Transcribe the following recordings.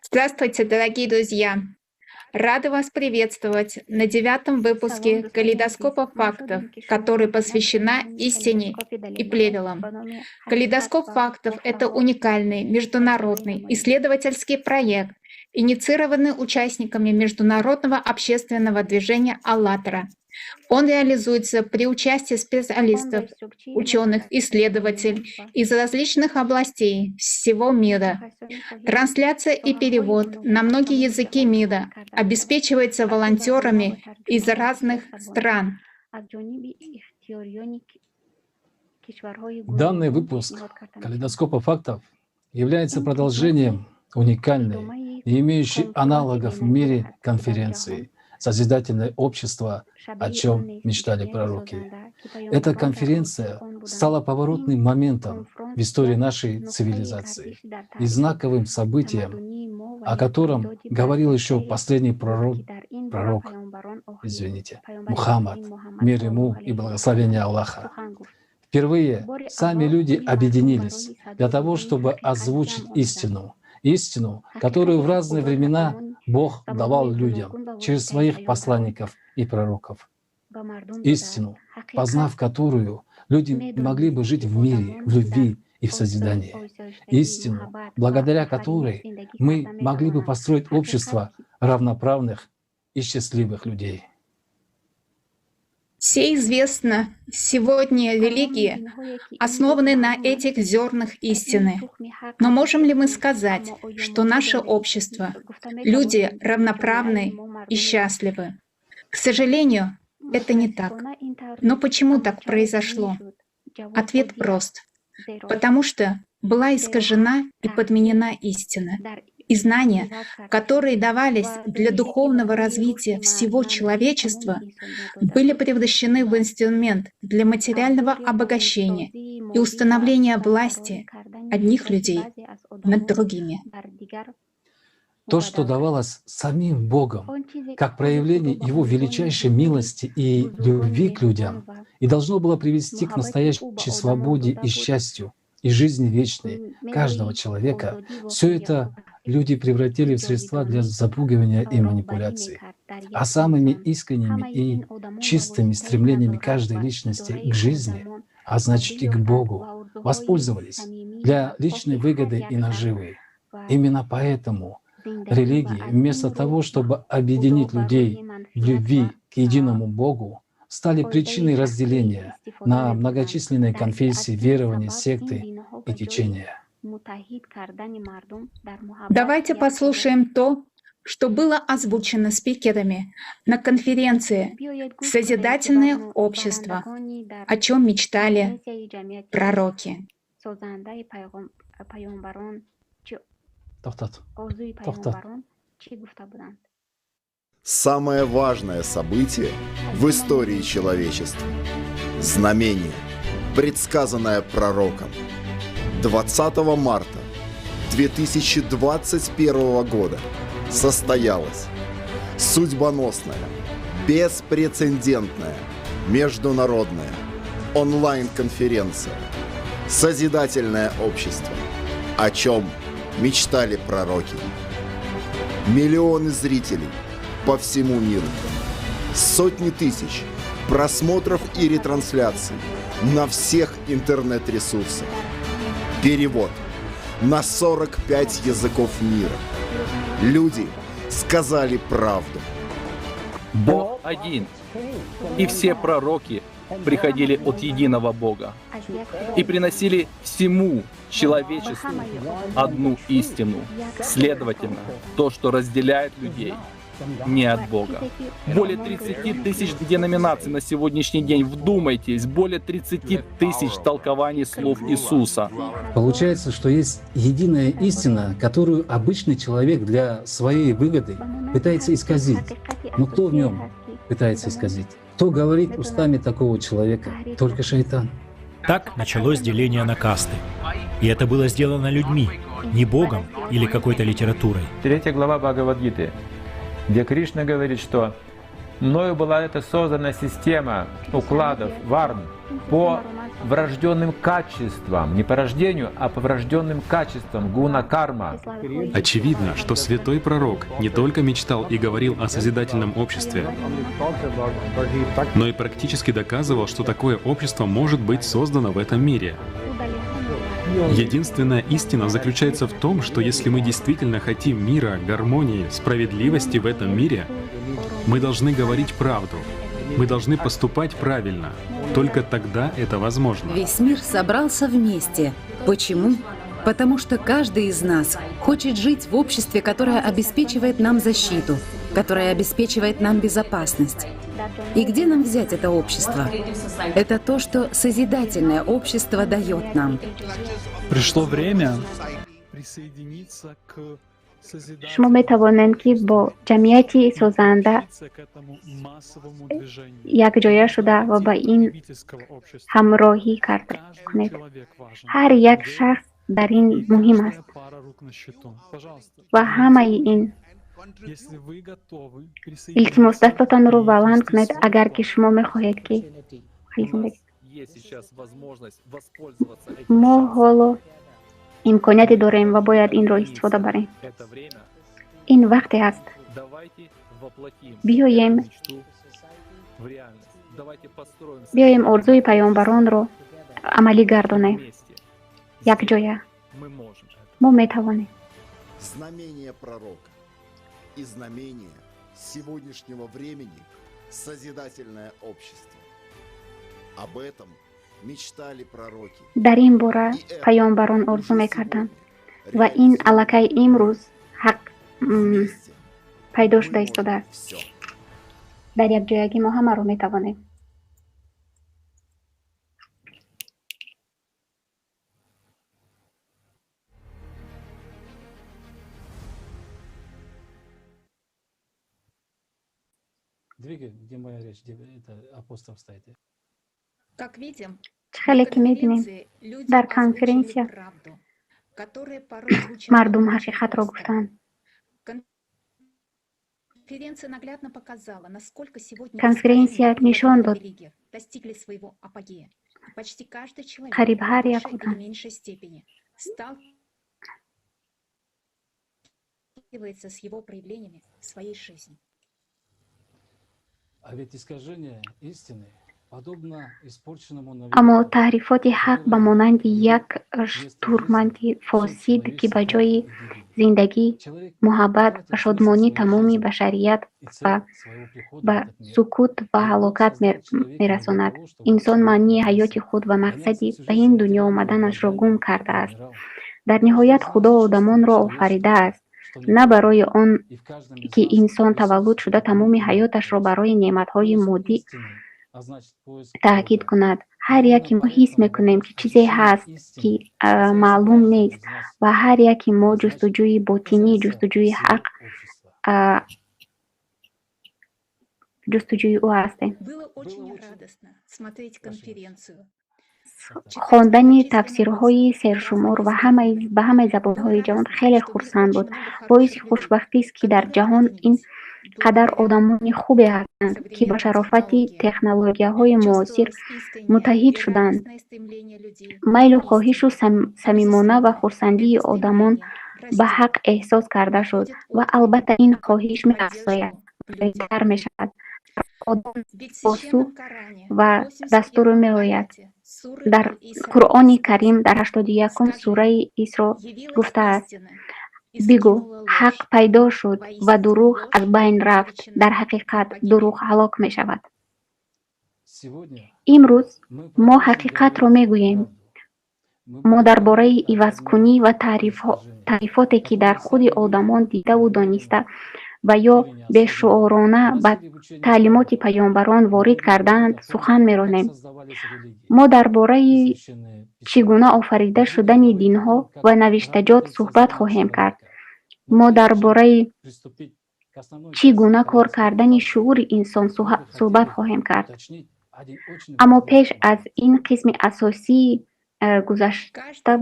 Здравствуйте, дорогие друзья! Рада вас приветствовать на 9-м выпуске «Калейдоскопа фактов», который посвящена истине и плевелам. «Калейдоскоп фактов» — это уникальный международный исследовательский проект, инициированный участниками международного общественного движения «АЛЛАТРА». Он реализуется при участии специалистов, ученых, исследователей из различных областей всего мира. Трансляция и перевод на многие языки мира обеспечивается волонтерами из разных стран. Данный выпуск «Калейдоскопа фактов» является продолжением уникальной, не имеющей аналогов в мире конференции «Созидательное общество», о чем мечтали пророки. Эта конференция стала поворотным моментом в истории нашей цивилизации и знаковым событием, о котором говорил еще последний пророк, Мухаммад, мир ему и благословение Аллаха. Впервые сами люди объединились для того, чтобы озвучить истину, истину, которую в разные времена Бог давал людям через своих посланников и пророков. Истину, познав которую, люди могли бы жить в мире, в любви и в созидании. Истину, благодаря которой мы могли бы построить общество равноправных и счастливых людей. Все известно, сегодня религии основаны на этих зернах истины. Но можем ли мы сказать, что наше общество, люди равноправны и счастливы? К сожалению, это не так. Но почему так произошло? Ответ прост. Потому что была искажена и подменена истина. И знания, которые давались для духовного развития всего человечества, были превращены в инструмент для материального обогащения и установления власти одних людей над другими. То, что давалось самим Богом, как проявление Его величайшей милости и любви к людям, и должно было привести к настоящей свободе и счастью, и жизни вечной каждого человека, все это люди превратили в средства для запугивания и манипуляций. А самыми искренними и чистыми стремлениями каждой личности к жизни, а значит и к Богу, воспользовались для личной выгоды и наживы. Именно поэтому религии, вместо того, чтобы объединить людей в любви к единому Богу, стали причиной разделения на многочисленные конфессии, верования, секты и течения. Давайте послушаем то, что было озвучено спикерами на конференции «Созидательное общество», о чем мечтали пророки. Самое важное событие в истории человечества – знамение, предсказанное пророком. 20 марта 2021 года состоялась судьбоносная, беспрецедентная, международная онлайн-конференция «Созидательное общество», о чем мечтали пророки. Миллионы зрителей по всему миру, сотни тысяч просмотров и ретрансляций на всех интернет-ресурсах. Перевод на 45 языков мира. Люди сказали правду. Бог один, и все пророки приходили от единого Бога и приносили всему человечеству одну истину. Следовательно, то, что разделяет людей, не от Бога. Более 30 тысяч деноминаций на сегодняшний день. Вдумайтесь, более 30 тысяч толкований слов Иисуса. Получается, что есть единая истина, которую обычный человек для своей выгоды пытается исказить. Но кто в нем пытается исказить? Кто говорит устами такого человека? Только шайтан. Так началось деление на касты. И это было сделано людьми, не Богом или какой-то литературой. 3 глава Бхагавад-гиты, где Кришна говорит, что мною была эта создана система укладов, варн, по врожденным качествам, не по рождению, а по врожденным качествам, гуна карма. Очевидно, что святой пророк не только мечтал и говорил о созидательном обществе, но и практически доказывал, что такое общество может быть создано в этом мире. Единственная истина заключается в том, что если мы действительно хотим мира, гармонии, справедливости в этом мире, мы должны говорить правду, мы должны поступать правильно. Только тогда это возможно. Весь мир собрался вместе. Почему? Потому что каждый из нас хочет жить в обществе, которое обеспечивает нам защиту, которое обеспечивает нам безопасность. И где нам взять это общество? Это то, что созидательное общество дает нам. Пришло время присоединиться к Шумо метавонед, ки бо ҷамъияти созанда якҷоя шуда ва ба ин ҳамроҳӣ карда кунед. Ҳар як шахс дар ин муҳим аст ва ҳамаи ин. Илтимос, дастотонро баланд кунед, агар ки шумо мехоҳед, ки мо ҳоло имконияте дорем ва бояд инро истифода барем. Ин вақте аст. Биёем орзуи паёмбаронро амалӣ гардонем. Якҷоя. Мо метавонем. Знамение пророка и знамение сегодняшнего времени — созидательное общество. Об этом мечтали пророки. Дар ин бора паёмбарон орзу мекарданд ва ин аллакай имрӯз ҳақ пайдо шуда истодааст. Дар якҷоягӣ мо ҳамаро метавонем. Двигай, где моя речь, где это апостол стоит. Чӣ хеле ки мебинем, дар конференсия мардум ҳақиқатро гуфтанд. Конференсия нишон дод, қариб ҳар як одам А ведь искажение истины Аммо таҳрифоти ҳақ ба монанди як штурманди фосид, ки ба ҷои зиндагӣ, муҳаббат ва шодмонӣ тамоми башарият ба сукут ва ҳалокат мерасонад. Инсон маънии ҳаёти худ ва мақсади ба ин дунё омаданашро гум кардааст. Дар ниҳоят Худо одамонро офаридааст, на барои он ки инсон таваллуд шуда тамоми ҳаёташро барои неъматҳои моддӣ таъкид кунад. Ҳар яке мо ҳис мекунем, ки чизе ҳаст, ки маълум нест, ва ҳар яке мо ҷустуҷӯи ботинӣ, ҷустуҷӯи ҳақ, ҷустуҷӯи ӯ ҳастем. Хондани тафсирҳои сершумор ва ба ҳамаи забонҳои ҷаҳон хеле хурсанд буд. Боиси хушбахтист, ки дар ҷаҳон ин қадар одамони хубе ҳастанд, ки ба шарофати технологияҳои муосир муттаҳид шуданд. Майлу хоҳишу самимона ва хурсандии одамон ба ҳақ эҳсос карда шуд ва албатта ин хоҳиш меафзояд, беҳтар мешавад. Одам посух ва дастуру меояд. Дар Қуръони Карим дар 81-ум сураи Исро гуфтааст: бигӯ, ҳақ пайдо шуд ва дурӯғ аз байн рафт. Дар ҳақиқат дурӯғ ҳалок мешавад. Имрӯз мо ҳақиқатро мегӯем. Мо дар бораи ивазкунӣ ва таърифоте, ки дар худи одамон дидаву дониста ва ё бешуурона ба таълимоти паёмбарон ворид кардаанд, сухан меронем. Мо дар бораи чӣ гуна офарида шудани динҳо ва навиштаҷот суҳбат хоҳем кард. Мо дар бораи чӣ гуна кор кардани шуури инсон суҳбат хоҳем кард. Аммо пеш аз ин қисми асосии гузашта,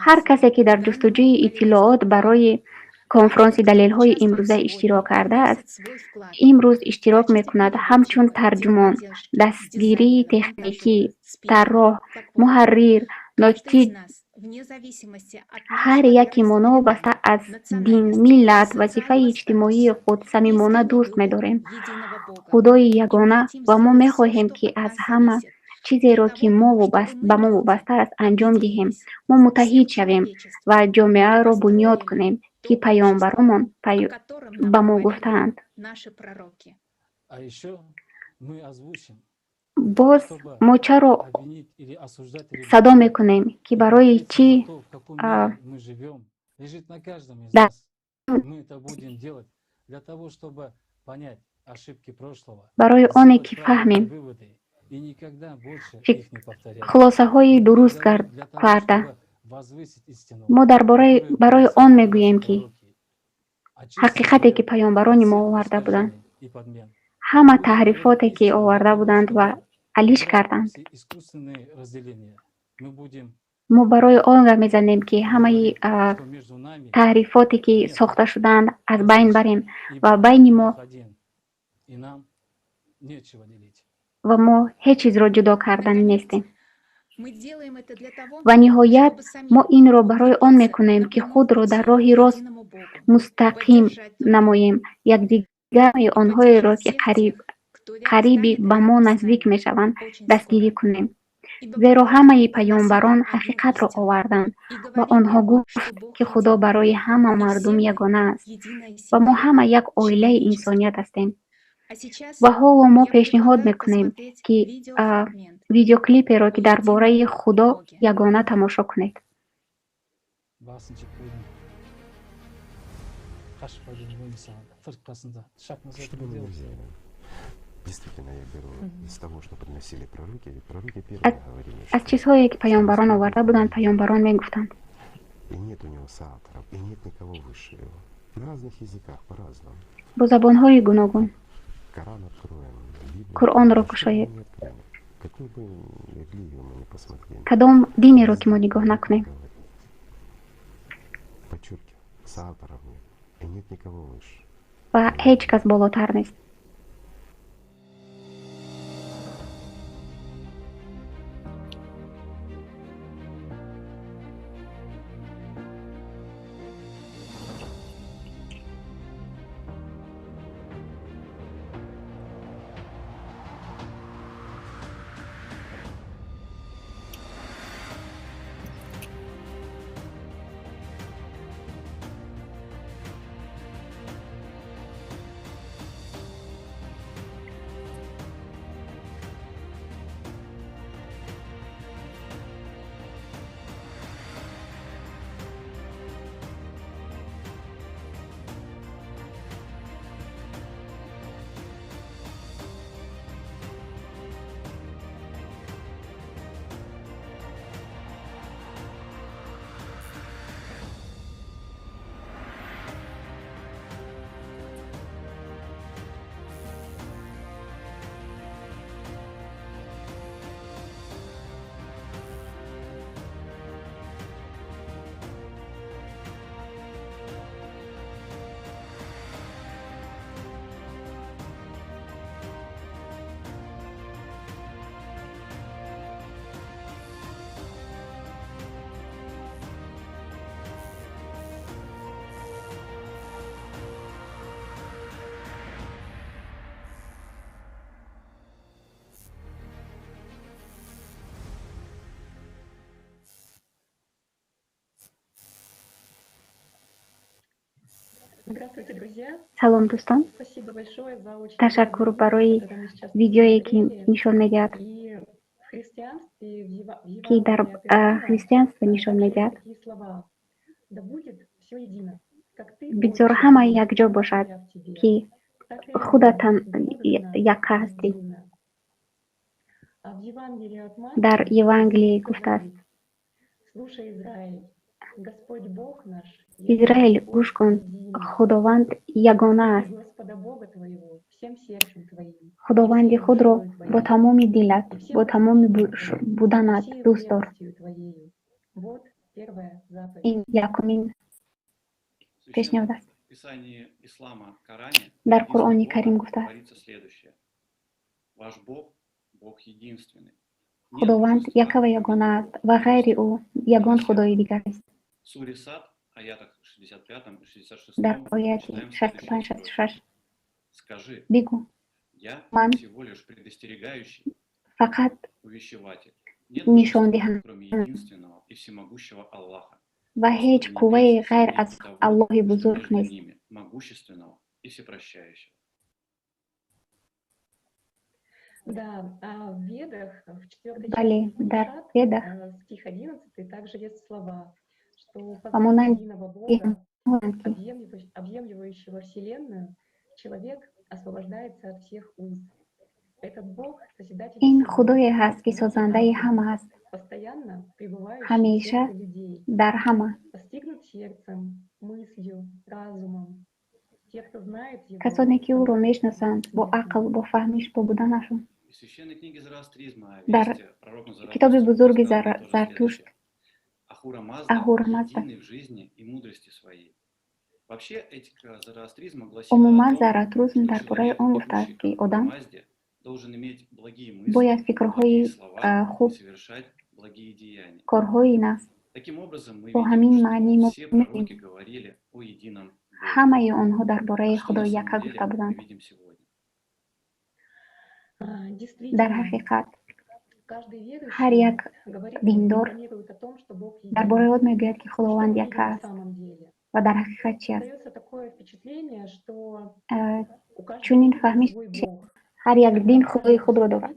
ҳар касе, ки дар ҷустуҷӯи иттилоот барои Конфронси далелҳои имрӯза иштирок кардааст, имрӯз иштирок мекунад ҳамчун тарҷумон, дастгирии техникӣ, тарроҳ, муҳаррир, нотиқ. Ҳар яке мо новобаста аз дин, миллат, вазифаи иҷтимоии худ самимона дӯст медорем Худои ягона ва мо мехоҳем, ки аз ҳама чизеро, ки ба мо вобаста аст, анҷом диҳем. Мо муттаҳид шавем ва ҷомеаро бунёд кунем, ки паёмбаромон ба мо гуфтаанд. Боз мо чаро садо мекунем, ки барои чӣ барои оне ки фаҳмем, хулосаҳои дуруст карда. Мо дар барои он мегӯем, ки ҳақиқате, ки паёмбарони мо оварда буданд, ҳама таҳрифоте, ки оварда буданд ва алиш карданд. Мо барои он гап мезанем, ки ҳамаи таҳрифоте, ки сохта шудаанд, аз байн барем ва байни мо ва мо ҳеҷ чизро ҷудо карданӣ нестем. Ва ниҳоят, мо инро барои он мекунем, ки худро дар роҳи рост мустақим намоем, якдигари онҳоеро, ки қариби ба мо наздик мешаванд, дастгирӣ кунем. Зеро ҳамаи паёмбарон ҳақиқатро оварданд ва онҳо гуфт, ки Худо барои ҳама мардум ягона аст ва мо ҳама як оилаи инсоният ҳастем. Ва ҳоло мо пешниҳод мекунем, ки видеоклиперо, ки дар бораи Худо ягона, тамошо кунед. Аз чизҳое, ки паёмбарон оварда буданд, паёмбарон мегуфтанд. Бо забонҳои гуногун Қуръонро кушоед. Кадом динеро, ки мо нигоҳ накунем, ва ҳеҷ кас болотар нест. Салом, дӯстон, ташаккур барои видеое, ки нишон медиҳад, ки дар христианство нишон медиҳад. Бигзор ҳама якҷо бошад, ки худатан якка ҳастӣ. Дар Евангелие гуфтааст: Израил, гӯш кун, Худованд ягона аст. Худованди худро бо тамоми дилат, бо тамоми буданат дӯст дор. Ин якумин Пешниҳод аст. Дар Қуръони Карим гуфтааст: Худованд яка ва ягона аст ва ғайри ӯ ягон худои дигар нест. Дар ояти 65-66 бигӯ: ман фақат нишондиҳанда ва ҳеҷ қуввае ғайр аз Аллоҳи бузург нест. Бале, дар Ведах ба монанди ки ин худое ҳаст, ки созандаи ҳама аст, ҳамеша дар ҳама. Касоне, ки ӯро мешиносанд, бо ақл, бо фаҳмиш, бо буданашон. Дар китоби бузурги Зартушт Ахура Мазда умуман Заратустризм дар бораи он гуфтааст, ки одам бояд фикрҳои хуб, корҳои нағз. Бо ҳамин маънӣ мо мебинем, ҳамаи онҳо дар бораи Худои яка гуфта буданд. Дар ҳақиқат, ҳар як диндор дар бораи он мегӯяд, ки Худованд яка аст ва дар ҳақиқат чи аст? Чунин фаҳмиш, ҳар як дин худои худро дорад.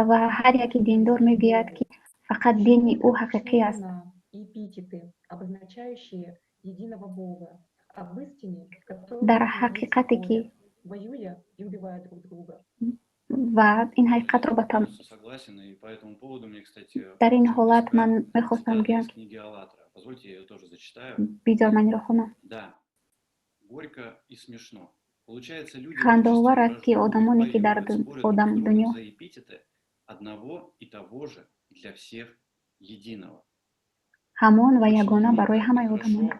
Ва ҳар яки диндор мегӯяд, ки фақат дини ӯ ҳақиқӣ аст. Дар ҳақиқате ки ва ин ҳақиқатро ба там дар ин ҳолат ман мехостам гӯям, ки бизор ман инро хонам. Хандаовар аст, ки одамоне, ки дар одам дунё ҳамон ва ягона барои ҳамаи одамонро.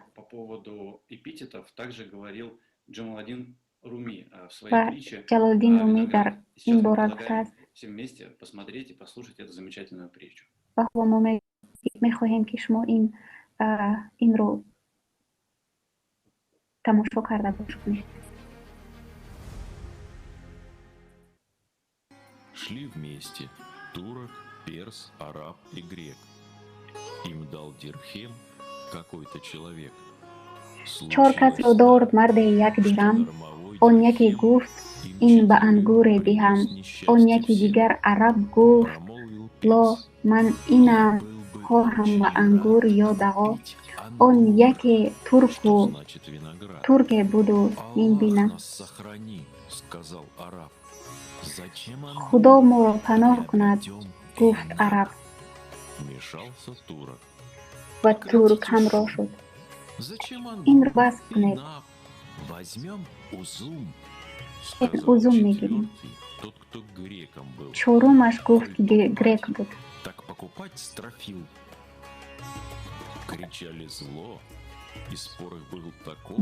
Ва Ҷалолиддин Румӣ дар ин бора гуфтааст: ва ҳоло мо мехоҳем, ки шумо инро тамошо карда гӯш кунед. Шли вместе турок, перс, араб и грек. Им дал дирхем какой-то человек. Чор касро дорд марде як дирам, он яке гуфт: ин ба ангуре диҳам, он яке дигар араб гуфт: ло, ман инам хоҳам ба ангур ё дағо. Он яке турку турке буду ин бинам. Худо моро паноҳ кунад, гуфт араб. Ва турк ҳамроҳ шуд. Инро бас кунед. Ин узум мегирем. Чорумаш гуфт, ки грек буд.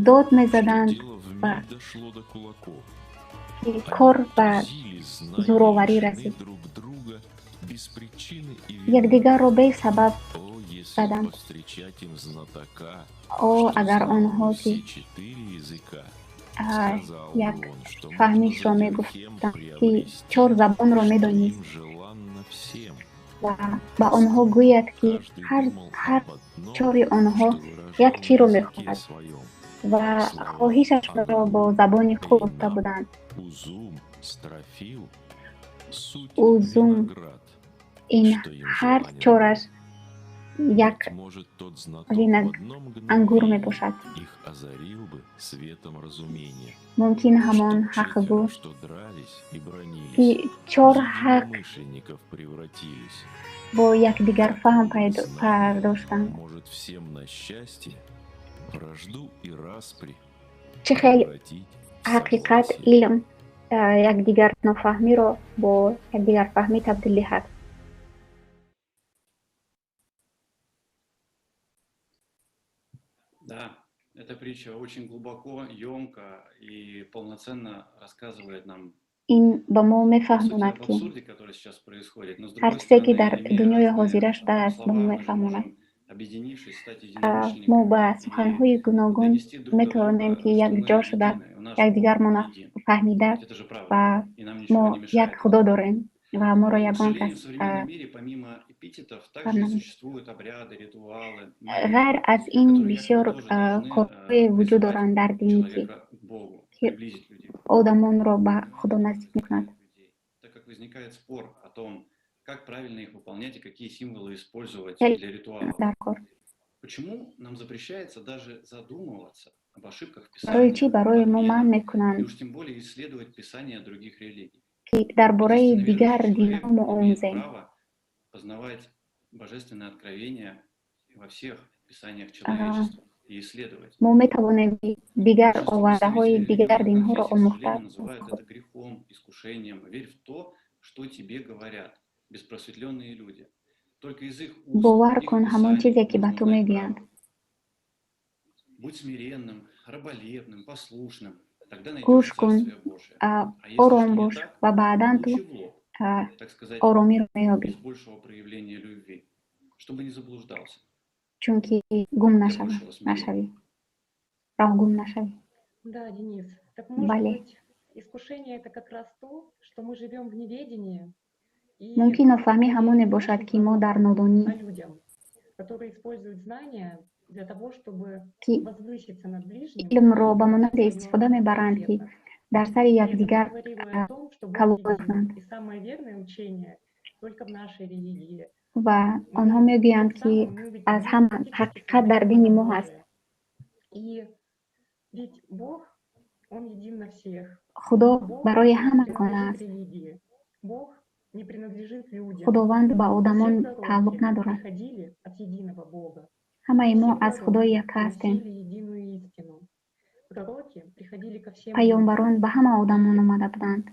Дод мезаданд ва ки кор ба зӯроварӣ расид. Якдигарро бесабаб заданд. О, агар онҳо ки як фаҳмишро мегуфтанд, ки чор забонро медонист ва ба онҳо гӯяд, ки ҳар чори онҳо як чиро мехоҳад ва хоҳишашро бо забони худ гуфта буданд. Узум ин ҳар чораш як ангур мебошад. Мумкин ҳамон ҳақгӯ, ки чор ҳақ бо якдигар фаҳм пардоштанд. Чӣ хел ҳақиқат илм якдигар нофаҳмиро бо якдигарфаҳмӣ табдил диҳад. Эта притча очень глубоко, ёмко и полноценно рассказывает нам Ин ба мо по сути мефаҳмонад, об ки абсурде, который сейчас происходит. Но с ҳар другой чизе, ки стороны, дар имея дунёи разные ҳозира шудааст, ба слова, мо мы же мефаҳмонад. можем, объединившись, стать Мо единомышленниками ба и суханҳои гуногун донести друг до метавонем, друга, ки что мы якҷо шуда, едины, у нас Бог якдигармона един. фаҳмида Ведь это же правда, ва и нам ничего мо не як мешает. Худо дорем ва моро К ягон сожалению, в кас современном мире помимо эпитетов также фаҳм существуют обряды, ритуалы, Ғайр молитвы, аз ин которые якобы бисёр тоже должны корҳое вуҷуд призывать доранд дар дин, ки человека к Богу, ки приблизить людей к Богу. одамонро ба Худо наздик мекунад. Людей, так как возникает спор о том, как правильно их выполнять и какие символы использовать Хеле для ритуалов. Дар кор. Почему нам запрещается даже задумываться об ошибках в Барои чӣ писаниях, барои мо манъ подменах, и мекунанд, уж тем более исследовать писания других религий? ки дар бораи Единственно дигар верующий человек динҳо мо имеет омӯзем? право познавать божественное откровение во всех писаниях человечества и исследовать. Мо метавонем дигар Большинство овардаҳои представителей дигар религиозных динҳоро конфессий, к омӯхта. сожалению, называют это грехом, искушением. Верь в то, что тебе говорят беспросветленные люди. Только из их уст, Бовар их кун ҳамон писаний чизе, ки ба можно ту узнать мегӯянд. правду. Будь смиренным, раболепным, послушным. Тогда найдешь Гӯш кун, Царствие Божие. А если ором что не бош так, ва баъдан ту получи в лоб, так сказать, оромиро меёбӣ, без большего проявления любви, чтобы не заблуждался. чунки гум Для нашава большего смирения. нашавӣ, роҳ гум нашавӣ. Да, Денис, так может Бале. быть, искушение — это как раз то, что мы живем в неведении и Мумкин нофаҳмӣ ҳамоне доверяем бошад, нашим ки мо дар пророкам, нодонӣ, а людям, которые используют знания для того, чтобы ки возвыситься над ближним илмро и ба монанди показать свою истифода мебаранд, ки авторитетность. дар сари При этом якдигар говорила о том, что Бог калон един, кунанд. и самое верное учение только в нашей религии. Ва онҳо Мы мегӯянд, тем ки самым мы аз увидим ҳама фактически ҳақиқат дар сознаем дини мо ҳаст. Божие. И ведь Бог, Он един на всех. Худо Бог барои не ҳама ягона принадлежит аст. религии. Бог не принадлежит людям. Худованд ба Все одамон тааллуқ пророки надорад. приходили от единого Бога. Ҳамаи мо Все аз Худои пророки якка ҳастем. приносили единую истину. Пророки приходили ко всем людям. Паёмбарон ба ҳама одамон И омада буданд.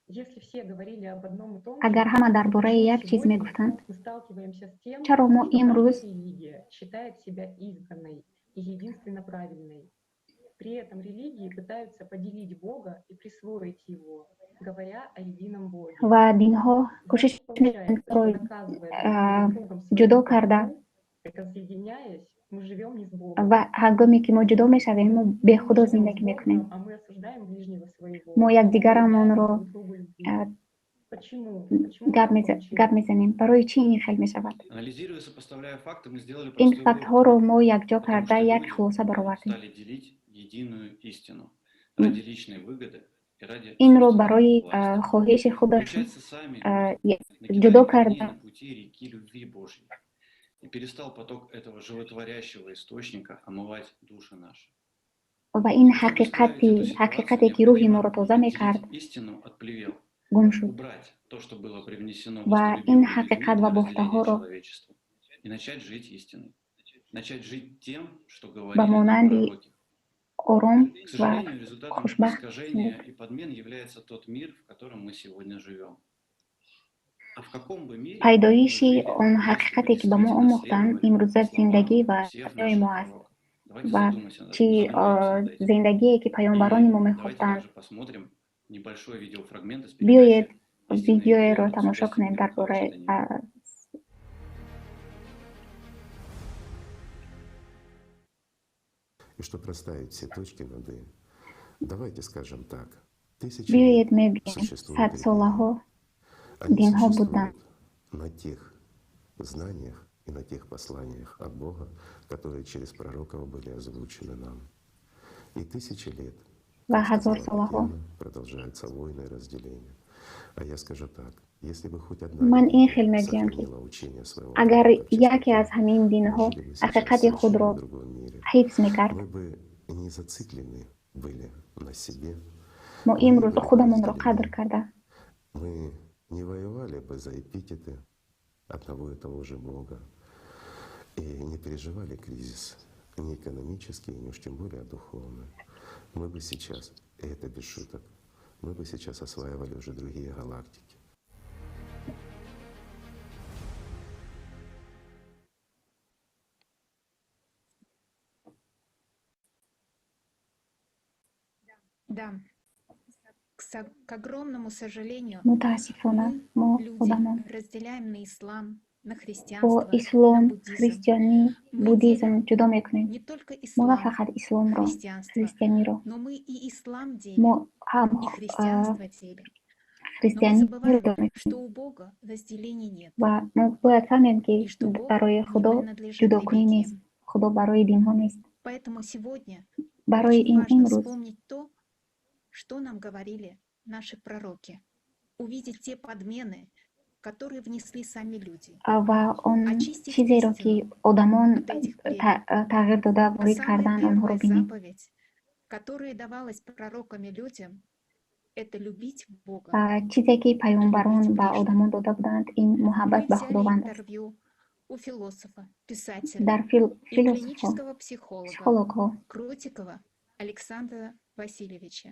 если все говорили об одном и том Агар же, ҳама дар бораи почему як чиз сегодня мегуфтанд, мы сталкиваемся с тем, чаро мо что имрӯз каждая религия считает себя избранной и единственно правильной? При этом религии пытаются поделить Бога и присвоить его, говоря о едином Боге. Ва динҳо кӯшиш Значит, получается, что мекунанд наказывая друг перед другом ҷудо свою карда правоту, разъединяясь, мы живем не с Богом. Ва ҳангоме ки мо ҷудо мешавем, мо Мы не бехудо живем с зиндагӣ мекунем. Богом, а мы осуждаем ближнего своего, Мо не проявляем якдигарамонро друг другу любви. Почему? Почему гап так гап получилось? мезанем. Барои чӣ ин хел мешавад? Анализируя, сопоставляя факты, мы сделали Ин простой вывод. фактҳоро мо якҷо Потому карда что як люди хулоса баровардем. стали делить единую истину ради личной выгоды и ради Инро собственной барои власти. хоҳиши худашон Получается, сами ҷудо накидали камней карда на пути реки любви Божьей. И перестал поток этого животворящего источника омывать души наши. Ва ин Чтобы исправить ҳақиқати эту ситуацию, ҳақиқате, ки рӯҳи необходимо моро тоза мекард, отделить истину от плевел, гум шуд. убрать то, что было привнесено Ва ин властолюбивыми людьми ҳақиқат для ва разделения бофтаҳоро человечества, и начать жить истиной, начать жить тем, что ба говорили нам монанди пророки. ором К ва сожалению, результатом хушбахт искажения и подмен является тот мир, в котором мы сегодня живем. А в каком бы мире мы Пайдоиши жили, он если бы ҳақиқате, ки ба мо действительно омӯхтанд, следовали имрӯза словам зиндагӣ ва всех дунёи мо наших аст. пророков? Давайте Ва задумаемся, чӣ задумаемся над этим. зиндагие, ки паёмбарони И мо давайте мехостанд. также посмотрим небольшой видеофрагмент из Биёед передачи «Истинные видеоеро веры» с тамошо участием кунем Михаила дар Михайловича бораи Данилова. И чтобы расставить все точки над «и», давайте скажем так, тысячи лет Биёед мегӯем, существуют религии. садсолаҳо Они динҳо буданд. существуют на тех знаниях и на тех посланиях от Бога, которые через пророков были озвучены нам. И тысячи лет, Ва как сказала ҳазорсолаҳо. Татьяна, продолжаются войны и разделения. А я скажу так, если бы хоть одна Ман ин религия хел мегӯям, ки сохранила учение своего агар пророка в яке чистоте, аз ҳамин мы динҳо жили бы сейчас в ҳақиқати совершенно худро другом мире. ҳифз мекард, Мы бы не зациклены были на себе, мо мы не имрӯз были бы худамонро қадр разделены, карда, мы не воевали бы за эпитеты одного и того же Бога и не переживали кризис ни экономический, ни уж тем более духовный. Мы бы сейчас, и это без шуток, мы бы сейчас осваивали уже другие галактики. Да. К огромному сожалению, Мутаассифона, мы, мо люди, одамон разделяем на ислам, на бо христианство, на ислом, буддизм. христианӣ, Мы буддизм делим ҷудо мекунем. не только Мо на ислам, фақат исломро, христианство, христианиро, но мы и ислам делим, мо ҳам и христианство делим. Но мы христианиро забываем, ҷудо мекунем. что у Бога разделений нет, Ва мо бояд фаҳмем, ки и что Бог барои не Худо принадлежит ҷудокунӣ нест, религиям. Худо барои динҳо нест. Поэтому сегодня Барои очень ин важно имрӯз вспомнить то, что нам говорили наши пророки, увидеть те подмены, которые внесли сами люди, ва он очистить чизеро, ки истину одамон от этих плевел. тағйир дода А ворид самая карданд, онҳоро первая бинем. заповедь, которая давалась пророками людям, это любить Бога Чизе, ки и паёмбарон любить ба ближнего. одамон дода буданд, ин муҳаббат Мы ба взяли Худованд аст. интервью у философа, писателя Дар и философҳо, клинического психолога психологҳо Крутикова Александра Васильевича.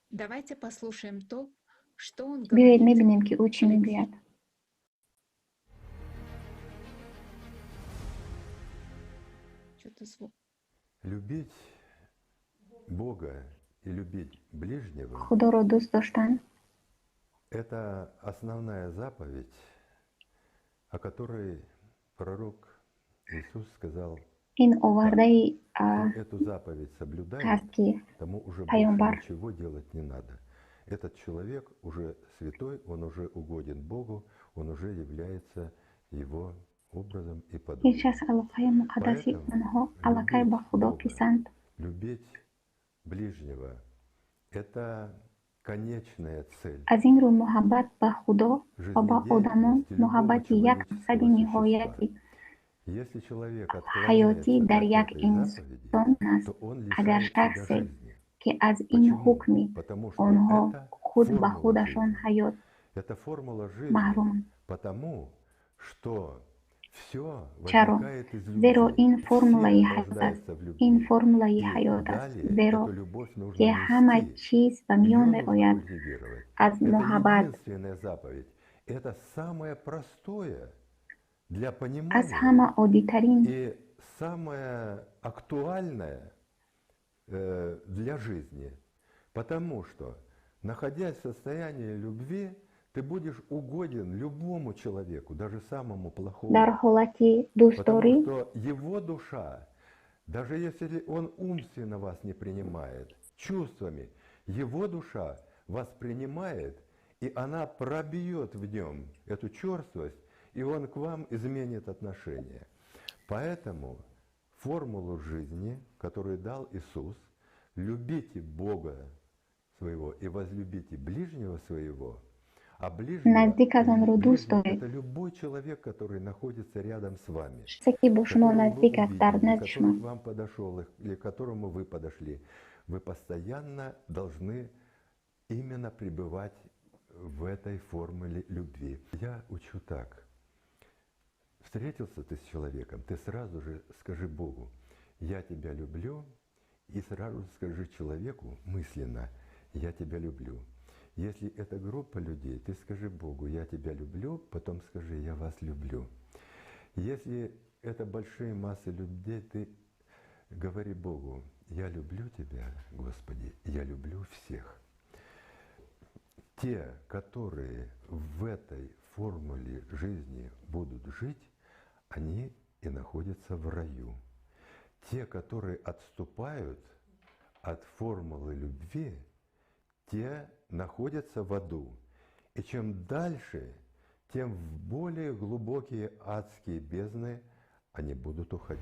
Давайте послушаем то, что он биёед говорит мебинем, ки ӯ чӣ о любви. мегӯяд. Что-то звук. Любить Бога и любить ближнего Худоро дӯст доштан – это основная заповедь, о которой пророк Иисус сказал ин так: овардаи кто эту заповедь соблюдает, аст, ки тому уже больше паёмбар ничего делать не надо. Этот человек уже святой, он уже угоден Богу, он уже является его образом и ин подобием. шахс алоқаи муқаддаси Поэтому онҳо аллакай любить ба Худо Бога, писанд. любить ближнего – это конечная цель Аз ин рӯ муҳаббат ба Худо ва ба одамон жизнедеятельности любого муҳаббати як человеческого мақсади существа. ниҳояти Если человек ҳаётӣ отклоняется дар от як этой заповеди, инсон аст. то он Агар лишает себя шахсе, жизни. ки аз ин Почему? ҳукми Потому что онҳо это худ ба формула худашон жизни. ҳаёт Это формула жизни, маҳруманд. потому что все Чаро? возникает из Зеро любви. ин формулаи Все ҳаёт аст. рождаются в Ин любви. формулаи И ҳаёт аст, далее зеро эту любовь нужно ки ҳама нести, чиз ба ее миён нужно меояд культивировать. аз Это муҳаббат. единственная заповедь. Это самое простое для Аз понимания ҳама оддитарин и самое актуальное для жизни. Потому что, находясь в состоянии любви, ты будешь угоден любому человеку, даже самому плохому. Дар ҳолати Потому дӯстдорӣ что его душа, даже если он умственно вас не принимает, чувствами, его душа вас принимает, и она пробьет в нем эту черствость, и он к вам изменит отношение. Поэтому формулу жизни, которую дал Иисус, любите Бога своего и возлюбите ближнего своего, а ближнего, наздик аз онро дӯст ближний – доред. это любой человек, который находится рядом с вами, Шахсе, ки бо шумо которого вы наздик аст, дар увидели, назди который шумо. к вам подошел или к которому вы подошли. Вы постоянно должны именно пребывать в этой формуле любви. Я учу так. Встретился ты с человеком, ты сразу же скажи Богу: я тебя люблю, и сразу скажи человеку мысленно: я тебя люблю. Если это группа людей, ты скажи Богу: я тебя люблю, потом скажи: я вас люблю. Если это большие массы людей, ты говори Богу: я люблю тебя, Господи, я люблю всех. Те, которые в этой формуле жизни будут жить, они и находятся в раю. Те, которые отступают от формулы любви, те находятся в аду. И чем дальше, тем в более глубокие адские бездны они будут уходить.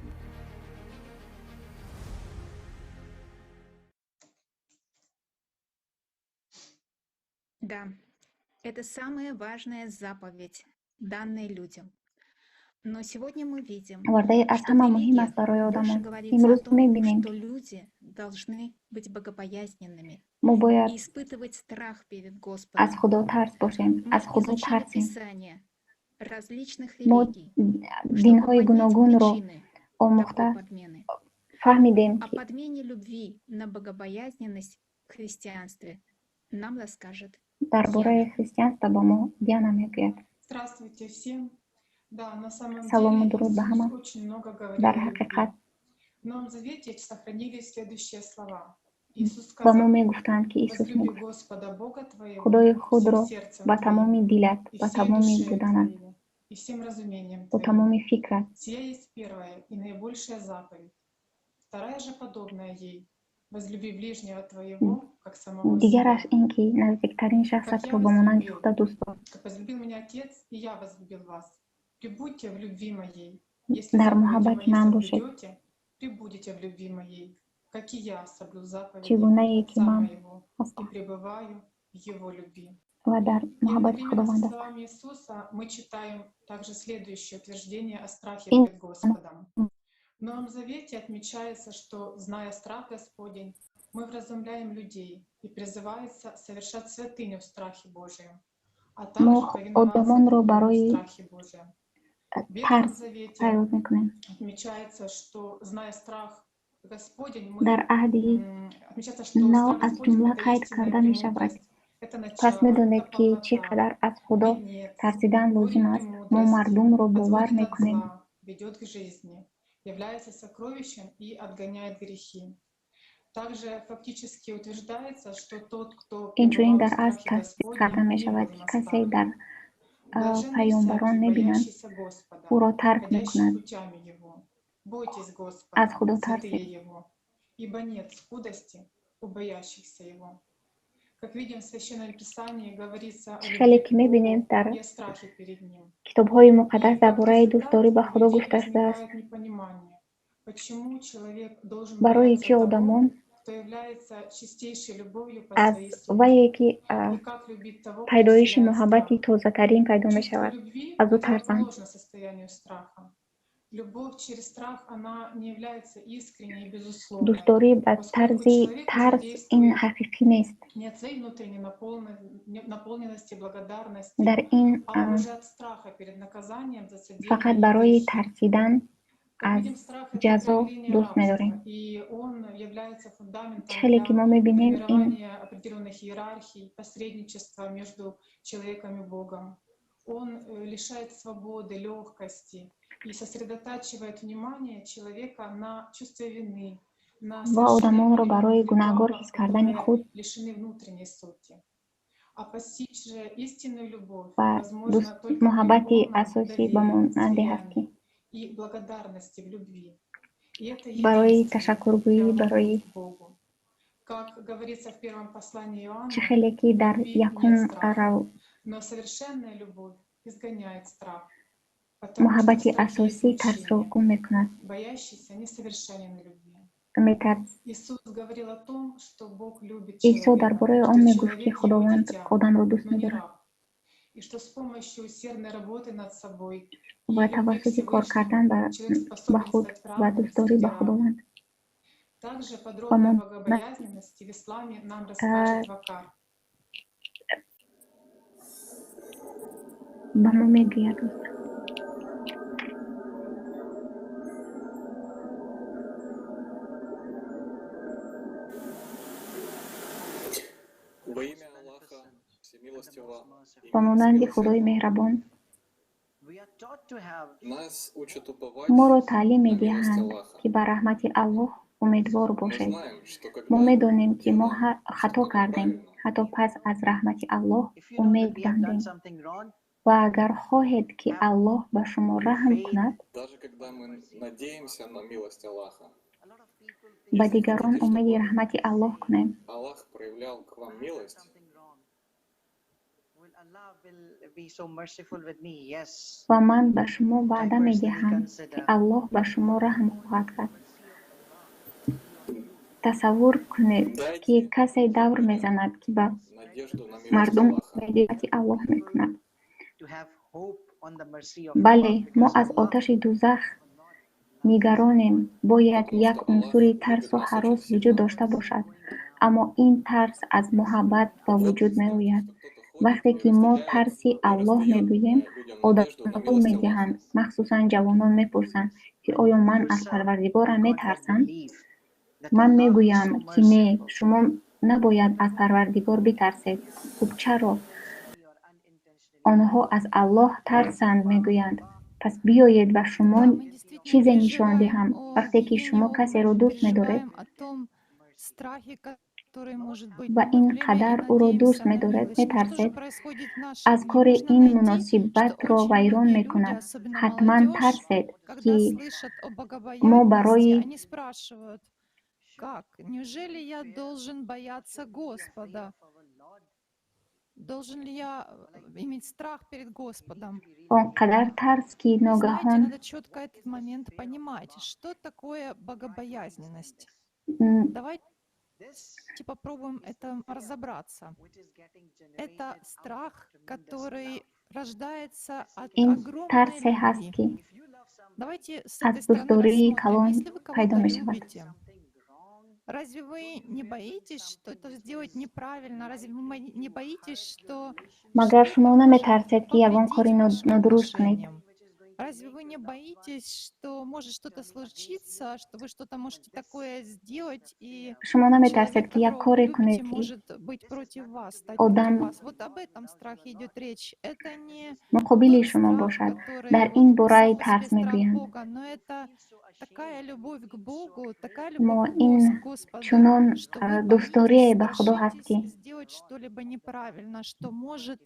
Да, это самая важная заповедь, данная людям. Но сегодня мы видим, Овардаи аз что в ҳама муҳим религиях аст барои больше одамон. говорится о Имрӯз том, мебинем, что люди должны быть богобоязненными мо бояд и испытывать страх перед аз Господом. Худо тарс бошем, Мы аз Худо изучили тарсем. Писания различных Мо религий, чтобы динҳои понять гуногунро причины омӯхта такой подмены. фаҳмидем, О ки подмене любви на богобоязненность в христианстве нам расскажет дар бораи Яна. христианство ба мо Диана мегӯяд. Здравствуйте всем. Да, на самом Салому деле дуруд ба Иисус ҳама. очень много говорил Дар о любви. ҳақиқат В Новом Завете сохранились следующие слова. Ба мо мегуфтанд, ки Исус мегуфт: Худои худро ба тамоми дилат, ба тамоми буданат, бо тамоми фикрат. Дигараш ин ки наздиктарин шахсатро ба монанди худат дӯст дор. Дар муҳаббати ман бошед, чӣ гунае ки ман ҳастам ва дар муҳаббати Худованд ҳастам. Ин В Новом Завете отмечается, что, зная страх Господень, мы вразумляем людей и призывается совершать святыню в страхе Божьем, а Мо также повиноваться одамонро Богу в барои страхе Божьем. В Ветхом тарс Завете тайёр мекунем. отмечается, что, зная страх Господень, мы Дар аҳди отмечается, что нав страх аз Господень ҷумла — это қайд истинная карда мешавад. премудрость, это Пас начало, медонед, это ки чӣ полнота, қадар аз Худо венец, тарсидан лозим корень аст, мо премудрости, мардумро бовар отводит от мекунем. зла, ведет к жизни, является сокровищем и отгоняет грехи. Также фактически утверждается, что тот, кто Инчунин пребывал в дар асл страхе тасдиқ карда Господнем, не мешавад, был ки касе наставлен. дар Блаженный паёмбарон всякий, мебинанд, боящийся Господа, ӯро тарк ходящий мекунад. путями Его. Бойтесь Аз Господа, Худо тарсед. святые Его, ибо нет скудости у боящихся Его. Как видим, в Священном Писании говорится о Чӣ хеле любви ки к мебинем, Богу дар и о страхе перед Ним. китобҳои муқаддас И дар как бораи результат дӯстдорӣ ба у Худо людей гуфта шудааст. возникает непонимание, почему человек должен Барои бояться чӣ того, одамон кто является чистейшей любовью по аз своей сути, вае ки и как любить того, кто пайдоиши вселяет муҳаббати страх. тозатарин пайдо Чувство мешавад, любви аз ӯ тарсанд. противоположно состоянию страха. Любовь через страх, она не является искренней и безусловной, Дӯстдорӣ ба поскольку тарзи человек уже тарс ин действует ҳақиқӣ нест. не от своей внутренней наполненности, благодарности, Дар ин а уже от страха перед наказанием за содеянное фақат им барои грехи. тарсидан Как аз видим, страх — это ҷазо проявление дӯст медорем. рабства, и он является Чӣ фундаментом хеле ки для мо мебинем, ин формирования определенных иерархий, посредничества между человеком и Богом. Он лишает свободы, легкости и сосредотачивает внимание человека на чувстве вины, на ва совершенных одамонро или барои гунаҳгор ритуалах, ҳис кардани которые худ лишены внутренней сути. А постичь же истинную любовь ва возможно только при муҳаббати полном асосӣ ба доверии, монанде ҳаст, ки слиянии и благодарности в любви. И это барои единственный ташаккургӯӣ, прямой барои путь к Богу. Как говорится в первом послании чӣ Иоанна, хеле ки дар любви нет якум страха, рав но совершенная любовь изгоняет страх, потому что в муҳаббати страхе есть асосӣ тарсро мучение, гум мекунад. боящийся несовершенен в любви. Метарс. Иисус говорил о том, что Бог любит Исо дар человека, бораи он что мегуфт, ки человек его Худованд дитя, одамро дӯст но не медорад раб, и что с помощью усердной работы над собой ва и любви к тавассути кор Всевышнему кардан человек ба способен худ стать ва равным дӯстдорӣ среди ба равных. Худованд. Также Ба подробно мо о богобоязненности в исламе нам расскажет Вакар. Ба мо мегӯяд. Во имя Аллаха, Всемилостивого и Ба монанди Худои Милосердного. меҳрабон. Нас учат уповать Моро таълим на милость медиҳанд, Аллаха. ки ба раҳмати Аллоҳ умедвор Мы бошед. знаем, что Мо когда медонем, ки мо делаем хато что-то кардем, неправильно, ҳатто пас аз раҳмати Аллоҳ умед бандем. Ва агар хоҳед, ки Аллоҳ ба шумо раҳм кунад, даже когда мы надеемся на милость Аллаха, ба если дигарон хотите, умеди чтобы раҳмати Аллоҳ кунем. Аллах проявлял к вам милость, Ва ман ба шумо ваъда медиҳам, ки Аллоҳ ба шумо раҳм хоҳад кард. Тасаввур кунед, ки дайте касе давр мезанад, ки ба надежду на милость мардум Аллаха. умеди раҳмати Аллоҳ мекунад. Бале, мо аз оташи дузах нигаронем. Бояд Потому як что Аллах унсури любит тарсу нас очень ҳарос вуҷуд сильно. дошта бошад, аммо ин тарс аз муҳаббат ба Вот вуҷуд что меояд. кто-то ходит Вақте и ки мо разделяет тарси и Аллоҳ раздает мегӯем, людям надежду на одамон милость Аллаха. медиҳанд, махсусан ҷавонон мепурсанд, ки оё ман аз Парвардигорам метарсам? Ман мегӯям, ки не, шумо набояд аз Парвардигор битарсед. Хуб, чаро? Онҳо аз Аллоҳ тарсанд, мегӯянд. Пас биёед ба шумо Да, мы действительно чизе нишон переживаем диҳам. о Вақте ки его шумо касеро неугодности, дӯст медоред, переживаем о том Ва ин қадар ӯро дӯст медоред, метарсед, аз коре ин муносибатро вайрон мекунад. Ҳатман тарсед, ки мо барои Как? Неужели я должен бояться Господа? Должен ли я иметь страх перед Господом? Он қадар тарс, ки ногаҳон Знаете, надо четко этот момент понимать, что такое богобоязненность. Давайте попробуем это разобраться. Это страх, который рождается от ин огромной тарсе ҳаст, любви. ки Давайте с аз этой стороны дӯстдории рассмотрим. калон Если вы пайдо кого-то мешавад. любите, разве вы не боитесь что-то сделать неправильно? Разве вы не боитесь, что Магар шумо что-то может наметарсед, ки ягон повредить кори вашим нодуруст кунед? отношениям? Разве вы не боитесь, что может что-то случиться, что вы что-то можете такое сделать, и Шумо наметарсед, человек, ки як которого вы коре любите, кунед, ки может быть против вас, стать против одам вас? Вот об этом страхе идет речь. Это не муқобили тот шумо страх, бошад. который Дар вот ин бораи сам по себе тарс страх мегӯянд. Бога, но это такая любовь к Богу, такая Мо любовь к ин Господу, чунон что вы дӯстдорие боитесь, ба Худо ҳаст, ки страшитесь сделать что-либо неправильно, что может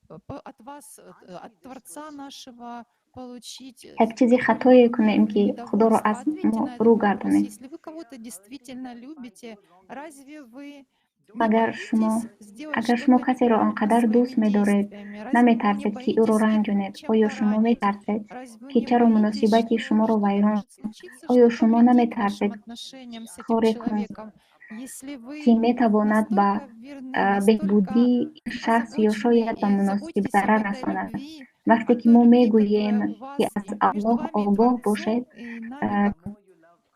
от вас, от Творца нашего получить як чизи хатое кунем, ки Худоро недовольство. аз Ответьте мо на этот рӯ вопрос. гардонем. Если вы кого-то действительно любите, разве вы не Магар шумо боитесь сделать агар шумо что-то касеро он неправильно қадар своими дӯст медоред, действиями? Разве вы не наметарсед, ки ӯро боитесь ранҷонед? Оё чем-то шумо ранить? метарсед, Разве вы ки не чаро боитесь, муносибати что шуморо что-то вайрон? может случиться, Оё что шумо повредит вашим наметарсед отношениям с этим коре кунед, человеком? Если вы ки метавонад ба настолько верны, настолько беҳбудии шахс ё озабочены шояд ба и муносиб заботитесь об зарар этой расонад? любви, Вақте о ки той мо любви, мегӯем, которая у ки вас аз и между Аллоҳ вами и огоҳ Творцом, бошед, и нами как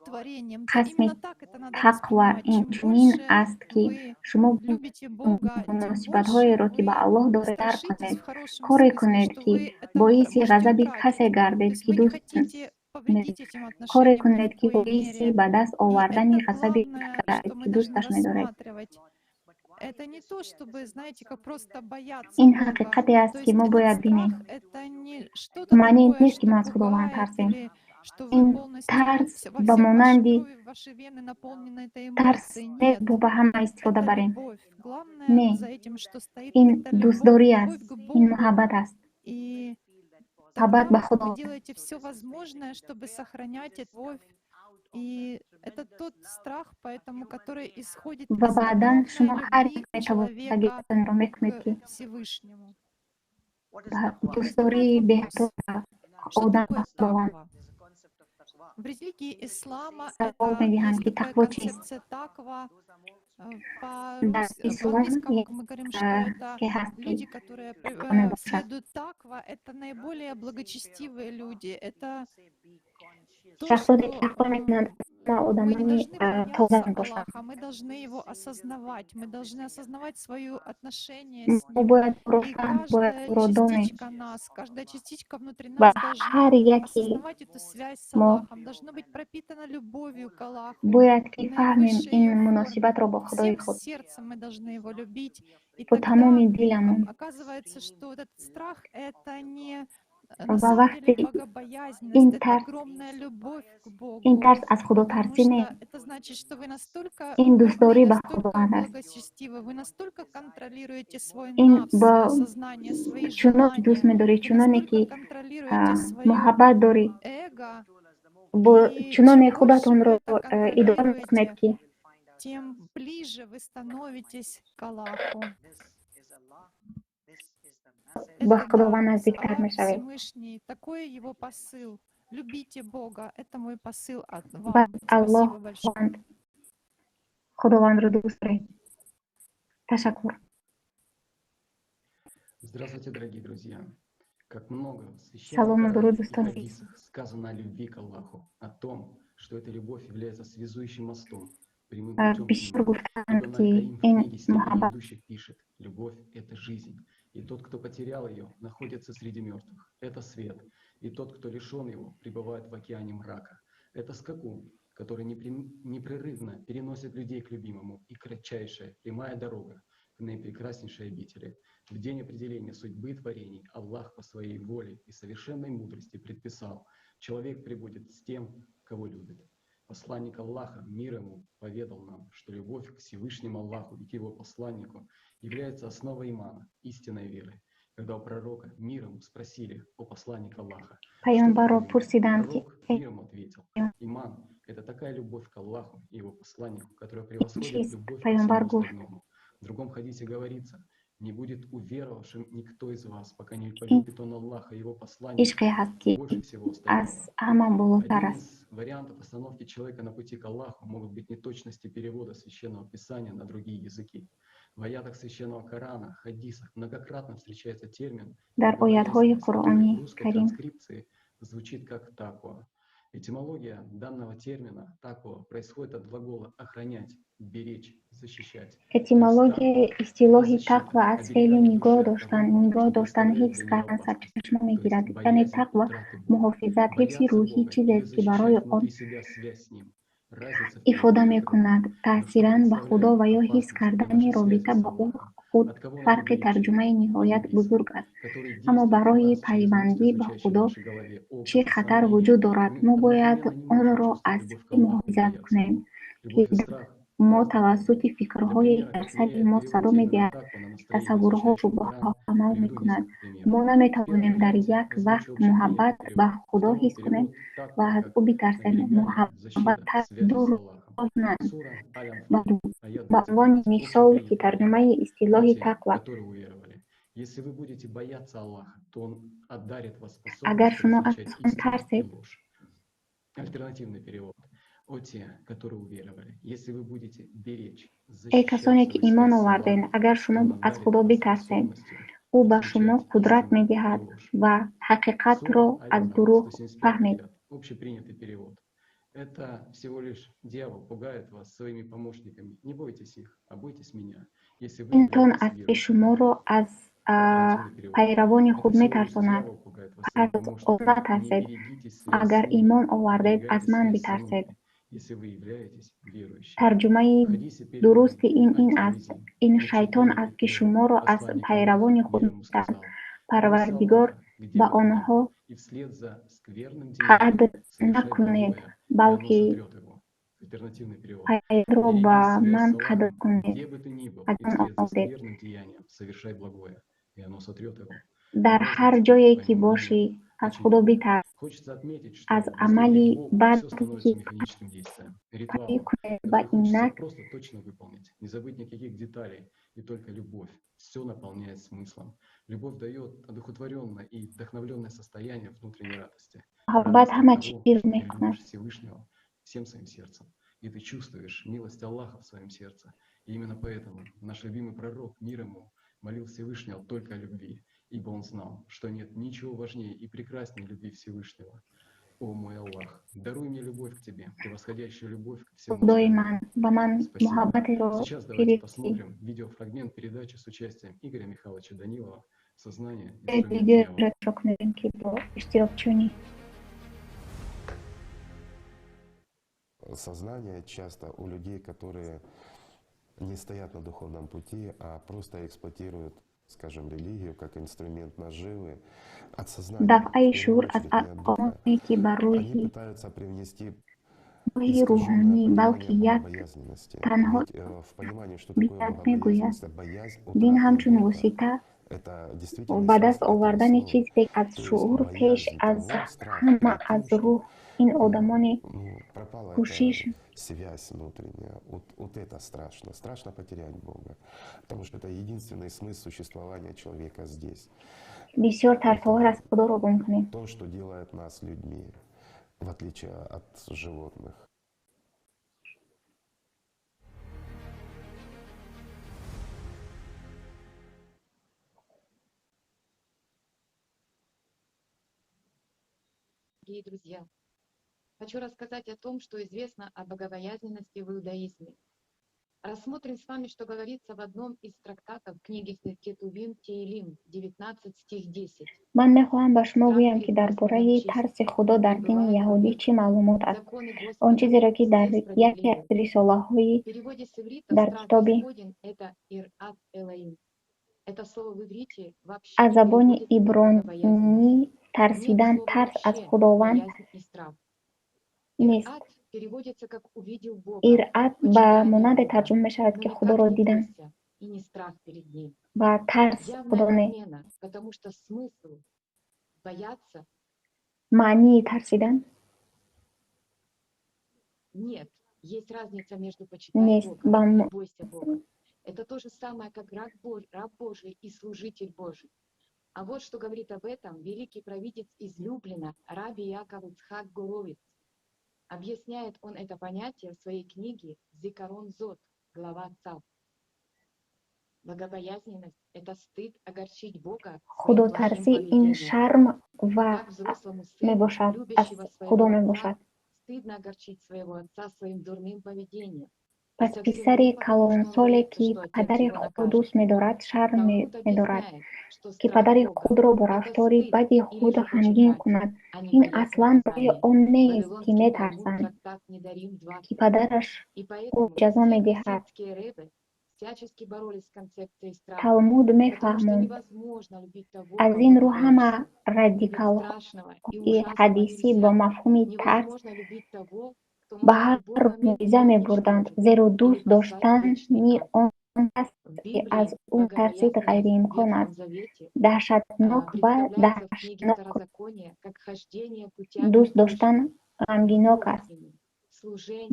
творением, то қасми именно так это надо тақва воспринимать. Чем инчунин больше аст, ки вы шумо любите Бога, тем больше муносибатҳоеро, ки ба вы Аллоҳ доред, дарк страшитесь кунед, в хорошем коре смысле, кунед, что ки вы это боиси можете ғазаби утратить. касе То гардед, есть ки вы не дӯст хотите повредить этим коре отношениям ни кунед, в ки коей боиси мере. ба даст И овардани это ғазаби главное, гардед, что мы ки должны дӯсташ медоред. рассматривать. Это не то, чтобы, знаете, как просто бояться Ин Бога. ҳақиқате аст, То ки есть мо этот бояд бинем. страх — это не что-то Маънии такое, нест, ки что мо аз Худованд пугает тарсем. или что вы Ин полностью тарс во ба всем вашей монанди крови, ваши вены наполнены этой тарс эмоцией. не Нет, бо ба ҳама истифода это барем. любовь. Главное Не, за этим, что стоит, ин это любовь, дӯстдорӣ любовь аст, к ин Богу. муҳаббат аст. И Муҳаббат тогда ба Худо. вы делаете все возможное, чтобы сохранять эту любовь. И это тот страх, поэтому, который исходит Ва из баъдан огромной шумо ҳар любви як метавонед человека тагирро мекунед, к ки Всевышнему. ба дӯстдории Возникает беҳтар вопрос, что одам ба такое Худованд. таква? В религии ислама Савол это медиҳанд, есть ки такая тақво чист? концепция таква. Дар ислом По-английскому як мы говорим, что это ке ҳаст, ки люди, которые тақво мебошад. следуют таква, это наиболее благочестивые люди, это то, Шахсоне, что ки тақво мекунанд, ҳама мы не одамони должны бояться тоза мебошанд. Аллаха, мы должны его осознавать, мы должны осознавать свое отношение с Мо ним. бояд ӯро И фаҳм, бояд каждая ӯро донем. частичка нас, каждая частичка внутри Ва нас должна ҳар яке осознавать эту связь с мо Аллахом, должна быть пропитана любовью к Аллаху, бояд ки в фаҳмем наивысшей ин ее форме. муносибатро бо Худои Всем худ. сердцем мы должны его любить. И Бо тогда тамоми диламон. оказывается, что вот этот страх — это не на Ва самом вақте деле ин богобоязненность, это тарс огромная любовь к ин Богу, тарс аз потому худотарсӣ не, что это значит, что вы настолько ин верны, дӯстдорӣ ба настолько Худованд аст. благочестивы, вы настолько контролируете свой Ин нафс, бо свое сознание, свои чунон дӯст желания, медорӣ, вы чуноне настолько ки контролируете свое муҳаббат дорӣ, эго, бо и чуноне чем больше вы худатонро это идора мекунед, контролируете, ки тем ближе вы становитесь к Аллаху. ба Это Худованд да, наздиктар Аллах мешавед. Всевышний, такой его посыл. Любите Бога, это мой посыл от Ба вам. Аллоҳ Спасибо большое. Худовандро дӯст доред. Ташаккур. Здравствуйте, дорогие друзья. Как много в священном Салому дуруд, Коране и дӯстон. хадисах сказано о любви к Аллаху, о том, что эта любовь является связующим мостом, прямым путем к Бисёр нему. гуфтаанд, Ибн ки Аль-Каим в ин книге «Степени муҳаббат идущих» пишет: «Любовь – это жизнь, и тот, кто потерял ее, находится среди мертвых. Это свет, и тот, кто лишен его, пребывает в океане мрака. Это скакун, который непрерывно переносит людей к любимому, и кратчайшая прямая дорога к наипрекраснейшей обители. В день определения судьбы творений Аллах по своей воле и совершенной мудрости предписал: человек пребудет с тем, кого любит. Посланник Аллаха, мир ему, поведал нам, что любовь к Всевышнему Аллаху и к его посланнику является основой имана, истинной веры. Когда у пророка, мир ему, спросили: «О посланник Аллаха», Паёмбарро пурсиданд, ки пророк, мир ему, ответил: «Иман – это такая любовь к Аллаху и его посланнику, которая превосходит чиз? Любовь ко Паёмбар всему гуфт: остальному». В другом хадисе говорится: «Не будет уверовавшим никто из вас, пока не полюбит он Аллаха и его посланника Ишқе ҳаст, ки больше всего остального». аз ҳама болотар Одним аст. из вариантов остановки человека на пути к Аллаху могут быть неточности перевода священного писания на другие языки. В аятах священного Корана, хадисах многократно встречается термин Дар оятҳои богобоязненность, который в Қуръони русской Карим транскрипции звучит как таква. Этимология данного термина таква происходит от глагола охранять, беречь, защищать. Этимологияи истилоҳи тақва аз феъли нигоҳ доштан, нигоҳ доштан, ҳифз кардан сарчашма мегирад. Яъне тақва муҳофизат, ҳифзи рӯҳӣ, чизест, ки барои он ифода мекунад. Таъсиран ба Худо ва ё ҳис кардани робита ба ӯ худ фарқи тарҷумаи ниҳоят бузург аст. Аммо барои пайвандӣ ба Худо чӣ хатар вуҷуд дорад? Мо бояд онро аз кӣ муҳофизат кунем, ки мо тавассути фикрҳое, ки дар сари мо садо медиҳад, тасаввурҳо, шубҳаҳо амал мекунад. Мо наметавонем дар як вақт муҳаббат ба Худо ҳис кунем ва аз ӯ битарсем. Муҳаббат ду роҳ. Ба унвони мисол, ки тарҷумаи истилоҳи тақва Если вы будете бояться Аллаха, то Он одарит вас Агар способностью шумо аз различать он истину и тарсед ложь. Альтернативный перевод. О те, которые уверовали, если вы будете беречь, Эй защищать касоне, ки свою имон связь с овардед, Аллахом, агар то шумо Он аз одарит Худо вас битарсед, способностью ӯ ба шумо различать қудрат истину и медиҳад ложь. ва ҳақиқатро Сура аз Аль-Ан'ам, дурӯғ 175 фаҳмед. Аят. Общепринятый перевод. Это всего лишь дьявол пугает вас своими помощниками. Не бойтесь их, а бойтесь меня. Если вы Интон являетесь аст, ки верующими. шуморо аз Альтернативный перевод. пайравони Это худ всего лишь метарсонад. дьявол пугает вас своими Пас аз он помощниками. Не натарсед. берегите связь с Агар ними, имон овардед, аз оберегайте ман связь со битарсед. мной, если вы являетесь верующими. Тарҷумаи В хадисе передано дурусти ин аст: Ат-Тирмизи, ин лучший шайтон принятый аст, ки перевод. шуморо аз Посланник Аллаха, пайравони худ мир ему, метарсонад. сказал: «Бойся Парвардигор Аллаха, где ба бы ты ни был, онҳо и вслед за скверным қадр деянием совершай накунед, благое, и оно балки сотрет его». Альтернативный перевод. пайро Береги ба связь ман с қадр Аллахом, кунед. где бы ты ни был, Аз и он вслед за овардед. скверным деянием совершай благое, и оно сотрет его. Дар ҳар Разница, ҷое по ки моему бошӣ, мнению, аз очень Худо велика. битарс. Хочется отметить, что Аз без амали любви к Богу бад, все ки становится механическим действием, пайӣ ритуалом, кунед ва который хочется инак просто точно выполнить, не забыть никаких деталей, и только любовь все наполняет смыслом. Любовь дает одухотворенное и вдохновленное состояние внутренней радости. Муҳаббат Радость от ҳама того, чиз что ты мекунад. любишь Всевышнего всем своим сердцем, и ты чувствуешь милость Аллаха в своем сердце. И именно поэтому наш любимый пророк, мир ему, молил Всевышнего только о любви, ибо он знал, что нет ничего важнее и прекраснее любви Всевышнего. О мой Аллах, даруй мне любовь к тебе, превосходящую любовь ко всему Худои остальному. ман, ба ман Спасибо. муҳаббатеро Сейчас давайте фиристӣ. посмотрим видеофрагмент передачи с участием Игоря Михайловича Данилова «Сознание. Инструмент Видеоро дьявола». тамошо кунем, ки бо иштирокчунӣ Сознание часто у людей, которые не стоят на духовном пути, а просто эксплуатируют, скажем, религию как инструмент наживы, от сознания, в Дафъаи первую шуур аз очередь, не от духа. оне, ки ба Они рӯҳи пытаются привнести роҳи искаженное рӯҳонӣ, понимание балки як богобоязненности. танҳо Ведь в понимании, что такое бидъат мегӯяд. богобоязненность, это боязнь Дин утраты ҳамчун Бога. восита Это действительно ба даст связь этого овардани слова. чизе аз То есть шуур пеш боязнь аз того, страх ҳама перед аз тем, что рӯҳ. Ин одамони ну, пропала кӯшиш эта связь внутренняя. Вот это страшно. Страшно потерять Бога. Потому что это единственный смысл существования человека здесь. Бисёр тарсовар Это аст Худоро гум кунем. то, что делает нас людьми, в отличие от животных. Дорогие друзья, хочу рассказать о том, что известно о богобоязненности в иудаизме. Рассмотрим с вами, что говорится в одном из трактатов книги Кетувим Теилим, 19 стих 10. Ман мехоҳам ба шумо Страх гӯям, ки перед дар Господом бораи чист, тарси Худо дар дини пребывает яҳудӣ вовек. чӣ маълумот аст. Законы Он Господа чизеро, ки дар все яке аз справедливы. рисолаҳои В переводе с иврита дар страх китоби Господень — это Ират Элоим. Это слово в иврите вообще аз не забони переводится как ибронӣ богобоязненность. Нет тарсидан, слова тарс аз вообще Худованд боязнь и страх. нест. Ират Иръат ба монанде тарҷума мешавад, ки Худоро дидан ва тарс Худо не. Маънии тарсидан нест. Ба Это то же самое, как раб Божий и служитель Божий. А вот что говорит об этом великий провидец из Люблина, раби Яков Ицхак Гуровиц. Объясняет он это понятие в своей книге «Зикарон Зот», глава Цав. Богобоязненность – это стыд огорчить Бога своим плохим Худотарсӣ ин поведением. шарм ва Как взрослому сыну, мебошад, аз любящего Худо своего отца, мебошад. стыдно огорчить своего отца своим дурным поведением. И Пас совсем писари не потому, что он калонсоле, боится, ки что отец падари его худро накажет. дӯст медорад, шарм Талмуд медорад, объясняет, что ки страх падари Бога худро бо – это рафтори стыд бади или худ же ғамгин почитать, кунад. а не Ин боязнь аслан барои наказания. он нест, ки Вавилонский Талмуд, метарсанд, трактат Недарим ки 20. падараш И ӯ поэтому ҷазо все медиҳад. хасидские рэбы всячески боролись с концепцией страха, Талмуд потому что мефаҳмонд. невозможно любить того, Аз кого ин ты рӯ ҳама боишься. Любить радикалҳои страшного и ужасного ҳадисӣ бо нельзя. мафҳуми тарс Невозможно любить того, кто ба может в ҳар любой момент мубориза тебя мебурданд, уничтожить зеро или дӯст послать в доштани вечный ад. он кас, В ки аз Библии ӯ тарсид, богобоязненность в ғайриимкон Ветхом аст. Завете Даҳшатнок ва представляется в книге даҳшатнок Второзакония как хождение путями дӯст доштан Божьими, ғамгинок аст. любовь к нему,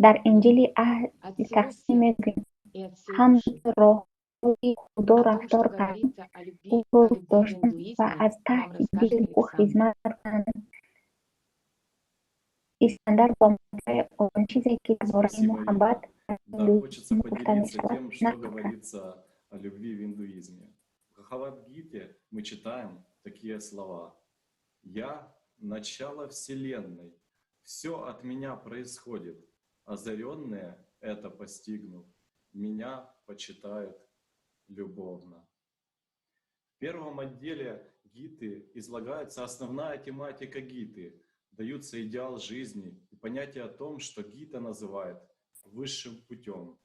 Дар служение ему Инҷили аҳди от всего тақсим сердца мегӯем: и от всей ҳам души. роҳҳои Худо О том, что рафтор кардан, говорится о любви, ӯро о дӯст любви в доштан ва индуизме, аз нам таҳти расскажет дил ӯ Александр. хизмат кардан. Искандар бо мавзӯи он чизе, ки дар бораи Спасибо, муҳаббат Рита. дар Да, хочется индуизм гуфта поделиться мешавад, тем, что нақл кард. говорится о любви в индуизме. В Бхагавад-гите мы читаем такие слова. «Я – начало Вселенной, все от меня происходит, озаренные это постигнув, меня почитают любовно». В первом отделе Гиты излагается основная тематика Гиты, даются идеал жизни и понятие о том, что Гита называет высшим путем.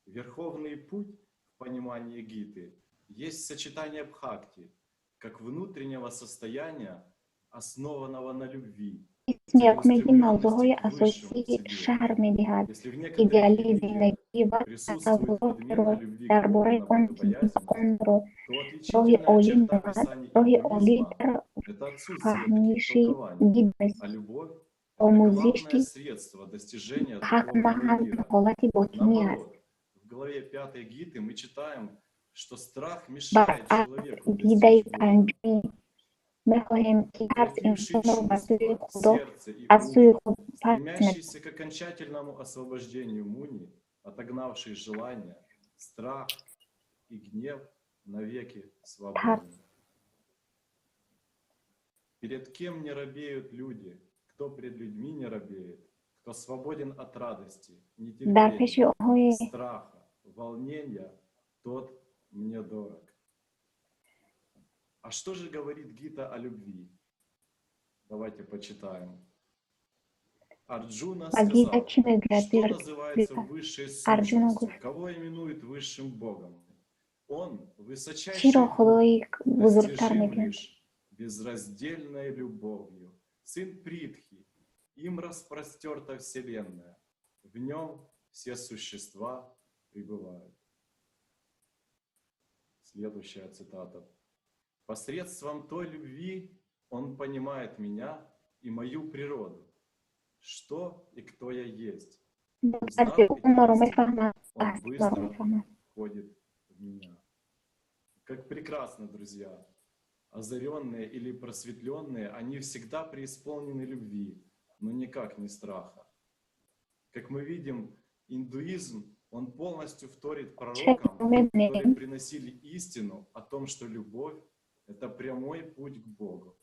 Верховный путь в понимании Гиты есть сочетание бхакти, как внутреннего состояния, основанного на любви, Қисми якуми ин целеустремленности мавзӯъҳои к высшему в асосии себе. шарҳ медиҳад: Если в некоторых идеали религиях зиндагӣ ва присутствует тасаввуротро подмена любви дар к Богу бораи на он, ки богобоязненность, онро то роҳи отличительная олӣ черта меномад. писаний Роҳи олӣ индуизма дар – это отсутствие таких фаҳмиши толкований, гид а любовь – это омӯзиши главное средство достижения ҳақ духовного маҳз мира. ҳолати ботинӣ аст. Наоборот, в главе 5 Гиты мы читаем, что страх мешает Баръакс, человеку гидаи достичь Бога. панҷумӣ мехоҳем, ки тарс Укрепивший инсонро ба сӯи чувства, Худо сердце и аз ум, сӯи худ пас медорад. стремящийся к окончательному освобождению муни, отогнавший желания, страх и гнев, навеки Тарс свободен. Перед кем не робеют люди, кто пред людьми не робеет, кто свободен от радости, дар пеши нетерпения, онҳое страха, волнения, тот мне дорог. А что же говорит Гита о любви? Давайте почитаем. Арджуна Ба Гита сказал, чӣ мегӯяд? что называется высшей Арҷуна сущностью, гуфт: кого именуют высшим Богом? Он высочайший чиро Дух, Худои бузургтар достижим мегӯянд? лишь безраздельной любовью. Сын Притхи, им распростерта вселенная, в нем все существа пребывают. Следующая цитата. Посредством той любви он понимает меня и мою природу, что и кто я есть. Узнав Баъзе эти ӯ маро истины, мефаҳмад, он аст маро быстро мефаҳмад. входит в меня. Как прекрасно, друзья! Озаренные или просветленные, они всегда преисполнены любви, но никак не страха. Как мы видим, индуизм, он полностью вторит пророкам, мебинем, которые приносили истину о том, что любовь – это прямой путь к Богу.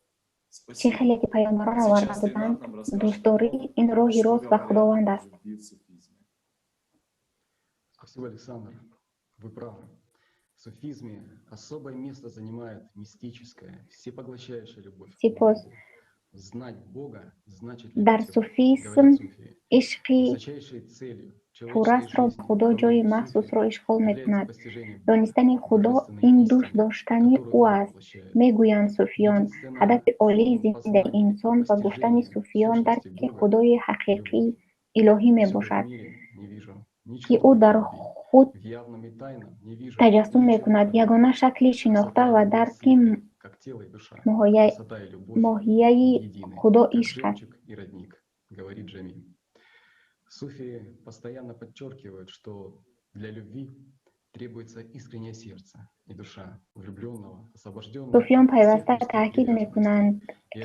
Чӣ Спасибо. хеле ки паёмбарон оварда Сейчас буданд, Ренат нам расскажет о дӯстдорӣ том, ин роҳи что рост ба говорят Худованд о аст. любви в суфизме. Спасибо, Александр. Вы правы. В суфизме особое место занимает мистическая, всепоглощающая любовь к Сипос Богу. Знать Бога значит дар любить Его, суфизм говорят суфии. ишқи Высочайшей целью человеческой пуррастро ба жизни, Худо по ҷои мнению суфиев, махсусро ишғол является мекунад. постижение Бога, Донистани Худо божественной ин дӯст истины, доштани которую ӯ он аст, воплощает. мегӯянд суфиён. Единственное Ҳадафи олии зиндагии познание и инсон ба гуфтани постижение суфиён сущности дарки Бога Худои — ҳақиқӣ, любовь. Илоҳӣ мебошад, ки ӯ дар худ таҷассум мекунад. Ягона шакли шинохта ва дарки моҳияи Худо ишқ аст. Суфии постоянно подчеркивают, что для любви требуется искреннее сердце и душа влюбленного, освобожденного. Суфиён пайваста таъкид мекунанд,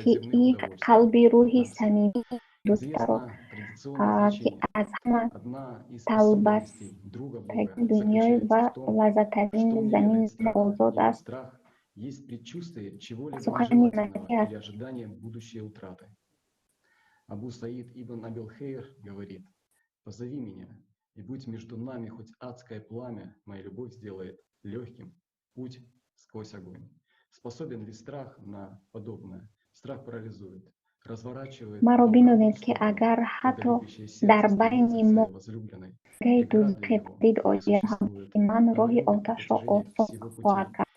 ки ишқ қалби рӯҳи самимии дӯстаро, ки аз ҳама талбастарин дунё ва лаззаттарин замин озод аст, сухани масеҳ аст. Абу Саид ибн Абилхейр говорит: «Позови меня, и будь между нами хоть адское пламя, моя любовь сделает легким путь сквозь огонь». Способен ли страх на подобное? Страх парализует, разворачивает. Маро бинозед, ки агар ҳатто дар байни мо гаи дӯзахе падид ояд, муҳаббати ман роҳи оташро осон хоҳад кард.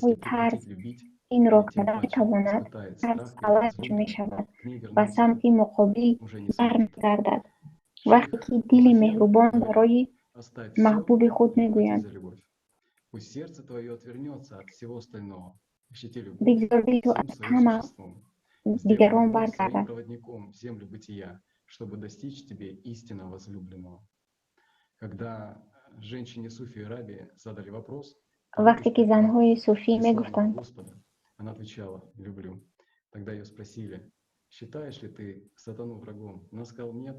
Оё тарс инро карда метавонад? Тарс фалаҷ мешавад, ба самти муқобил бармегардад. Вақте ки дили меҳрубон барои маҳбуби худ мегӯяд: «Бигзор дили ту аз ҳама дигарон баргардад», чтобы достичь тебе истинного возлюбленного. Когда женщине Суфии Раби задали вопрос, вақте ки занҳои суфӣ мегуфтанд, она отвечала: «Люблю». Тогда ее спросили: «Считаешь ли ты сатану врагом?» Она сказала: «Нет».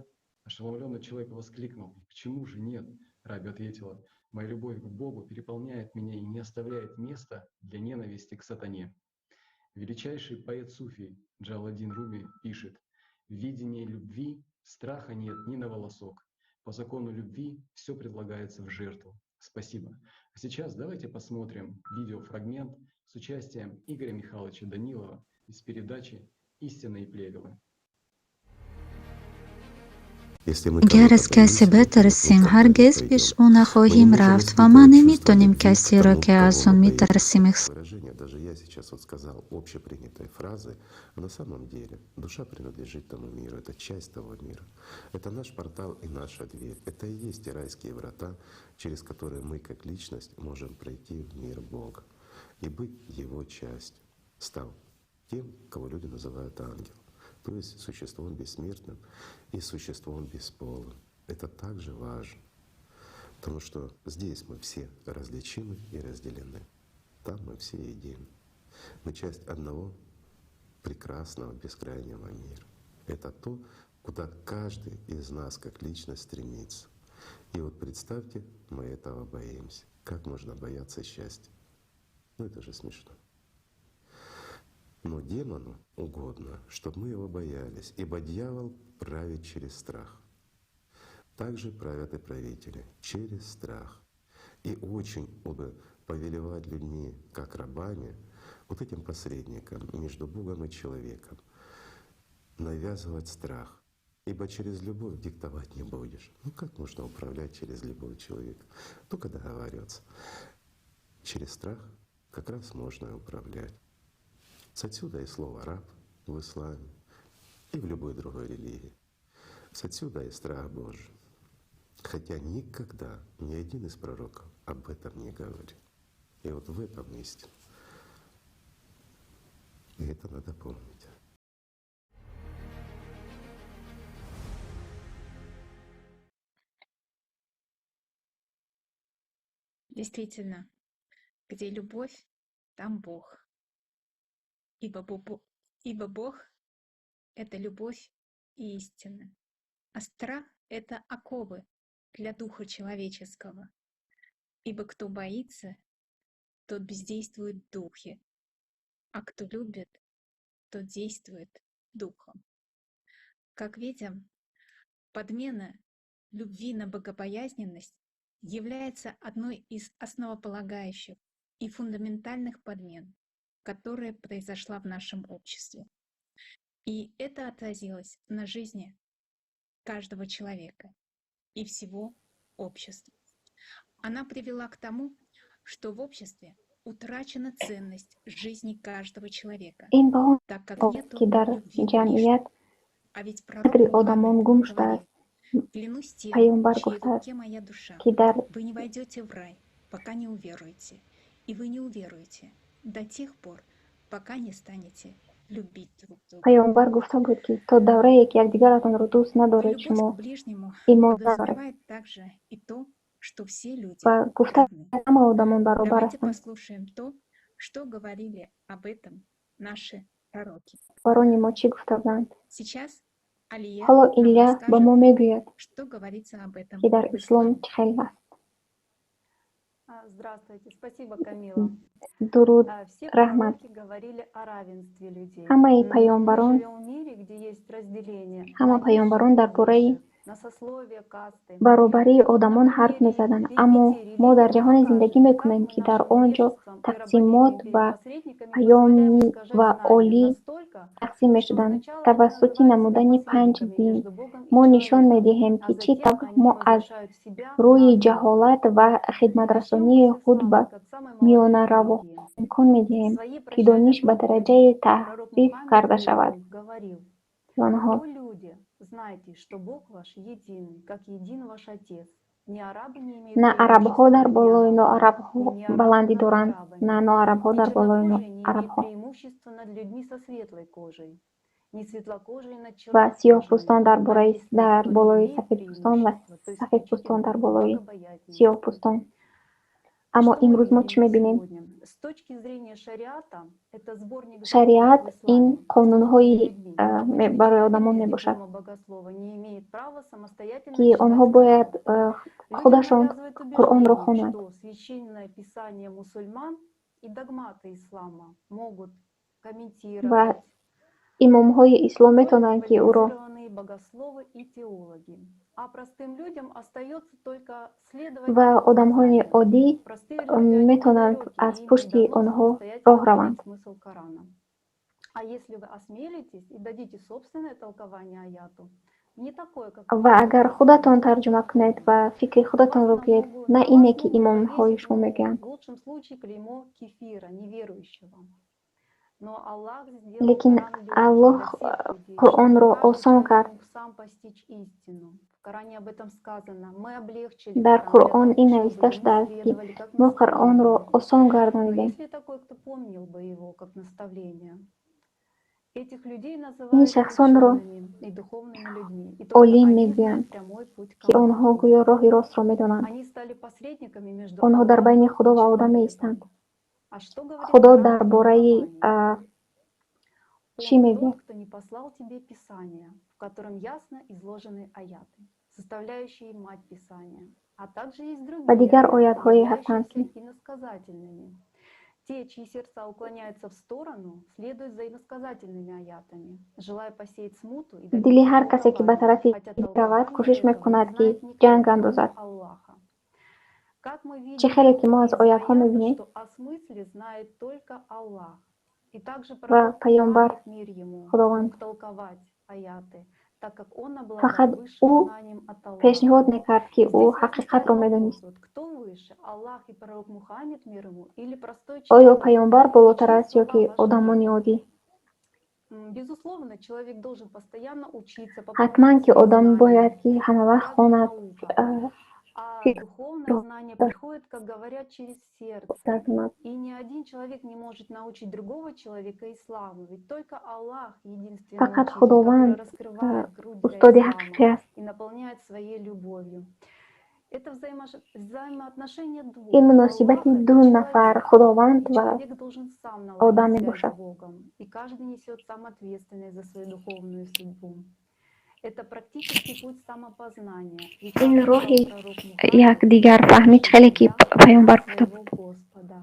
Ошеломленный человек воскликнул: «Почему же нет?» Раби ответила: «Моя любовь к Богу переполняет меня и не оставляет места для ненависти к сатане». Величайший поэт Суфий Джаладдин Руми пишет: «В видении любви страха нет ни на волосок. По закону любви все предлагается в жертву». Спасибо. А сейчас давайте посмотрим видеофрагмент с участием Игоря Михайловича Данилова из передачи «Истинные плевелы». Агар аз касе битарсем, ҳаргиз пеш ӯ нахоҳем рафт ва ма наметонем касеро, ки аз он метарсем, Даже я сейчас вот сказал общепринятой фразы, но на самом деле душа принадлежит тому миру, это часть того мира. Это наш портал и наша дверь. Это и есть те райские врата, через которые мы как личность можем пройти в мир Бога и быть Его частью, став тем, кого люди называют ангелом, то есть существом бессмертным и существом бесполым. Это также важно, потому что здесь мы все различимы и разделены. Там мы все едины. Мы часть одного прекрасного бескрайнего мира. Это то, куда каждый из нас как личность стремится. И вот представьте, мы этого боимся. Как можно бояться счастья? Ну это же смешно. Но демону угодно, чтобы мы его боялись, ибо дьявол правит через страх. Также правят и правители через страх. И очень удобно повелевать людьми, как рабами, вот этим посредником между Богом и человеком, навязывать страх. Ибо через любовь диктовать не будешь. Ну как можно управлять через любовь человека? Только договариваться. Через страх как раз можно и управлять. Отсюда и слово «раб» в исламе и в любой другой религии. Отсюда и страх Божий. Хотя никогда ни один из пророков об этом не говорил. И вот в этом истина. И это надо помнить. Действительно, где любовь, там Бог. Ибо Бог — это любовь и истина, а страх — это оковы для духа человеческого. Ибо кто боится, тот бездействует в духе, а кто любит, тот действует духом. Как видим, подмена любви на богобоязненность является одной из основополагающих и фундаментальных подмен, которая произошла в нашем обществе. И это отразилось на жизни каждого человека и всего общества. Она привела к тому, что в обществе утрачена ценность жизни каждого человека, Ин ба он так как аст, нету ки дар любви к ҷамъият ближнему. А ведь пророк қадри Мухаммад одамон гум говорил: шудааст. Клянусь тем, Паёмбар в чьей гуфтааст, руке моя душа, ки дар вы не войдете в рай, пока не уверуете, и вы не уверуете до тех пор, пока не станете любить друг друга. Паёмбар гуфта буд, ки то даврае, ки якдигаратонро дӯст надоред, Любовь шумо к ближнему имон надоред. подразумевает также и то, что все люди Ва гуфта, равны. ҳама одамон баробар Давайте ҳастанд. Послушаем то, что говорили об этом наши пророки. Барони мо чӣ гуфта буданд? Сейчас Алия Ҳоло нам Илия ба мо расскажет, мегӯяд, что говорится об этом ки дар в ислом исламе. Чӣ хел аст. Здравствуйте, спасибо, Камила. Дуруд, Все раҳмат. Пророки говорили о равенстве людей. Ҳамаи Но мы паёмбарон живем в мире, где есть разделение ҳама на паёмбарон низших дар и бораи высших, на сословия, касты. Баробарии одамон ҳарф мезаданд, аммо мо дар ҷаҳоне зиндагӣ мекунем, ки дар он ҷо тақсимот ба паёнӣ ва олӣ тақсим мешуданд. Тавассути намудани панҷ дин мо нишон медиҳем, ки чӣ тавр мо аз рӯи ҷаҳолат ва хидматрасонии худ ба миёнаравҳо имкон медиҳем, ки дониш ба дараҷае тахфиф карда шавад. Онҳо О люди, знайте, что Бог ваш единый, как един ваш Отец. Ни арабы не имеют На арабҳо преимущества дар над болои неарабами, ноарабҳо ни неарабы баландӣ над доранд, арабами, на ноарабҳо ни дар болои чернокожие не имеют арабҳо преимущества над людьми со светлой кожей, ни светлокожие над ва чернокожими. сиёҳпӯстон дар А бораи единственный, дар кто болои имеет сафедпӯстон ва преимущество, то сафедпӯстон исключительно дар болои богобоязненности. сиёҳпӯстон. Аммо Что мы имрӯз мо видим чӣ мебинем? сегодня? С точки зрения шариата, это сборник законов Шариат в ин исламе, қонунҳои людьми. Э, барои одамон Без мебошад, диплома богослова не имеет права самостоятельно ки онҳо читать бояд Коран. э, худашон Қуръонро хонанд. Что священное писание мусульман и догматы ислама могут Ва комментировать имомҳои ислом метавонанд, ки ӯро квалифицированные богословы и теологи. А простым людям остается только следовать ва одамҳои оддӣ Простые люди, они метавонанд недалекие, аз им не пушти дано онҳо самостоятельно роҳ понять раванд. Смысл Корана. А если вы осмелитесь и дадите собственное толкование аяту, не такое, как Ва агар худатон тарҷума кунед ва фикри худатонро гӯед, на ине, ки имомҳои шумо мегӯянд. В лучшем случае клеймо кефира, неверующего. Но Аллах сделал Лекин Коран легким для Аллоҳ всех людей, чтобы Қуръонро каждый осон человек кард. Мог сам постичь истину. В Коране об этом сказано. Мы облегчили Дар Коран для Қуръон того, ин чтобы нависта ему шудааст, ки следовали как мо Қуръонро наставлению. Осон Но гардонидем. есть ли такой, кто помнил бы его как наставление? Этих людей Ин называют шахсонро учеными и духовными людьми, и только олим они мегӯянд, знают прямой путь к ки онҳо Аллаху. гӯё роҳи ростро медонанд. Они стали посредниками между Онҳо дар Аллахом байни и Худо ва одам человеком. меистанд. А что говорит Худо Коран дар о бораи толковании? Чӣ Он мегӯяд? тот, кто не послал тебе Писание, в котором ясно изложены аяты, составляющие мать Писания. А также есть Ва другие дигар аяты, оятҳое ҳастанд, являющиеся ки иносказательными. Те, чьи сердца уклоняются в сторону, следуют за иносказательными аятами, желая посеять смуту и дили добиться ҳар касе, ки ба толкования, тарафи хотя равад, толкование кӯшиш этого не мекунад, ки знает никто, ҷанг кроме андозад. Аллаха. Как мы Чӣ видим хеле ки мо аз из оятҳо аята, мебинем, что о смысле знает только Аллах. И также ва пророк паёмбар Мухаммед, мир ему, Худованд мог толковать аяты, так как он обладал фақат высшим ӯ знанием от Аллаха. пешниҳод мекард, ки И ӯ здесь ҳақиқатро возникает вопрос, медонист. вот кто выше, Аллах и пророк Мухаммед, мир ему, или простой Оё человек? паёмбар И болотар чьи аст ё слова ки важнее? одамони оддӣ? Безусловно, человек должен постоянно учиться, Ҳатман пополнять ки свои одам знания, бояд ки ҳамавақт развить хонад, наука. А фикр духовное знание приходит, как говорят, через сердце. кунад. И ни один человек не может научить другого человека исламу, ведь только Аллах единственный Фақат учитель, который Худованд раскрывает грудь для устоди ислама ҳақиқӣ аст. И наполняет своей любовью. Это взаимоотношения двух, Ин муносибати Аллаха и ду нафар, человека. Худованд И ва человек должен сам наладить одам связь с мебошад. Богом, и каждый несет сам ответственность за свою духовную судьбу. Это практический путь самопознания. Ведь, как Ин сказал роҳи пророк Мухаммад, якдигарфаҳмӣ, чӣ хеле ки паёмбар гуфта своего буд. Господа.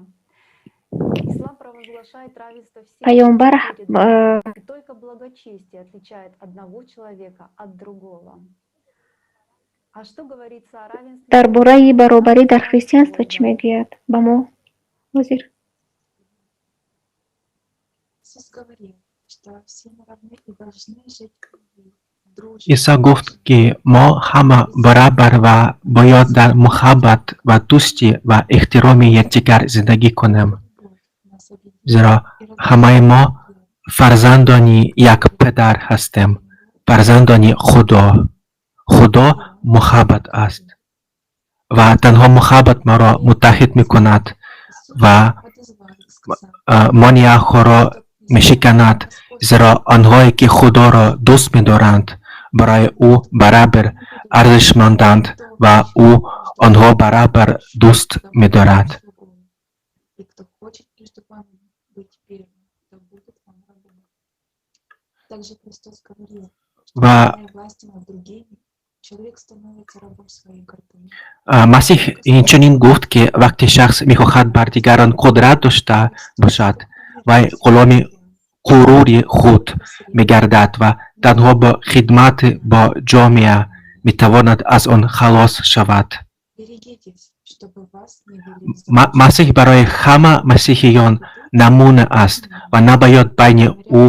Ислам провозглашает равенство всех Паёмбар людей перед Богом, и только благочестие отличает одного человека от другого. А что говорится о равенстве Дар бораи баробарӣ дар христиан христианство чӣ сегодня? Мегӯяд ба мо ҳозир? Иисус говорил, что все мы равны и должны жить в любви, в дружбе. Исо гуфт, ки мо ҳама барабар ва бояд дар муҳаббат ва дӯстӣ ва эҳтироми якдигар зиндагӣ кунем, Нас объединяет зеро и ҳамаи мо разлучает. Фарзандони як падар ҳастем, фарзандони Худо. Худо муҳаббат аст ва танҳо муҳаббат моро муттаҳид мекунад ва монеаҳоро мешиканад, зеро онҳое ки Худоро дӯст медоранд, барои ӯ барабар арзишманданд ва ӯ онҳо барабар дӯст медорад. Ва Масеҳ инчунин гуфт, ки вақте шахс мехоҳад бар дигарон қудрат дошта бошад, вай ғуломи ғурури худ мегардад ва танҳо бо хидмат бо ҷомеа метавонад аз он халос шавад. Масеҳ барои ҳама масеҳиён намуна аст ва набояд байни ӯ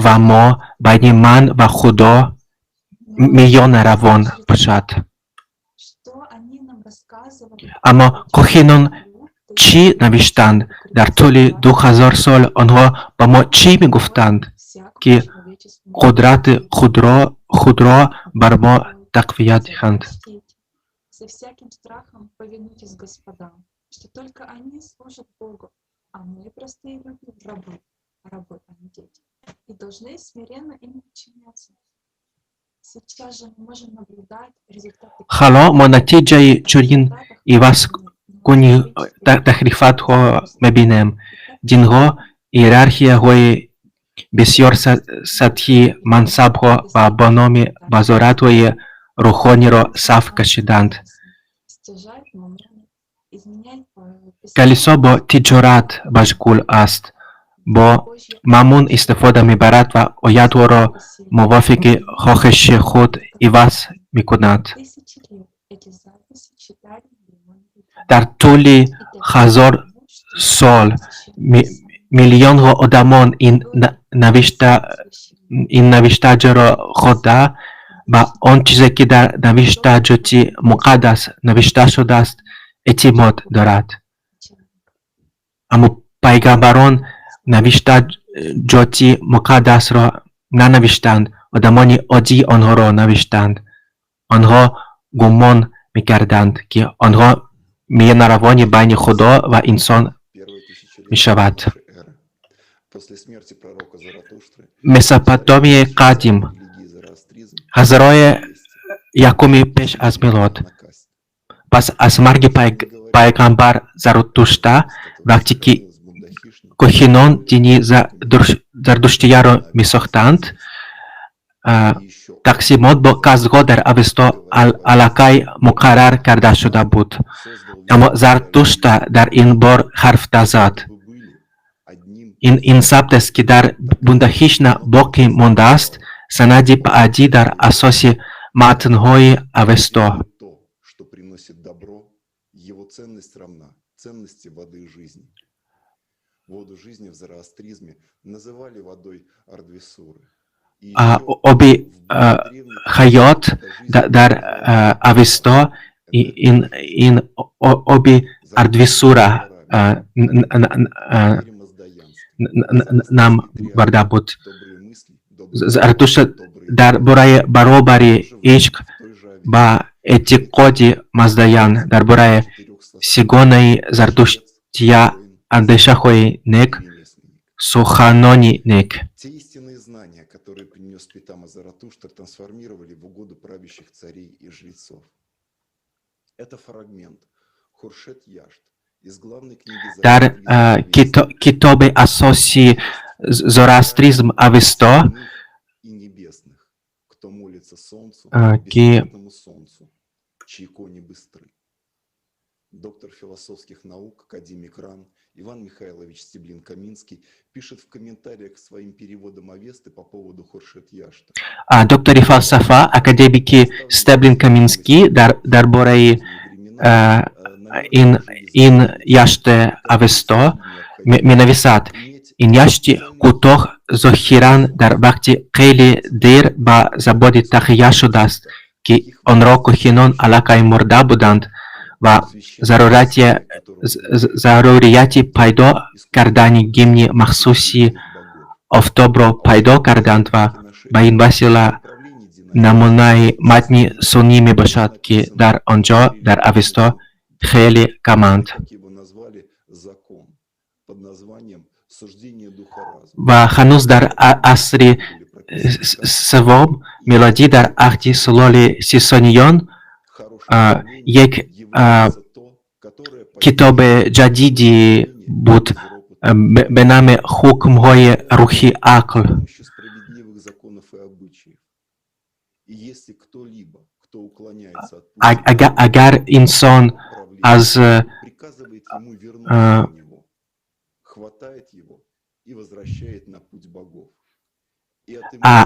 ва мо, байни ман ва Худо миёнаравон бошад. Аммо кохинон чӣ навиштанд? Дар тӯли 2000 сол онҳо ба мо чӣ мегуфтанд, ки қудрати худро бар мо тақвият диҳанд? Ҳало мо натиҷаи чунин ивазкунӣ таҳрифотҳо мебинем. Динҳо иерархияҳои бисёрсатҳӣ, мансабҳо ва бо номи вазоратҳои рӯҳониро саф кашиданд. Калисо бо тиҷорат машғул аст, бо мамун истифода мебарад ва оятҳоро мувофиқи хоҳиши худ иваз мекунад. Дар тӯли 1000 сол миллионҳо одамон ин навиштаҷотро хонда, ба он чизе ки дар навиштаҷоти муқаддас навишта шудааст, эътимод дорад. Аммо пайғамбарон навиштаҷоти муқаддасро нанавиштанд, одамони оддӣ онҳоро навиштанд. Онҳо гумон мекарданд, ки онҳо миёнаравони байни Худо ва инсон мешавад. Месопотамияи қадим, ҳазораи якуми пеш аз милод. Пас аз марги пайғамбар Заратушта, вақте ки кохинон дини зардуштияро месохтанд, тақсимот бо кастҳо дар Авесто аллакай муқаррар карда шуда буд. Аммо Зардушта дар ин бор ҳарф назад. Ин сабтест, ки дар Бундахишна боқӣ мондааст, санади баъдӣ дар асоси матнҳои Авесто. Оби ҳаёт дар Авесто ин оби Ардвисура нам бурда буд. Заратушта дар бораи баробари ишқ ба эътиқоди маздаян, дар бораи сегонаи зардуштия андешаҳои нек, суханони нек. Которые принес Спитама Заратуштра, трансформировали в угоду правящих царей и жрецов. Это фрагмент Хуршед Яшт из главной книги Дар китоби асосии зороастризм Авесто, и небесных, кто молится солнцу, ки бессмертному солнцу, чьи кони быстры. Доктор философских наук, академик РАН Иван Михайлович Стеблин-Каминский пишет в комментариях к своим переводам Авесты по поводу Хуршед Яшта. Доктори фалсафа, академики Стеблин Каминский дар бораи ин яште Авесто менависад: ин яшти кӯтоҳ зоҳиран дар вақти хеле дер ба забони таҳия шудааст, ки онро кохинон аллакай мурда буданд ва зарурияти пайдо кардани гимни махсуси офтобро пайдо карданд ва ба ин васила Намунаи матни суннӣ мебошад, ки дар он ҷо дар Авесто хеле каманд. Ва ҳанӯз дар асри севум милодӣ дар аҳди сулоли Сисониён як китоби ҷадиди буд бе нами «Ҳукмҳои рӯҳи ақл». Агар инсон аз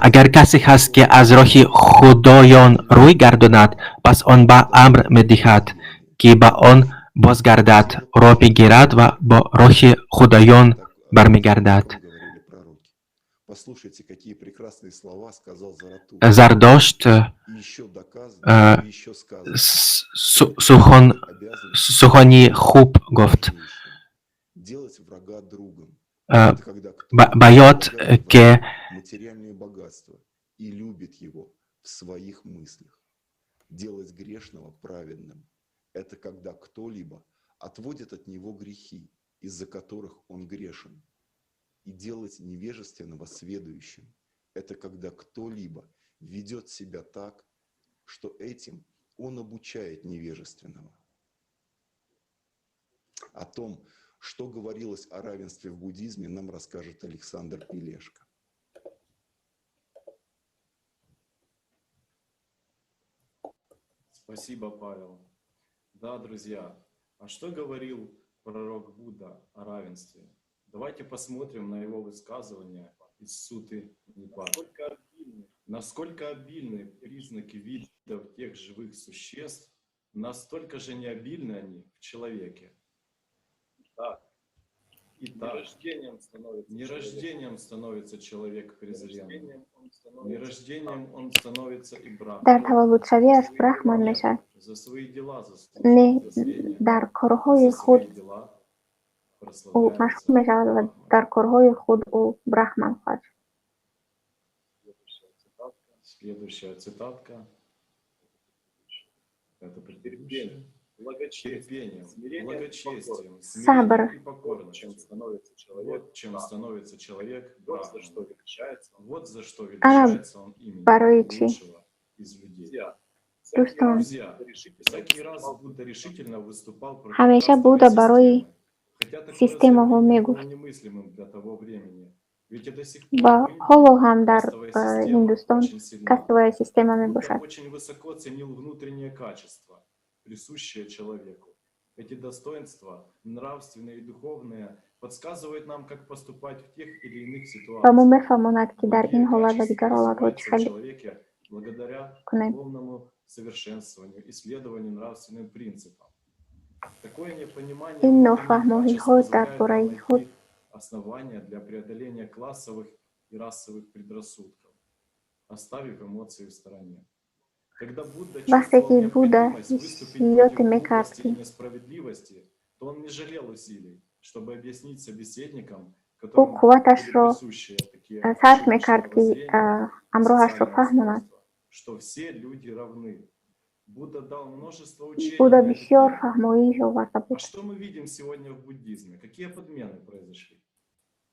агар касе ҳаст, ки аз роҳи худоён рӯй гардонад, пас он ба амр медиҳад, ки ба он бозгардад, ӯро бигирад ва бо роҳи худоён бармегардад. Зардошт сухани хуб гуфт. Ба ёд, ки Делать грешного праведным – это когда кто-либо отводит от него грехи, из-за которых он грешен. И делать невежественного сведущим – это когда кто-либо ведет себя так, что этим он обучает невежественного. О том, что говорилось о равенстве в буддизме, нам расскажет Александр Пелешко. Спасибо, Павел. Да, друзья, а что говорил пророк Будда о равенстве? Давайте посмотрим на его высказывание из Суты Нипата. Насколько обильны признаки видов тех живых существ, настолько же необильны они в человеке. Итак, не рождением становится человек презренным, не рождением он становится и брахманом. Дар таваллудшавиаш брахман мешавад. За свои дела заслуживает Не презрение, дар корҳои за худ свои дела ӯ прославляется машҳур мешавад ва дар корҳои худ ӯ брахман хоҳад шуд. Следующая цитатка. Это предыдущая. Терпением, благочестием, Сабр. смирением и покорностью. Вот чем становится человек брахманом. Вот за что Ана величается он именем барои чӣ? лучшего из людей. Дӯстон, Друзья, всякий раз Будда решительно выступал против ҳамеша кастовой Будда барои системы. Хотя такое системаҳо заявление было мегуфт немыслимым для того времени. Ведь и до сих пор ва в Индии ҳоло ҳам дар кастовая система Ҳиндустон очень сильна. кастовая система Будда мебошад. очень высоко ценил внутреннее качество, присущее человеку. Эти достоинства, нравственные и духовные, подсказывают нам, как поступать в тех или иных Ба мо ситуациях. мефаҳмонад, ки дар Благие ин ҳолат ва качества дигар ҳолатҳо чӣ развиваются в хел человеке благодаря кунем. духовному совершенствованию, исследованию нравственным принципам. Такое непонимание Ин внутренних качеств нофаҳмоҳиҳо дар позволяет нам бораи худ найти основания для преодоления классовых и расовых предрассудков, оставив эмоции в стороне. Когда Будда Вақте чувствовал ки Будда необходимость выступить ҳиссиёте против мекард, глупости ки и несправедливости, то он не жалел усилий, чтобы объяснить собеседникам, ӯ которым были қувваташро присущи такие сарф ошибочные мекард, ки воззрения и ҳамроҳашро социальное фаҳмонад. устройство, что все люди равны. Будда дал множество учений Будда на эту бисёр тему. фаҳмоиш оварда А буд. что мы видим сегодня в буддизме? Какие подмены произошли?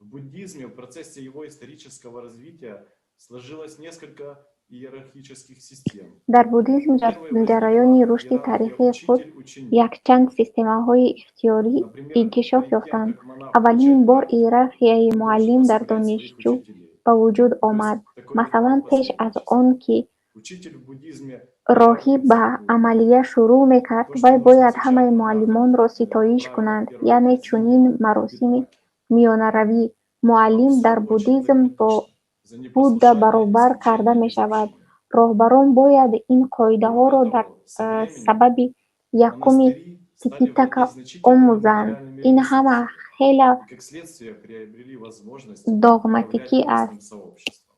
В буддизме в процессе его исторического развития сложилось несколько иерархических систем. Дар буддизм дар Первой возникла ҷараёни рушди иерархия таърихии худ учитель-ученик. якчанд системаҳои ихтиёрӣ Например, инкишоф перед тем, ёфтанд. как монах Аввалин получает бор брахму, иерархияи он должен муаллим дар прославлять своих донишҷӯ учителей. ба вуҷуд То есть омад. такой Масалан, ритуал пеш аз посредничества. он ки Учитель в буддизме роҳиб ба приравнивается к Будде. амалия шурӯъ мекард, То, что вай нужно бояд изучать ҳамаи монахам, муаллимонро например, ситоиш правила кунанд, первого яъне презрения чунин и маросими так. миёнаравӣ. Муаллим Всё дар очень буддизм бо прагматично. За Будда непослушание баробар карда исключение из мешавад. общины. Роҳбарон бояд ин қоидаҳоро Кроме дар того, со временем сабаби якуми монастыри стали Типитака владеть значительными омӯзанд. материальными Ин ҳама ресурсами хеле и, как следствие, приобрели возможность управлять догматикӣ местным аст. сообществом.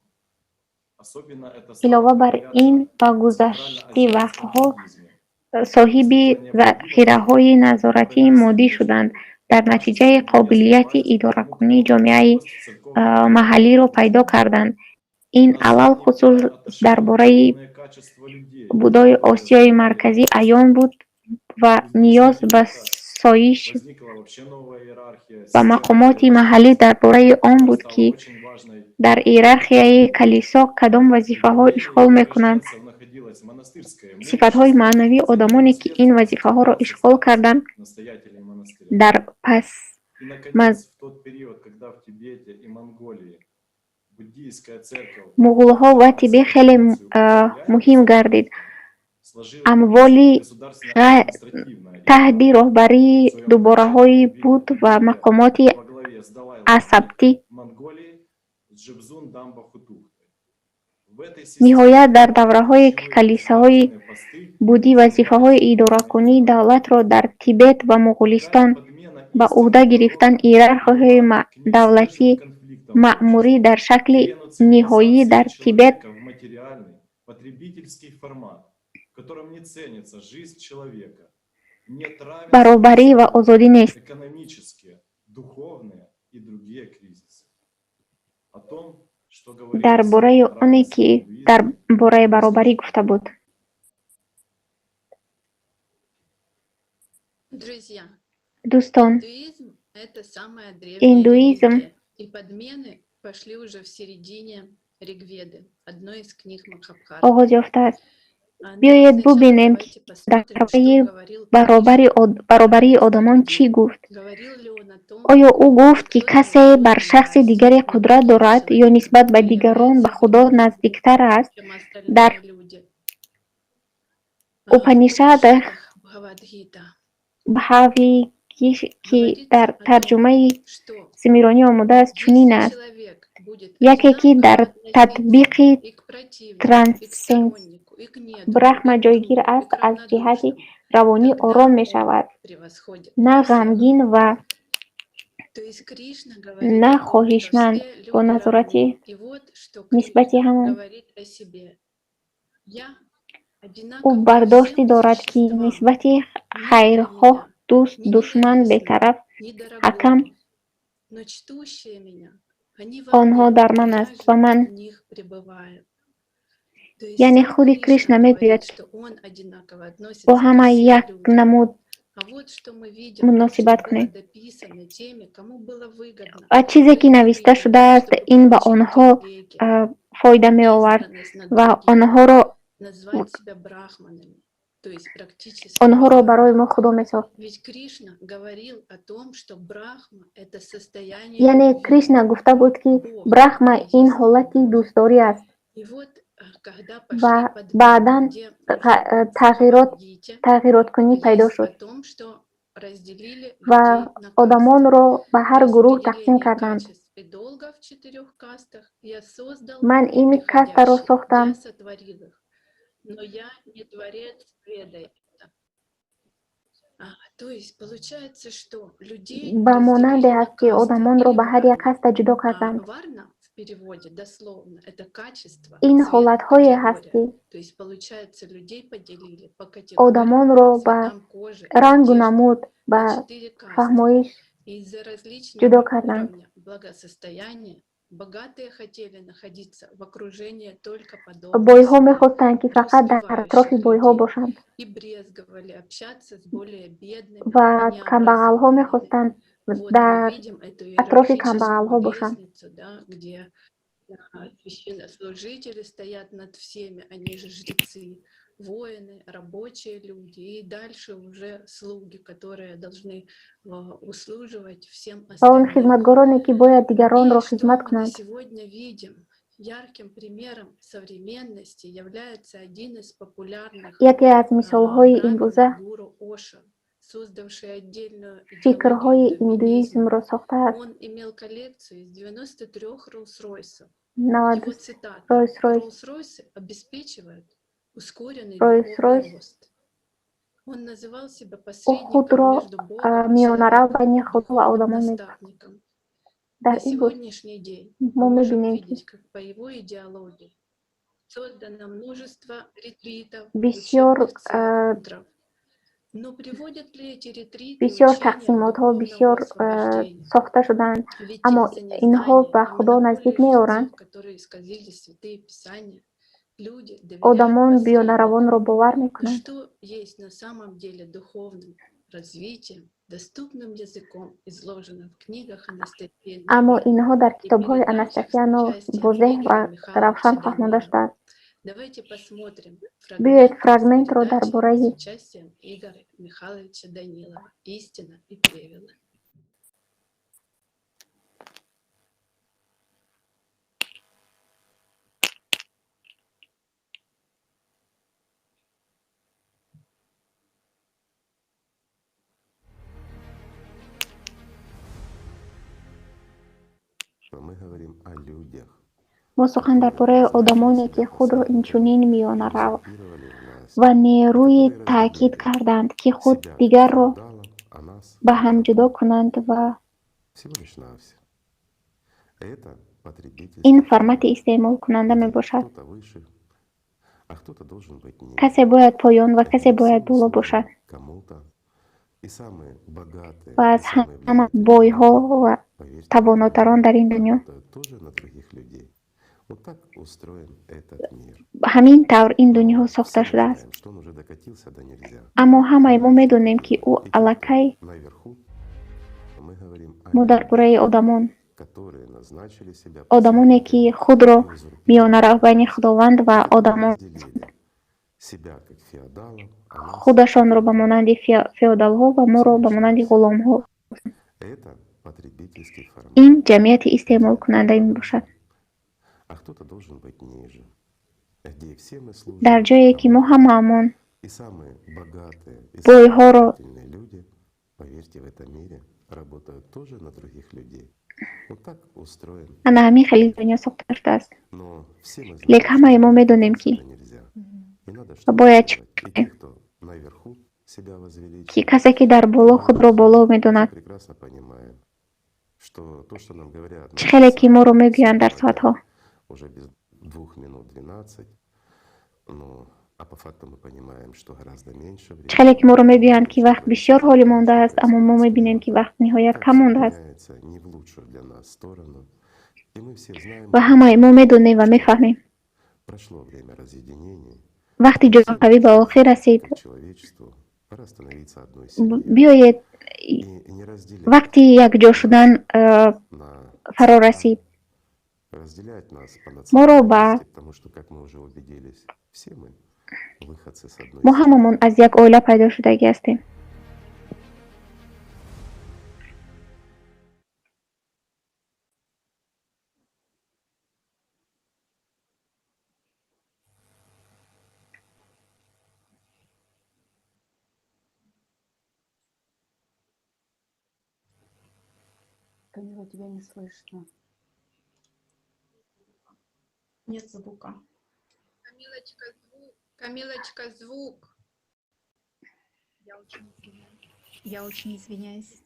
Особенно это стало Илова бар проявляться ин, ба в гузашти центральноазиатском вақтҳо буддизме. соҳиби Процветание буддизма захираҳои назоратии моддӣ шуданд. Дар натиҷаи не қобилияти уступает тому, идоракунии кто ҷомеаи просто церковный маҳаллиро пайдо карданд. Ин алалхусус дар бораи Будои Осиёи Марказӣ аён буд ва ниёз ба соиш ба мақомоти маҳаллӣ дар бораи он буд, ки дар иерархияи калисо кадом вазифаҳо ишғол мекунанд. Сифатҳои маънавии одамоне, ки ин вазифаҳоро ишғол карданд, дар пас муғулҳо ва Тибет хеле муҳим гардид. Амволи таҳти роҳбарии дубораҳои буд ва мақомоти асабтӣ. Ниҳоят, дар давраҳое, ки калисоҳои буддӣ вазифаҳои идоракунии давлатро дар Тибет ва Муғулистон ба ӯҳда гирифтанд, иерархияҳои давлатии маъмурӣ дар шакли ниҳоӣ дар Тибет баробарӣ ва озодӣ нест. Дар бораи оне, ки дар бораи баробарӣ гуфта буд. Дӯстон, индуизм оғоз ёфтааст. Биёед бубинем, ки дар бораи баробарии одамон чӣ гуфт. Оё ӯ гуфт, ки касе бар шахси дигаре қудрат дорад ё нисбат ба дигарон ба Худо наздиктар аст? Дар Упанишадах Бхагавадгита, ки дар тарҷумаи зимиронӣ омадааст, чунин аст: яке, ки дар татбиқи трансцендентс Брахма ҷойгир аст, аз ҷиҳати равонӣ ором мешавад, на ғамгин ва на хоҳишманд, бо назорати нисбати ҳамон. Ӯ бардоште дорад, ки нисбати хайрхоҳ, дӯст, душман, бетараф, ҳакам онҳо дар ман аст ва ман. Яъне худи Кришна мегӯяд, ки бо ҳама як намуд муносибат кунед. Ва чизе, ки нависта шудааст, ин ба онҳо фоида меовард ва онҳоро барои мо Худо месохт. Яъне Кришна гуфта буд, ки Брахма ин ҳолати дӯстдорӣ аст. Ва баъдан тағйироткунӣ пайдо шуд ва одамонро ба ҳар гурӯҳ тақсим карданд. Ман ин кастаро сохтам. Ба монанде аст, ки одамонро ба ҳар як каста ҷудо карданд. Ин ҳолатҳое ҳаст, ки одамонро ба рангу намуд, ба фаҳмоиш ҷудо карданд. Бойҳо мехостанд, ки фақат дар атрофи бойҳо бошанд ва камбағалҳо мехостанд дар атрофи камбағалҳо бошанд. Воины, рабочие люди и дальше уже слуги, которые должны услуживать всем Ва он хизматгороне, ки бояд дигаронро хизмат кунанд. Сегодня видим, ярким примером современности является один из популярных Яке аз мисолҳои имрӯза гуру Ошо, создавший отдельную фикрҳои индуизмро сохтааст. Он имел коллекцию из 93 Роллс-Ройсов. 90 Его цитата: Роллс-Ройс. Роллс-Ройсы обеспечивают ускоренный Роллс-Ройс. духовный рост. Он называл себя Ӯ посредником худро между Богом и миёнарав человеком, байни Худо ва одамон медонист. наставником. Дар На ин рӯз сегодняшний день мо мы можем мебинем, ки видеть, как по его идеологии создано множество ретритов, бисёр учебных центров. Бисёр тақсимотҳо бисёр сохта шуданд, аммо инҳо ба Худо наздик меоранд. Одамон биёнаравонро бовар мекунанд. Аммо инҳо дар китобҳои Анастасия Нов возеҳ ва равшан фаҳмонда шудааст. Биёед фрагментро дар бораи Мы говорим о людях. Мо сухан дар бораи одамоне, ки худро инчунин миёнарав ва нерӯи таъкид карданд, ки худ дигарро ба ҳам ҷудо кунанд ва ин формати истеъмолкунанда мебошад. Касе бояд поён ва касе бояд боло бошад. Ва аз ҳама бойҳо ва тавонотарон дар ин дунё. Ҳамин тавр ин дунё сохта шудааст. Аммо ҳамаи мо медонем, ки ӯ аллакай мо дар бораи одамон, одамоне, ки худро миёнарав байни Худованд ва одамон худашонро ба монанди феодалҳо ва моро ба монанди ғуломҳо. Ин ҷамъияти истеъмолкунанда мебошад. Дар ҷое, ки мо ҳамаамон бойҳоро ана ҳамин хеле дунё сохта шудааст. Лек ҳамаи мо медонем, ки бояд чӣ кунем, ки касе, ки дар боло худро боло медонад, чӣ хеле ки моро мегӯянд дар соатҳо. Чӣ хеле ки моро мегӯянд, ки вақт бисёр ҳолӣ мондааст, аммо мо мебинем, ки вақт ниҳоят кам мондааст. Ва ҳамаи мо медонем ва мефаҳмем. Вақти ҷудошавӣ ба охир расид. Биёед, вақти якҷо шудан фаро расид. Моро ба мо ҳамамон аз як оила пайдо шудагӣ ҳастем. Камила, тебя не слышно. Нет звука. Камилочка, звук. Камилочка, звук. Я очень извиняюсь.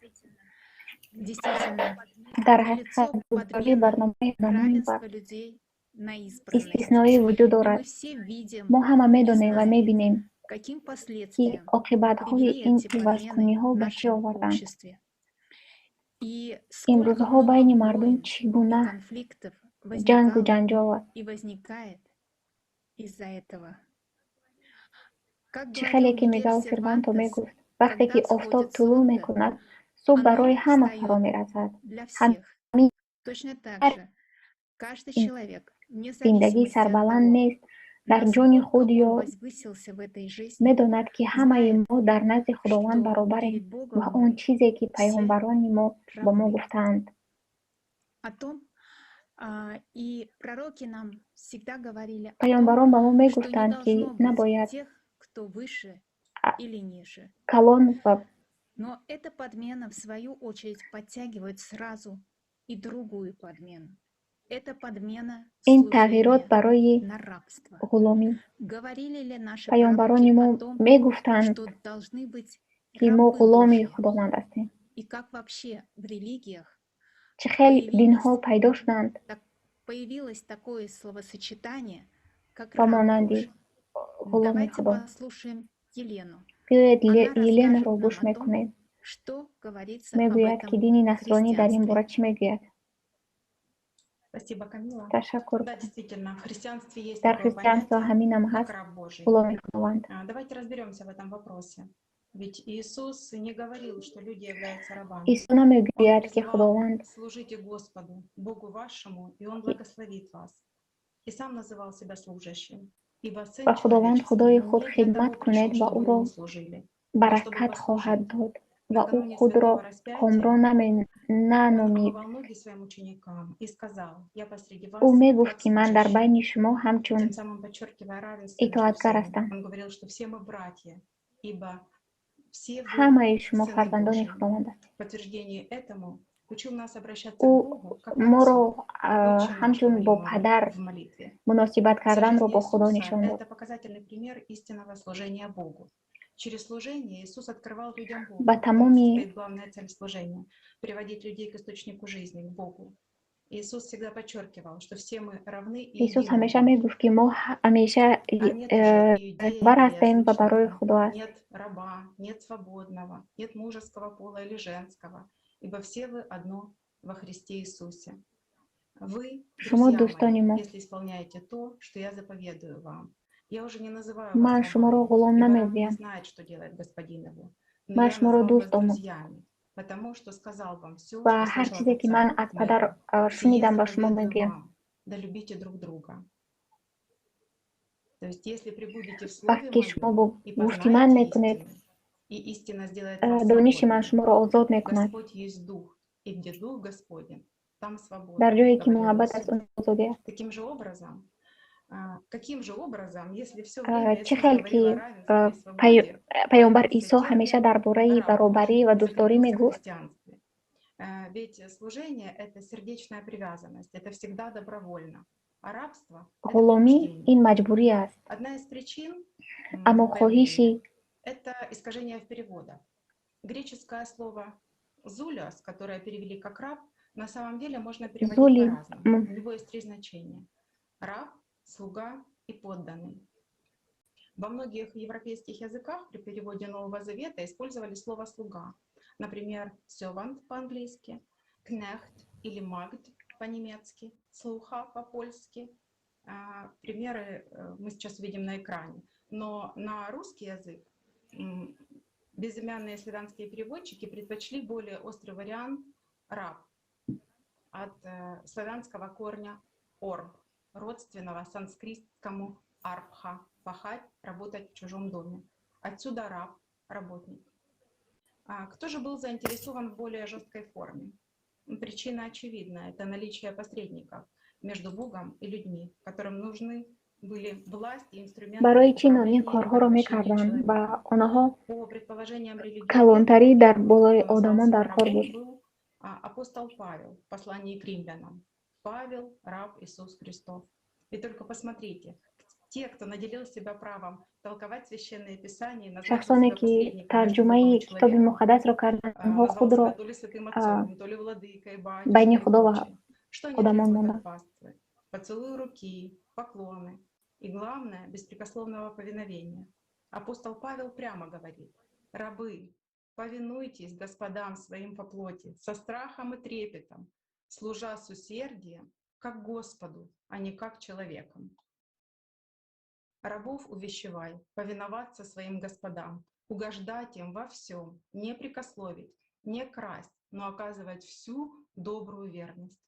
Действительно, Дар ҳақиқат, бузургии барномаи одамон ба равенство людей на избранность. истисноӣ вуҷуд И мы дорад. все видим Мо ҳама и медонем ва знаем, мебинем, каким ки последствиям оқибатҳои привели ин эти подмены ивазкуниҳо в ба чӣ нашем оварданд. обществе. И сколько Имрӯзҳо много байни мардум войн чӣ и гуна конфликтов ҷангу возникало ҷанҷол аст. и возникает из-за этого. Как Чӣ хеле говорил ки Мигель Мигел Серванто Сервантес, мегуфт, вақте когда ки офтоб всходит тулӯъ солнце, мекунад, субҳ оно барои ҳама фаро встает мерасад. для всех. Ҳамин Точно так же каждый ин человек, вне зиндагӣ зависимости от сарбаланд того, нест, дар ҷони насколько худ он ё возвысился в этой жизни, медонад, ки ҳамаи знает, мо дар назди Худованд что баробарем перед ва Богом он мы чизе, ки все паёмбарони мо ба мо равны. гуфтаанд. О том, и пророки нам всегда говорили о том, Паёмбарон ба мо что не мегуфтанд, ки должно быть набояд тех, кто выше или ниже. калон ва Но эта подмена, в свою очередь, подтягивает сразу и другую подмену. Это подмена ин тағйирот служения барои на рабство. ғуломӣ. Говорили ли наши Паёмбарони пророки мо о том, мегуфтанд, что должны быть ки мо рабы ғуломи Божьи? Худованд ҳастем. И как вообще в религиях Чӣ хел динҳо появилось, пайдо шуданд появилось такое словосочетание, как ба раб монанди Божий? ғуломи Давайте Худо. послушаем Елену. Биёед, Она Еленаро расскажет гӯш нам о том, мекунем. что говорится об Мегӯяд, ки этом дини в насронӣ дар ин христианстве. бора чӣ мегӯяд. Спасибо, Камила. Ташаккур. Да, действительно, в христианстве есть Дар такое христианство понятие, ҳаминам как ҳаст, раб Божий. ғуломи Худованд. Давайте разберемся в этом вопросе. Ведь Иисус не говорил, что люди являются рабами. Исо намегӯяд, Он ки призывал: Худованд служите Господу, Богу вашему, и Он благословит вас. И сам называл себя служащим. Ибо Сын ба Худованд Человеческий Худои не худ для хидмат того кунед пришел, ва чтобы ӯро ему служили, но чтобы баракат хоҳад послужить. дод ва ӯ Накануне худро святого распятия комрон наномид. Он омывал ноги своим ученикам и сказал: «Я посреди Ӯ вас, мегуфт, как ки ман дар служащий». байни шумо ҳамчун Тем самым подчеркивая равенство между итоаткар всеми. ҳастам. Он говорил, что все мы братья, ибо все вы Ҳамаи шумо сыны фарзандони Божьи. Худованд ҳастед. В подтверждение этому учил нас обращаться Ӯ к Богу, как к моро Отцу. «Отче наш», ҳамчун говорим бо мы падар в молитве. муносибат Вся карданро жизнь бо Худо Иисуса нишон дод. – это показательный пример истинного служения Богу. Через служение Иисус открывал людям Бога. Ба В этом тамоми состоит главная цель служения – приводить людей к источнику жизни, к Богу. Иисус всегда подчеркивал, что все мы равны и Исус едины в ҳамеша Боге. мегуфт, ки мо ҳамеша А нет уже иудея бар или ҳастем ва барои язычника, Худо аст. нет раба, нет свободного, нет мужеского пола или женского, ибо все вы одно во Христе Иисусе. Вы, Шумо друзья дӯстони мои, мо. если исполняете то, что я заповедую вам. Я уже не называю вас Ман шуморо рабами, ғулом ибо раб не намегӯям. знает, что делает господин его. Но Ман я шуморо назвал вас дӯст омӯ. друзьями, потому что сказал вам все, Ва что ҳар слышал от чизе, ки Отца ман аз падар моего. а, Сие шунидам, ба шумо заповедую мегӯям. вам, да любите друг друга. То есть, если пребудете в Слове Вақте ки шумо моем бо и гуфти ман познаете мекунед, истину, и истина сделает вас дониши ман свободными. шуморо озод мекунад. Господь есть Дух, и где Дух Господень, там свобода, Дар ҷое ки говорил муҳаббат аст, Иисус. он озодӣ аст. Таким же образом, каким же образом, если все время Чӣ Иисус хел говорил ки о равенстве и свободе, паёмбар появился Исо ҳамеша термин дар бораи «раб баробарӣ Божий ва и дӯстдорӣ закрепился в мегуфт, христианстве. Ведь служение – это сердечная привязанность, это всегда добровольно. А рабство – это ғуломӣ принуждение. ин маҷбурӣ аст. Одна из причин Аммо хоҳиши появления – это искажение в переводах. Греческое слово «зулиос», которое перевели как «раб», на самом деле можно переводить зули по-разному. У него есть три значения – раб, слуга и подданный. Во многих европейских языках при переводе Нового Завета использовали слово «слуга». Например, «servant» по-английски, «knecht» или «magd» по-немецки, «слуха» по-польски. Примеры мы сейчас увидим на экране. Но на русский язык безымянные славянские переводчики предпочли более острый вариант «раб» от славянского корня «орб», родственного санскритскому «арбха» – пахать, работать в чужом доме. Отсюда раб, работник. А кто же был заинтересован в более жесткой форме? Причина очевидна – это наличие посредников между Богом и людьми, которым нужны были власть и инструменты барои чӣ ин управления и корҳоро порабощения мекарданд человека. ва онҳо По предположениям религиоведов, калонтарӣ дар болои кто назвал одамон себя дар кор рабом, буд. был апостол Павел в послании к римлянам. Павел – раб Иисус Христов. И только посмотрите, те, кто наделил себя правом толковать священные писания, назвал Шахсоне себя ки посредником между Богом тарҷумаи и китоби человеком, муқаддасро карданд, онҳо назвал худро себя то ли святым отцом, то ли владыкой, байни батюшкой и Худо ва прочее. Что они одамон требуют от монданд. паствы? Поцелуй руки, поклоны и, главное, беспрекословного повиновения. Апостол Павел прямо говорит: рабы, повинуйтесь господам своим по плоти, со страхом и трепетом, служа с усердием, как Господу, а не как человекам. Рабов увещевай, повиноваться своим господам, угождать им во всем, не прекословить, не красть, но оказывать всю добрую верность.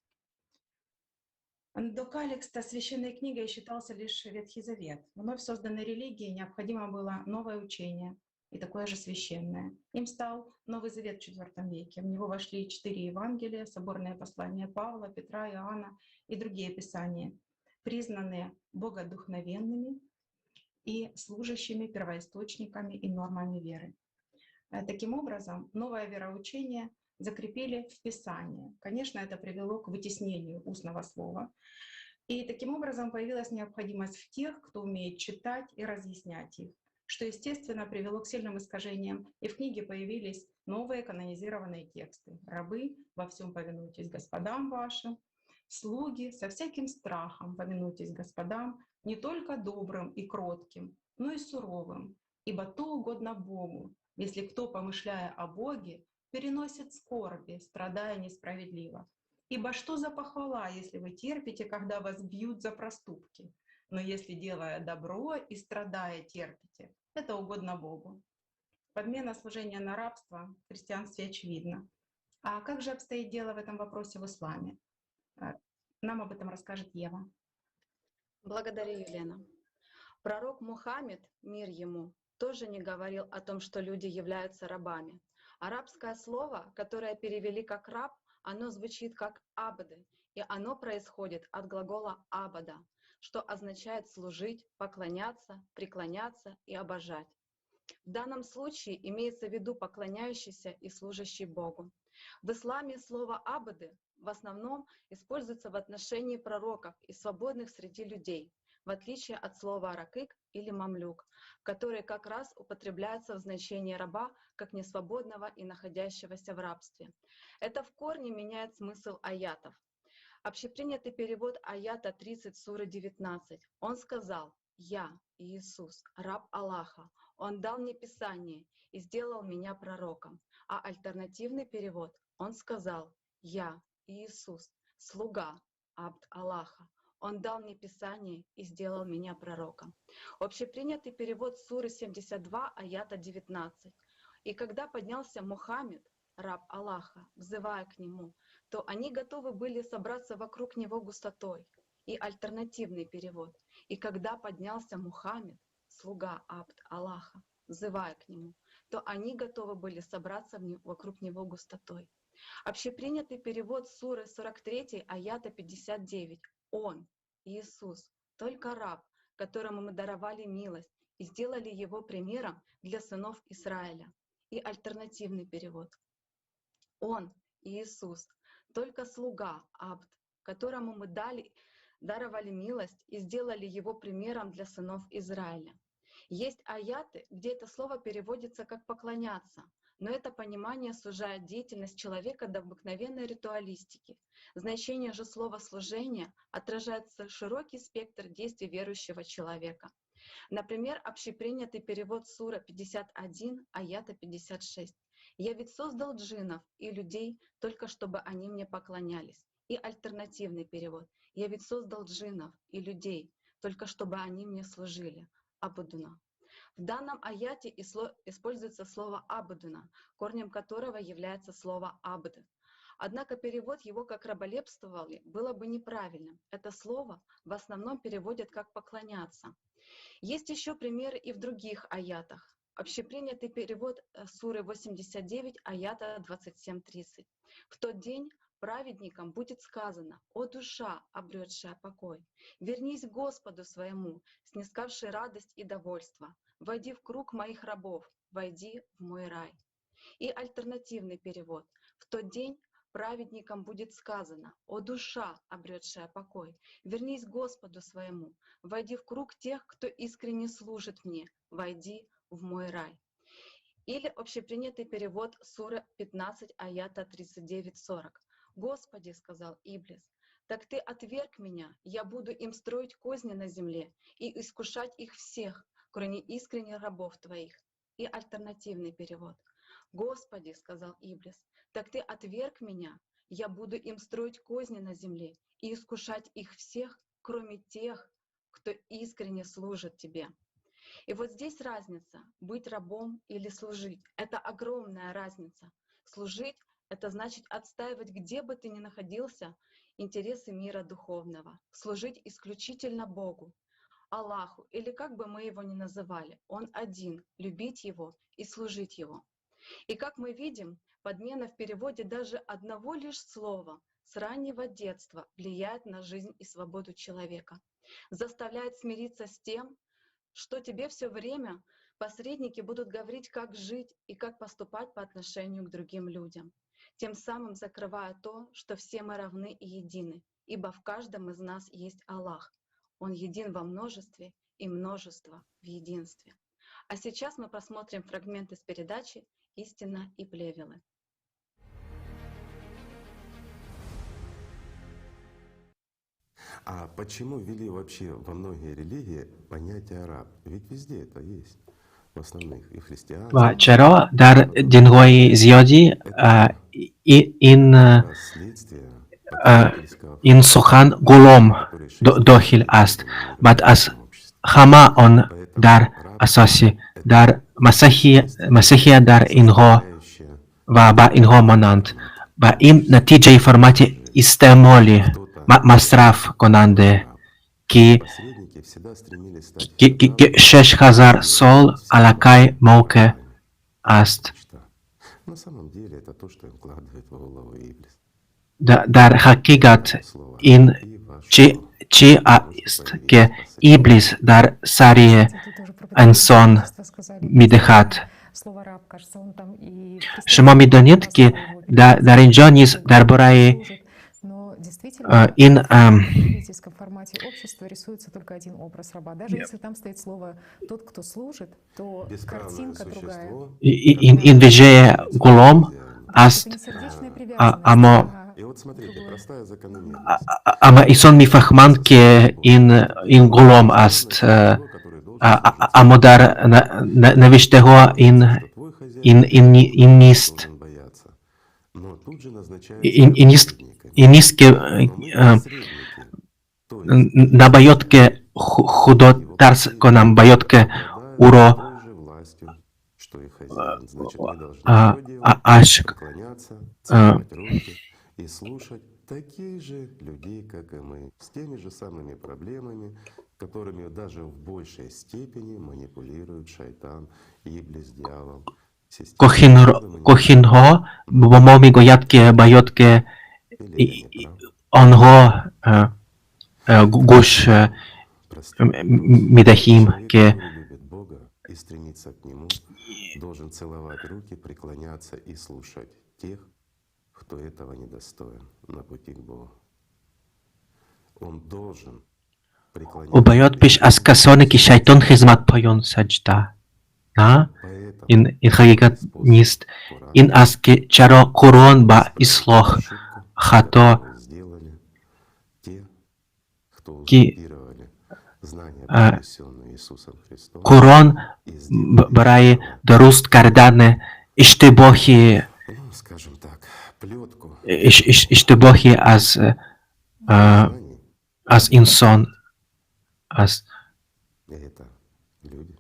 До Каликста священной книгой считался лишь Ветхий Завет. Вновь созданной религии необходимо было новое учение, и такое же священное. Им стал Новый Завет в IV веке. В него вошли 4 Евангелия, соборное послание Павла, Петра, Иоанна и другие писания, признанные богодухновенными и служащими первоисточниками и нормами веры. Таким образом, новое вероучение закрепили в Писании. Конечно, это привело к вытеснению устного слова. И таким образом появилась необходимость в тех, кто умеет читать и разъяснять их, что, естественно, привело к сильным искажениям, и в книге появились новые канонизированные тексты. «Рабы, во всем повинуйтесь господам вашим», «Слуги, со всяким страхом повинуйтесь господам, не только добрым и кротким, но и суровым, Ибо то угодно Богу, если кто, помышляя о Боге, переносит скорби, страдая несправедливо. Ибо что за похвала, если вы терпите, когда вас бьют за проступки? Но если, делая добро и страдая, терпите, это угодно Богу. Подмена служения на рабство в христианстве очевидна. А как же обстоит дело в этом вопросе в исламе? Нам об этом расскажет Ева. Благодарю, Елена. Пророк Мухаммед, мир ему, тоже не говорил о том, что люди являются рабами. Арабское слово, которое перевели как «раб», оно звучит как «абды», и оно происходит от глагола «абада», что означает служить, поклоняться, преклоняться и обожать. В данном случае имеется в виду поклоняющийся и служащий Богу. В исламе слово «абды» в основном используется в отношении пророков и свободных среди людей, в отличие от слова «ракык» или «мамлюк», которые как раз употребляются в значении раба как несвободного и находящегося в рабстве. Это в корне меняет смысл аятов. Общепринятый перевод аята 30 суры 19. Он сказал: «Я, Иисус, раб Аллаха, Он дал мне Писание и сделал меня пророком». А альтернативный перевод: Он сказал: «Я, Иисус, слуга, абд Аллаха, Он дал мне Писание и сделал меня пророком». Общепринятый перевод суры 72, аята 19. «И когда поднялся Мухаммед, раб Аллаха, взывая к нему, то они готовы были собраться вокруг него густотой». И альтернативный перевод: «И когда поднялся Мухаммед, слуга абд Аллаха, взывая к нему, то они готовы были собраться вокруг него густотой». Общепринятый перевод суры 43, аята 59. «Он, Иисус, только раб, которому мы даровали милость и сделали его примером для сынов Израиля». И альтернативный перевод: «Он, Иисус, только слуга, абд, которому мы даровали милость и сделали его примером для сынов Израиля». Есть аяты, где это слово переводится как «поклоняться», но это понимание сужает деятельность человека до обыкновенной ритуалистики. Значение же слова «служение» отражает широкий спектр действий верующего человека. Например, общепринятый перевод сура 51, аята 56. «Я ведь создал джиннов и людей, только чтобы они мне поклонялись». И альтернативный перевод: «Я ведь создал джиннов и людей, только чтобы они мне служили». Абудуна. В данном аяте используется слово «абдуна», корнем которого является слово «абд». Однако перевод его как «раболепствовали» было бы неправильным. Это слово в основном переводят как «поклоняться». Есть еще примеры и в других аятах. Общепринятый перевод суры 89, аята 27-30. «В тот день праведникам будет сказано: о душа, обретшая покой, вернись к Господу своему, снискавший радость и довольство, войди в круг моих рабов, войди в мой рай». И альтернативный перевод: «В тот день праведникам будет сказано: о душа, обретшая покой, вернись к Господу своему, войди в круг тех, кто искренне служит мне, войди в мой рай». Или общепринятый перевод суры 15, аята 39-40. «Господи, — сказал Иблис, — так ты отверг меня, я буду им строить козни на земле и искушать их всех, кроме искренних рабов твоих». И альтернативный перевод: «Господи, — сказал Иблис, — так ты отверг меня, я буду им строить козни на земле и искушать их всех, кроме тех, кто искренне служит тебе». И вот здесь разница — быть рабом или служить. Это огромная разница. Служить — это значит отстаивать, где бы ты ни находился, интересы мира духовного. Служить исключительно Богу, Аллаху, или как бы мы его ни называли. Он один, любить Его и служить Его. И как мы видим, подмена в переводе даже одного лишь слова с раннего детства влияет на жизнь и свободу человека, заставляет смириться с тем, что тебе все время посредники будут говорить, как жить и как поступать по отношению к другим людям, тем самым закрывая то, что все мы равны и едины, ибо в каждом из нас есть Аллах. Он един во множестве и множество в единстве. А сейчас мы просмотрим фрагмент из передачи «Истина и плевелы». А почему ввели вообще во многие религии понятие раб? Ведь везде это есть. Ва чаро дар динҳои зиёдӣ ин сухан ғулом дохил аст? Баъд аз ҳама он дар асосӣ дар масеҳия дар инҳо ва ба инҳо монанд. Ва ин натиҷаи формати истеъмоли масрафкунанде, ки 6000 сол аллакай мавқеъ аст. Дар ҳақиқат ин чӣ аст, ки Иблис дар сари инсон медиҳад? Шумо медонед, ки дар ин ҷо низ дар бораи ин ин вижаи ғулом аст, аммо инсон мефаҳманд, ки ин ғулом аст, аммо дар навиштаҳо ин нест. Ин нест, ки набояд ки Худо тарс конам, бояд ки ӯро ашк и слушать таких же людей, как и мы, с теми же самыми проблемами, которыми даже в большей степени манипулирует шайтан, иблис, дьявол. Кохинҳо ба мо мегӯяд, ки бояд ки онҳо гӯш медиҳем, ки и стремится к нему, должен целовать руки, преклоняться и слушать тех, кто этого недостоин на пути к Богу. Он должен ӯ бояд пеш аз касоне, ки шайтон хизмат поён саҷда. На, ин ҳақиқат нест. Ин аст, ки чаро Қуръон ба ислоҳ хато ки Қуръон барои дуруст кардани иштибоҳи аз инсон аст. Это люди?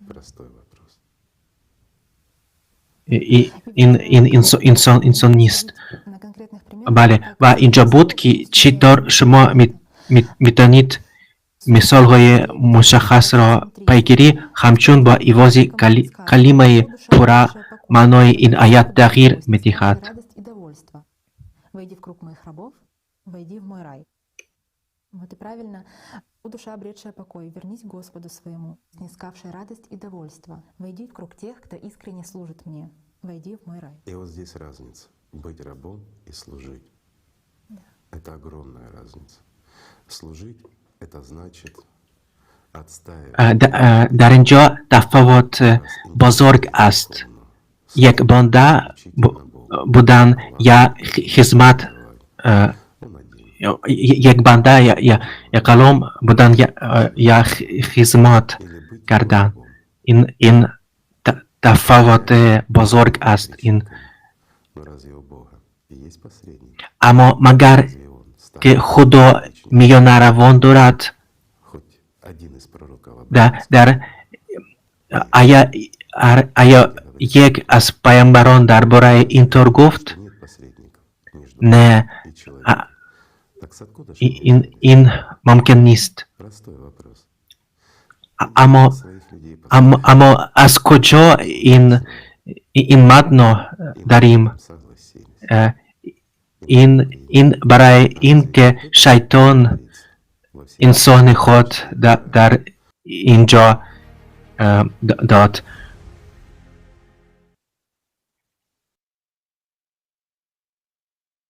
Простой вопрос. Ин инсон нест. Бале, ва инҷо буд, ки чӣ тавр шумо метавонед мисолҳои мушаххасро пайгирӣ, ҳамчун бо ивози калимаи пурра маънои ин аят тағйир медиҳад. Войди в круг моих рабов, войди в мой рай. Вот и правильно. О, душа, обретшая покой, вернись к Господу своему, снискавшая радость и довольство. Войди в круг тех, кто искренне служит мне. Войди в мой рай. И вот здесь разница. Быть рабом и служить. Да. Это огромная разница. Служить — это значит отстаивать. Дар ин ҷо тафовут бузург аст. Як банда будан я хизмат, як банда я ғулом будан я хизмат кардан. Ин тафовут бузург аст. Ин аммо магар ки Худо миёнаравон дорад? Дар оё як аз паёмбарон дар бораи ин тур гуфт? Не, ин мумкин нест. Аммо аз куҷо ин маъно дарим? Ин барои ин ки шайтон инсони худ дар ин ҷо дод.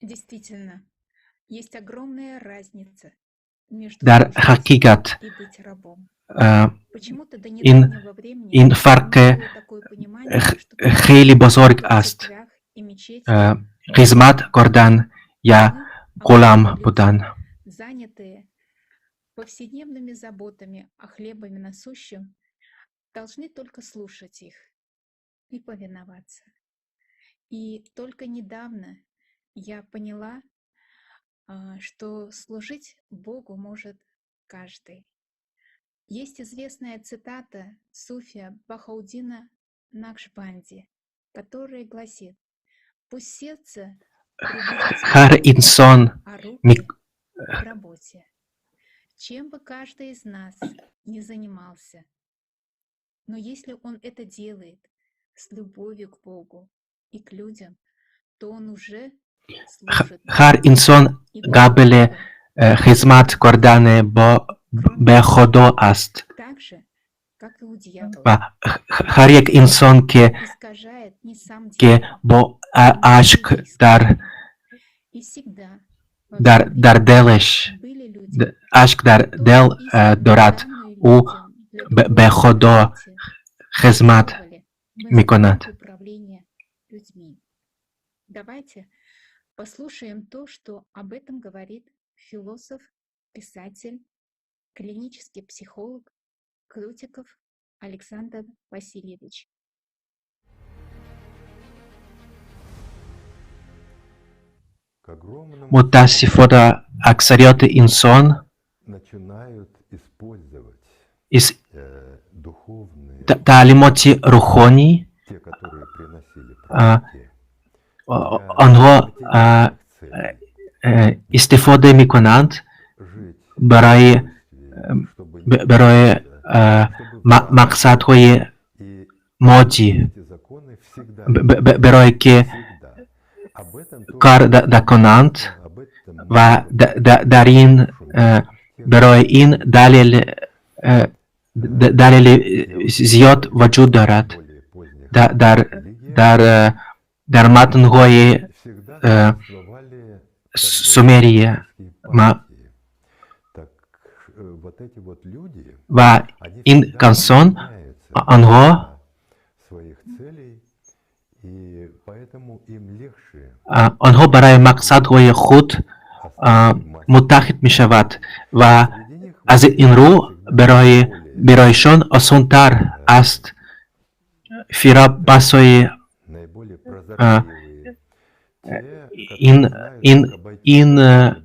Действительно, есть огромная разница между Дар ҳақиқат и быть рабом. Почему-то до ин недавнего времени ин фарқи было такое понимание, что хеле бузург аст. церквях и мечетях Хизмат кардан я ғулом будан. занятые повседневными заботами о хлебе насущном, должны только слушать их и повиноваться. И только недавно я поняла, что служить Богу может каждый. Есть известная цитата суфия Бахаудина Накшбанди, которая гласит: «Пусть сердце ҳар инсон а руки в работе». Чем бы каждый из нас ни занимался, но если он это делает с любовью к Богу и к людям, то он уже служит Ҳар инсон қобили хизмат кардани ба Худо аст. Так же, как и у дьявола. Ва ҳар як инсон, ки Искажает не сам ки дьявол, бо ашк дар и всегда дар дилаш были люди, ашк дар дил дорад, ӯ ба Худо хизмат мекунад. Управления людьми. Давайте послушаем то, что об этом говорит философ, писатель, клинический психолог Крутиков Александр Васильевич. К огромному Мутаассифона, аксарияти инсон начинают использовать из духовные, таълимоти рӯҳонӣ те, которые приносили онҳо истифода мекунанд барои мақсадҳои моддӣ, барое ки кор дакунанд ва дар ин барои ин далели зиёд вуҷуд дорад дар матнҳои Сумерия Так вот эти вот люди, ва ин касон онҳо своих целей, и поэтому им легче онҳо барои мақсадҳои худ муттаҳид мешавад ва аз ин рӯ бароишон осонтар аст фиреб басои наиболее прозорливые, те, ин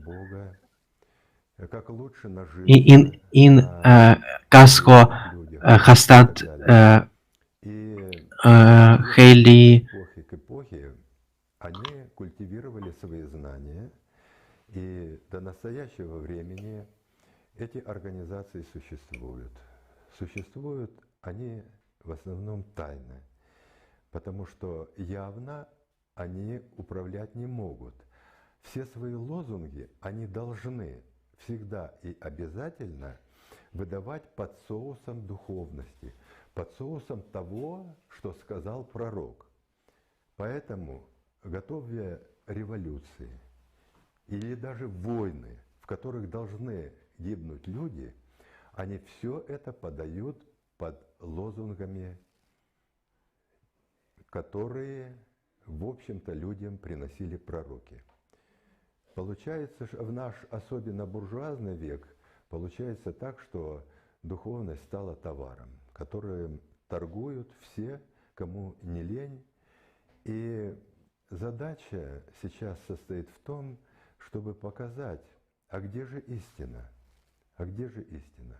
Бога, как лучше нажиться ин касҳо ҳастанд хеле эпохи к эпохе, они культивировали свои знания, и до настоящего времени эти организации существуют. Существуют они в основном тайно, потому что явно они управлять не могут. Все свои лозунги они должны всегда и обязательно выдавать под соусом духовности, под соусом того, что сказал пророк. Поэтому, готовя революции или даже войны, в которых должны гибнуть люди, они все это подают под лозунгами, которые, в общем-то, людям приносили пророки. Получается, в наш особенно буржуазный век, получается так, что духовность стала товаром, которым торгуют все, кому не лень. И задача сейчас состоит в том, чтобы показать, а где же истина? А где же истина?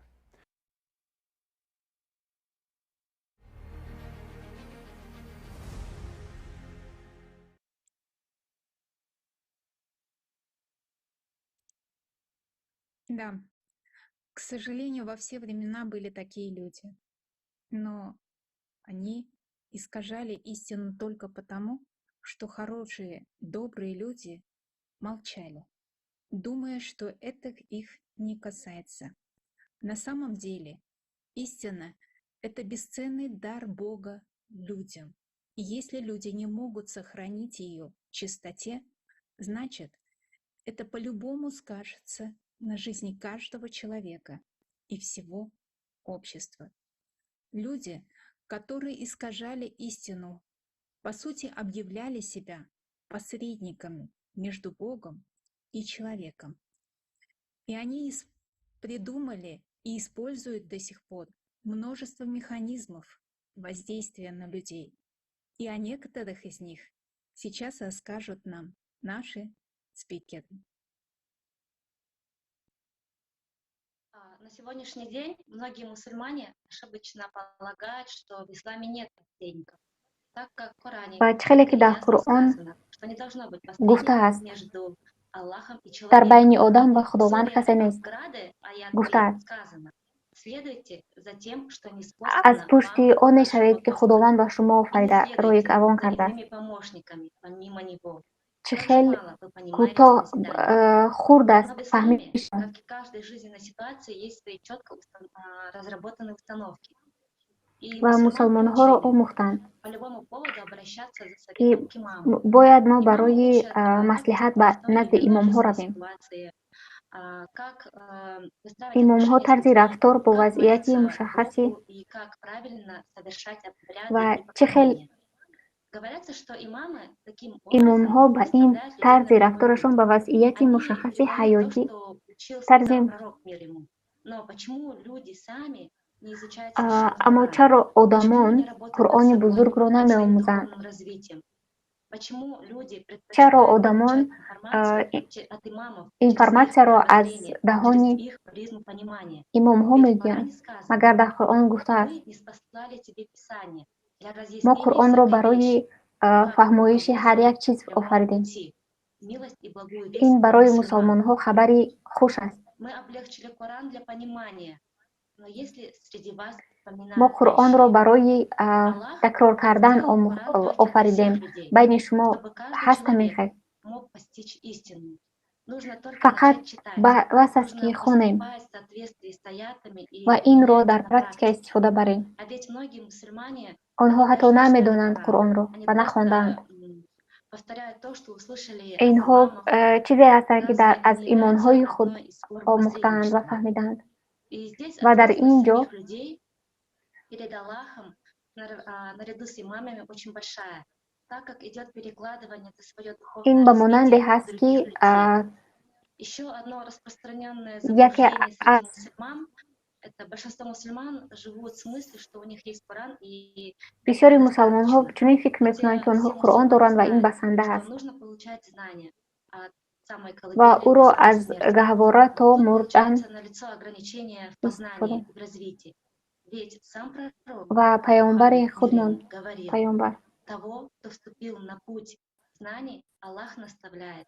Да, к сожалению, во все времена были такие люди, но они искажали истину только потому, что хорошие, добрые люди молчали, думая, что это их не касается. На самом деле истина — это бесценный дар Бога людям. И если люди не могут сохранить ее в чистоте, значит, это по-любому скажется на жизни каждого человека и всего общества. Люди, которые искажали истину, по сути объявляли себя посредниками между Богом и человеком. И они придумали и используют до сих пор Множество механизмов воздействия на людей. И о некоторых из них сейчас расскажут нам наши спикеры. На сегодняшний день многие мусульмане ошибочно полагают, что в исламе нет посредников, так как в Коране Ва чӣ хеле ки дар Қуръон сказано, что не должно быть гуфтааст, посредников между Аллахом и дар байни человеком. одам ва В Худованд суре касе нест, Грады, аят 3, гуфтааст. сказано: «Следуйте за тем, что Аз ниспослано пушти вам он вашего мешавед, ки Господа, Худованд ба шумо и не офарида, рӯи следуйте кавон за кардааст. иными помощниками помимо него». Чӣ Как же хел мало вы понимаете кӯтоҳ, назидание. хурд аст Но в исламе, фаҳмишон. как и в каждой жизненной ситуации, есть свои четко разработанные установки. И Ва мусульман мусалмонҳоро приучили омӯхтанд, по любому поводу обращаться за ки советом к имаму. бояд мо Имамы барои учат, как маслиҳат поступать ба в той назди или иной имомҳо жизненной равем. ситуации, как выстраивать Имомҳо отношения с тарзи людьми, рафтор бо как вазъияти молиться мушаххаси Богу и как правильно совершать обряды ва и чӣ хел поклонения. Говорятся, что имамы таким образом имомҳо ба ин выставляют людей на тарзи прямой рафторашон путь. ба вазъияти Они мушаххаси передают то, ҳаётӣ что учил тарзи сам пророк, мир ему. Но почему люди сами не изучают священный Аммо Коран? чаро Почему одамон не работают над Қуръони собой, бузургро над своим намеомӯзанд? духовным развитием? Почему люди Чаро предпочитают одамон получать информацию от имамов через их информатсияро аз мировоззрение, через даҳони их призму понимания? имомҳо Ведь в мегӯянд? Коране сказано: Магар дар Қуръон гуфтааст: «Мы ниспослали тебе Писание для мо разъяснения Қуръонро всякой барои вещи, как фаҳмоиши ҳар як руководство чиз к прямому офаридем». пути, милость и благую Ин весть для барои мусульман. мусалмонҳо хабари хуш аст. Мы облегчили Коран для понимания, но если среди вас Мо упоминают Қуръонро греши, барои Аллах такрор кардан сделал Коран только для офаридем. всех людей, Байни шумо чтобы каждый ҳаст человек ҳамин хел. мог постичь истину. Нужно только Фақат начать читать, бас аст, нужно ки хонем поступать в соответствии с аятами и ва инро применять дар на практика практике. истифода барем. А ведь многие мусульмане, Онҳо они ҳатто даже не читают намедонанд Коран, Қуръонро они ва просто нахондаанд. повторяют то, что услышали от Инҳо имамов. чизе ҳастанд, ки Разве это аз не является имонҳои худ одной из форм омӯхтаанд ва посредничества? фаҳмидаанд. И здесь Ва дар ин ответственность ҷо самих людей перед Аллахом наряду с имамами очень большая, так как идет перекладывание за свое ин духовное ба монанде развитие на ҳаст, ки других людей. Еще одно распространенное яке заблуждение среди аз мусульман — это большинство мусульман живут с мыслью, что у них есть Коран и бисёри этого мусалмонҳо достаточно. чунин фикр мекунанд, Хотя ки онҳо все Қуръон мусульмане доранд ва ин знают, басанда что аст. нужно получать знания от самой Ва колыбели ӯро до самой аз смерти. гаҳвора то Тут мурдан получается налицо ограничение в истифода. познании и в развитии. Ведь сам пророк Ва паёмбари Мухаммед, мир худмон ему, говорил: паёмбар того, кто вступил на путь знаний, Аллах наставляет.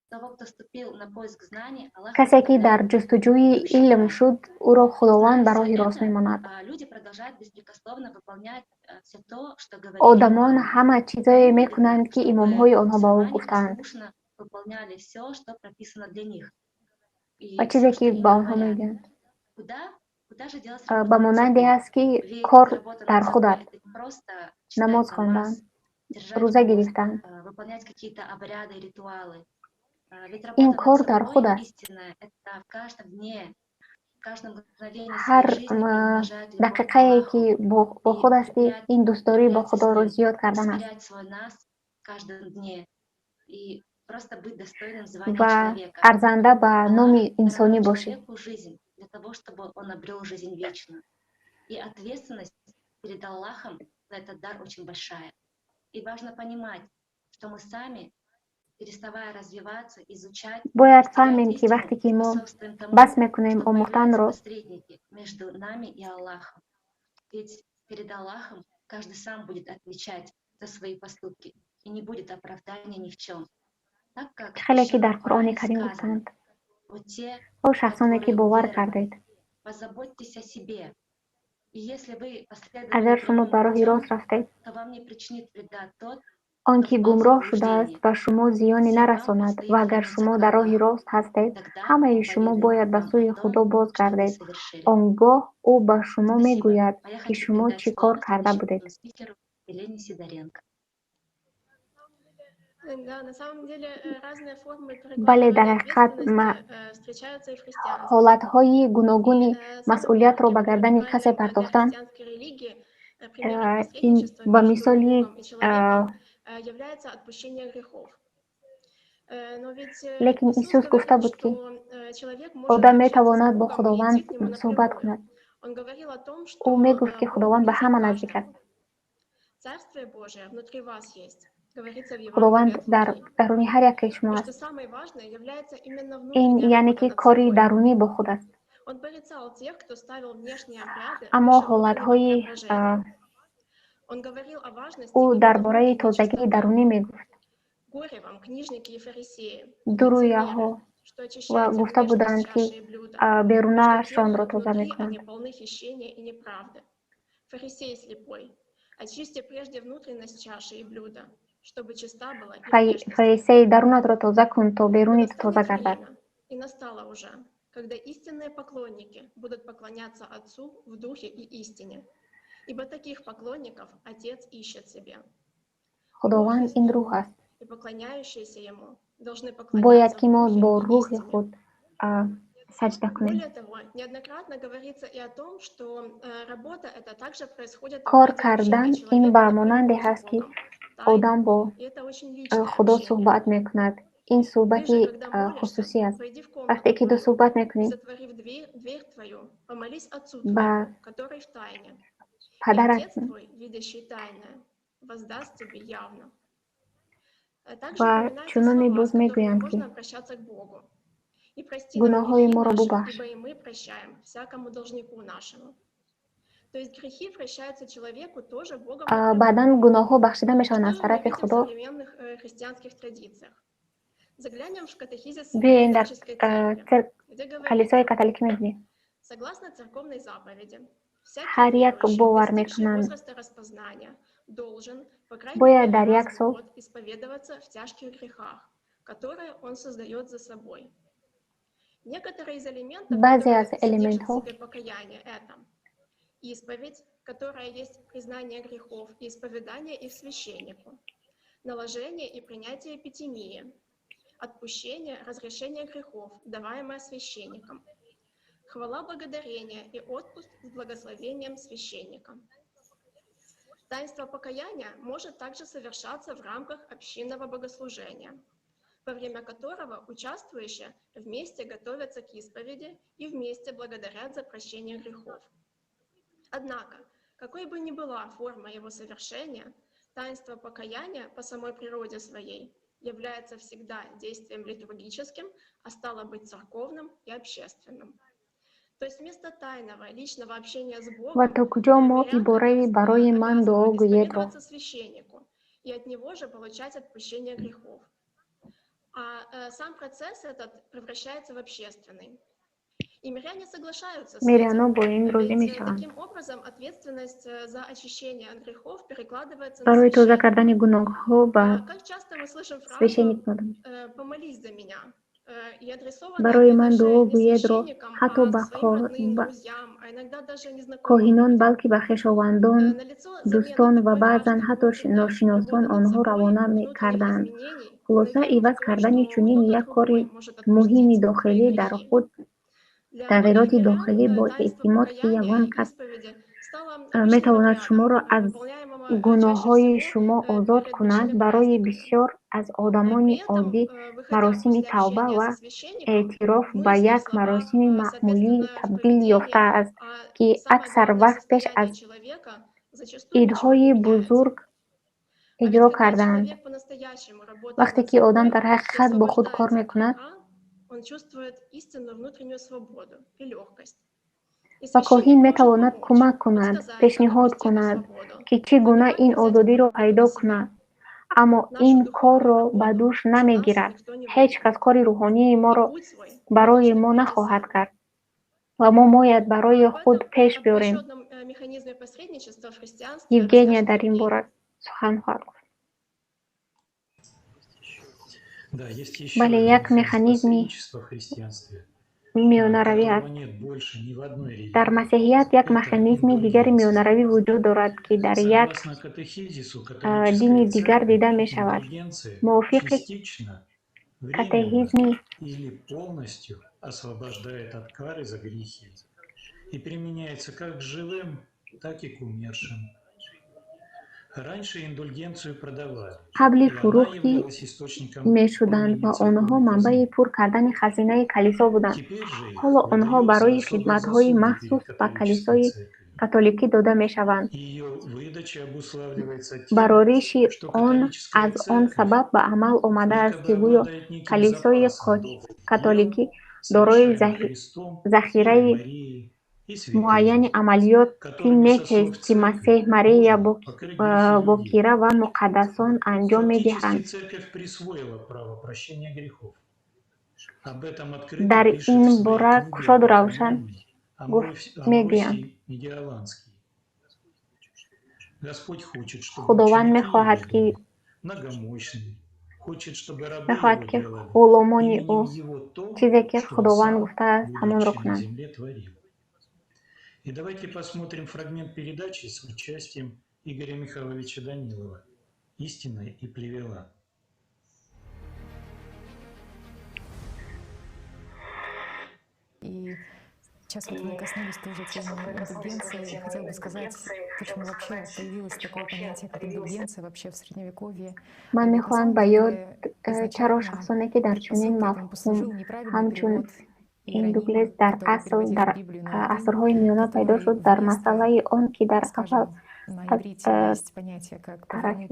Того, кто вступил на поиск знаний, Аллах Касе ки дар наставляет ҷустуҷӯи и илм ущемляет. шуд, ӯро Худованд Зная ба все роҳи рост это, мемонад. люди продолжают беспрекословно выполнять все то, что говорили Одамон имамы. ҳама чизое Кому выгодно, мекунанд, ки чтобы имомҳои онҳо ба ӯ мусульмане гуфтаанд послушно выполняли все, что прописано для них, ва и чизе все, ки что им ба онҳо говорят. мегӯянд. Куда? Куда же делась Ба работа над монанде собой? аст, ки Ведь кор работа дар над худ собой аст. — это не просто читать Намоз хондан, намаз, держать рӯза пост, гирифтан. выполнять какие-то обряды, ритуалы. Ведь Ин работа над кор дар собой худ аст. истинная — это в каждом дне, в каждом мгновении Ҳар своей жизни приумножать любовь к дақиқае, Аллаху ки бо и худ ҳастӣ, укреплять, ин дӯстдорӣ бо укреплять Худоро свой, зиёд кардан аст усмирять свой нас в каждом дне и просто быть достойным звания ва человека. арзанда ба Аллах номи инсонӣ даровал бошӣ. человеку жизнь для того, чтобы он обрел жизнь вечную. И ответственность перед Аллахом за этот дар очень большая. И важно понимать, что мы сами, переставая развиваться, изучать, Бояд постигать фаҳмем, ки истину, вақте ки мо способствуем тому, бас мекунем что появляются омӯхтанро, посредники между нами и Аллахом. Ведь перед Аллахом каждый сам будет отвечать за свои поступки и не будет оправдания ни в чем. Так как хеле ки еще дар в Қуръони Коране Карим сказано: гуфтанд: «Вот те, О шахсоне, ки которые бовар уверовали, кардед, позаботьтесь о себе. И если вы последовали агар шумо прямым ба роҳи путем, рост рафтед, то вам не причинит вреда тот, он кто ки впал в гумроҳ шудааст, заблуждение. ба шумо зиёне Если вам нарасонад, предстоит ва агар вернуться шумо к дар роҳи Аллаху, рост ҳастед, тогда ҳамаи Он шумо поведает бояд ба вам сӯи о том, Худо что вы бозгардед. совершили». Он гоҳ ӯ ба шумо Спасибо. мегӯяд, А я ки хочу шумо передать чӣ кор слово карда будед. следующему спикеру Елене Сидоренко. Да, на самом деле разные формы Бале, дар перекладывания ҳақиқат ответственности встречаются и в христианстве. ҳолатҳои гуногуни И самым масъулиятро ярким ба гардани буквально касе для партофтан, христианской религии примером ин посредничества ба между мисоли Богом и человеком является отпущение грехов. Но ведь Лекин Иисус Исус гуфта говорил, буд, ки что человек может одам общаться с метавонад бо Богом и Худованд идти к нему суҳбат напрямую. кунад. Ӯ мегуфт, ки Худованд ба ҳама наздик аст. Худованд дар даруни ҳар якаи шумо аст. Ин яъне ки кори дарунӣ бо худ аст. Аммо ҳолатҳои ӯ дар бораи тозагии дарунӣ мегуфт. Дурӯяҳо ва гуфта буданд, ки берунаашонро тоза мекунанд. Фарисей, дарунатро тоза кун, то беруни ту тоза гардад. Когда истинные поклонники будут поклоняться Отцу в духе и истине. Ибо таких поклонников Отец ищет себе. Худованд ин рӯҳ аст. И поклоняющиеся Ему должны Бояд поклоняться ки в мо духе бо и рӯҳи истине. худ саҷда кунем. Более того, неоднократно говорится и о том, что работа эта также происходит в Кор ходе общения кардан ин человека ба напрямую монанде с ҳаст, ки Богом. Тайна. одам бо И это очень личное Худо общение. суҳбат мекунад. Ин Ты же, суҳбати когда молишься, хусусӣ аст. войди в Вақте комнату ки ту твою суҳбат и, мекунӣ, затворив дверь твою, помолись Отцу ба твоему, который в тайне. И падарат Отец твой, видящий тайное, воздаст тебе явно. Также ва упоминаются чуноне слова, боз с которыми мегӯянд, ки можно обращаться к Богу. И прости нам гуноҳҳои грехи моро наши, бубахш. ибо и мы прощаем всякому должнику нашему. То есть грехи прощаются человеку тоже Богом напрямую. Баъдан гуноҳҳо бахшида мешаванд Что аз же мы тарафи видим в Худо. современных христианских традициях? Заглянем в катехизис Биёем дар католической церкви, где калисои говорится, католикӣ мебинем. согласно церковной заповеди, всякий Ҳар як верующий, бовар достигший мекунанд, возраста распознания, должен, по крайней бояд мере, дар раз як в сол год исповедоваться в тяжких грехах, которые он создает за собой. Некоторые из элементов, баъзе которые аз содержит в элементҳо себе покаяние, это исповедь, которая есть признание грехов и исповедание их священнику, наложение и принятие эпитемии, отпущение, разрешение грехов, даваемое священником, хвала благодарения и отпуск с благословением священника. Таинство покаяния может также совершаться в рамках общинного богослужения, во время которого участвующие вместе готовятся к исповеди и вместе благодарят за прощение грехов. Однако, какой бы ни была форма его совершения, таинство покаяния по самой природе своей является всегда действием литургическим, а стало быть церковным и общественным. То есть вместо тайного личного общения с Ва Богом то куҷо мо мирян ибораи «барои ман дуо обязаны гӯед»-ро исповедоваться священнику и от него же получать отпущение грехов. А сам процесс этот превращается в общественный. И миряне соглашаются с Миряно этим. бо ин розӣ Ведь мешаванд. таким образом ответственность за очищение от грехов перекладывается на Барои тоза священника. кардани гуноҳҳо ба Как часто мы слышим фразу священник надо. «помолись за меня», и адресованное Барои это ман же дуо не гӯедро священникам, ҳатто а ба своим родным, друзьям, а иногда даже незнакомым коҳинон, людям. балки ба хешовандон, Налицо замена дӯстон ва такой баъзан важной ҳатто внутренней ношиносон работы над онҳо собой, равона внутренних мекарданд. изменений на Хулоса, веру в иваз то, кардани что чунин кто-то як кори другой может муҳими отпустить твои дохилӣ дар грехи. худ Для тағйироти многих мирян дохилӣ бо таинство эътимод, ки покаяния ягон и кас исповеди стало обычным метавонад обрядом, шуморо аз выполняемого чаще гуноҳҳои всего шумо озод перед кунад, большими барои праздниками. бисёр аз одамони При этом, оддӣ выходя маросими после тавба общения ва со священником, эътироф в ба мыслях, як словах, маросими маъмулӣ соответственно, в табдил поведении, ёфтааст, а ки самое аксар главное вақт пеш аз состояние человека зачастую ничего не идҳои меняется. бузург А ведь иҷро когда кардаанд. человек по-настоящему работает Вақте над ки одам собой дар и ҳақиқат бо худ кор освобождается от мекунад греха, он чувствует истинную внутреннюю свободу и легкость. И ва коҳин священник может метавонад помочь, кӯмак кунад, подсказать, как пешниҳод обрести эту кунад, свободу, ки чӣ но гуна никак ин не взять озодиро эту пайдо на себя. кунад, аммо Нашу ин духовную корро ба работу дӯш за нас намегирад. никто не Ҳеҷ кас выполнит. кори рӯҳонии И моро путь свой мы барои должны мо пройти нахоҳад сами. кард ва мо бояд барои Об худ этом, пеш об биёрем. еще одном механизме посредничества в христианстве Евгения расскажет дар ин Евгений. бора сухан хоҳад гуфт. Да, есть еще Бале, один як механизм механизми посредничества в христианстве, миёнаравӣ которого аст. нет больше ни в одной Дар религии. масеҳият як Это механизми дигари индульгенция. миёнаравӣ вуҷуд дорад, ки дар як Согласно катехизису дини католической дигар церкви, дида мешавад. индульгенция Мувофиқи частично, временно катехизми или полностью освобождает от кары за грехи и применяется как к живым, так и к умершим. Қабли фурӯхтӣ мешуданд ва онҳо манбаи пур кардани хазинаи калисо буданд. Ҳоло онҳо барои хидматҳои махсус ба калисои католикӣ дода мешаванд. Барориши он аз он сабаб ба амал омадааст, ки гӯё калисои католикӣ дорои захираи муайяни амалиёти некест, ки Масеҳ, Мария Бокира ва муқаддасон анҷом медиҳанд. Дар ин бора кушоду равшан гуфт мегӯянд. Худованд мехоҳад, ки ғуломони ӯ чизе, ки Худованд гуфтааст, ҳамонро кунанд. И давайте посмотрим фрагмент передачи с участием Игоря Михайловича Данилова «Истина и плевела». И сейчас вот вы коснулись тоже темы индульгенции. Я хотела бы сказать, почему вообще появилось такое понятие, как индульгенция вообще в Средневековье. Ман мехоҳам ба ёд чаро шахсоне, ки дар чунин мафҳум ҳамчун индулгенс дар асл дар асрҳои миёна пайдо шуд, дар масъалаи он, ки дар аввал аз тарафи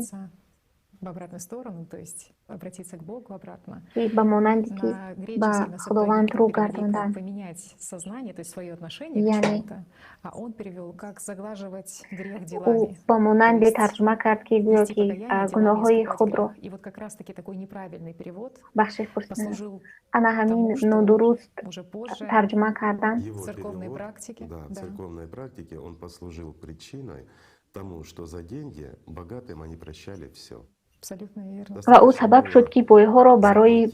в обратную сторону, то есть обратиться к Богу обратно. Ки ба монанди ки ба Худованд рӯ гардондан. Поменять сознание, то есть свое отношение к Яъне чему-то, а он перевел, как заглаживать грех ӯ делами. ба монанди тарҷума кард, ки гӯё Нести ки покаяние делами гуноҳҳои искупать худро грех. И вот как раз-таки такой неправильный перевод бахшиш пурсидан. послужил Ана ҳамин тому, что нодуруст уже позже тарҷума кардан Его в церковной перевод, практике, да, в да. церковной практике он послужил причиной тому, что за деньги богатым они прощали все. Абсолютно верно. Ва ӯ сабаб шуд, ки бойҳоро барои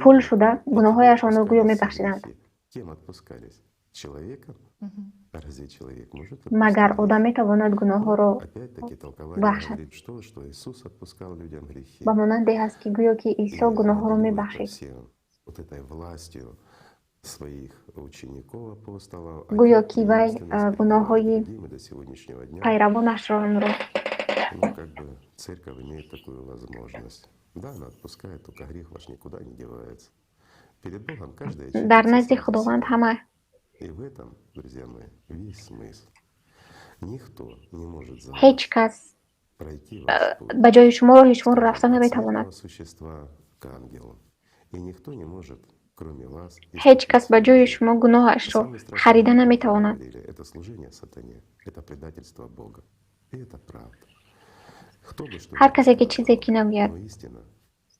пул шуда гуноҳҳояшонро гӯё мебахшиданд. Кем отпускались? Человеком? Разве человек может Магар отпускать? одам метавонад гуноҳҳоро Опять-таки толкование бахшад? говорит, что Иисус отпускал людям грехи. Ба монанде ҳаст, ки гӯё ки Исо И гуноҳҳоро наделил это мебахшид. всем вот этой властью своих учеников, апостолов, а Гӯё те ки вай преемственно передавали гуноҳҳои другим и до сегодняшнего дня. пайравонашро Ну, как бы церковь имеет такую возможность. Да, она отпускает, только грех ваш никуда не девается. Перед Богом каждый дар отчитывается назди сам за Худованд себя. ҳама И в этом, друзья мои, весь смысл. Никто не может за ҳеҷ вас кас пройти ваш путь. ба ҷои шумо роҳи шуморо Скажем, рафта от наметавонад. светлого существа к ангелу. И никто не может, кроме вас, Ҳеҷ кас искупить ба свой ҷои грех. шумо гуноҳашро Самый страшный харида грех, как мы наметавонад. говорили, это служение сатане, это предательство Бога. И это правда. Кто бы что ни Ҳар касе, ки рассказывал, чизе ки нагӯяд, но истина,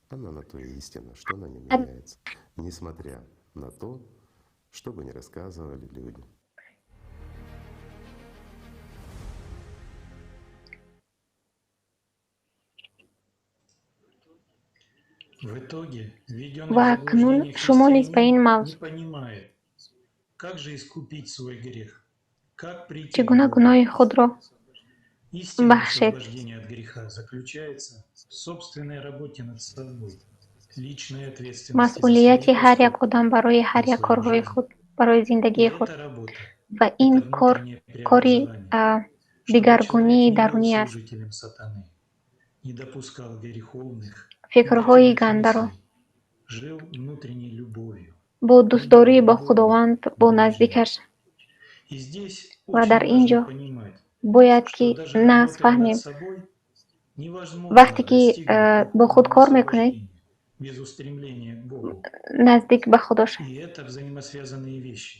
она на то и истина, что она не меняется, несмотря на то, что бы ни рассказывали люди. В итоге, введенный Ва в акнун заблуждение шумо низ ба ин христианин не мавзӯъ понимает, как же искупить свой грех, как чӣ прийти к гуна Богу. гуноҳи худро Истинное бахшед. освобождение от греха заключается в собственной работе над собой, личной ответственности за Масъулияти свои ҳар як поступки одам барои ҳар и як свою корҳои жизнь. худ, барои И зиндагии худ. эта работа Ва — ин это кор внутреннее кори преобразование, чтобы человек дигаргунии не был дарунӣ аст. служителем сатаны, не допускал греховных, Фикрҳои негативных гандаро мыслей, жил внутренней любовью, бо дӯстдорӣ бо любовью Худованд, к бо ближнему. наздикаш. И здесь Ва очень дар ин важно ҷо понимать, бояд что ки даже нағз работая над фаҳмем. собой, невозможно Вақте ки достигнуть бо худ духовного кор мекунед, освобождения без устремления к Богу. наздик ба Худо шавед. И это взаимосвязанные вещи.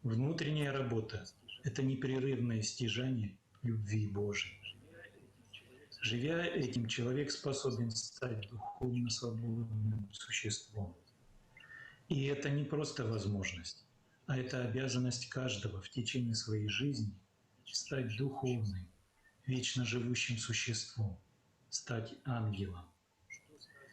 Внутренняя работа — это непрерывное стяжание любви Божией. Живя этим, человек способен стать духовно свободным существом. И это не просто возможность, а это обязанность каждого в течение своей жизни стать духовным, вечно живущим существом, стать ангелом.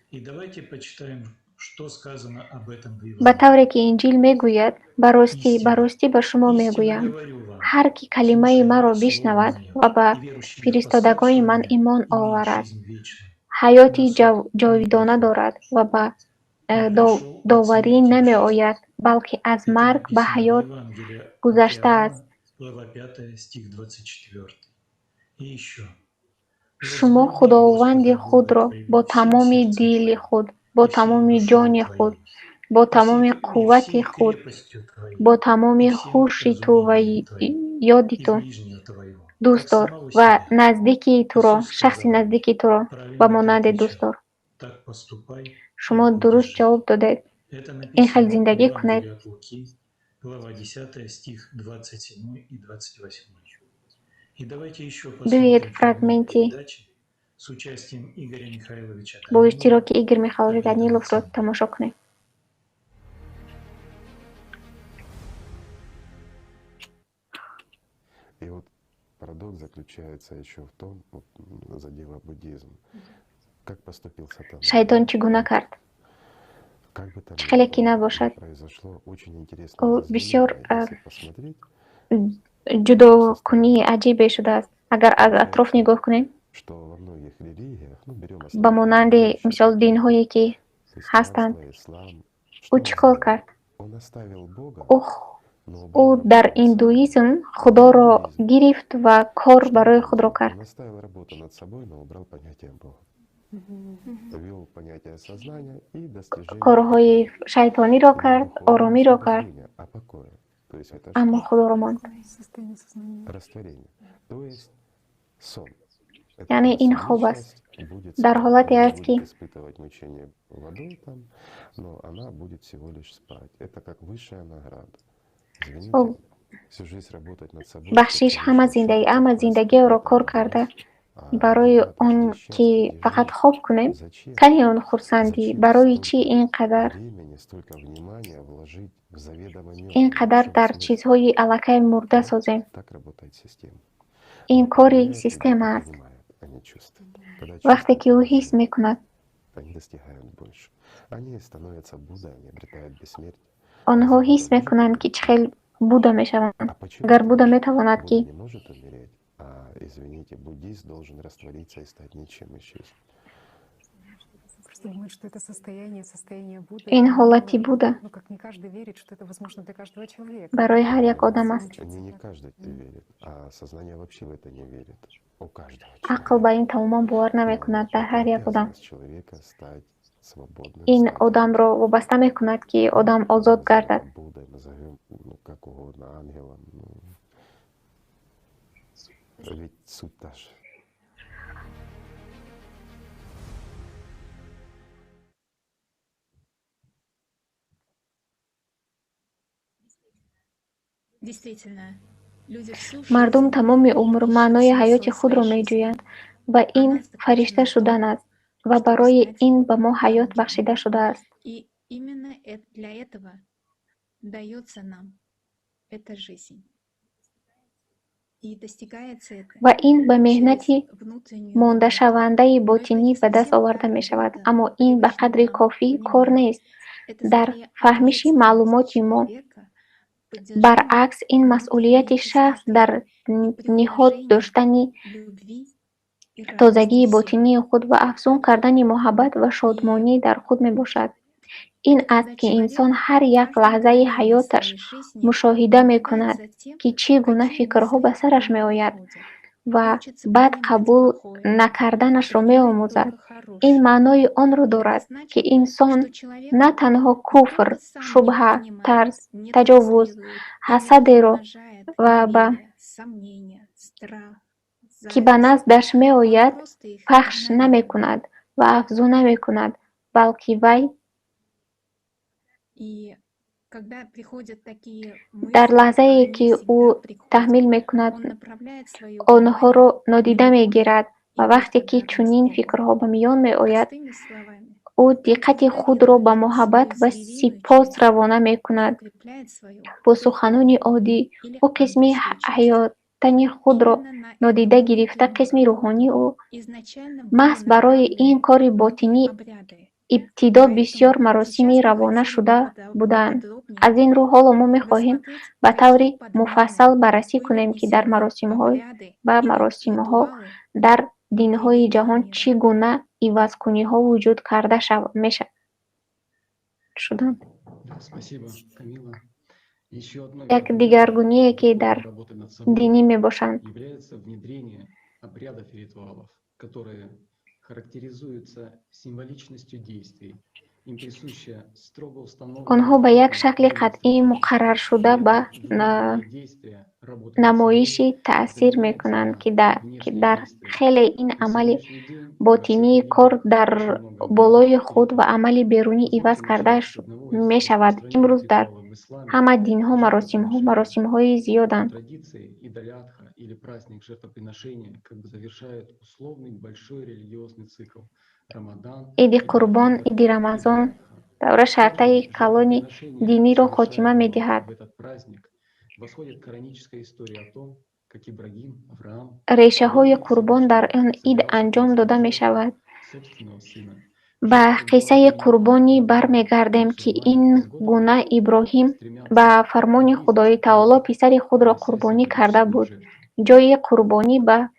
И давайте почитаем, что сказано об этом в Ба Евангелии. тавре ки Инҷил мегӯяд: ба ростӣ, ба Истинно, ростӣ ба шумо истинно мегӯям, говорю вам, ҳар ки калимаи маро слушая слово бишнавад мое ва ба и верующий в фиристодагони пославшего ман меня имон имеет оварад, жизнь вечную, ҳаёти на суд не ҷовидона придет, дорад ва ба но пришел от доварӣ смерти в жизнь. намеояд, балки аз Это марг ба написано в ҳаёт Евангелии от гузаштааст. Иоанна, глава 5, стих 24. Шумо Худованди худро бо тамоми дили худ, бо тамоми ҷони худ, бо тамоми қуввати худ, бо тамоми ҳуши ту ва ёди ту дӯст дор ва наздики туро, шахси наздики туро ба монанди дӯст дор. Шумо дуруст ҷавоб додед. Ин хел зиндагӣ кунед. Биёед фрагменти бо иштироки Игорь Михайлович Даниловро тамошо кунем. И вот парадокс заключается еще в том, вот, задела буддизм, как поступил сатана. Шайтон чӣ гуна кард? Чӣ хеле ки набошад, ӯ бисёр ҷудокунии аҷибе шудааст. Агар аз атроф нигоҳ кунем, ба монанди мисол динҳое ки ҳастанд, ӯ чӣ кор кард? Ӯ дар индуизм Худоро гирифт ва кор барои худро кард. Корҳои шайтониро кард, оромиро кард, аммо Худоро монд. Яъне ин хоб аст. Дар ҳолате аст, ки бахшиш ҳама зиндагиро кор карда барои он ки фақат хоб кунем, кани он хурсандӣ? Барои чӣ ин қадар дар чизҳои аллакай мурда созем? Ин кори система аст. Вақте ки ӯ ҳис мекунад, онҳо ҳис мекунанд, ки чӣ хел Будда мешаванд. Агар Будда метавонад, ки Извините, буддист должен раствориться и стать ничем, исчезнуть. Ин ҳолати Будда барои ҳар як одам аст. Не каждый верит, а сознание вообще в это не верит. У каждого. Ақл ба ин тамоман бовар намекунад дар ҳар як одам. Ин одамро вобаста мекунад, ки одам озод гардад. Буддой назовем, ну, как угодно, ангелом. Ну, ведь суть та же. Мардум тамоми умр маънои ҳаёти худро меҷӯянд ва ин фаришта шудан аст ва барои ин ба мо ҳаёт бахшида шудааст. Ва ин ба меҳнати мондашавандаи ботинӣ ба даст оварда мешавад, аммо ин ба қадри кофӣ кор нест. Дар фаҳмиши маълумоти мо, баръакс, ин масъулияти шахс дар ниҳод доштани тозагии ботинии худ ва афзун кардани муҳаббат ва шодмонӣ дар худ мебошад. Ин аст, ки инсон ҳар як лаҳзаи ҳаёташ мушоҳида мекунад, ки чӣ гуна фикрҳо ба сараш меояд ва бад қабул накарданашро меомӯзад. Ин маънои онро дорад, ки инсон на танҳо куфр, шубҳа, тарс, таҷовуз, ҳасадеро ва ба ки ба наздаш меояд, пахш намекунад ва афзун намекунад, балки вай дар лаҳзае, ки ӯ таҳмил мекунад, онҳоро нодида мегирад ва вақте ки чунин фикрҳо ба миён меояд, ӯ диққати худро ба муҳаббат ва сипос равона мекунад. Бо суханони оддӣ, ӯ қисми ҳаётани худро нодида гирифта, қисми рӯҳонии ӯ маҳз барои ин кори ботинӣ ибтидо бисёр маросими равона шуда буданд. Аз ин рӯ ҳоло мо мехоҳем ба таври муфассал баррасӣ кунем, ки дар маросимҳо дар динҳои ҷаҳон чӣ гуна ивазкуниҳо вуҷуд карда шуданд. Як дигаргуние, ки дар динӣ мебошанд, Обрядов и ритуалов, которые характеризуются символичностью действий. Им присуща строго установленная Онҳо ба як шакли қатъии муқарраршуда ба намоишӣ таъсир мекунанд, ки дар хеле ин амали ботинии кор дар болои худ ва амали берунӣ иваз карда мешавад. Имрӯз дар ҳама динҳо маросимҳо маросимҳои зиёданд. Традиции Ид аль-Адха или праздник жертвоприношения как бы завершают условный большой религиозный цикл. Рамадан, Иди Қурбон, Иди Рамазон давра шартаи калони диниро хотима медиҳад. В этот праздник восходит кораническая история о том, как Ибрагим, Авраам, Решаҳои қурбон дар он ид анҷом дода мешавад. Собственного сына. Ба қиссаи қурбонӣ бармегардем, ки ин гуна Иброҳим ба фармони Худои Таоло писари худро қурбонӣ карда буд. Ҷои қурбонӣ ба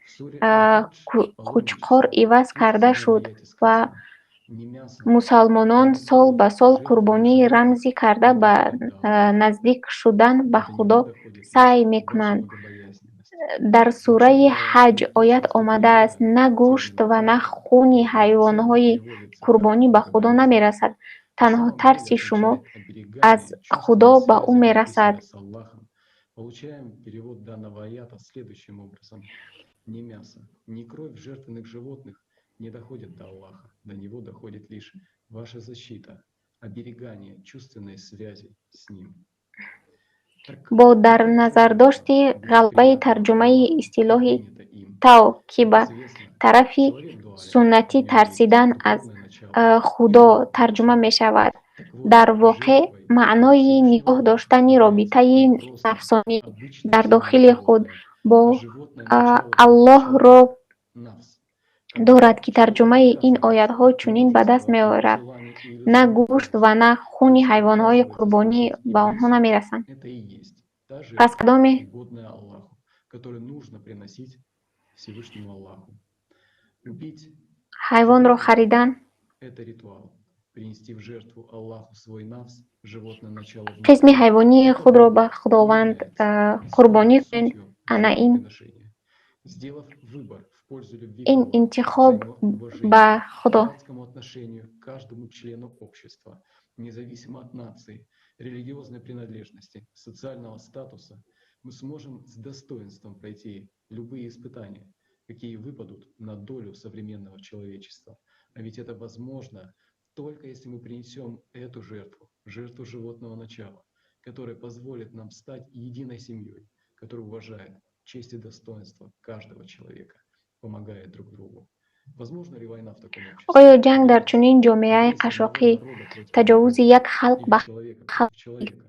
қучқор иваз карда шуд ва мусалмонон сол ба сол қурбонии рамзӣ карда ба наздик шудан ба Худо саъй мекунанд. Дар сураи Ҳаҷ оят омадааст: на гӯшт ва на хуни ҳайвонҳои қурбонӣ ба Худо намерасад, танҳо тарси шумо аз Худо ба ӯ мерасад. Получаем перевод данного аята следующим образом. Ни мясо, ни кровь жертвенных животных не доходит до Аллаха. До него доходит лишь ваша защита, оберегание чувственной связи с ним. Бо дар назардошти ғалабаи тарҷумаи истилоҳи тав, ки ба тарафи суннатӣ тарсидан аз Худо тарҷума мешавад, дар воқеъ маънои нигоҳ доштани робитаи нафсонӣ дар дохили худ бо Аллоҳро дорад, ки тарҷумаи ин оятҳо чунин ба даст меорад: на гӯшт ва на хуни ҳайвонҳои қурбонӣ ба онҳо намерасанд. Это и есть та Пас жертва, кадоме угодная Аллаху, которую нужно приносить Всевышнему Аллаху. Убить ҳайвонро харидан – это ритуал. Принести в жертву Аллаху свой нафс, животное начало қисми внутри, ҳайвонии это худро ба выбор, Худованд является қурбонӣ кунед, сутью ана ин жертвоприношения. Сделав выбор в пользу любви к ин Аллаху, интихоб взаимоуважения, ба Худо. Братскому отношению к каждому члену общества, независимо от нации, религиозной принадлежности, социального статуса, мы сможем с достоинством пройти любые испытания, какие выпадут на долю современного человечества. А ведь это возможно только если мы принесем эту жертву, жертву животного начала, которая позволит нам стать единой семьей, которая уважает честь и достоинство каждого человека, помогая друг другу. Возможно ли война в таком обществе? Оё ҷанг дар чунин ҷомеаи қашшоқӣ, таҷовузи як халқ Или ба человека халқ против человека?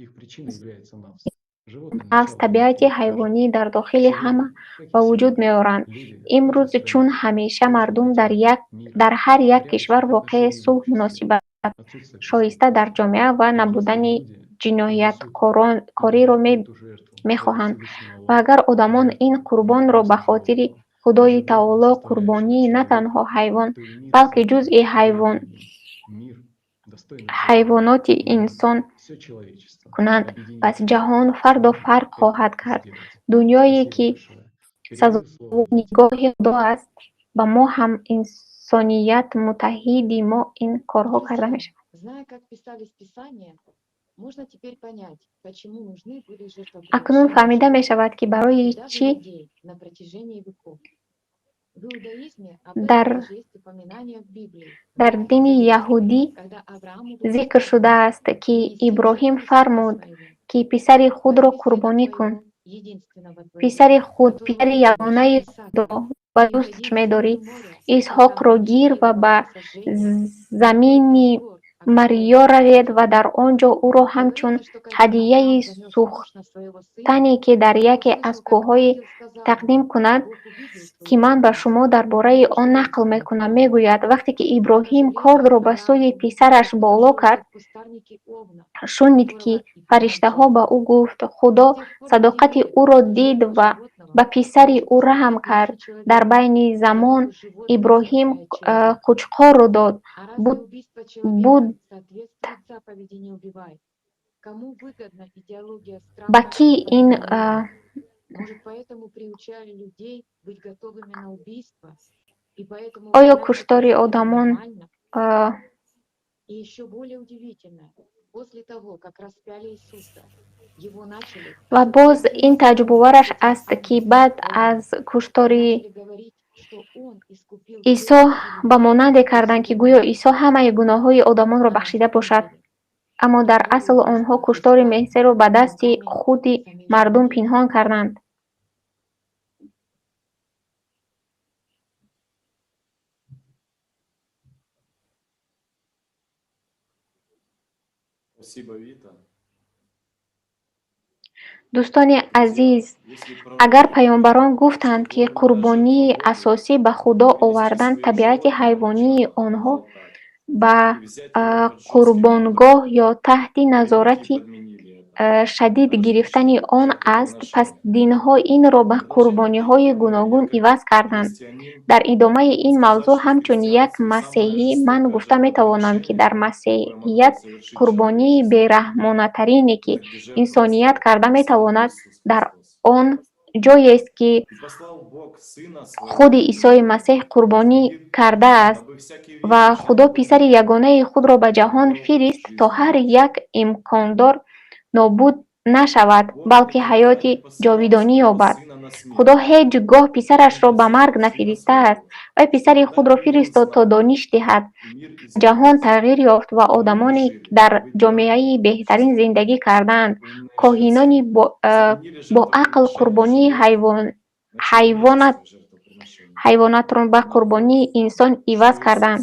Их причиной является нафс. Животное нафс, начало табиати внутри каждого. ҳайвонӣ дар дохили ҳама Как и ба все вуҷуд меоранд. люди, Имрӯз чун ҳамеша мардум мир, дар ҳар як кишвар порядочное воқеи отношение в сулҳ, обществе, муносибат отсутствие шоиста дар ҷомеа ва набудани ҷинояткориро эту жертву ради мехоҳанд. Всевышнего Ва Аллаха, агар одамон ин қурбонро ба хотири Худои Таоло қурбонии на танҳо ҳайвон, балки ҷузъи мир, достойный ҳайвоноти инсон все человечество, кунанд, объединив пас ҷаҳон фардо фарқ хоҳад кард. Сделать. Дунёе, Спасибо ки большое. Передаю слово сазовори нигоҳи Худо аст, ба мо ҳам инсоният муттаҳиди мо ин корҳо карда Друзья, мешавад. зная, как писались Писания, можно теперь понять, почему нужны были Акнун жертвоприношения фаҳмида животных мешавад, ки барои и даже чӣ людей на протяжении веков. В иудаизме об этом дар даже есть упоминание в Библии, в дар Ветхом дини Завете, яҳудӣ когда Аврааму было зикр сказано: шудааст, ки «Принеси в Иброҳим жертву сына фармуд, своего, ки писари худро возьми сына қурбонӣ кун. твоего, единственного твоего, Писари худ, которого писари ты любишь, ягонаи Исаака, худро ва и дӯсташ пойди в медорӣ, землю моря, и там Исҳоқро гир принеси ва его ба на сожжение замини на одной из гор, о которой Мариё я равед скажу ва тебе». дар он ҷо ӯро ҳамчун Говорится, что когда ҳадияи Авраам занес нож на своего сына, сухтане, ки дар он яке аз услышал, как кӯҳҳои ангел сказал тақдим ему: кунад, «Бог увидел ки твою ман ба преданность шумо дар бораи и он пожалел нақл сына мекунам, твоего». мегӯяд: вақте ки Иброҳим Сожаление кордро ба сӯи Аврааму писараш боло произошло кард, в кустарнике Овна, шунид, ки которого Ибрахам фариштаҳо ба жертвовал. ӯ гуфт: Худо С тех пор в садоқати мире ӯро дид жертва ва животного ба писари может ӯ раҳм искупить душу кард. Дар человека, байни замон поскольку животное Иброҳим искупляет человека. қучқорро дод. А разве Буд убийство буд человека соответствует заповеди «Не убивай»? Кому выгодна идеология ба страха кӣ и ин подчинения? Оё куштори одамон ва боз ин тааҷҷубовараш аст, ки баъд аз куштори Исо ба монанде карданд, ки гӯё Исо ҳамаи гуноҳҳои одамонро бахшида бошад. Аммо дар асл онҳо куштори Месеҳро ба дасти худи мардум пинҳон карданд. Дӯстони азиз, агар паёмбарон гуфтанд, ки қурбонии асосӣ ба Худо овардан табиати ҳайвонии онҳо ба қурбонгоҳ ё таҳти назорати шадид гирифтани он аст, пас динҳо инро ба қурбониҳои гуногун иваз карданд. Дар идомаи ин мавзӯъ ҳамчун як масеҳӣ ман гуфта метавонам, ки дар масеҳият қурбонии бераҳмонатарине, ки инсоният карда метавонад, дар он ҷоест, ки худи Исои Масеҳ қурбонӣ кардааст ва Худо писари ягонаи худро ба ҷаҳон фирист, то ҳар як имкондор нобуд нашавад, балки ҳаёти ҷовидонӣ ёбад. Худо ҳеҷ гоҳ писарашро ба марг нафиристааст. Вай писари худро фиристод, то дониш диҳад. Ҷаҳон тағйир ёфт ва одамоне дар ҷомеаи беҳтарин зиндагӣ карданд. Коҳинони бо ақл қурбонии ҳайвонатро ба қурбонии инсон иваз карданд.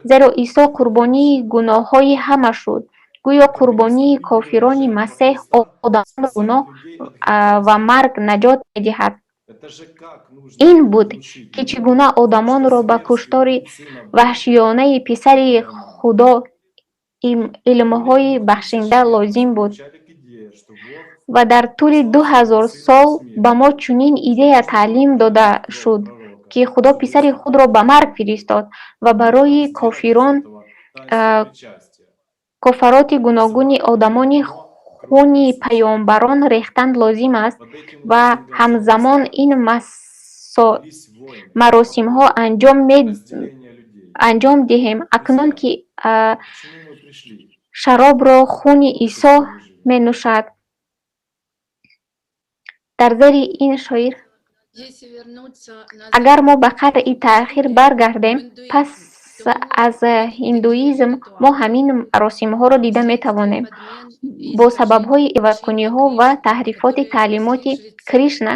Зеро Исо қурбонии гуноҳҳои ҳама шуд. Гӯё қурбонии кофирони Масеҳ одамонро гуноҳ ва марг наҷот медиҳад. Ин буд, ки чӣ гуна одамонро ба куштори ваҳшиёнаи писари Худо илмҳои бахшинда лозим буд. Ва дар тӯли 2000 сол ба мо чунин идея таълим дода шуд, ки Худо писари худро ба марг фиристод ва барои кофирон кофароти гуногуни одамони хуни паёмбарон рехтан лозим аст ва ҳамзамон ин маросимҳо анҷом диҳем. Акнун ки шаробро хуни Исо менӯшад. Дар зери ин шоир агар мо ба қатъи таъхир баргардем, пас аз ҳиндуизм мо ҳамин маросимҳоро дида метавонем. Бо сабабҳои ивазкуниҳо ва таҳрифоти таълимоти Кришна,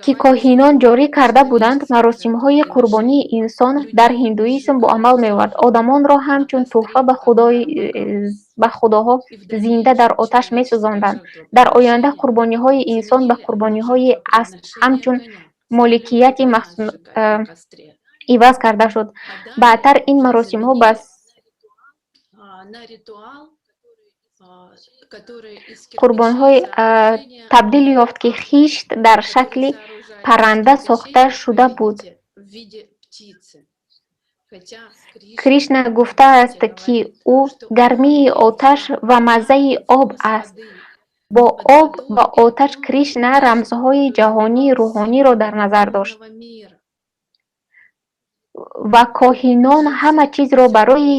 ки коҳинон ҷорӣ карда буданд, маросимҳои қурбонии инсон дар ҳиндуизм ба амал меовард. Одамонро ҳамчун тӯҳфа ба худоҳо зинда дар оташ месӯзонданд. Дар оянда қурбониҳои инсон ба қурбониҳои асп ҳамчун моликияти иваз карда шуд. Баъдтар ин маросимҳо ба қурбонҳое табдил ёфт, ки хишт дар шакли парранда сохта шуда буд. Кришна гуфтааст, ки ӯ гармии оташ ва маззаи об аст. Бо об ва оташ Кришна рамзҳои ҷаҳонии рӯҳониро дар назар дошт. Ва коҳинон ҳама чизро барои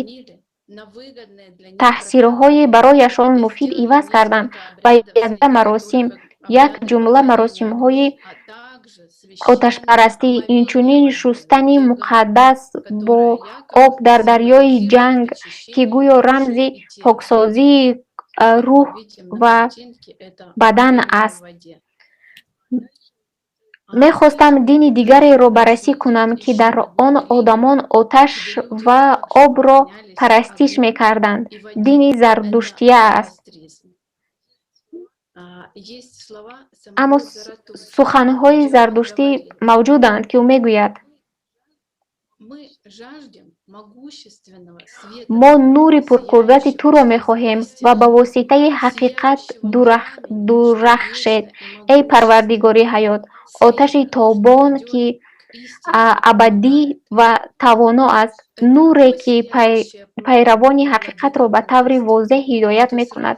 таҳсирҳои барояшон муфид иваз карданд ва якда маросим, як ҷумла маросимҳои оташпарастӣ, инчунин шустани муқаддас бо об дар дарёи Ҷанг, ки гӯё рамзи поксозии рӯҳ ва бадан аст. Мехостам дини дигареро баррасӣ кунам, ки дар он одамон оташ ва обро парастиш мекарданд. Дини зардуштия аст. Аммо суханҳои зардуштӣ мавҷуданд, ки ӯ мегӯяд: мо нури пурқудрати туро мехоҳем ва ба воситаи ҳақиқат дурахшед, эй парвардигори ҳаёт, оташи тобон, ки абадӣ ва тавоно аст, нуре, ки пайравони ҳақиқатро ба таври возеҳ ҳидоят мекунад.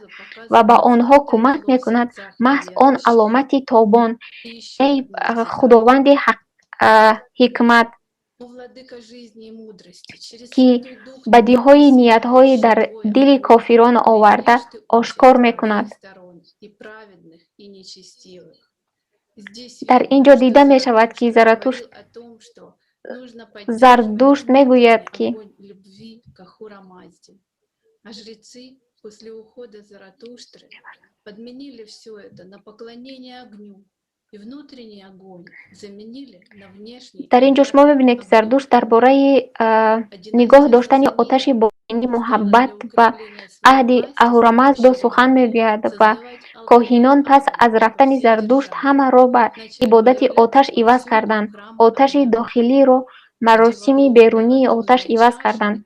ва ба онҳо кӯмак мекунад, маҳз он аломати тобон. Эй Худованди ҳикмат, ки бадиҳои ниятҳои дар дили кофирон оварда ошкор мекунад. Дар ин ҷо дида мешавад, ки Зардушт мегӯяд, ки дар ин ҷо шумо мебинед, ки Зардушт дар бораи нигоҳ доштани оташи ботинӣ, муҳаббат ва аҳди Аҳурамаздо сухан мегӯяд ва коҳинон пас аз рафтани Зардушт ҳамаро ба ибодати оташ иваз карданд, оташи дохилиро маросими берунии оташ иваз карданд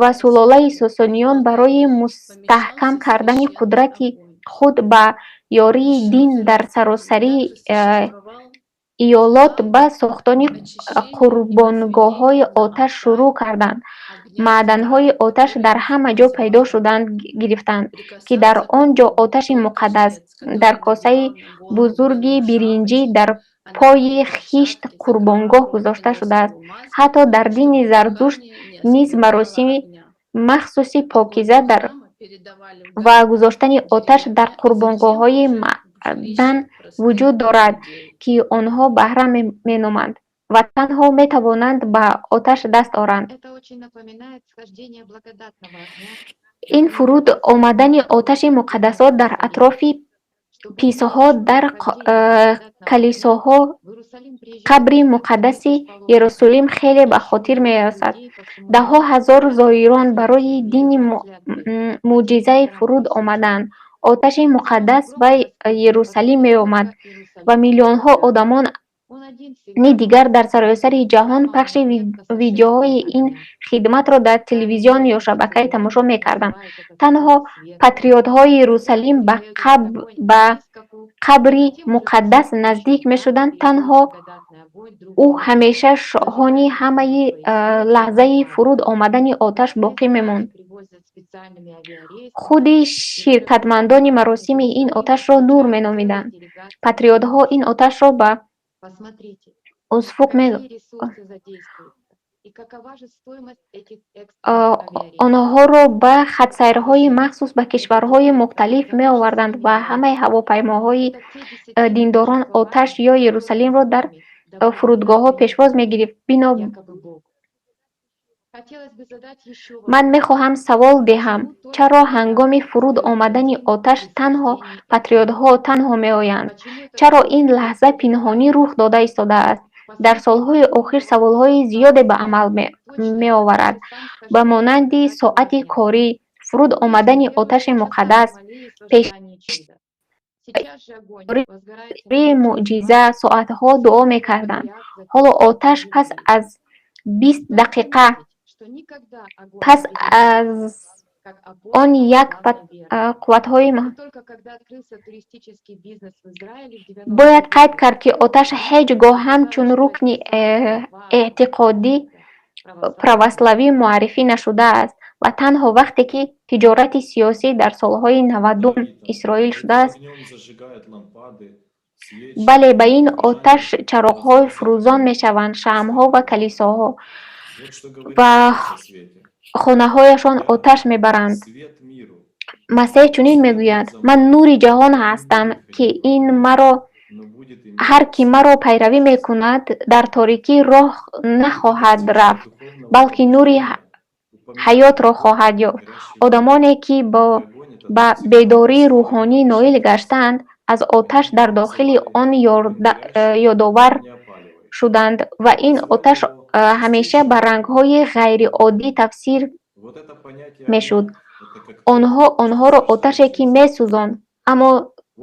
ва сулолаи Сосониён барои мустаҳкам кардани қудрати худ ба ёрии дин дар саросари иёлот ба сохтани қурбонгоҳҳои оташ шурӯъ карданд. Маъданҳои оташ дар ҳама ҷо пайдо шудан гирифтанд, ки дар он ҷо оташи муқаддас дар косаи бузурги биринҷӣ дар пои хишт қурбонгоҳ гузошта шудааст. Ҳатто дар дини Зардушт низ маросими махсуси покиза ва гузоштани оташ дар қурбонгоҳҳои маъдан вуҷуд дорад, ки онҳо баҳра меноманд ва танҳо метавонанд ба оташ даст оранд. Ин фуруд омадани оташи муқаддасот дар атрофи писҳо дар калисоҳо қабри муқаддаси Иерусалим хеле ба хотир мерасад. Даҳҳо ҳазор зоирон барои дини мӯъҷизаи фуруд омаданд. Оташи муқаддас ба Иерусалим меомад ва миллионҳо одамони дигар дар саросари ҷаҳон пахши видеоҳои ин хидматро дар телевизион ё шабакаи тамошо мекарданд. Танҳо патриотҳои Иерусалим ба қабри муқаддас наздик мешуданд, танҳо ӯ ҳамеша шоҳони ҳамаи лаҳзаи фуруд омадани оташ боқӣ мемонд. Худи ширкатмандони маросими ин оташро нур меномиданд. Патриотҳо ин оташро ба усфуқ онҳоро ба хатсайрҳои махсус ба кишварҳои мухталиф меоварданд ва ҳамаи ҳавопаймоҳои диндорон оташ ё Иерусалимро дар фурудгоҳҳо пешвоз мегирифт. Ман мехоҳам савол диҳам, чаро ҳангоми фуруд омадани оташ танҳо патриотҳо танҳо меоянд? Чаро ин лаҳза пинҳонӣ рух дода истодааст? Дар солҳои охир саволҳои зиёде ба амал меоварад, ба монанди соати корӣ, фуруд омадани оташи муқаддас, пеши мӯъҷиза соатҳо дуо мекарданд. Ҳоло оташ пас аз 20 дақиқа пас аз он як қувватҳои бояд қайд кард, ки оташ ҳеҷ гоҳ ҳамчун рукни эътиқоди православӣ муаррифӣ нашудааст ва танҳо вақте ки тиҷорати сиёсӣ дар солҳои 90 Исроил шудааст. Бале, ба ин оташ чароғҳо фурӯзон мешаванд, шамъҳо ва калисоҳо ва хонаҳояшон оташ мебаранд. Масеҳ чунин мегӯяд: «Ман нури ҷаҳон ҳастам, ки ин маро ҳар ки маро пайравӣ мекунад, дар торикӣ роҳ нахоҳад рафт, балки нури ҳаётро хоҳад ёфт». Одамоне, ки ба бедории рӯҳонӣ ноил гаштаанд, аз оташ дар дохили он ёдовар шуданд ва ин оташ ҳамеша ба рангҳои ғайриоддӣ тафсир мешуд. Онҳо онҳоро оташе, ки месӯзонд, аммо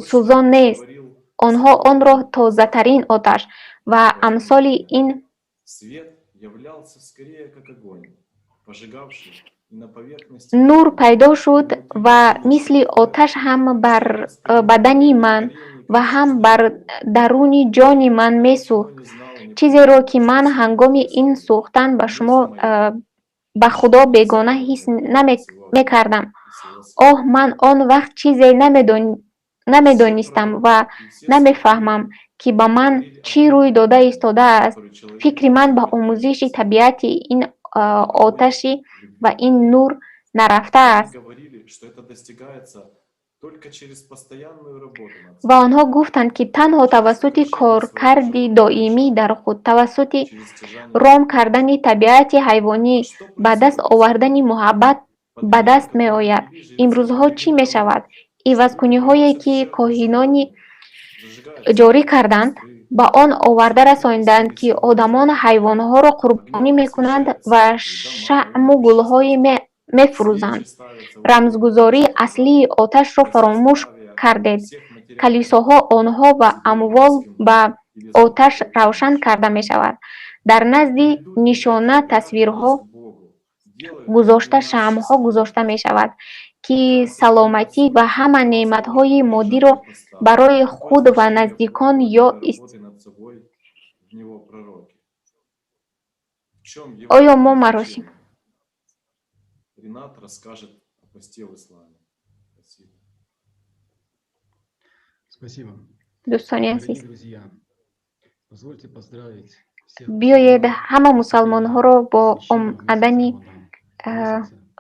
сӯзон нест. Онҳо онро тозатарин оташ ва амсоли ин нур пайдо шуд ва мисли оташ ҳам бар бадани ман ва ҳам бар даруни ҷони ман месӯхт. Чизеро, ки ман ҳангоми ин сӯхтан ба шумо ба Худо бегона ҳис мекардам. Оҳ, ман он вақт чизе намедонистам ва намефаҳмам, ки ба ман чӣ рӯй дода истодааст. Фикри ман ба омӯзиши табиати ин оташи ва ин нур нарафтааст. Ва онҳо гуфтанд, ки танҳо тавассути коркарди доимӣ дар худ, тавассути ром кардани табиати ҳайвонӣ, ба даст овардани муҳаббат ба даст меояд. Имрӯзҳо чӣ мешавад? Ивазкуниҳое, ки коҳинони ҷорӣ карданд, ба он оварда расонданд, ки одамон ҳайвонҳоро қурбонӣ мекунанд ва шаъму гулҳои мефурӯзанд. Рамзгузории аслии оташро фаромӯш кардед. Калисоҳо, онҳо ва амвол ба оташ равшан карда мешавад. Дар назди нишона тасвирҳо гузошта, шамъҳо гузошта мешавад, ки саломатӣ ва ҳама неъматҳои моддиро барои худ ва наздикон ё Оё мо маросим Ренат расскажет о посте в исламе. Спасибо. Спасибо. Дӯстони азиз, Дорогие друзья, позвольте поздравить всех биёед ҳама мусалмонҳоро бо омадани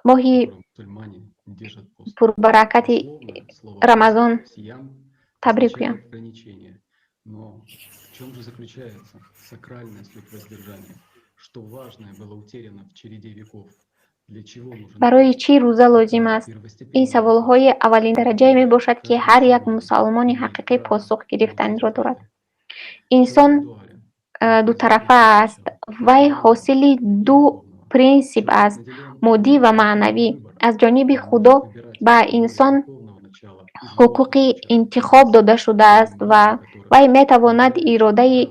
моҳи мусульмане держат пост. пурбаракати Дословно слово Рамазон «сиям» табрик гӯям. означает ограничение. Но в чем же заключается сакральная суть воздержания? Что важное было утеряно в череде веков? Для чего нужен Барои чӣ рӯза лозим аст? Ин саволҳои аввалиндараҷае мебошад, ки ҳар як мусалмони ҳақиқӣ посух гирифтанро дорад. Инсон дутарафа аст. Вай ҳосили ду принсип аст: моддӣ ва маънавӣ. Аз ҷониби Худо ба инсон ҳуқуқи интихоб дода шудааст ва вай метавонад иродаи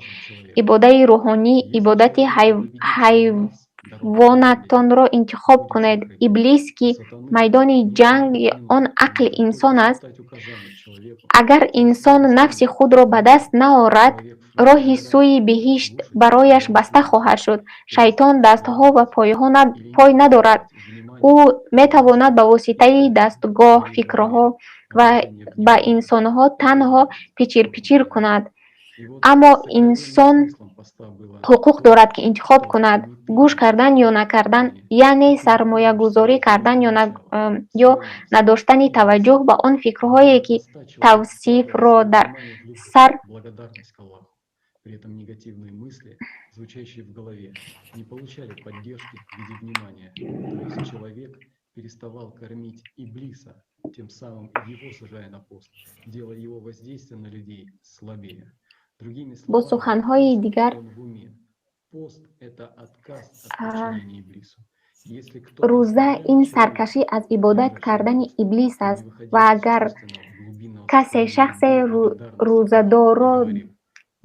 ибодаи рӯҳонӣ, ибодати ҳайвонатонро интихоб кунед. Иблис, ки майдони ҷанги он ақли инсон аст, агар инсон нафси худро ба даст наорад, роҳи сӯи биҳишт барояш баста хоҳад шуд. Шайтон дастҳо ва пой надорад. Ӯ метавонад ба воситаи дастгоҳ, фикрҳо ва ба инсонҳо танҳо пичир-пичир кунад. Аммо инсон ҳуқуқ дорад, ки интихоб кунад: гӯш кардан ё накардан, яъне сармоягузорӣ кардан ё надоштани таваҷҷӯҳ ба он фикрҳое, ки тавсифро дар сар благодарность к Аллаху? При этом негативные мысли, звучащие в голове, не получали поддержки в виде внимания. То есть человек переставал кормить Иблиса, тем самым его сажая на пост, делая его воздействие на людей слабее. Другими Бо словами, суханҳои пост, дигар, он в уме. Пост – это отказ от подчинения Иблису. Если кто-то рӯза оскорблял ин человека, саркашӣ аз ибодат превращая кардани пост, Иблис и не аст выходил ва из агар собственного глубинного касе состояния шахсе любви, благодарности к Аллаху рӯзадорро и говорил: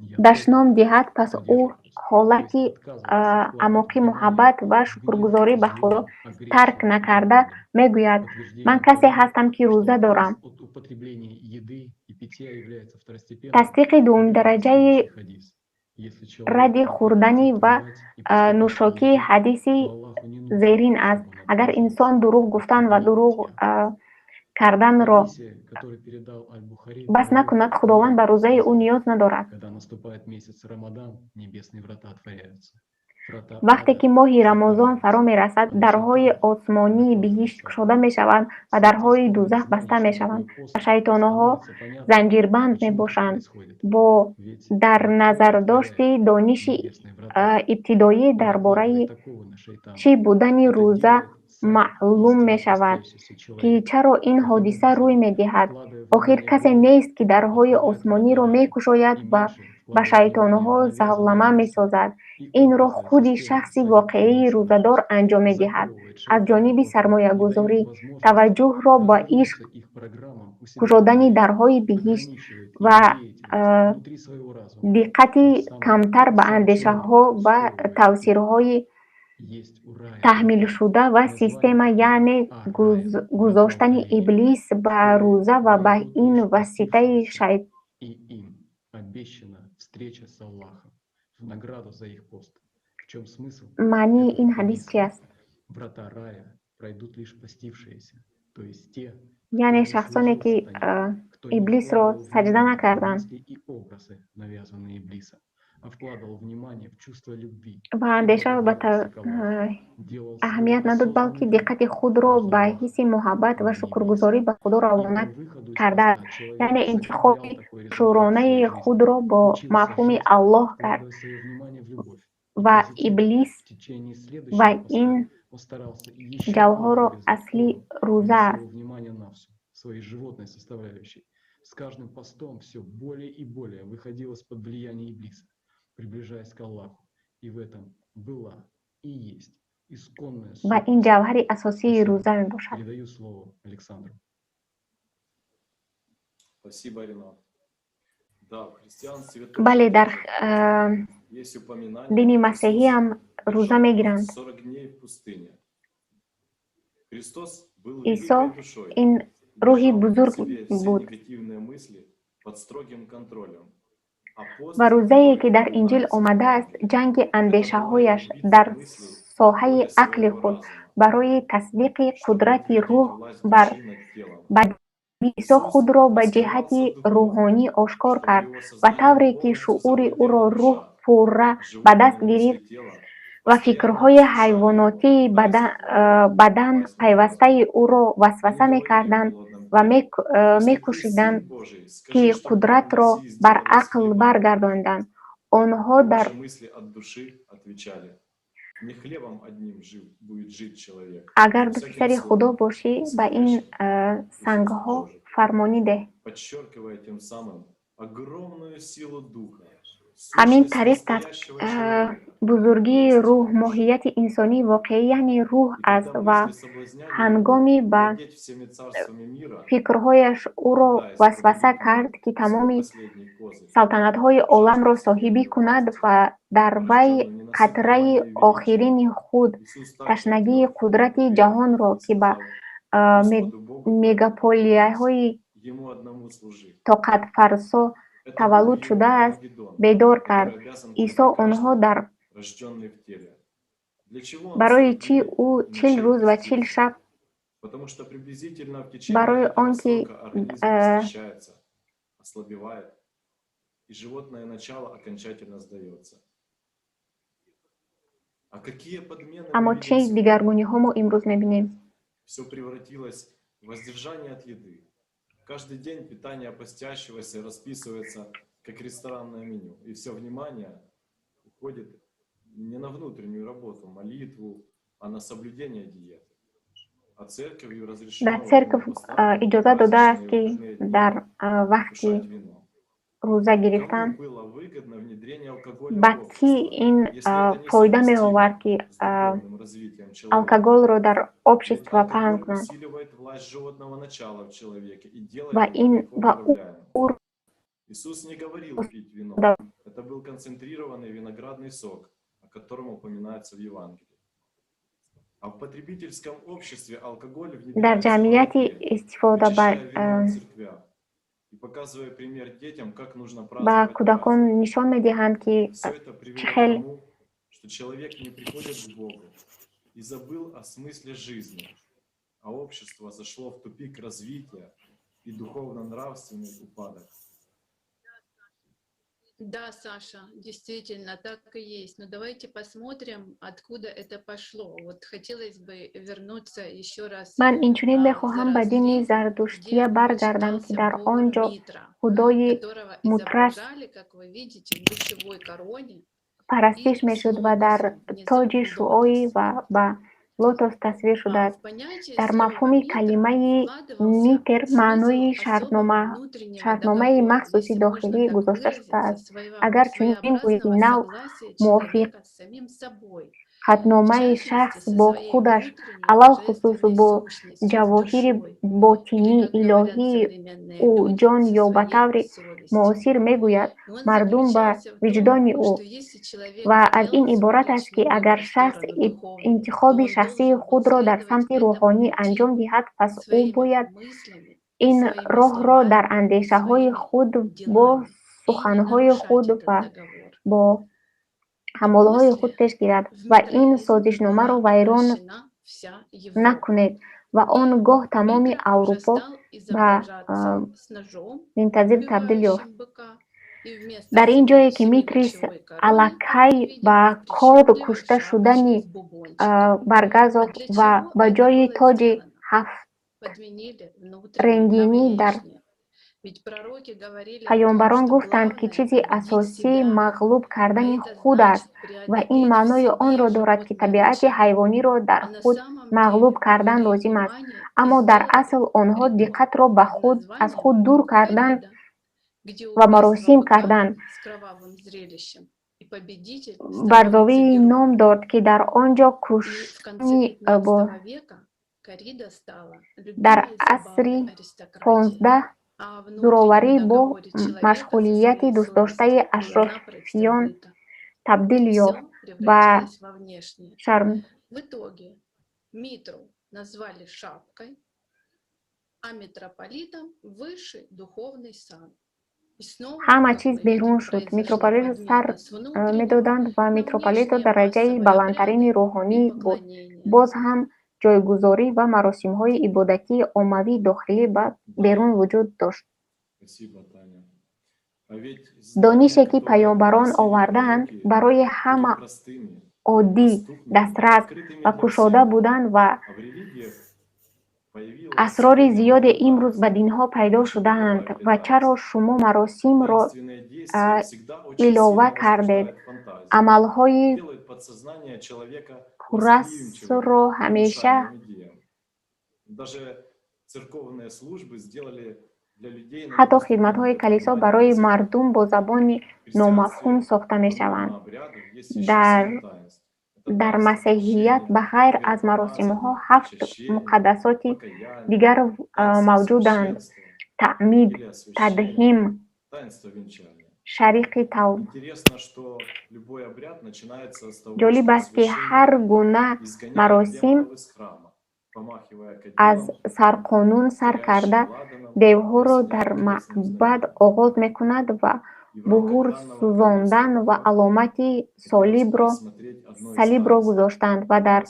«Я тоже дашном диҳад, пас ӯ выдерживаю пост», то ҳолати есть отказывался вкладывать амоқи внимание муҳаббат ва в гнев, шукргузорӣ ба Худо злобу, тарк агрессию накарда, и так далее. мегӯяд: «Ман Подтверждением касе того, ҳастам, ки что рӯза отказ дорам». от употребления еды и питья является второстепенным, Тасдиқи является дуюмдараҷаи следующий хадис. Если человек радди хӯрданӣ прекратит ва лгать и поступать нӯшокӣ лжи, ҳадиси то Аллаху не нужно, зерин аст. чтобы он Агар отказывался инсон дурӯғ гуфтан ва от дурӯғ питья. Карданро В хадисе, который передал Аль-Бухари, бас пророк, накунад, Худованд мир ба ему, рӯзаи ӯ сказал: ниёз надорад. Когда наступает месяц Рамадан, небесные врата отворяются. Врата Вақте ада ки моҳи Рамазон фаро закрываются, мерасад, а на дарҳои шайтанов осмонии биҳишт накладывается кушода мешаванд ва Суть дарҳои основы дузах знания, баста что мешаванд такое ва пост, шайтонҳо становится понятно, занҷирбанд почему так мебошанд. происходит. Бо Ведь дар никто не назардошти отворяет дониши небесные врата. ибтидоӣ Он дар бораи накладывает оковы на шайтана. чӣ будани Это рӯза делает сам маълум истинно мешавад, постящийся ки человек. чаро ин Таким ҳодиса рӯй образом, медиҳад. вкладывая Охир внимание в касе ум, нест, ки дарҳои открывает врата осмониро рая мекушояд и ва меньше ба вкладывая внимание шайтонҳо в навязанные завлама мысли месозад. и Инро образы, худи системы шахси самих воқеии Иблиса на рӯзадор пост, анҷом медиҳад. заковывает Аз шайтана ҷониби в оковы и дает сармоягузорӣ, возможность таваҷҷӯҳро ба ишқ, разрушиться их программам у себя в кушодани голове, дарҳои биҳишт ограничивает ва их деятельность внутри своего разума, диққати тем самым камтар ба сам человек андешаҳо ва сковывает их. тавсирҳои Есть у рая таҳмилшуда ва название система, яъне Ар-Рая, гузоштани врата Иблис ба рӯза ва ба которые ин будут лишь васитаи постившимся, шай и им обещана встреча с Аллахом в награду за их пост. В чем смысл Маънии этого ин ҳадис хадиса? чи аст? Врата рая Пройдут лишь постившиеся, то есть те, Яъне шахсоне, ки Иблисро саҷда накарданд и образы, навязанные Иблисом, а вкладывал внимание в чувство любви, ва андешаро ба аҳамият надод, балки диққати худро ба ҳисси муҳаббат ва шукргузорӣ ба Худо равона кардааст, яъне интихоби шуъуронаи худро бо мафҳуми Аллоҳ кард ва Иблис ва ин ҷавҳару асли рӯза аст. Своей животной составляющей. С каждым постом все более и более выходил из-под влияния Иблиса, приближаясь к Аллаху. И в этом была и есть исконная Ва ин ҷавҳари асосии рӯза мебошад. Передаю слово Александру. Спасибо, Ренат. Да, в христианстве Бале, дар есть упоминание дини масеҳиам рӯза мегиранд. 40 дней в пустыне. Христос был Исо великой душой, ин рӯҳи бузург буд негативные мысли под строгим контролем. Ва рӯзае, ки дар Инҷил омадааст, ҷанги андешаҳояш дар соҳаи ақли худ барои тасдиқи қудрати рӯҳ бар бадан. Исо худро ба ҷиҳати рӯҳонӣ ошкор кард ва тавре ки шуури ӯро рӯҳ пурра ба даст гирифт ва фикрҳои ҳайвонотии бадан пайвастаи ӯро васваса мекарданд ва мекӯшиданд, ки қудратро бар ақл баргардонанд, онҳо дар Мысли от души отвечали: Не хлебом одним жив будет жить человек. Агар ту писари Худо бошӣ, ба ин сангҳо фармонӣ деҳ. Подчеркивая тем самым огромную силу духа. Ҳамин тариқ бузургии рӯҳ, моҳияти инсонии воқеӣ, яъне рӯҳ аст ва ҳангоми ба фикрҳояш ӯро васваса кард, ки тамоми салтанатҳои оламро соҳибӣ кунад ва дар вай қатраи охирини худ ташнагии қудрати ҷаҳонро, ки ба мегаполияҳои Ему одному служи. тоқатфарсо таваллуд шудааст, бедор кард. Исо онҳо дар Рожденный в теле. Для чего он Барои чӣ ӯ 40 рӯз ва 40 шаб? Потому что приблизительно в течение Барои этого он ки срока организм истощается, ослабевает, и животное начало окончательно сдается. А какие подмены мы Аммо видим чӣ сегодня? дигаргуниҳо мо имрӯз мебинем? Все превратилось в воздержание от еды. Каждый день питание постящегося расписывается как ресторанное меню. И все внимание уходит не на внутреннюю работу, молитву, а на соблюдение диеты. А церковью разрешено Дар церковь иҷозат додааст, ки дар вақти рӯза гирифтан Было выгодно внедрение алкоголя ба кӣ ин фоида меовард, ки развитием человека. алкоголро дар общество паҳн кунанд Усиливает власть животного начала в человеке и делает ва его ин легко ва управляемым. ӯ Иисус не говорил пить вино. Да. Это был концентрированный виноградный сок, о котором упоминается в Евангелии. А в потребительском обществе алкоголь Дар внедряется ҷамъияти истифода ба очищая вино в церквях и показывая пример детям, как нужно ба праздновать. кӯдакон нишон медиҳанд, ки Все это чӣ привело к хел тому, что человек не приходит к Богу и забыл о смысле жизни, а общество зашло в тупик развития и духовно-нравственный упадок. Да, Саша, действительно, так и есть. Но давайте посмотрим, откуда это пошло. Вот хотелось бы вернуться еще раз Ман инчунин мехоҳам ба дини зардуштия баргардам, ки дар он ҷо худои которого Мутрас изображали, как вы видите, в лучевой короне. парастиш мешуд ва дар тоҷи шуоӣ ва ба лотос тасвир шудааст. Дар мафҳуми калимаи митр маънои шартномаи махсуси дохилӣ гузошта шудааст. Агар чунин гӯем, ки нав мувофиқатномаи шахс бо худаш, алалхусус бо ҷавоҳири ботинӣ, илоҳии ӯ, ҷон ё ба таври муосир мегӯяд мардум ба виҷдони ӯ, ва аз ин иборат аст, ки агар шахс интихоби шахсии худро дар самти рӯҳонӣ анҷом диҳад, пас ӯ бояд ин роҳро дар андешаҳои худ, бо суханҳои худ ва бо аъмолҳои худ пеш гирад ва ин созишномаро вайрон Накунед ва он гоҳ тамоми Аврупо ба мунтазир табдил ёфт. Дар ин ҷое ки Митрис аллакай ба корд кушта шудани Баргазов ва ба ҷои тоҷи ҳафтренгинӣ дар Паёмбарон гуфтанд, ки чизи асосӣ мағлуб кардани худ аст ва ин маънои онро дорад, ки табиати ҳайвониро дар худ мағлуб кардан лозим аст. Аммо дар асл онҳо диққатро аз худ дур кардан ва маросим кардан. Барзовӣ ном дод, ки дар он ҷо куштани бо дар асри 15 зӯроварӣ бо машғулияти дӯстдоштаи ашрофиён табдил ёфт ва шарм. В итоге Митру назвали шапкой, а митрополитом высший духовный сан. Ҳама чиз берун шуд. Митрополитро сар медоданд ва митрополитро дараҷаи баландтарини рӯҳонӣ буд. Боз ҳам ҷойгузорӣ ва маросимҳои ибодатии оммавии дохилӣ ва берун вуҷуд дошт. Донише, ки паёмбарон овардаанд, барои ҳама оддӣ, дастрас ва кушода буданд ва асрори зиёде имрӯз ба динҳо пайдо шудаанд. Ва чаро шумо маросимро илова кардед? Амалҳои пурасрро ҳамеша ҳатто хидматҳои калисо барои мардум бо забони номафҳум сохта мешаванд. Дар масеҳият ба ғайр аз маросимҳо ҳафт муқаддасоти дигар мавҷуданд: таъмид, тадҳим, шариқи тавб. Ҷолиб аст, ки ҳар гуна маросим аз сарқонун сар карда девҳоро дар маъбад оғоз мекунад ва буҳур сӯзондан ва аломати салибро гузоштанд ва дар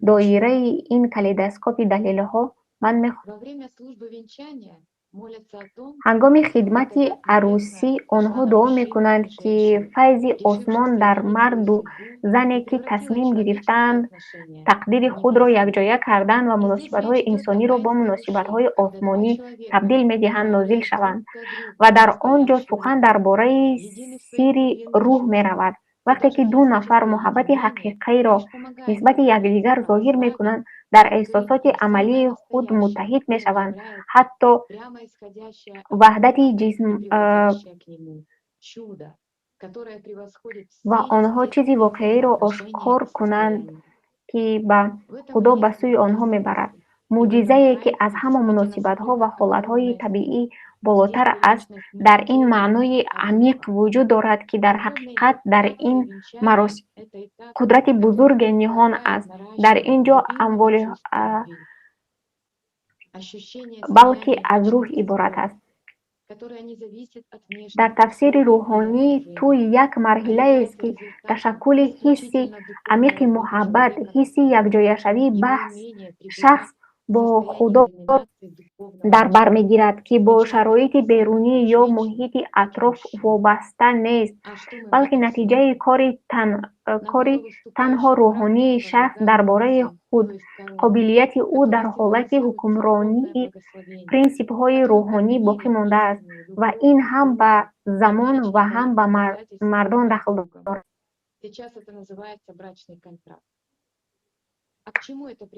доираи ин калейдоскопи далелҳо ман мехоҳам. Ҳангоми хидмати арӯсӣ онҳо дуо мекунанд, ки файзи осмон дар марду зане, ки тасмим гирифтаанд тақдири худро якҷоя кардан ва муносибатҳои инсониро бо муносибатҳои осмонӣ табдил медиҳанд, нозил шаванд. Ва дар он ҷо сухан дар бораи сирри рӯҳ меравад. Вақте ки ду нафар муҳаббати ҳақиқиро нисбати якдигар зоҳир мекунанд, дар эҳсосоти амалии худ муттаҳид мешаванд, ҳатто ваҳдати ҷисм ва онҳо чизи воқеиро ошкор кунанд, ки ба Худо ба сӯи онҳо мебарад. Мӯъҷизае, ки аз ҳама муносибатҳо ва ҳолатҳои табиӣ болотар аст, дар ин маънои амиқ вуҷуд дорад, ки дар ҳақиқат дар ин маросим қудрати бузурге ниҳон аст. Дар ин ҷо амволи балки аз рӯҳ иборат аст. Дар тафсири рӯҳонӣ тӯй як марҳилаест, ки ташаккули ҳисси амиқи муҳаббат, ҳисси якҷояшавии шахс бо Худо дар бар мегирад, ки бо шароити берунӣ ё муҳити атроф вобаста нест, балки натиҷаи кори танҳо рӯҳонии шахс дар бораи худ, қобилияти ӯ дар ҳолати ҳукмронии принсипҳои рӯҳонӣ боқӣ мондааст ва ин ҳам ба замон ва ҳам ба мардон дахл дорад.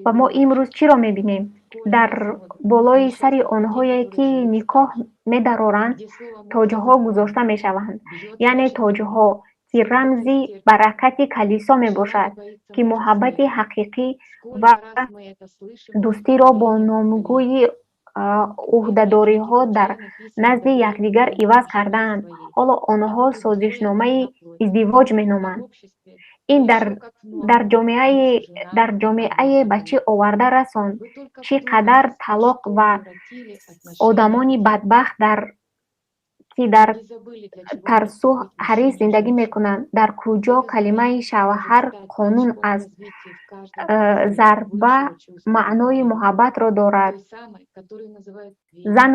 Ва мо имрӯз чиро мебинем? Дар болои сари онҳое, ки никоҳ медароранд, тоҷҳо гузошта мешаванд, яъне тоҷҳо, ки рамзи баракати калисо мебошад, ки муҳаббати ҳақиқӣ ва дӯстиро бо номгӯи ӯҳдадориҳо дар назди якдигар иваз кардаанд. Ҳоло онҳо созишномаи издивоҷ меноманд. Ин дар ҷомеае ба чӣ оварда расонд? Чӣ қадар талоқ ва одамони бадбахт дар Ки дар Тарсу ҳарис зиндагӣ мекунанд, дар куҷо калимаи шавҳар қонун аст, зарба маънои муҳаббатро дорад. Зан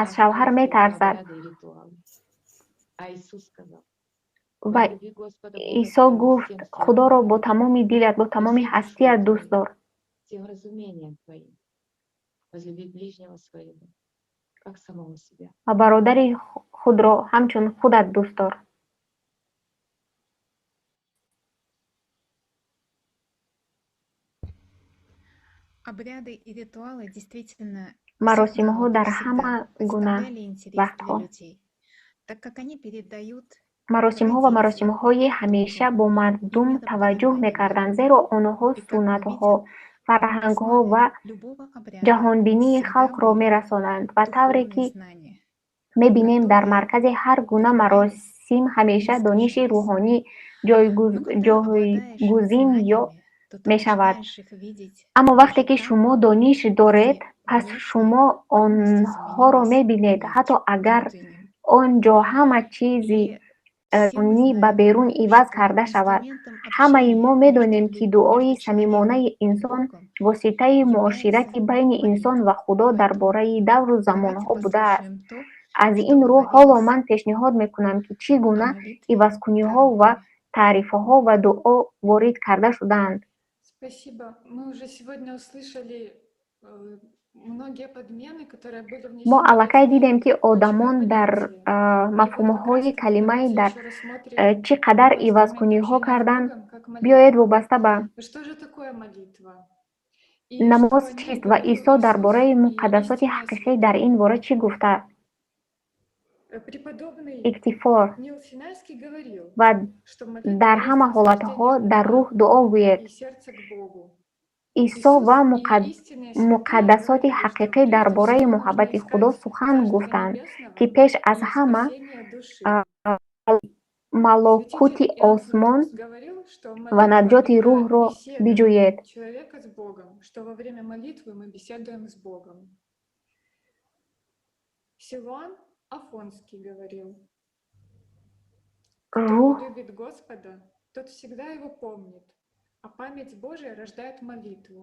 аз шавҳар метарсад. Ва Исо гуфт: «Худоро бо тамоми дилат, бо тамоми ҳастият дӯст дор ва бародари худро ҳамчун худат дӯст дор». Обряды и ритуалы действительно Маросимҳо дар ҳама гуна представляли интерес вақтҳо для людей, так как они передают Маросимҳо ва маросимҳои ҳамеша бо мардум таваҷҷӯҳ мекарданд, зеро онҳо суннатҳо, фарҳангҳо ва ҷаҳонбинии халқро мерасонанд. Ва тавре ки мебинем, дар маркази ҳар гуна маросим ҳамеша дониши рӯҳонӣ ҷойгузин ё мешавад. Аммо вақте ки шумо дониш доред, пас шумо онҳоро мебинед, ҳатто агар он ҷо ҳама чизи ни ба берун иваз карда шавад. Ҳамаи мо медонем, ки дуои самимонаи инсон воситаи муоширати байни инсон ва Худо дар бораи давру замонҳо будааст. Аз ин рӯ, ҳоло ман пешниҳод мекунам, ки чӣ гуна ивазкуниҳо ва таърифҳо ба дуо ворид карда шудаанд. Спасибо. Мы уже сегодня услышали многие подмены, которые были Мо внесены в аллакай эти дидем, ки одамон дар мафҳумҳои калимаи дар чӣ қадар ивазкуниҳо карданд. Биёед вобаста ба Что же такое молитва? намоз чист ва Исо дар бораи муқаддасоти ҳақиқӣ дар ин бора чӣ гуфта? Преподобный Иктифор Нил Синайский говорил, ва что молитва дар есть ҳама ҳолатҳо восхождение дар ума рӯҳ дуо гӯед. и сердца к Богу. Исо ва муқаддасоти ҳақиқӣ дар бораи муҳаббати Худо сухан гуфтанд, ки пеш аз ҳама малакути осмон ва наҷоти рӯҳро биҷӯед. Человека с Богом, что во время молитвы мы беседуем с Богом. Силуан Афонский говорил: «Кто Рӯҳ любит Господа, тот всегда его помнит, а память Божия рождает молитву.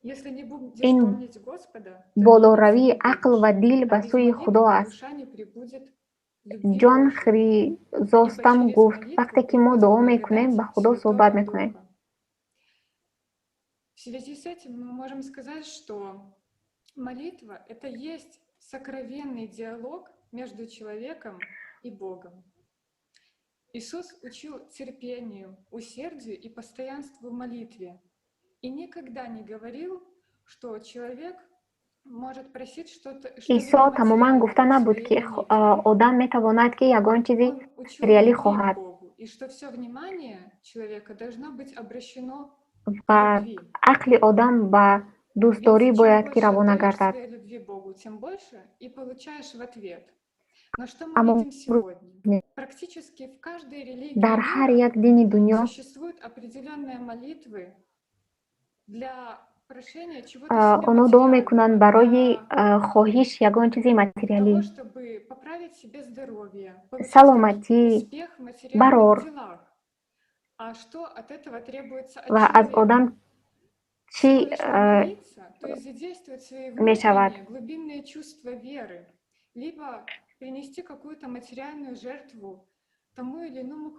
Если не будешь Ин помнить Господа, то и болоравии молиться не ақл будешь, ва дил а ба без сӯи молитвы Худо аст. душа не пребудет любви Ҷон Божией. Ибо Хризостом через гуфт: молитву вақте ки мо дуо приходит мекунем, ба благодать Худо Святого суҳбат мекунем. Духа. В связи с этим мы можем сказать, что молитва — это есть сокровенный диалог между человеком и Богом. Иисус учил терпению, усердию и постоянству в молитве и никогда не говорил, что человек может просить что-то, Исо что-либо тамоман гуфта материальное в набуд, своей ки молитве. одам метавонад, ки ягон чизи Он учил материалӣ любви к хоҳад. Богу, и что все внимание человека должно быть обращено к Ва любви. ақли одам ба дӯстдорӣ Ведь чем бояд ки больше равона отдаешь гардад. своей любви Богу, тем больше и получаешь в ответ. Но что мы Аммо видим сегодня? Практически в каждой религии дар ҳар мира як дини дунё существуют определенные молитвы для прошения чего-то себе онҳо дуо материального, мекунанд барои для хоҳиш ягон чизи материалӣ, того, чтобы поправить себе здоровье, получить саломатӣ, успех в материальных барор делах. А что от этого требуется от ва аз человека? одам чӣ Всего лишь помолиться, то есть задействовать свои мешавад? внутренние глубинные чувства веры, либо принести какую-то материальную жертву тому или иному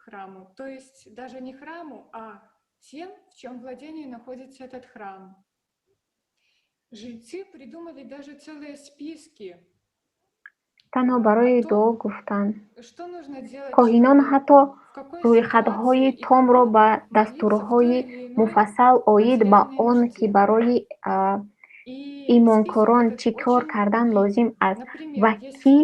храму, то есть даже не храму, а тем, в чьем владении находится этот храм. Жрецы придумали даже целые списки Танҳо о барои том, дуо гуфтан. что нужно делать Коҳинон человеку, ҳатто в какой рӯйхатҳои ситуации и томро кому ба молиться в той дастурҳои или иной муфассал оид ба материальной он, ки нужде. барои И список имонкорон этот чӣ кор очень кардан длинный. лозим аст ва Например, есть кӣ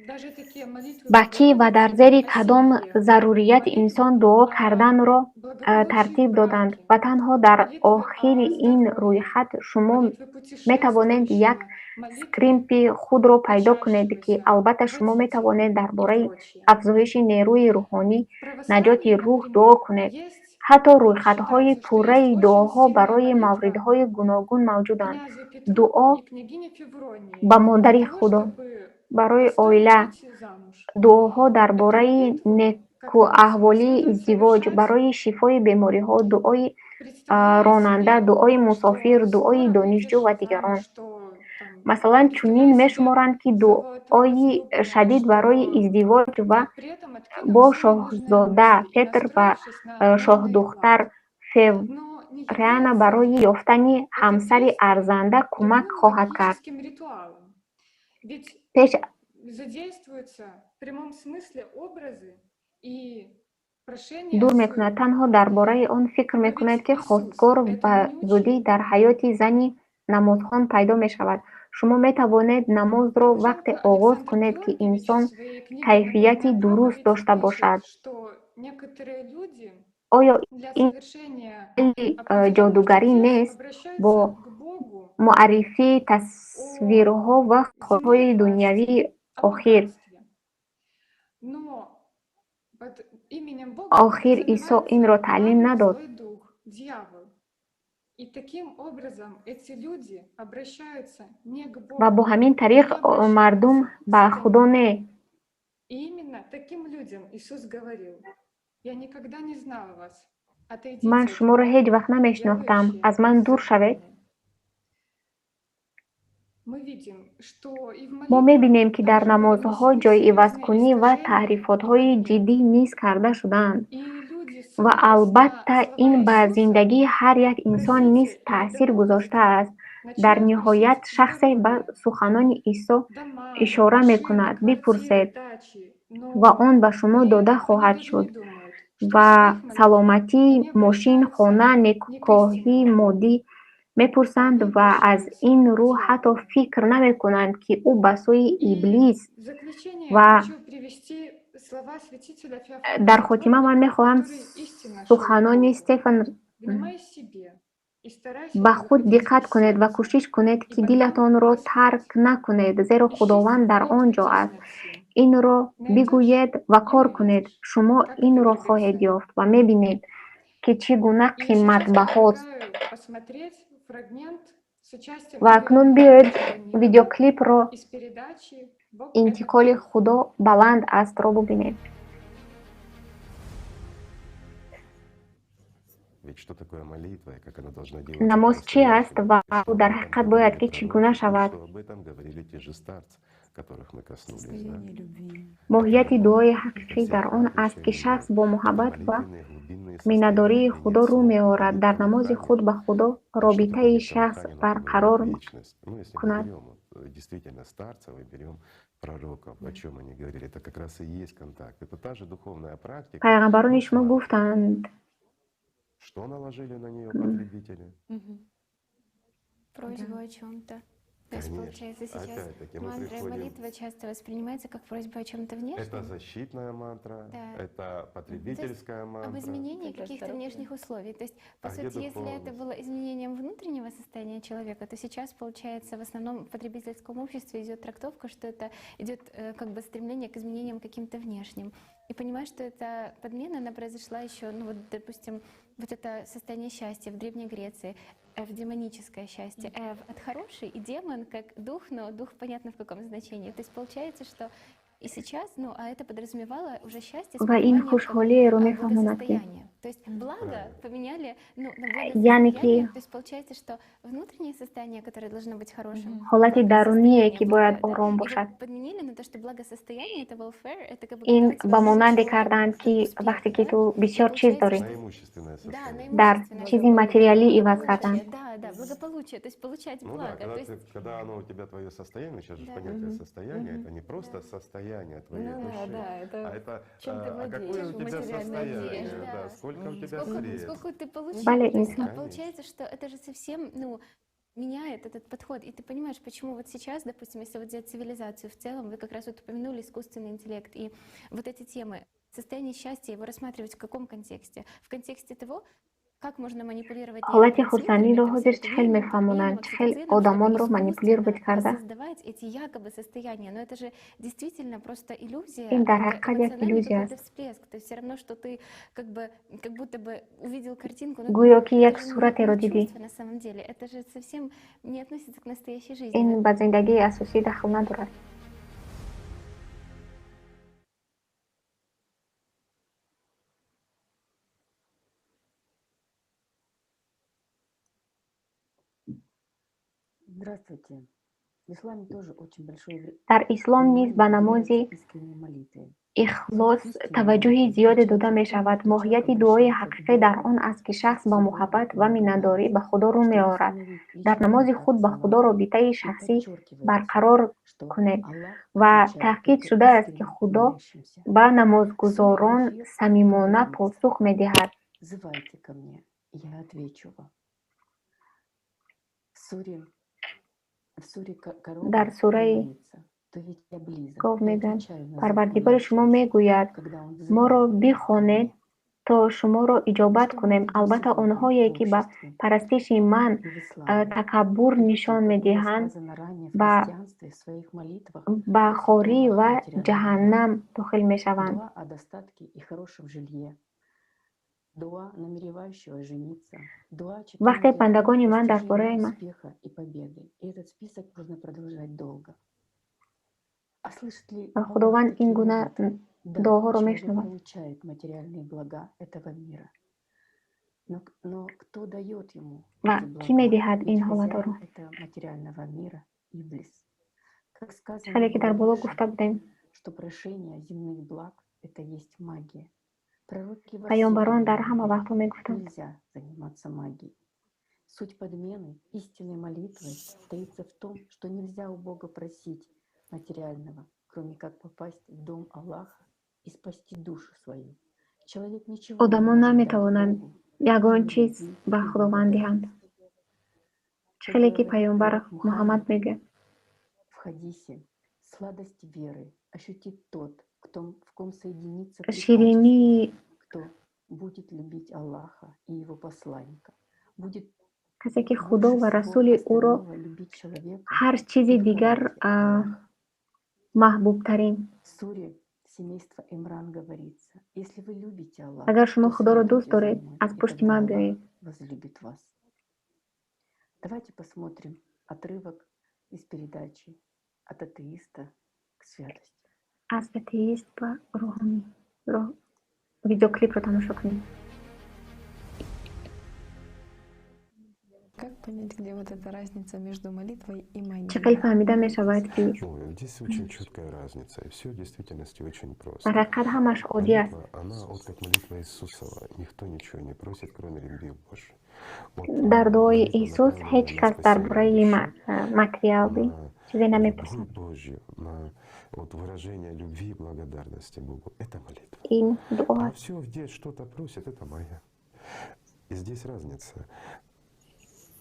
даже такие молитвы ба кӣ ва дар Богородицы зери о кадом семье, зарурият молитвы инсон дуо о карданро благополучии тартиб в доданд. браке, Ва танҳо дар молитвы о охири ин здоровье, рӯйхат шумо молитвы метавонед як путешествующего, молитвы скримпи худро пайдо кунед, ки учащегося, албатта шумо водителя метавонед дар и бораи прочее. афзоиши нерӯи рӯҳонӣ, В наҷоти православии, рӯҳ дуо например, кунед. есть Ҳатто рӯйхатҳои пурраи дуоҳо барои мавридҳои гуногун мавҷуданд: дуо ба Модари Худо барои оила, дуоҳо дар бораи некуаҳволии издивоҷ, барои шифои бемориҳо, дуои ронанда, дуои мусофир, дуои донишҷӯ ва дигарон. Масалан, чунин мешуморанд, ки дуои шадид барои издивоҷ ва бо шоҳзода Петр ва шоҳдухтар Февриана барои ёфтани ҳамсари арзанда кӯмак хоҳад кард. Пеш дур мекунад. Танҳо дар бораи он фикр мекунед, ки хостгор ба зудӣ дар ҳаёти зани намозхон пайдо мешавад. Шумо метавонед намозро вақте оғоз кунед, ки инсон кайфияти дуруст дошта бошад. Оё ин ҷодугарӣ нест? Бо муаррифии тасвирҳо ва хоҳишҳои дунявии охир Исо инро таълим надод. Ва бо ҳамин тариқ мардум ба Худо не, ман шуморо ҳеҷ вақт намешинохтам, аз ман дур шавед. Мо мебинем, ки дар намозҳо ҷойивазкунӣ ва таҳрифотҳои ҷиддӣ низ карда шудаанд. Ва албатта ин ба зиндагии ҳар як инсон низ таъсир гузоштааст. Дар ниҳоят шахсе ба суханони Исо ишора мекунад: бипурсед ва он ба шумо дода хоҳад шуд ва саломатӣ, мошин, хона, некукоҳии моддӣ мепурсанд ва аз ин рӯ ҳатто фикр намекунанд, ки ӯ ба сӯи Иблис. Ва дар хотима ман мехоҳам суханони Стефан: ба худ диққат кунед ва кӯшиш кунед, ки дилатонро тарк накунед, зеро Худованд дар он ҷо аст. Инро бигӯед ва кор кунед. Шумо инро хоҳед ёфт ва мебинед, ки чӣ гуна қиматбаҳост. Ва акнун биёед видеоклипро «Интиқоли Худо баланд аст»-ро бубинем. Намоз чи аст ва ӯ дар ҳақиқат бояд ки чӣ гуна шавад? Моҳияти дуои ҳақиқӣ дар он аст, ки шахс бо муҳаббат ва миннатдории Худо рӯ меорад, дар намози худ ба Худо робитаи шахс барқарор кунад. Пайғамбарони шумо гуфтанд: Просьбу о чем-то. То есть, получается, сейчас мантра и молитва часто воспринимается как просьба о чем-то внешнем. Это защитная мантра, Да. это потребительская Об мантра. изменении каких-то внешних условий. То есть, по А где сути, если это духовность? было изменением внутреннего состояния человека, то сейчас, получается, в основном в потребительском обществе идет трактовка, что это идет как бы стремление к изменениям каким-то внешним. И понимаю, что эта подмена, она произошла еще, ну вот, допустим, вот это состояние счастья в Древней Греции, эвдемоническое счастье, эв от хороший, и демон как дух, но дух понятно в каком значении. То есть получается, что и сейчас, ну, а это подразумевало уже счастье с Ва ин пониманием как хушҳолиеро мефаҳмонад, ки благосостояние. То есть благо поменяли, ну, на яъне ки благосостояние, то есть получается, что внутреннее состояние, которое должно быть хорошим, ҳолати даруние, ки благосостояние бояд благое, да, ором его бошад. подменили на то, что благосостояние — это welfare, это как бы Ин когда у тебя ба монанде всё карданд, ки успех, вақте ки да? ту И бисёр чиз получается, дорӣ, что На имущественное да, на состояние. дар имущественное чизи материалӣ иваз карданд. благополучие, да, да, благополучие, то есть получать Ну да, благо, когда, то есть ты, когда оно у тебя твое состояние, сейчас же Да. понятие состояния, это не просто состояние твоей Ну да, души, да, это а это чем ты а какое владеешь, у тебя материальное состояние, владеешь, да, да. сколько у тебя Сколько, средств. сколько ты получил. Бале, То есть, инсон. а получается, что это же совсем, ну, меняет этот подход. И ты понимаешь, почему вот сейчас, допустим, если вот взять цивилизацию в целом, вы как раз вот упомянули искусственный интеллект и вот эти темы. Состояние счастья, его рассматривать в каком контексте? В контексте того, Ҳолати хурсандиро ҳозир чӣ хел мефаҳмонанд? Чӣ хел одамонро манипулировать карда? Ин дар ҳақиқат як иллюзия аст. Гӯё ки як суратеро дидӣ. Ин ба зиндагии асосӣ дахл надорад. Дар ислом низ ба намози ихлос таваҷҷӯҳи зиёде дода мешавад. Моҳияти дуои ҳақиқӣ дар он аст, ки шахс бо муҳаббат ва миннатдорӣ ба Худо рӯ меорад. Дар намози худ ба Худо робитаи шахсӣ барқарор кунед ва таъкид шудааст, ки Худо ба намозгузорон самимона посух медиҳад. Дар сураи Гов мегӯянд: Парвардигори шумо мегӯяд: моро бихонед, то шуморо иҷобат кунем. Албатта, онҳое, ки ба парастиши ман такаббур нишон медиҳанд, ба хорӣ ва ҷаҳаннам дохил мешаванд. Вақте бандагони ман дар бораи ман Худованд ин гуна дуоҳоро мешунавад. Ва кӣ медиҳад ин ҳолатҳоро? Хеле ки дар боло гуфта будем, паёмбарон дар ҳама вақтҳо мегуфтанд: Суть подмены истинной молитвы таится в том, что нельзя у Бога просить материального, кроме как попасть в дом Аллаха и спасти душу свою. Человек ничего не Одамон может дать наметавонанд Богу, ягон кроме чиз любви ба и Худованд диҳанд. благодарности. Чӣ Как хеле ки говорит паёмбар пророк Муҳаммад Мухаммад мегӯяд: в хадисе, сладость веры ощутит тот, кто, в ком соединится три качества, ширинии кто будет любить Аллаха и его посланника, будет касе ки Худо больше ва всего расули ӯро остального любить человека ҳар чизи и в дигар характере Аллаха. маҳбубтарин. В суре семейства Имран говорится: если вы любите Аллаха, Агар шумо то Худоро дӯст следуйте за доред, мной, аз и пушти тогда ман Аллах биёед. возлюбит вас. Давайте посмотрим отрывок из передачи «От атеиста к святости». Аз атеист ба рӯҳонӣ. Видеоклипро тамошо кунед. Как понять, где вот эта разница между молитвой и Чӣ магией? хел фаҳмида мешавад, ки Ну, здесь очень четкая разница, и все в действительности очень просто. дар ҳақиқат ҳамаш оддӣ аст. Молитва, она вот как молитва Иисусова, никто ничего не просит, кроме любви Божией. Вот Дар дуои молитва Иисус направленная ҳеҷ на кас дар спасение бораи души, материалӣ на чизе намепурсад. любовь Божью, на вот выражение любви и благодарности Богу. Это молитва. Ин дуо А аст. все, где что-то просит, это моя. И здесь разница.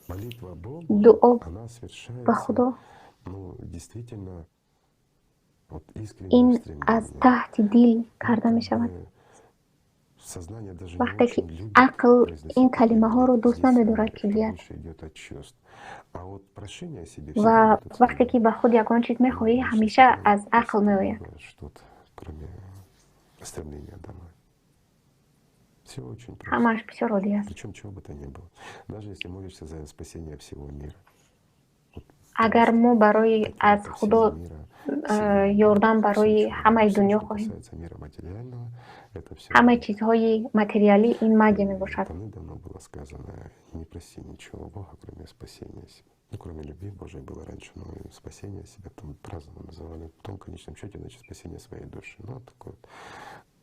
Молитва Богу, Дуо она ба совершается, Худо ну, действительно, вот искренним ин аз стремлением. таҳти дил Ну, карда как мешавад. бы сознание даже не Вақте ки очень любит ақл ин произносить такие калимаҳоро молитвы. дӯст Здесь намедорад, ки это гӯяд. больше идет от чувств. А вот прошение о себе всегда Ва идет от вақте ки стремления. ба худ ягон чиз Ну, мехоҳӣ, личность, ҳамеша которая аз ақл просит у меояд. Бога что-то, кроме стремления домой. Все очень просто. Ҳамааш бисёр оддӣ аст. Причем чего бы то ни было. Даже если молишься за спасение всего мира. Вот Агар просто мо барои аз какими-то Худо всего мира, всего ёрдам мира, все барои чего, ҳамаи все, дунё что хоҳем, касается мира материального, это все ҳамаи магия. чизҳои материалӣ ин магия И мебошад. давным-давно было сказано: не проси ничего у Бога, кроме спасения себя. Ну, кроме любви Божией было раньше, но и спасение себя там по-разному называли. Потом, в конечном счете, значит, спасение своей души. Ну, вот такой вот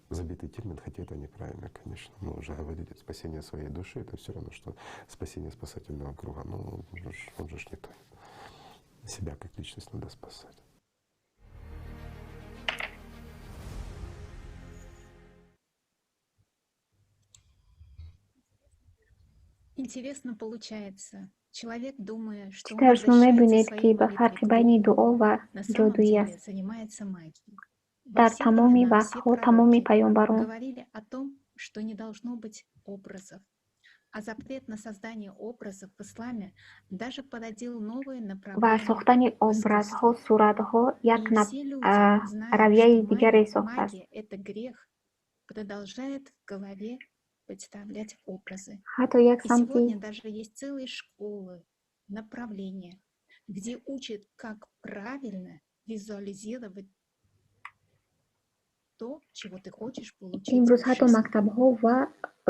забитый термин, хотя это неправильно, конечно. Мы уже говорили, спасение своей души — это все равно, что спасение спасательного круга. Ну, он же ж не то. Себя как личность надо спасать. Интересно получается. Человек, думая, Чӣ что он тавр шумо обращается мебинед, своей ки ба молитвой фарқи к байни Богу, дуо ва на самом ҷодуӣ деле аст? занимается магией. Во Дар все тамоми времена все вақтҳо тамоми пророки паёмбарон говорили о том, что не должно быть образов, Ва сохтани образҳо, суратҳо як равияи дигаре сохтааст. Ҳатто як самти где учат, как правильно визуализировать то, чего ты хочешь получить. Имрӯз ҳатто мактабҳо ва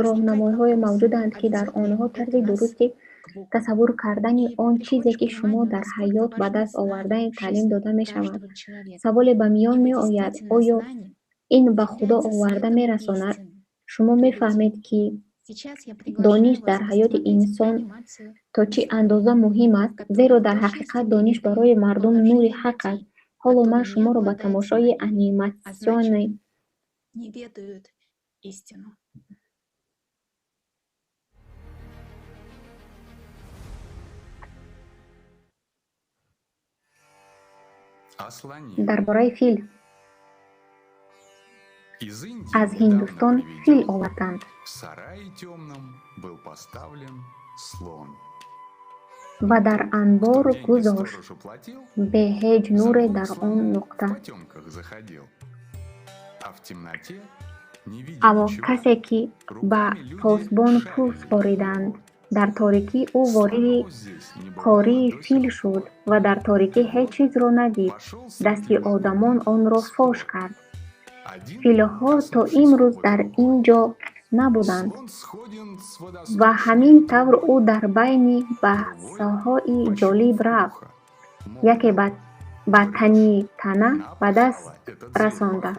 роҳнамоиҳое мавҷуданд, ки дар онҳо тарзи дурусти тасаввур кардани он чизе, ки шумо дар ҳаёт ба даст овардаед, таълим дода мешавад. Саволе ба миён меояд: оё ин ба Худо оварда мерасонад? Шумо мефаҳмед, ки дониш дар ҳаёти инсон то чӣ андоза муҳим аст, зеро дар ҳақиқат дониш барои мардум нури ҳақ аст. Ҳоло ман шуморо ба тамошои аниматсиони дар бораи фил аз Ҳиндустон фил оварданд. Ва дар анбор гузошт, бе ҳеҷ нуре дар он нуқта. Аммо касе, ки ба посбон пул супориданд, дар торикӣ ӯ вориди хории фил шуд ва дар торикӣ ҳеҷ чизро надид. Дасти одамон онро фош кард. Филҳо то имрӯз дар ин ҷо набуданд. Ва ҳамин тавр ӯ дар байни баҳсҳои ҷолиб рафт. Яке ба тани тана ба даст расонда.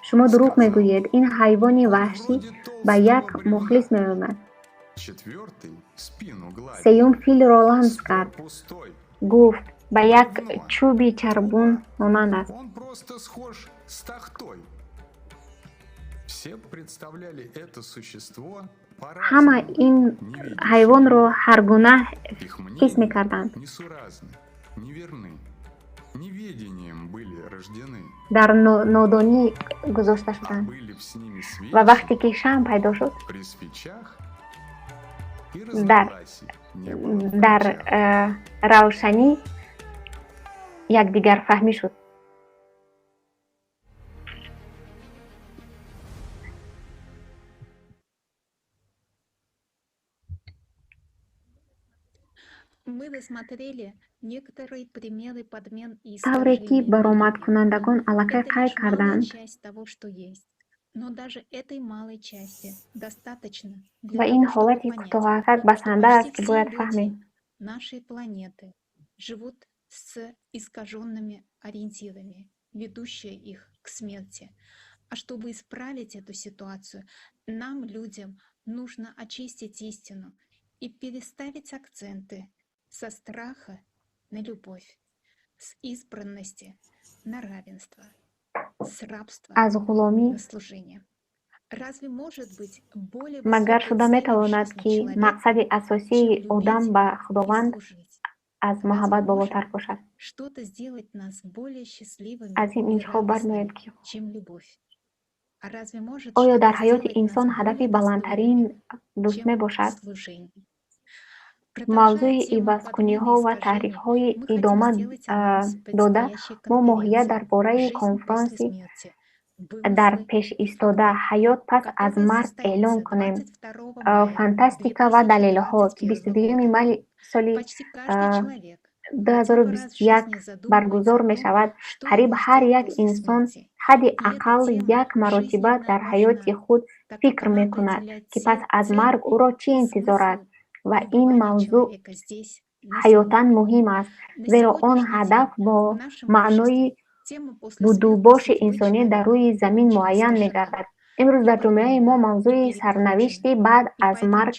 Шумо дурӯғ мегӯед, ин ҳайвони ваҳшӣ ба як мухлис меомад. Сеюм филро ламс кард. Гуфт, ба як чӯби чарбун монанд аст. Ҳама ин ҳайвонро ҳар гуна ҳис мекарданд. Дар нодонӣ гузошта шуданд. Ва вақте ки шам пайдо шуд, дар равшанӣ якдигарфаҳмӣ шуд. Тавре ки баромадкунандагон аллакай қайд карданд, ва ин ҳолати кӯтоҳакак басанда аст, ки бояд фаҳмем. С искаженными ориентирами, ведущие их к смерти. А чтобы исправить эту ситуацию, нам, людям, нужно очистить истину и переставить акценты со страха на любовь, с избранности на равенство, с рабства на служение. Разве может быть более Магар шуда метавонад, ки мақсади асосии одам ба Худованд аз муҳаббат болотар бошад? Аз ин интихоб бармеояд, ки оё дар ҳаёти инсон ҳадафи баландтарин дӯст мебошад? Мавзӯи ивазкуниҳо ва таҳрифҳои идома дода, мо моҳият дар бораи конфронси дар пеш истода «Ҳаёт пас аз марг» эълон кунем. Фантастика ва далелҳо, ки 22 майи соли 2021 баргузор мешавад. Қариб ҳар як инсон ҳадди ақал як маротиба дар ҳаёти худ фикр мекунад, ки пас аз марг ӯро чӣ интизор аст, ва ин мавзӯъ ҳаётан муҳим аст, зеро он ҳадаф бо маънои будубоши инсоният дар рӯи замин муайян мегардад. Имрӯз дар ҷомеаи мо мавзӯи сарнавишти баъд аз марг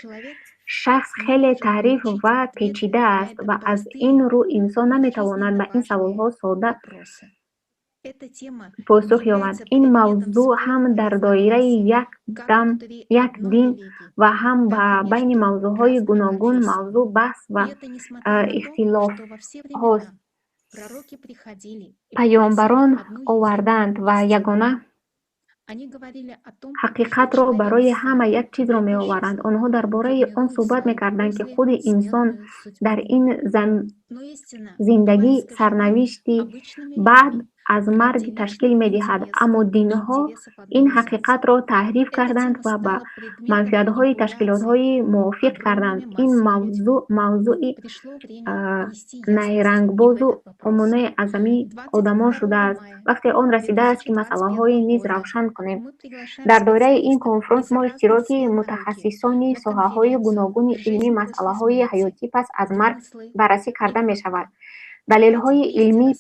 шахс хеле таъриф ва печида аст ва аз ин рӯ инсон наметавонад ба ин саволҳо сода посух ёбад. Ин мавзӯъ ҳам дар доираи як дин ва ҳам ба байни мавзӯъҳои гуногун мавзӯъ баҳс ва ихтилофҳост. Паёмбарон оварданд ва ягона Ҳақиқатро барои ҳама як чизро меоваранд. Онҳо дар бораи он суҳбат мекарданд, ки худи инсон дар ин зиндагӣ сарнавишти баъд аз марг ташкил медиҳад, аммо динҳо ин ҳақиқатро таҳриф карданд ва ба манфиатҳои ташкилотҳои мувофиқ карданд. Ин мавзӯъ мавзӯи найрангбозу омонаи аъзами одамон шудааст. Вақте он расидааст, ки масъалаҳои низ равшан кунем. Дар доираи ин конфронс мо иштироки мутахассисони соҳаҳои гуногуни илмӣ масъалаҳои ҳаётӣ пас аз марг баррасӣ карда мешавад. Далелҳои илмии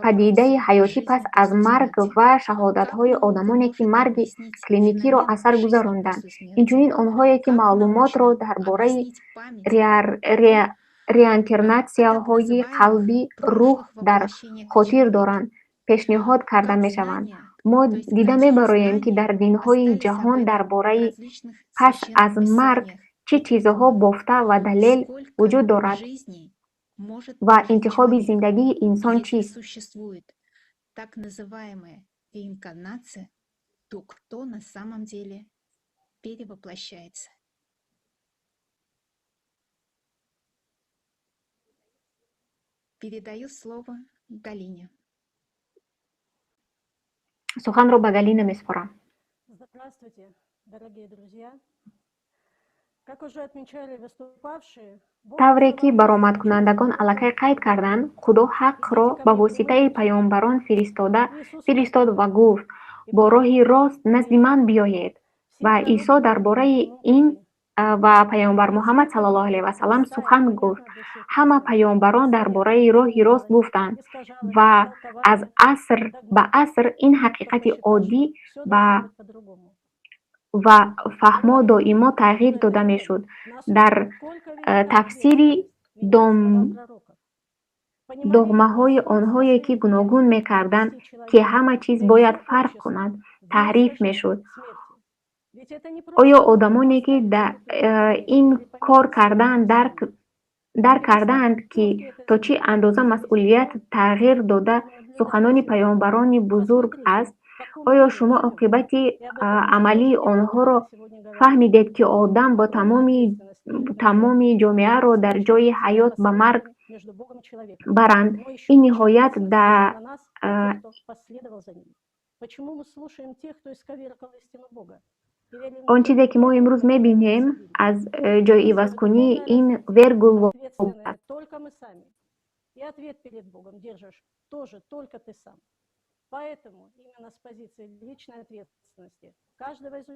падидаи ҳаётӣ пас аз марг ва шаҳодатҳои одамоне, ки марги клиникиро аз сар гузаронданд, инчунин онҳое, ки маълумотро дар бораи реинкарнатсияҳои қалби рӯҳ дар хотир доранд, пешниҳод карда мешаванд. Мо дида мебароем, ки дар динҳои ҷаҳон дар бораи пас аз марг чӣ чизҳо бофта ва далел вуҷуд дорад ва интихоби зиндагии инсон чист. Так называемая реинкарнация, то кто на самом деле перевоплощается. Передаю слово Галине. Суханро ба Галина месупорам. Здравствуйте, дорогие друзья. Как уже отмечали выступавшие, Тавре ки баромадкунандагон аллакай қайд карданд, Худо ҳақро ба воситаи паёмбарон фиристода фиристод ва гуфт: «Бо роҳи рост назди ман биёед». Ва Исо дар бораи ин ва паёмбар Муҳаммад саллаллоҳу алайҳи васаллам сухан гуфт. Ҳама паёмбарон дар бораи роҳи рост гуфтанд ва аз аср ба аср ин ҳақиқати оддӣ ва фаҳмо доимо тағйир дода мешуд. Дар тафсири догмаҳои онҳое, ки гуногун мекарданд, ки ҳама чиз бояд фарқ кунад, таҳриф мешуд. Оё одамоне, ки ин кор кардаанд, дарк кардаанд, ки то чӣ андоза масъулият тағйир дода суханони паёмбарони бузург аст? Оё шумо оқибати амалии онҳоро фаҳмидед, ки одам бо тамоми ҷомеаро дар ҷои ҳаёт ба марг баранд? Ин ниҳоят да он чизе, ки мо имрӯз мебинем, аз ҷойивазкунии ин вергул вобаста. И ответ перед Богом держишь тоже только ты сам. Поэтому именно с позиции личной ответственности каждого из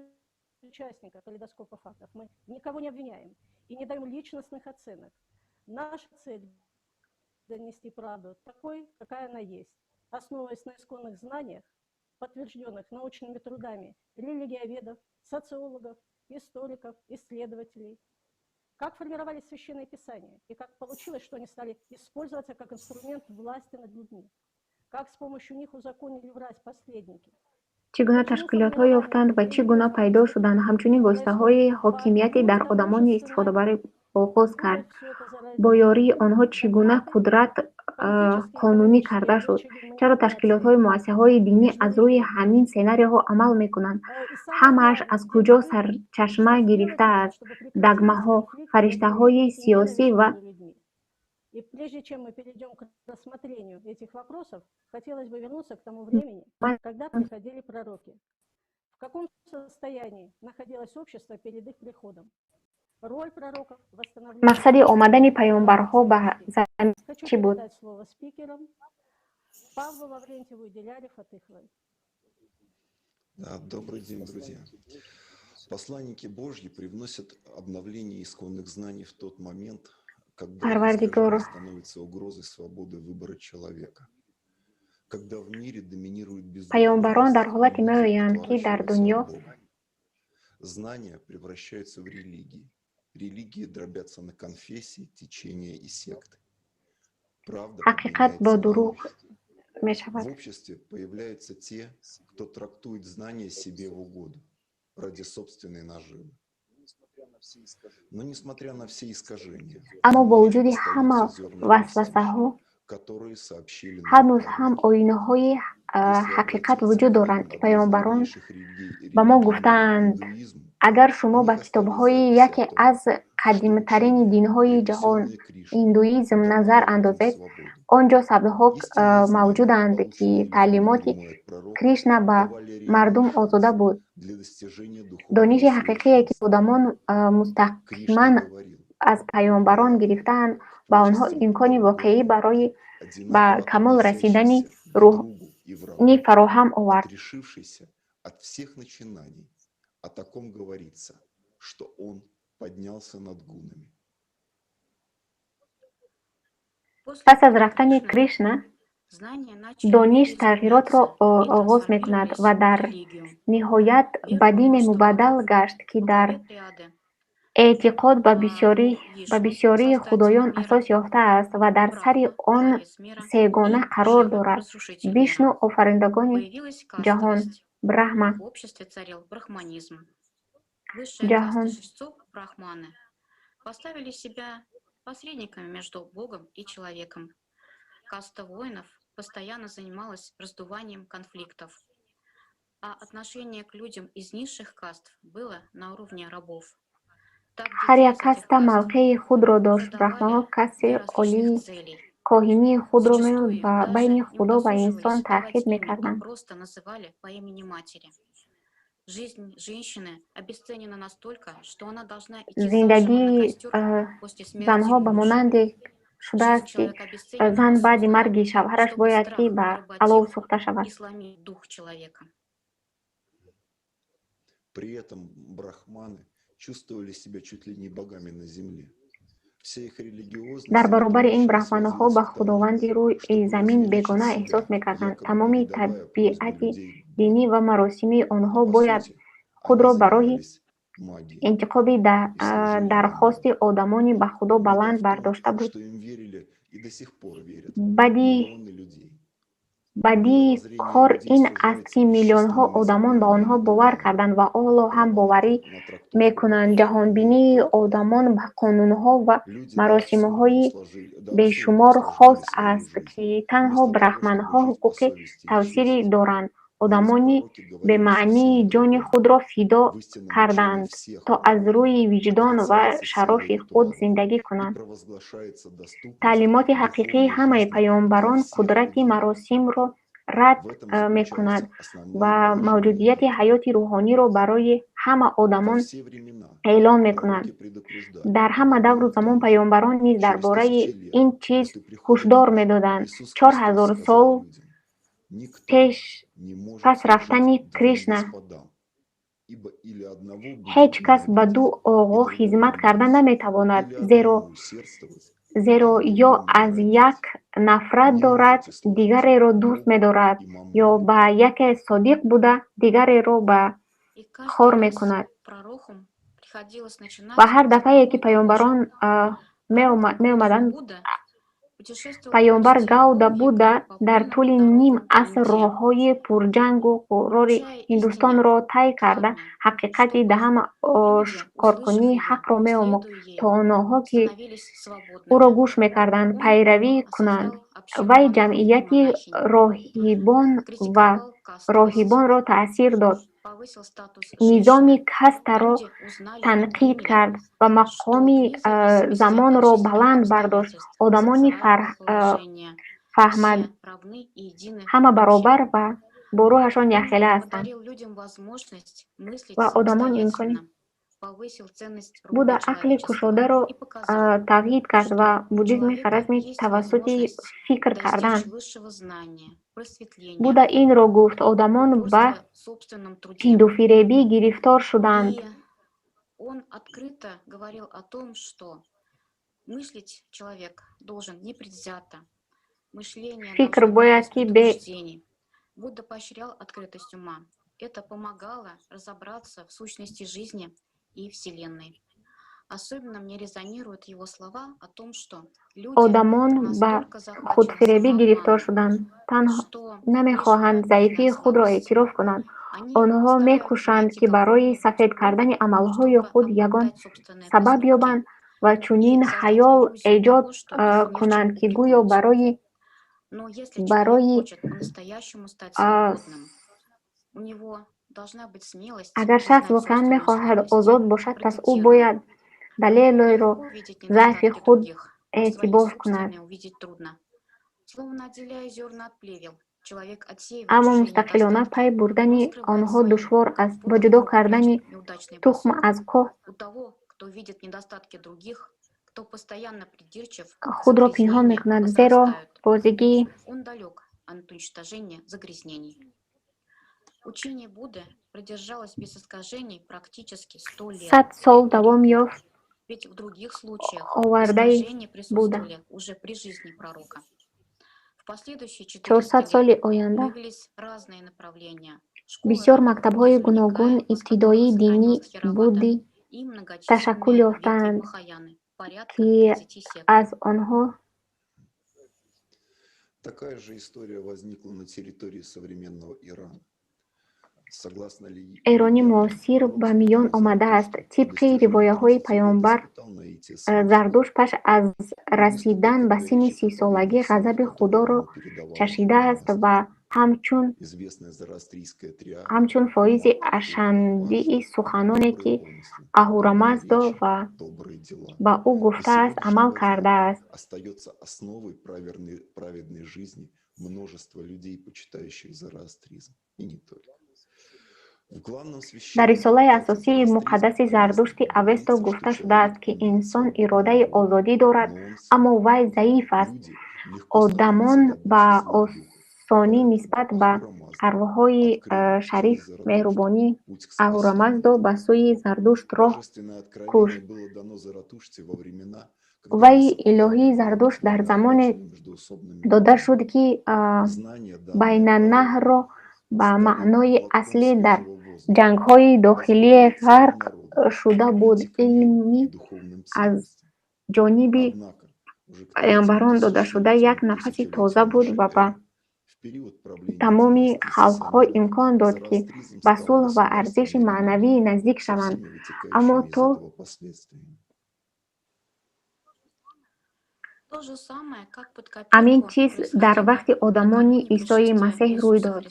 участников калейдоскопа фактов мы никого не обвиняем и не даем личностных оценок. Наша цель – донести правду такой, какая она есть, основываясь на исконных знаниях, подтвержденных научными трудами религиоведов, социологов, историков, исследователей. Как формировались священные писания и как получилось, что они стали использоваться как инструмент власти над людьми. Как с помощью них узаконили власть посредники. Чӣ гуна ташкилотҳо ёфтанд ва чӣ гуна пайдо шуданд, ҳамчунин воситаҳои ҳокимияти дар одамони истифодабарӣ оғоз кард. Бо ёрии онҳо чӣ гуна қудрат қонунӣ карда шуд? Чаро ташкилотҳои муассисаҳои динӣ аз рӯи ҳамин сценарийҳо амал мекунанд? Ҳамааш аз куҷо сарчашма гирифтааст? Дагмаҳо, фариштаҳои сиёсӣ ва И прежде чем мы перейдем к рассмотрению этих вопросов, хотелось бы вернуться к тому времени, когда приходили пророки. В каком состоянии находилось общество перед их приходом? Роль пророков в восстановлении... Мақсади омадани паёмбарҳо ба замин Хочу чӣ буд? Передать слово спикерам Павлу Лаврентьеву и Диляре Фатыховой. Да, добрый день, друзья. Посланники Божьи привносят обновление исконных знаний в тот момент, когда Парвардигор. искажение становится угрозой свободы выбора человека. Когда в мире доминирует Паёмбарон дар бездуховность, ҳолате и люди меоянд, ки дар отворачиваются дунё от Бога. Знания превращаются в религии. Религии дробятся на конфессии, течения и секты. Правда ҳақиқат бо подменяется на дурӯғ ложь. Мешавад. В обществе появляются те, кто трактует знания себе в угоду, ради собственной наживы. Но несмотря на все искажения, Аммо в бо мире вуҷуди ҳама остаются зерна истины, васвасаҳо которые сообщили нам ҳанӯз ҳам пророки. оинаҳои ҳақиқат вуҷуд доранд, ки паёмбарон ба мо гуфтаанд. Агар шумо ба китобҳои яке аз қадимтарин динҳои ҷаҳон, индуизм, назар андозед, он ҷо сабтҳо мавҷуданд, ки таълимоти Кришна ба мардум озода буд. Дониши ҳақиқие, ки одамон мустақиман аз паёмбарон гирифтаанд, ба онҳо имкони воқеӣ барои ба камол расидани рӯҳонӣ фароҳам овард. От всех начинаний о таком говорится, что он поднялся над гунами. Пас аз рафтани Кришна, дониш тағйиротро оғоз мекунад ва дар ниҳоят ба дине мубаддал гашт, ки дар эътиқод ба бисёрии худоён асос ёфтааст ва дар сари он сегона қарор дорад: Вишну, офаридагони ҷаҳон, Брахма, ҷаҳон. Поставили себя посредниками между Богом и человеком. Каста воинов постоянно занималась раздуванием конфликтов, а отношение к людям из низших каст было на уровне рабов. Ҳар як каста мавқеи худро дошт. Брахмаҳо каси олии коҳинии худро ва байни Худо ва инсон таъхид мекарданд. Просто называли по имени матери. Жизнь женщины обесценена настолько, что она должна идти Зиндагии занҳо ба монанде шудааст, ки зан баъди марги шавҳараш бояд ки ба алов сӯхта шавад. Дух человека. При этом брахманы чувствовали себя чуть ли не богами на земле. Вся их религиозность Дар баробари ин брахманоҳо ба худованди рӯи замин бегона эҳсос мекарданд. Тамоми табиати динӣ ва маросимии онҳо бояд худро ба роҳи интиқоби дархости одамони ба Худо баланд бардошта буд. Что им верили и до сих пор верят миллионы людей. Бадии кор ин аст, ки миллионҳо одамон ба онҳо бовар карданд ва ҳоло ҳам боварӣ мекунанд. Ҷаҳонбинии одамон ба қонунҳо ва маросимҳои бешумор хос аст, ки танҳо брахманҳо ҳуқуқи тавсирӣ доранд. Одамони бемаънии ҷони худро фидо карданд, то аз рӯи виҷдон ва шарафи худ зиндагӣ кунанд. Таълимоти ҳақиқии ҳамаи паёмбарон қудрати маросимро рад мекунад ва мавҷудияти ҳаёти рӯҳониро барои ҳама одамон эълон мекунад. Дар ҳама давру замон паёмбарон низ дар бораи ин чиз ҳушдор медоданд. 4000 сол пеш пас рафтани Кришна ҳеҷ кас ба ду оғо хизмат карда наметавонад, зеро ё аз як нафрат дорад, дигареро дӯст медорад, ё ба яке содиқ буда, дигареро ба хор мекунад. Ва ҳар дафъае, ки паёмбарон меомаданд, паёмбар Гауда Будда дар тӯли ним аср роҳҳои пурҷангу ғурори Ҳиндустонро тай карда, ҳақиқати даҳам ошкоркунии ҳақро меомӯхт, то онҳо, ки ӯро гӯш мекарданд, пайравӣ кунанд. Вай ҷамъияти роҳибон ва роҳибонро таъсир дод, низоми кастаро танқид кард ва мақоми замонро баланд бардошт. Одамони фаҳмад ҳама баробар ва бо рӯҳашон якхела ҳастанд ва одамон имкони Будда ақли кушодаро тавҳид кард ва буддизми харазми тавассути фикр кардан. Будда инро гуфт: одамон ба ҳиндуфиребӣ гирифтор шуданд. Он открыто говорил о том, что мыслить человек должен непредвзято. Мышление Фикр должно бояд быть ки бе предубеждений. Будда поощрял открытость ума. Это помогало разобраться в сущности жизни и Вселенной. Особенно мне резонируют его слова о том, что люди Одамон ба настолько захвачены худфиребӣ гирифтор самообманом, шуданд, танҳо что намехоҳанд заифии худро эътироф кунанд. Онҳо мекӯшанд, ки барои сафед кардани амалҳои худ ягон сабаб ёбанд ва чунин хаёл эҷод кунанд, ки гӯё барои Барои агар шахс воқеан мехоҳад озод бошад, пас ӯ бояд далелеро заъфи худ эътибор кунад. Аммо мустақилона пай бурдани онҳо душвор аст. Бо ҷудо кардани тухм аз коҳ худро пинҳон мекунад, зеро бозигии 100 сол давом ёфт овардаи Буда. 400 соли оянда бисёр мактабҳои гуногун ибтидоии дини буддӣ ташаккул ёфтаанд, ки аз онҳо Такая же история возникла на территории современного Ирана. Эрони муосир ба миён омадааст. Тибқи ривояҳои паёмбар Зардушт пеш аз расидан ба синни 30-солагӣ ғазаби Худоро чашидааст ва ҳамчун фоизи ашандии суханоне, ки Аҳурамаздо ва ба ӯ гуфтааст, амал кардааст. Остается основой праведной жизни множество людей, почитающих зороастризм. И не только. Дар рисолаи асосии муқаддаси Зардушти Авесто гуфта шудааст, ки инсон иродаи озодӣ дорад, аммо вай заиф аст. Одамон ба осонӣ нисбат ба арвоҳҳои шариф меҳрубонӣ Аҳурамаздо ба сӯи Зардушт роҳ кушт. Ваҳйи илоҳии Зардушт дар замоне дода шуд, ки Байнаннаҳрро ба маънои аслӣ дар ҷангҳои дохилие ғарқ шуда буд. Илми аз ҷониби паёмбарон додашуда як нафаси тоза буд ва ба тамоми халқҳо имкон дод, ки ба сулҳ ва арзиши маънавӣ наздик шаванд. Аммо то ҳамин чиз дар вақти одамони Исои Масеҳ рӯй дод.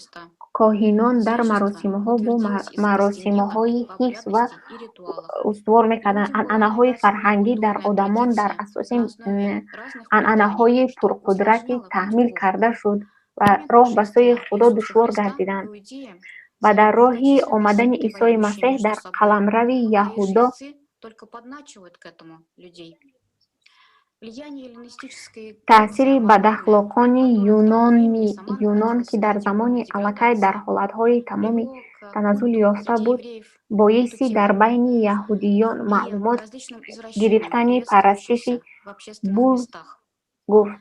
Коҳинон дар маросимҳо бо маросимҳои ҳифз ва устувор мекарданд. Анъанаҳои фарҳангӣ дар одамон дар асоси анъанаҳои пурқудрати таҳмил карда шуд ва роҳ ба сӯи Худо душвор гардиданд. Ва дар роҳи омадани Исои Масеҳ дар қаламрави Яҳудо таъсири бадахлоқони Юнон, ки дар замони аллакай дар ҳолатҳои тамоми таназзул ёфта буд, боиси дар байни яҳудиён маълумот гирифтани парастиши бул гуфт.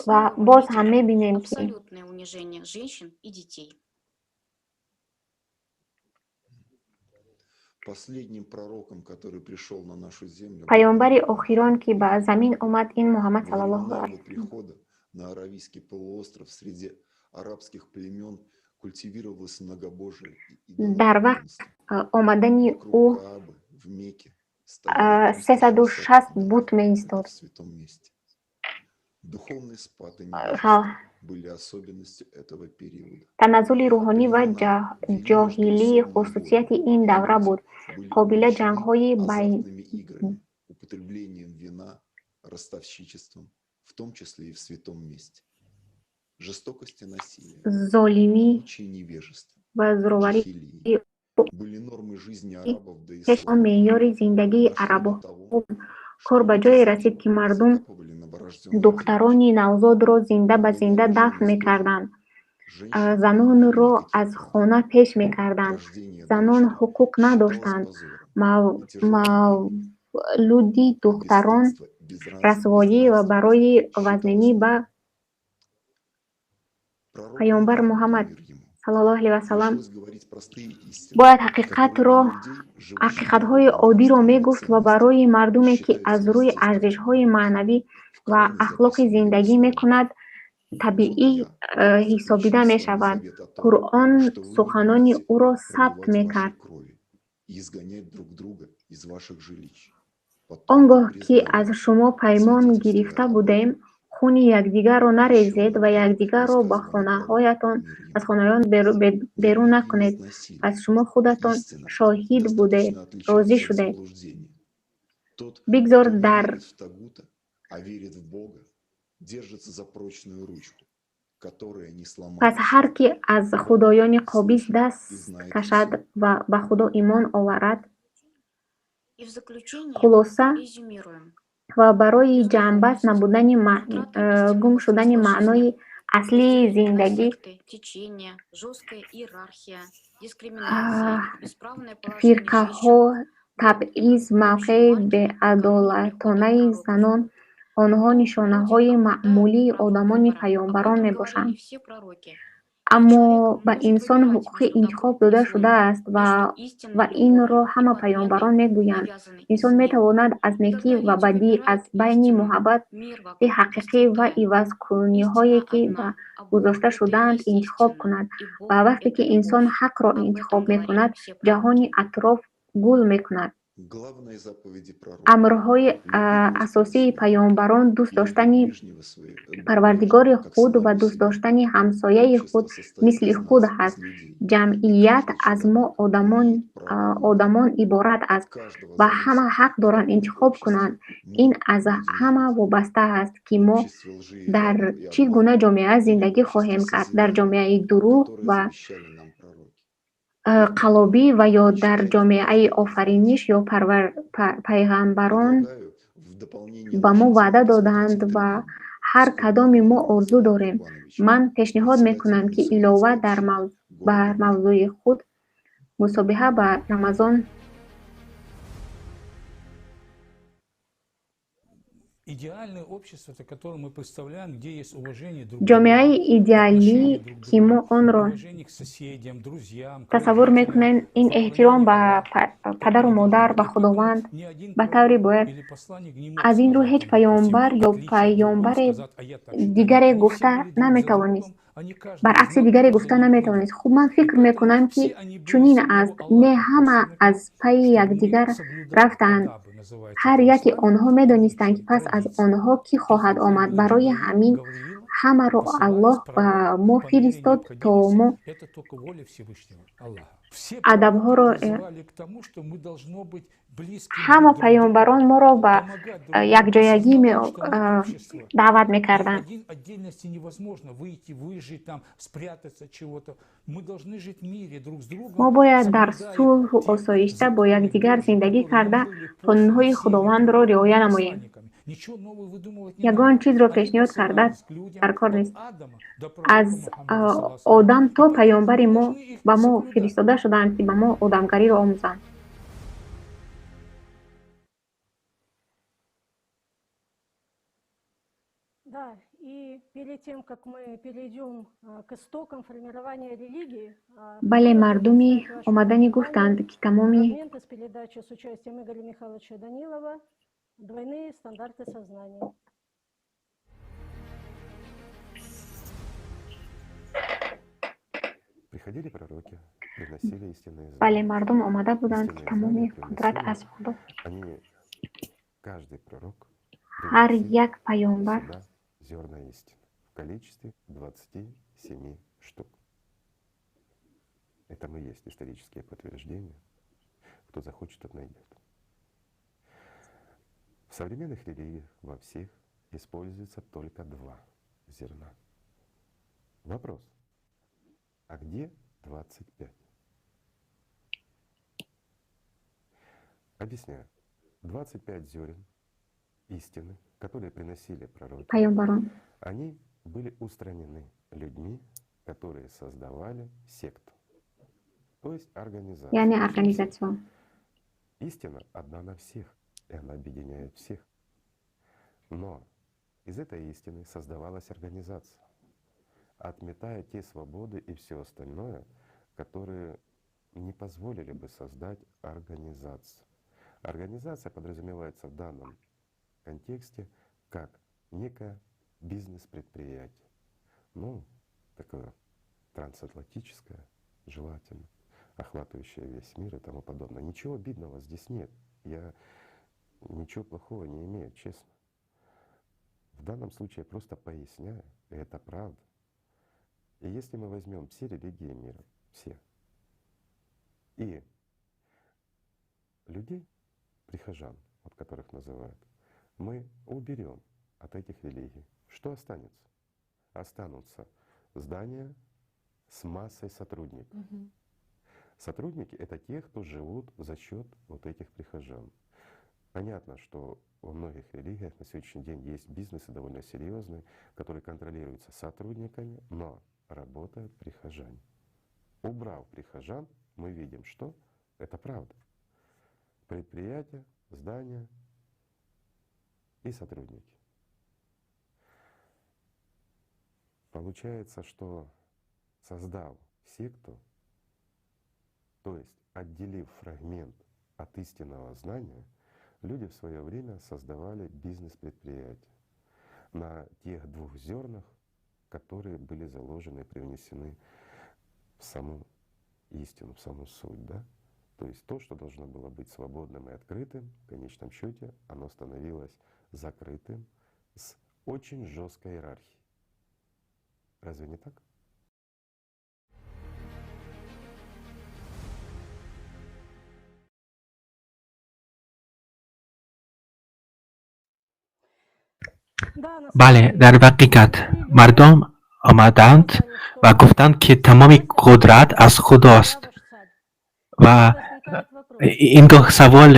Ва боз ҳам мебинем, ки Последним пророком, который пришел на нашу землю, паёмбари охирон, ки ба замин омад, ин Муҳаммад во саллаллоҳу времена алайҳи его прихода на Аравийский полуостров среди арабских племен культивировалось многобожие и Дар вақт идолопоклонство. омадани Вокруг ӯ Каабы в Мекке стояло 360 360 бут меистод. в святом месте. Духовный спад и невежество были особенностью этого периода. Таназзули рӯҳонӣ ва Времена вели ҷоҳилӣ междоусобные хусусияти войны. ин давра Люди буд. были Қобила увлечены ҷангҳои азартными играми, употреблением вина, ростовщичеством, в том числе и в святом месте. Жестокость и насилие, золимӣ обычаи невежества, ва зӯроварӣ джахилии были нормы жизни арабов до пеш он ислама. меъёри зиндагии Дошло до арабҳо того, буд. Кор ба ҷое расид, ки мардум закапывали новорожденных духтарони навзодро зинда ба зинда дафн мекарданд, женщин, занонро аз хона пеш мекарданд. рождение Занон дочери ҳуқуқ считалось надоштанд. позором и тяжелым Мавлуди духтарон бесстыдство, безнравственность расвоӣ ва барои вазнинӣ ба Пророк паёмбар Мухаммад, Муҳаммад мир ему, саллаллоҳу алайҳи васаллам пришлось говорить простые истины, бояд которые ҳақиқатро для людей, живущих ҳақиқатҳои в оддиро постоянной мегуфт ва ценности, барои мардуме, ки аз считаются рӯи естественными. арзишҳои маънавӣ В ва Коране ахлоқи записано его зиндагӣ слова. мекунад, табиӣ Вот я ҳисобида заключил с вами мешавад. завет о том, Қуръон что вы не суханони будете ӯро сабт проливать ваши мекард. крови и изгонять друг друга из ваших жилищ. Он Потом гоҳ, ки аз признание шумо паймон свидетельствуя гирифта об будем, этом. Хуни якдигарро нарезед ва якдигарро ба хонаҳоятон аз хонаҳоятон берун накунед. Пас шумо худатон шоҳид будед, розӣ шудед. Бигзор дар пас ҳар ки аз худоёни қобиз даст кашад ва ба Худо имон оварад. Хулоса ва барои ҷамъбаст намудани гум шудани маънои аслии зиндагӣ, фирқаҳо, табъиз, мавқеи беадолатонаи занон, онҳо нишонаҳои маъмулии одамони паёмбарон мебошанд. Аммо ба инсон ҳуқуқи интихоб дода шудааст ва инро ҳама паёмбарон мегӯянд. Инсон метавонад аз некӣ ва бадӣ, аз байни муҳаббати ҳақиқӣ ва ивазкуниҳое, ки ба гузошта шудаанд, интихоб кунад. Ва вақте ки инсон ҳақро интихоб мекунад, ҷаҳони атроф гул мекунад. Амрҳои асосии паёмбарон дӯст доштани Парвардигори худ ва дӯст доштани ҳамсояи худ мисли худ ҳаст. Ҷамъият аз мо одамон иборат аст ва ҳама ҳақ доранд интихоб кунанд. Ин аз ҳама вобаста аст, ки мо дар чӣ гуна ҷомеа зиндагӣ хоҳем кард: дар ҷомеаи дурӯғ ва қаллобӣ ва ё дар ҷомеаи офариниш ё пайғамбарон ба мо ваъда додаанд ва ҳар кадоми мо орзу дорем. Ман пешниҳод мекунам, ки илова бар мавзӯи худ мусобиқа ба Рамазон ҷомеаи идеалӣ, ки мо онро тасаввур мекунем, ин эҳтиром ба падару модар, ба Худованд ба тавре бояд. Аз ин рӯ ҳеҷ паёмбар ё паёмбаре дигаре гуфта наметавонист. Баръакси дигаре гуфта наметавонист. Хуб, ман фикр мекунам, ки чунин аст. Не ҳама аз пайи якдигар рафтанд. Ҳар яке онҳо медонистанд, ки пас аз онҳо кӣ хоҳад омад. Барои ҳамин ҳамаро Аллоҳ ба мо фиристод, то мо адабҳоро. Ҳама паёмбарон моро ба якҷоягӣ даъват мекарданд. Мо бояд дар сулҳу осоишта бо якдигар зиндагӣ карда, қонунҳои Худовандро риоя намоем. Ягон чизро пешниҳод карда дар кор нест. Аз Одам то паёмбари мо ба мо фиристода шудаанд, ки ба мо одамгариро омӯзанд. Бале, мардуми омаданӣ гуфтанд, ки тамоми Двойные стандарты сознания. Приходили пророки, приносили истинные знания. Бале, мардум омада буданд, ки тамоми қудрат аз Худо. Они, каждый пророк, ҳар як паёмбар зерна истины в количестве 27 штук. Этому есть исторические подтверждения. Кто захочет, тот найдет. В современных религиях во всех используется только два зерна. Вопрос: а где 25? Объясняю. 25 зерен истины, которые приносили пророки, они были устранены людьми, которые создавали секту, то есть организацию. Яъне организация. Истина одна на всех, и она объединяет всех. Но из этой истины создавалась организация, отметая те свободы и все остальное, которые не позволили бы создать организацию. Организация подразумевается в данном контексте как некое бизнес-предприятие. Ну, такое трансатлантическое, желательно, охватывающее весь мир и тому подобное. Ничего обидного здесь нет. Я ничего плохого не имею, честно. В данном случае я просто поясняю, и это правда. И если мы возьмем все религии мира, все, и людей, прихожан, вот которых называют, мы уберем от этих религий, что останется? Останутся здания с массой сотрудников. Сотрудники — это те, кто живут за счет вот этих прихожан. Понятно, что во многих религиях на сегодняшний день есть бизнесы довольно серьезные, которые контролируются сотрудниками, но работают прихожане. Убрав прихожан, мы видим, что это правда. Предприятия, здания и сотрудники. Получается, что создал секту, то есть отделив фрагмент от истинного знания, люди в свое время создавали бизнес-предприятия на тех двух зернах, которые были заложены и привнесены в саму истину, в саму суть, да? То есть то, что должно было быть свободным и открытым, в конечном счете оно становилось закрытым с очень жесткой иерархией. Разве не так? Бале, дар ҳақиқат мардум омаданд ва гуфтанд, ки тамоми қудрат аз Худост. Ва ин гоҳ савол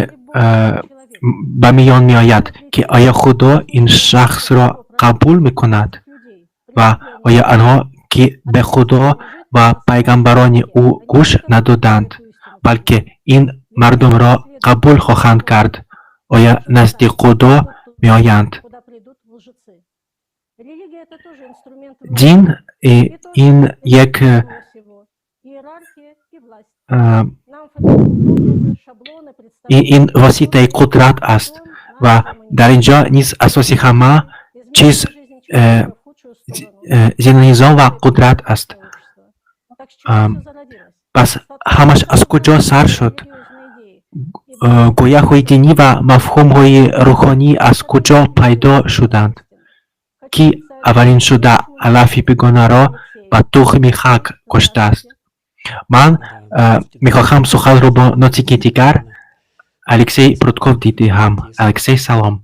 ба миён меояд, ки оё Худо ин шахсро қабул мекунад ва оё онҳо, ки ба Худо ва пайғамбарони ӯ гӯш надоданд, балки ин мардумро қабул хоҳанд кард, оё назди Худо меоянд? Дин ин як ин воситаи қудрат аст ва дар ин ҷо низ асоси ҳама чиз зинанизом ва қудрат аст. Пас ҳамаш аз куҷо сар шуд? Гӯяҳои динӣ ва мафҳумҳои рӯҳонӣ аз куҷо пайдо шуданд? Ки аввалин шуда алафи бегонаро ба тухми хак коштааст? Ман мехоҳам суханро бо нотиқи дигар Алексей Прутков диҳам. Алексей, салом.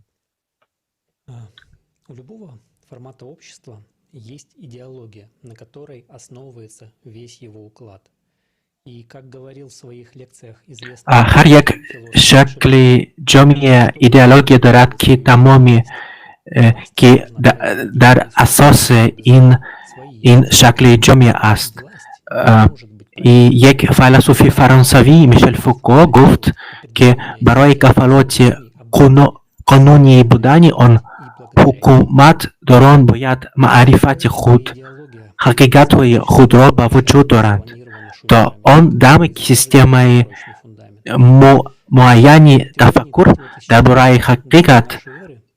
У любого формата общества есть идеология, на которой основывается весь его уклад. И, как говорил в своих лекциях известный Ҳар як шакли ҷомеа идеология дорад, ки тамоми ки дар асоси ин шакли ҷомеа аст. Як файласуфи фаронсавӣ Мишел Фуко гуфт, ки барои кафолати қонунӣ будани он ҳукуматдорон бояд маърифати худ, ҳақиқатҳои худро ба вуҷуд доранд, то он даме ки системаи муайяни тафаккур дар бораи ҳақиқат,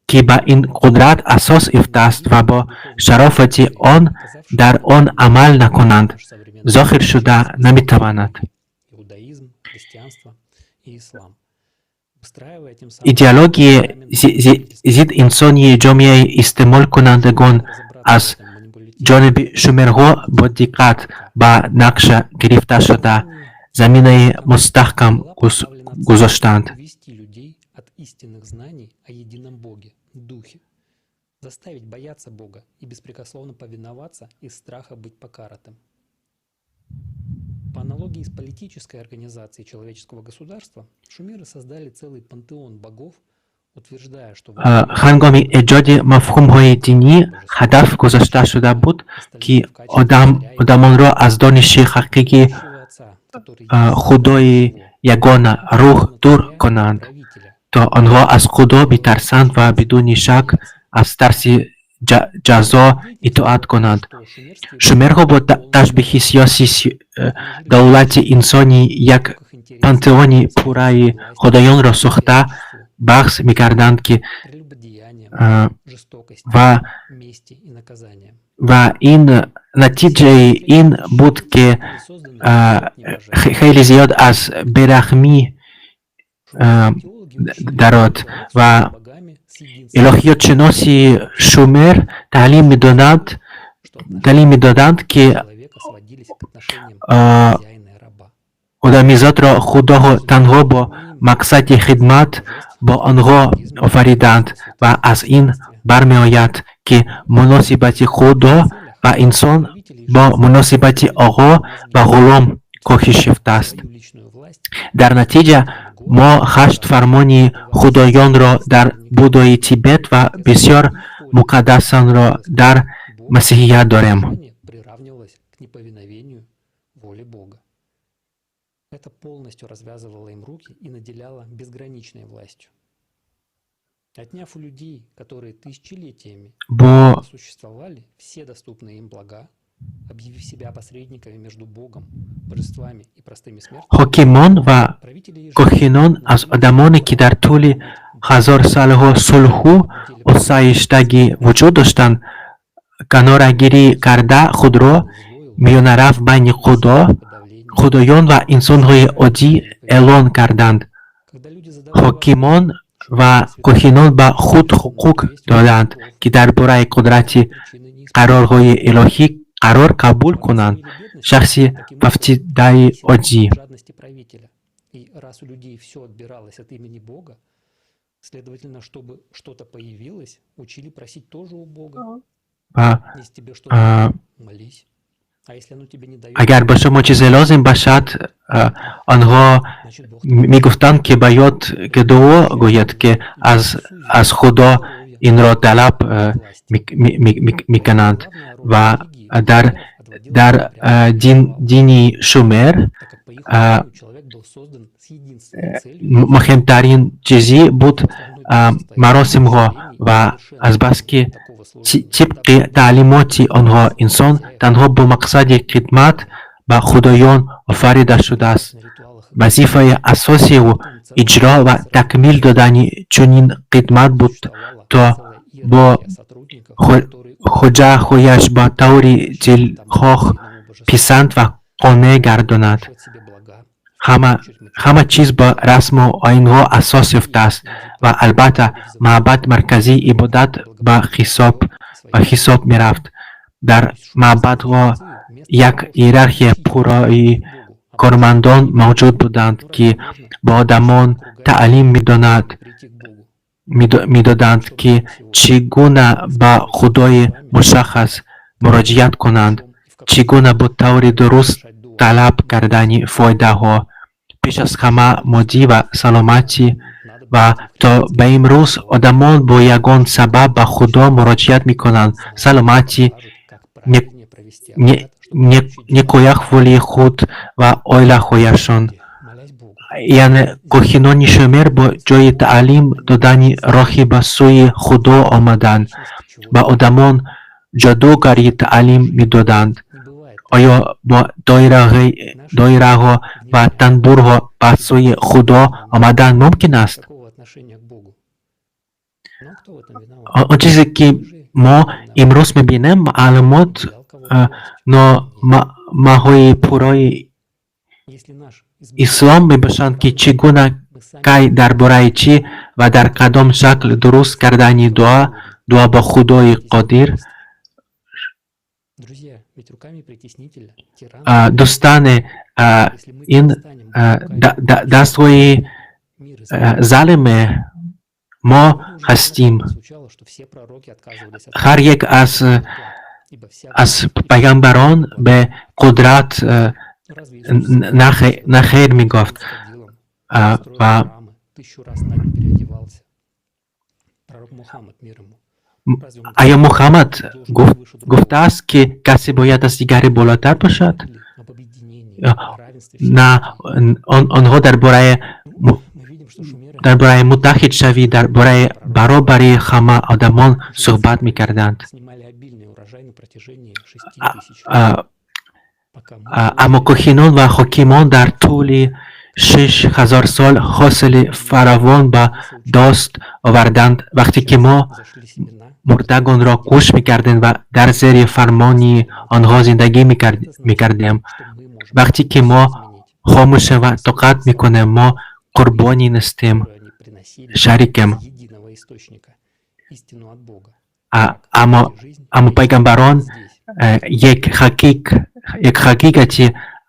ки ба ин қудрат асос ёфтааст ва бо шарофати он дар он амал накунанд, зоҳир шуда наметавонад. Идеологияи зиддинсонии ҷомеаи истеъмолкунандагон аз ҷониби шумерҳо бо диққат ба нақша гирифта шуда, заминаи мустаҳкам гузоштанд. Истинных знаний о едином Боге, Духе, заставить бояться Бога и беспрекословно повиноваться из страха быть покаратым. По аналогии с политической организацией человеческого государства, шумеры создали целый пантеон богов, утверждая, что Ҳангоми эҷоди мафҳумҳои динӣ ҳадаф гузошта шуда буд, ки одамонро аз дониши ҳақиқии Худои ягона рӯҳ дур кунанд, то онҳо аз Худо битарсанд ва бидуни шак аз тарси ҷазо итоат кунанд. Шумерҳо бо ташбиҳи сиёсии давлати инсонӣ як пантеони пурраи худоёнро сохта баҳс мекарданд, ки ва ин натиҷаи ин буд, ки хеле зиёд аз бераҳмӣ дарод ва Илоҳиётшиноси Шумер таълим медоданд, ки одамизодро Худоҳо танҳо бо мақсади хидмат бо онҳо офариданд ва аз ин бармеояд, ки муносибати Худо ва инсон бо муносибати оғо ва ғулом коҳиш ёфтааст. Дар натиҷа мо ҳашт фармони худоёнро дар Буддои Тибет ва бисёр муқаддасонро дар масеҳият дорем. Приравнивалось к неповиновению воле Бога. Это полностью развязывало им руки и наделяло безграничной властью. Отняв у людей, которые тысячелетиями Бо существовали, все доступные им блага, объявив себя посредниками между Богом, божествами и простыми смертными, ҳокимон ва кохинон аз одамоне, ки дар тӯли ҳазорсолаҳо сулҳу осоиштагӣ вуҷуд доштанд, канорагирӣ карда, худро миёнарав байни Худо, худоён ва инсонҳои оддӣ эълон карданд. Ҳокимон ва кохинон ба худ ҳуқуқ доданд, ки дар бораи қудрати қарорҳои илоҳӣ қарор қабул кунанд. Шахси фавтидаи оддӣ жадности правителя. И раз у людей все отбиралось от имени Бога, следовательно, чтобы что-то появилось, учили просить тоже у Бога. Ва Если тебе что-то надо, молись. А если оно тебе не дает, агар ба шумо чизе лозим бошад, онҳо мегуфтанд, ки ба ёд ки дуо гӯяд, ки аз Худо инро талаб мекунанд. Ва дар дини Шумер человек был создан с единственной целью муҳимтарин чизе буд маросимҳо ва азбаски тибқи таълимоти онҳо инсон танҳо бо мақсади хидмат ба худоён офарида шудааст, вазифаи асосии ӯ иҷро ва такмил додани чунин хидмат буд, то бо хоҷаҳояш ба таври дилхоҳ писанд ва қонеъ гардонад. Ҳама чиз ба расму оинҳо асос ёфтааст ва албатта маъбад маркази ибодат ба ҳисоб мерафт. Дар маъбадҳо як иерархияи пурраи кормандон мавҷуд буданд, ки ба одамон таълим медоданд, ки чӣ гуна ба худои мушаххас муроҷиат кунанд, чӣ гуна бо таври дуруст талаб кардани фоидаҳо, пеш аз ҳама моддӣ ва саломатӣ. Ва то ба имрӯз одамон бо ягон сабаб ба Худо муроҷиат мекунанд: саломатӣ, некӯаҳволии худ ва оилаҳояшон. Яъне кохинони Шумер бо ҷои таълим додани роҳи ба сӯи Худо омадан, ба одамон ҷодугарӣ таълим медоданд. Оё бо доираҳо ва танбурҳо ба сӯи Худо омадан мумкин аст? Такого отношения к Богу. Но кто в этом виноват? Он чизе, ки мо имрӯз мебинем, маълумот номаҳои пурраи Если наш ислом мебошанд, ки чӣ гуна, кай, дар бораи чӣ ва дар кадом шакл дуруст кардани дуо ба Худои Қодир. Друзья, ведь руками притеснителя, тирана, Дӯстане, ин дастҳои залиме мо ҳастим. Звучало, что все пророки отказывались от Ҳар як аз пайғамбарон бе қудрат Разве Иисус нахер мегуфт. крокодилом, строил Ва храмы, тысячу раз на день переодевался? Пророк Мухаммад, мир ему. Разве он Оё Мухаммад гуфтааст, ки касе бояд аз дигаре болотар бошад? говорили об объединении, о равенстве всех На людей? онҳо Мы видим, что шумеры дар бораи муттаҳидшавӣ, дар бораи баробарии ҳама одамон суҳбат мекарданд. снимали обильный урожай на протяжении 6000 лет. Пока мы Аммо кохинон ва ҳокимон дар тӯли 6000 сол ҳосили фаровон ба даст оварданд, вақте ки мо зашли семена, мурдагонро гӯш мекардем ва дар зери фармони онҳо зиндагӣ мекардем. Вақте ки мо хомӯшем ва тоқат мекунем, мо қурбонӣ нестем, которые они приносили шарикем. из единого источника. Аммо пайғамбарон як ҳақиқати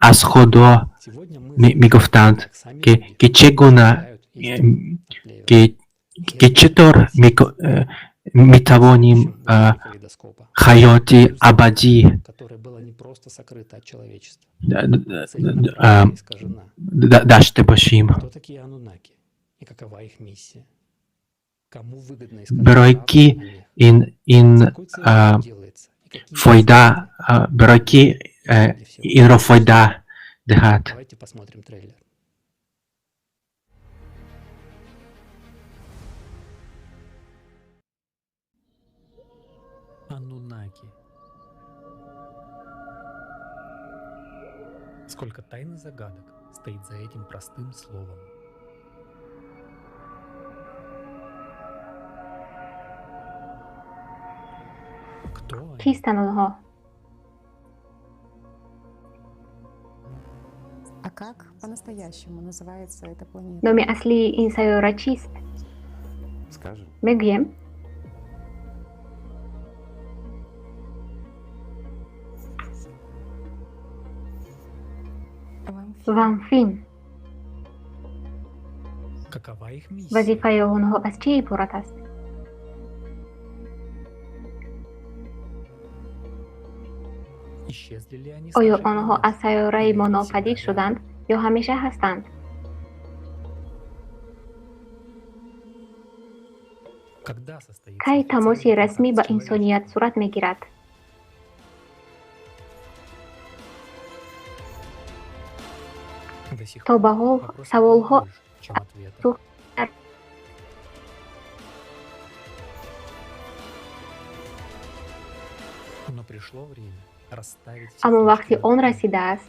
аз Худо мегуфтанд, ки чӣ гуна, ки чӣ тавр метавонем ҳаёти абадӣ дошта бошем. Барои кӣ ин фоида, барои кӣ инро фоида диҳад? Ануннаки. Сколько тайн и загадок стоит за этим простым словом. Кто они? Кистанд онҳо? А как по-настоящему называется эта планета? Номи аслии ин сайёра чист? Скажем. Мегӯем. Вамфин. Какова их миссия? Вазифаи онҳо аз чӣ иборат аст? Исчезли ли они с Оё нашей онҳо планеты? аз сайёраи мо Или всегда нопадид рядом? шуданд ё ҳамеша ҳастанд? Когда состоится Кай тамоси официальный расмӣ контакт ба с человечеством? инсоният сурат мегирад? До сих То пор ба ҳол вопросов саволҳо больше, чем ответов. Но пришло время расставить все Аммо точки вақти над он «и». расидааст,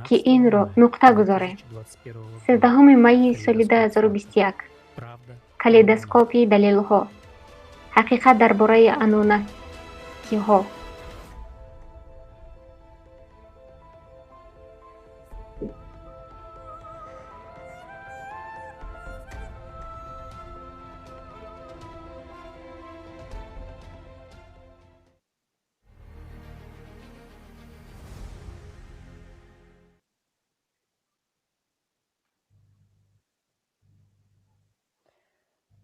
ки 13 инро мая нуқта гузорем. 2021 года. 13 майи соли Калейдоскоп 2021. Правда. Калейдоскопи далелҳо. Ҳақиқат дар бораи ануннакиҳо.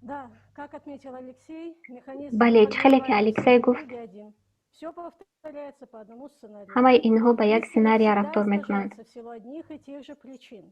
Да, как отметил Алексей, механизм Бале, чӣ хеле ки формирования Алексей гуфт, психологии один. Все повторяется по одному сценарию. ҳамаи инҳо ба як Истина сценария всегда рафтор мекунанд. искажается в силу одних и тех же причин.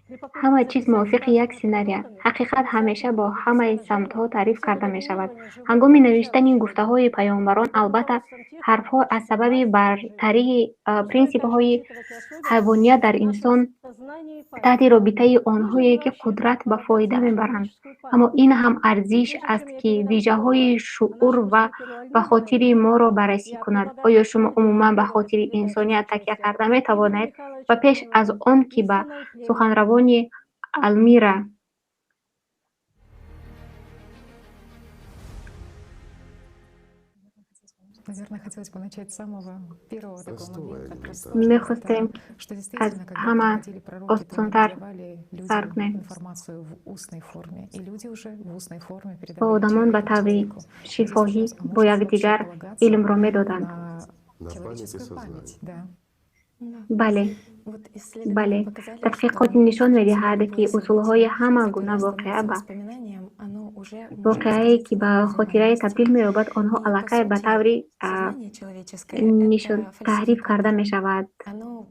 При попытке Ҳама чиз записать мувофиқи як сказанное сценария. пророками, Ҳақиқат ҳамеша бо записать ҳамаи искажено, самтҳо таъриф в силу карда мешавад. доминирования живых Ҳангоми начал навиштани человека. гуфтаҳои паёмбарон, Под албатта, руководством тех, кто ҳарфҳо аз политической сабаби власти бартарии Стоит также принсипҳои учитывать и особенности ҳайвоният дар нашего инсон сознания и таҳти памяти. робитаи Нужно онҳое ли ки вообще қудрат ба полагаться фоида на мебаранд. человеческую Аммо память? ин ҳам арзиш Прежде аст, чем я ки передам вижаҳои слово шуур нашему ва спикеру ба Альмире хотири моро баррасӣ я кунад. предлагаю Оё шумо послушать умуман ба первого хотири передачи с инсоният такя участием карда Игоря метавонед Михайловича ва пеш аз Романова он ки ба «Истинное племя». суханравони Алмира Наверное, хотелось бы начать с самого первого такого Простого момента, элементарно. простого, это, Мехостем что аз действительно, когда ҳама приходили пророки, то они осонтар передавали сар людям кунем. информацию в устной форме, и люди уже в устной форме Ба передавали одамон ба человеку таври человеку. Здесь шифоҳӣ вопрос, а бо может ли вообще якдигар полагаться илмро медоданд. на На память и человеческую сознание. память, да. Бале, Вот исследования бале. показали, Тадқиқот что нишон медиҳад, ки любое усулҳои событие, ҳама которое гуна воқеа становится ба воспоминанием, оно уже может воқеае, ки ба исказиться хотирае до табдил меёбад, онҳо И, по аллакай ба сути, таври сознание человеческое — нишон это таҳриф карда фальсификатор. мешавад Оно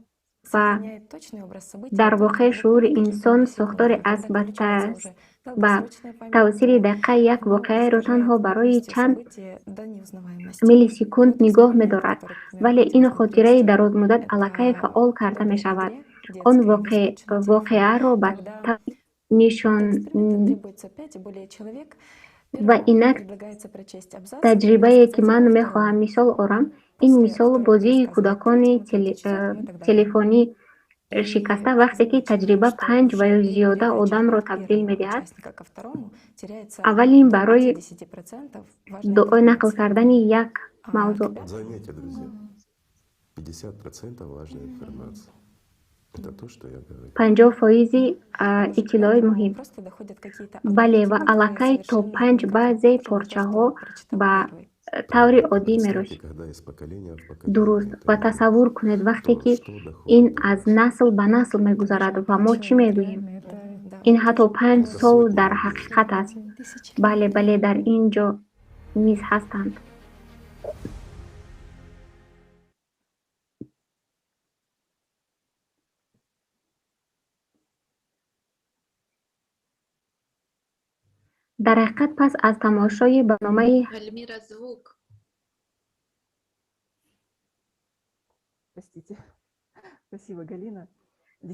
ва сохраняет точный образ событий, дар только воқеъ вот шуури каким-то инсон образом. сохторе Когда аст ба включается уже ба долгосрочная память, тавсири то дақиқа як оно воқеаеро танҳо искажает барои полностью чанд событие до неузнаваемости. миллисекунд Вот нигоҳ эксперимент, медорад, который, например, вале ин хотелось бы хотираи привести, дарозмуддат аллакай это фаъол карда удобная мешавад. игре, Он детской на скучном телефоне, воқеаро ба когда таври нишон для эксперимента требуется 5 и более человек. Ва Первому инак предлагается прочесть абзац и таҷрибае, ки пересказать ман его мехоҳам второму. мисол орам, ин После мисол второго бозии пересказывает кӯдакони третьему, третий читает, ну и так далее. телефонӣ И шикаста, вақте ки замечено, таҷриба что панҷ ва уже ё при зиёда передаче одамро от табдил первого медиҳад, участника ко второму теряется аввалин до барои 50% важной дуо нақл информации. кардани як А мавзӯъ. когда Вот заметьте, друзья, 50% важной информации. 50% иттилои муҳим. Бале, ва аллакай то 5 баъзе порчаҳо ба таври оддӣ мерасид. Дуруст. Ва тасаввур кунед, вақте ки ин аз насл ба насл мегузарад, ва мо чӣ мегӯем? Ин ҳатто 5 сол дар ҳақиқат аст. Бале, бале, дар ин ҷо низ ҳастанд. Дар ҳақиқат, пас аз тамошои барномаи Альмира, звук. Простите. Спасибо, Галина.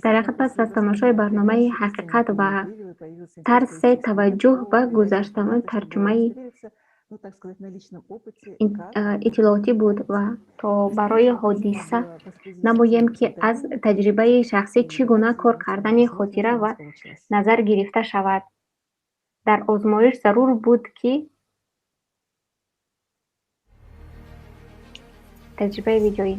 Дар ҳақиқат, пас аз тамошои барномаи ҳақиқат ва тарсе таваҷҷӯҳ ба гузаштаи тарҷумаи иттилоотӣ буд ва то барои ҳодиса намоем, ки аз таҷрибаи шахсӣ чӣ гуна кор кардани хотира ва назар гирифта шавад. Дар озмоиш зарур буд, ки таҷрибаи видеоӣ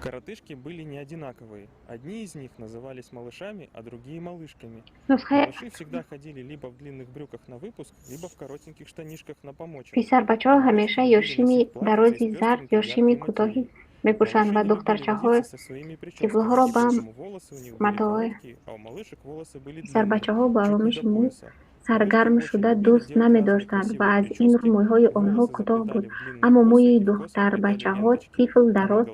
Коротышки были не одинаковые. Одни из них назывались малышами, а другие малышками. Нусхаи Малыши всегда ходили либо в длинных брюках на выпуск, либо в коротеньких штанишках на помочь. Писарбачаҳо ҳамеша ё шими дарози зард, ё шими кӯтоҳӣ мепӯшанд ва духтарчаҳо тифлҳоро ба матоъҳои. Писарбачаҳо ба оромиши мӯй саргарм шуда дӯст намедоштанд ва аз ин рӯ мӯйҳои онҳо кӯтоҳ буд, аммо мӯи духтарбачаҳо тифл дароз,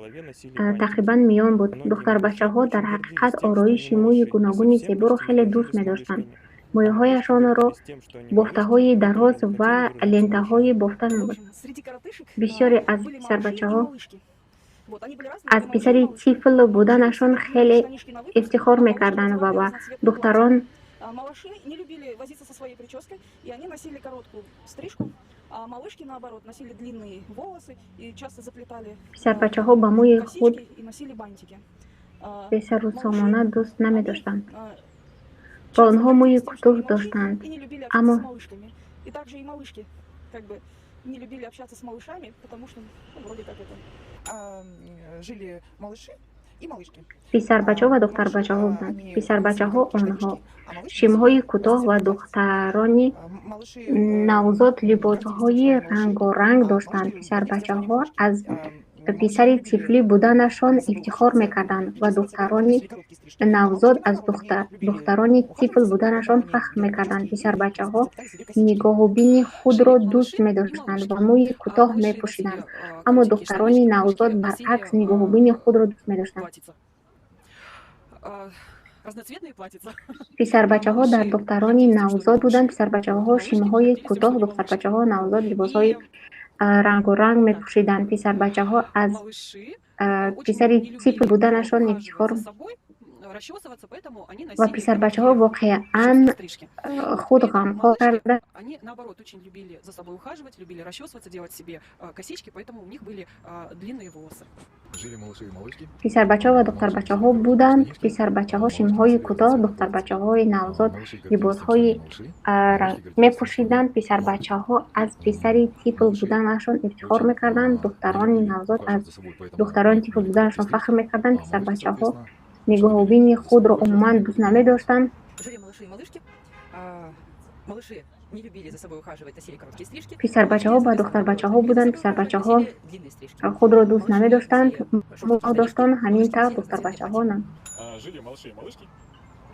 тақрибан миён буд. Духтарбачаҳо дар ҳақиқат ороиши мӯи гуногуни зеборо хеле дӯст медоштанд. Мӯйҳояшонро бофтаҳои дароз ва лентаҳои бофта мебуд. Бисёре аз писарбачаҳо аз писари тифл буданашон хеле ифтихор мекарданд ва ба духтарон Малыши не любили возиться со своей прической, и они носили короткую стрижку, а малышки, наоборот, носили длинные волосы и часто заплетали Писарбачаҳо ба мӯи худ косички и носили бантики. бесарусомона дӯст намедоштанд ва онҳо мӯи кӯтоҳ доштанд, И не любили аммо общаться с малышками. И также и малышки как бы не любили общаться с малышами, потому что, ну, вроде как это. Жили малыши и малышки. Писарбачаҳо ва духтарбачаҳо буданд. Писарбачаҳо онҳо шимҳои кӯтоҳ ва духтарони навзод либосҳои рангоранг доштанд. Писарбачаҳо аз писари тифлӣ буданашон ифтихор мекарданд ва духтарони навзод аз духтарони тифл буданашон фахр мекарданд. Писарбачаҳо нигоҳубини худро дӯст медоштанд ва мӯи кӯтоҳ мепӯшиданд, аммо духтарони навзод баръакс нигоҳубини худро дӯст медоштанд. Разноцветные платьица. Писарбачаҳо дар духтарони навзод буданд. Писарбачаҳо шимҳои кӯтоҳ, духтарбачаҳо навзод либосҳои рангоранг мепӯшиданд. Писарбачаҳо аз писари тифл буданашон ифтихор За собой, Ва писарбачаҳо воқеан худ ғамхор карда Они, наоборот, очень любили за собой ухаживать, любили расчесываться, делать себе косички, поэтому у них были длинные волосы. Жили малыши и малышки. Писарбачаҳо ва духтарбачаҳо буданд. Писарбачаҳо шимҳои кӯтоҳ, духтарбачаҳои навзод либосҳои мепӯшиданд. Писарбачаҳо аз писари тифл буданашон ифтихор мекарданд, духтарони навзод аз духтарони тифл буданашон фахр мекарданд. Писарбачаҳо нигоҳубини худро умуман дӯст намедоштанд. Жили малыши и малышки. Малыши не любили за собой ухаживать, носили короткие стрижки. Писарбачаҳо ба духтарбачаҳо буданд. Писарбачаҳо худро дӯст намедоштанд, доштанд, ҳамин тавр духтарбачаҳо на. Жили малыши и малышки.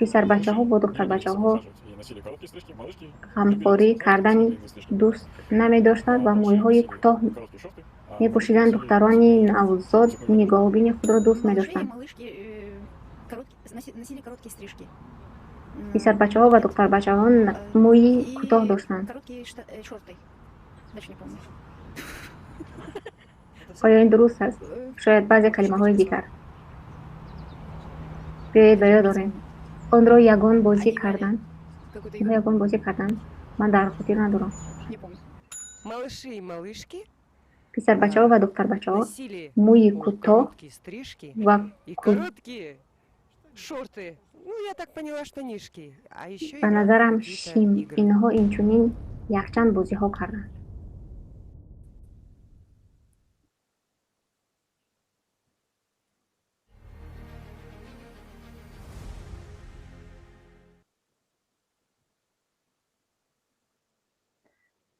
Писарбачаҳо бо духтарбачаҳо И носили короткие стрижки, малышки ғамхорӣ кардани дӯст намедоштанд ва мӯйҳои кӯтоҳ короткие шорты. мепӯшиданд. Духтарони навзод нигоҳубини худро дӯст медоштанд. Малышки носили короткие стрижки. Писарбачаҳо ва духтарбачаҳо мӯи кӯтоҳ доштанд. Короткие шорты. Даже не помню. Оё ин дуруст аст? Шояд баъзе калимаҳои дигар. Биёед ба ёд орем. Онро ягон бозӣ карданд. Онҳо ягон бозӣ карданд. Ман дар хотир надорам. Не помню. Малыши и малышки Писарбачаҳо ва духтарбачаҳо носили мӯи кӯтоҳ короткие стрижки ва и короткие шорты. Ну, я так поняла, штанишки. А еще ба назарам шим. Инҳо инчунин якчанд бозиҳо карданд.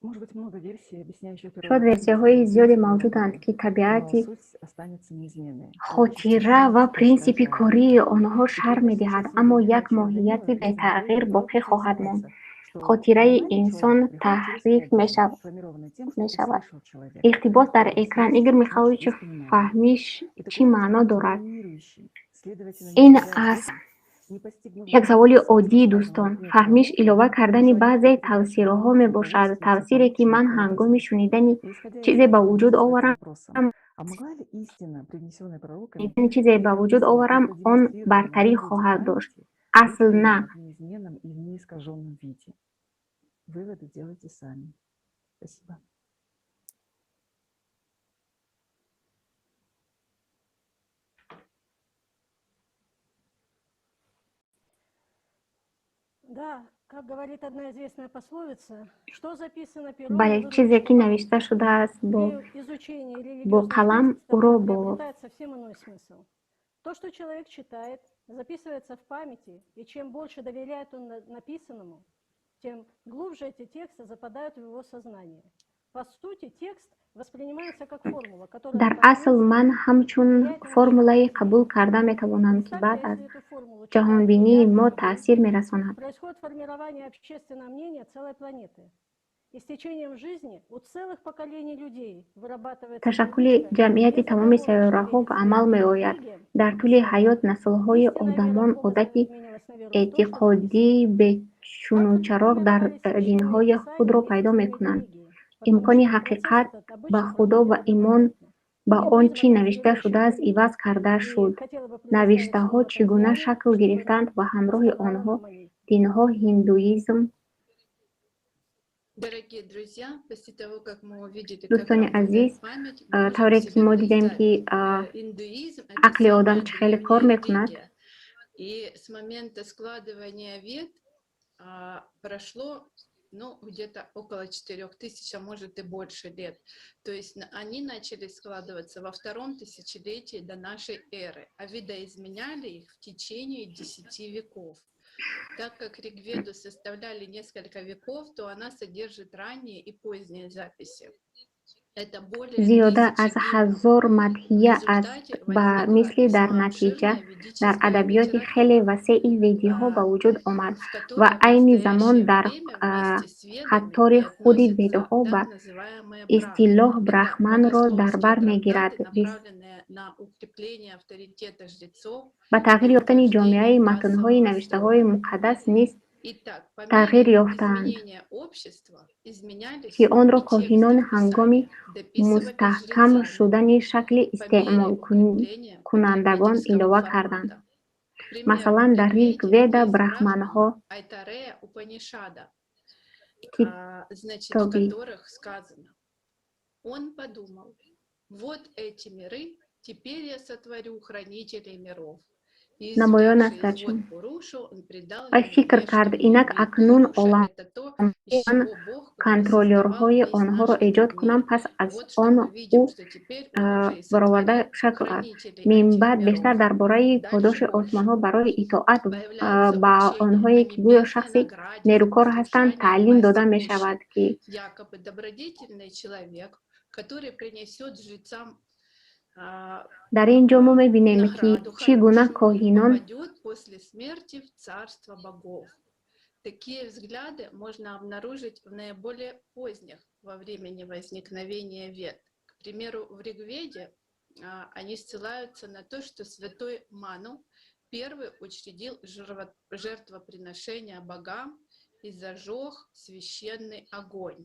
Может быть, много версий, объясняющих Шояд версияҳои зиёде мавҷуданд, ки но табиати суть останется неизменной. хотира ва принсипи кории онҳо шарҳ медиҳад, аммо як моҳияти бетағйир боқӣ хоҳад монд. Хотираи инсон таҳриф мешавад. Иқтибос дар экран. Игорь Михайлович, фаҳмиш чӣ маъно дорад? Ин аз як саволи оддӣ, дӯстон. Фаҳмиш илова кардани баъзе тавсирҳо мебошад. Тавсире, ки ман ҳангоми шунидани чизе ба вуҷуд оварам, А могла ли истина, привнесенная пророками, шунидани чизе ба вуҷуд оварам, он бартарӣ хоҳад дошт? Асл на. в неизменном и в неискаженном виде? Выводы делайте сами. Спасибо. Да, как говорит одна известная пословица, что записано пером, Бале, чизе ки навишта шудааст при изучении бо религиозных қалам, текстов ӯро бо приобретает совсем иной смысл. То, что человек читает, записывается в памяти, и чем больше доверяет он написанному, тем глубже эти тексты западают в его сознание. По сути, текст воспринимается как формула, которая Дар асл ман ҳамчун формулае қабул карда метавонам, ки баъд аз ҷаҳонбинии мо таъсир мерасонад. Происходит формирование общественного мнения целой планеты. И с течением жизни у целых поколений людей вырабатывается Ташаккули ҷамъияти тамоми сайёраҳо ба амал меояд. Дар тӯли ҳаёт наслҳои одамон одати эътиқодии бечунучароғ дар динҳои худро пайдо мекунанд. Имкони ҳақиқат ба Худо ва имон ба он чӣ навишта шудааст иваз карда шуд. Навиштаҳо чӣ гуна шакл гирифтанд ва ҳамроҳи онҳо динҳо ҳиндуизм Дорогие друзья, после того, как мы увидели, как Дӯстони работает азиз, память, мы можем тавре ки себе мо дидем, ки представить, индуизм — это ақли одам самая чӣ хеле кор древняя мекунад. религия. И с момента складывания вед прошло, ну, где-то около 4000, а может и больше лет. То есть они начали складываться во втором тысячелетии до нашей эры, а видоизменяли их в течение 10 веков. Так как Ригведу составляли несколько веков, то она содержит ранние и поздние записи. Это более Зиёда тысячи аз гимнов. 1000 мадҳия В аст результате ба возникла мисли дар весьма натиҷа обширная дар ведическая адабиёти литература, хеле васеи ведиҳо ба вуҷуд омад в ва которой в айни замон настоящее дар время вместе с ведами қатори и худи относятся ведҳо ба так называемые брахманы. истилоҳ Это брахманро дар богословские бар мегирад. трактаты, направленные на укрепление авторитета жрецов Ба тағйир и ёфтани ҷомеаи утверждение матнҳои кассового навиштаҳои строя. муқаддас низ Итак, по тағйир мере ёфтаанд, изменения общества изменялись ки онро и тексты коҳинон ҳангоми писания, дописывали мустаҳкам жрецами шудани шакли по мере укрепления истеъмолкунандагон потребительского илова карданд. формата. Масалан, дар Ригведа брахманҳо китоби Он подумал: вот эти миры, теперь я сотворю хранителей миров. Намоён аст дар чун вай фикр кард: инак акнун олам ман контролёрҳои онҳоро эҷод кунам. Пас аз он ӯ бароварда шакл аст. Минбаъд бештар дар бораи подоши осмонҳо барои итоат ба онҳое, ки гӯё шахси нерӯкор ҳастанд, таълим дода мешавад, ки Якобы добродетельный человек, который принесет жрецам Дар ин ҷо мо мебинем, ки чӣ гуна коҳинон попадет после смерти в царство богов. Такие взгляды можно обнаружить в наиболее поздних во времени возникновения вед. К примеру, в Ригведе они ссылаются на то, что святой Ману первый учредил жертвоприношение богам и зажег священный огонь.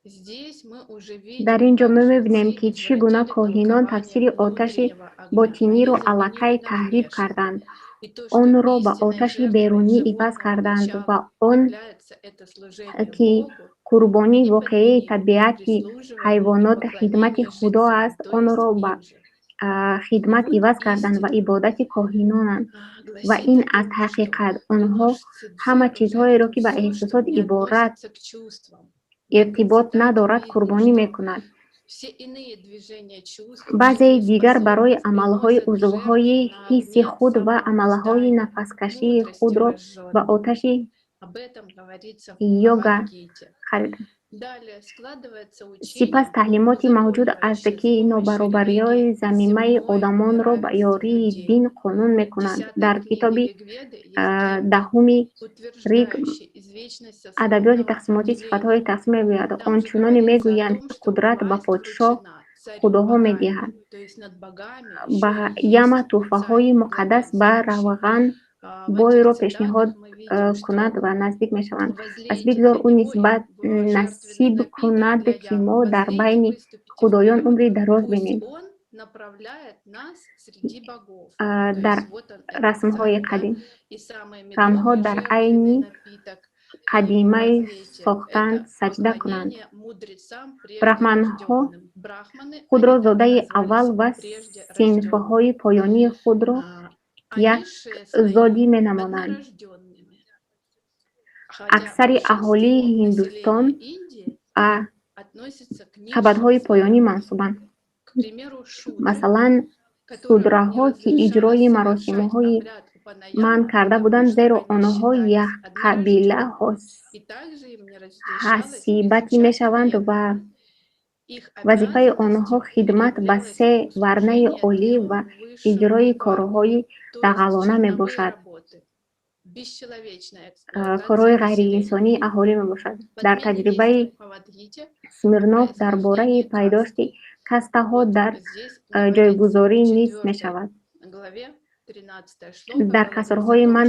Здесь мы уже видим, Дар ин ҷо мо мебинем, ки чӣ гуна коҳинон тафсири оташи ботиниро аллакай таҳриф карданд, онро ба оташи берунӣ иваз карданд ва он ки қурбонии воқеии табиати ҳайвонот хидмати Худо аст, онро ба хидмат иваз карданд ва ибодати коҳинонанд. Ва ин аст ҳақиқат. Онҳо ҳама чизҳоеро, ки ба эҳсосот иборат иртибот надорад, қурбонӣ мекунад. Баъзеи дигар барои амалҳои узвҳои ҳисси худ ва амалҳои нафаскашии худро ба оташи йога хариданд. Сипас таълимоти мавҷуд аст, ки нобаробариҳои замимаи одамонро ба ёрии дин қонун мекунанд. Дар китоби даҳуми Риг адабиёти тақсимотӣ сифатҳои тақсим мегӯяд. Ончуноне мегӯянд, ки қудрат ба подшоҳ худоҳо медиҳад, ба Яма тӯҳфаҳои муқаддас ба равған бойро пешниҳод кунад ва наздик мешаванд. Пас бигзор ӯ нисбат насиб кунад, ки мо дар байни худоён умри дароз бинем. Дар расмҳои қадим рамҳо дар айни қадимаи сохтанд саҷда кунанд. Брахманҳо худро зодаи аввал ва синфҳои поёнии худро як зодӣ менамонанд. Аксари аҳолии Ҳиндустон ба қабатҳои поёнӣ мансубанд. Масалан, судраҳо, ки иҷрои маросимҳои манъ карда буданд, зеро онҳо якқабила ҳасибатӣ мешаванд ва вазифаи онҳо хидмат ба се варнаи олӣ ва иҷрои корҳои дағалона мебошад, корҳои ғайриинсонии аҳолӣ мебошад. Дар таҷрибаи Смирнов дар бораи пайдошти кастаҳо дар ҷойгузорӣ низ мешавад. Дар касрҳои ман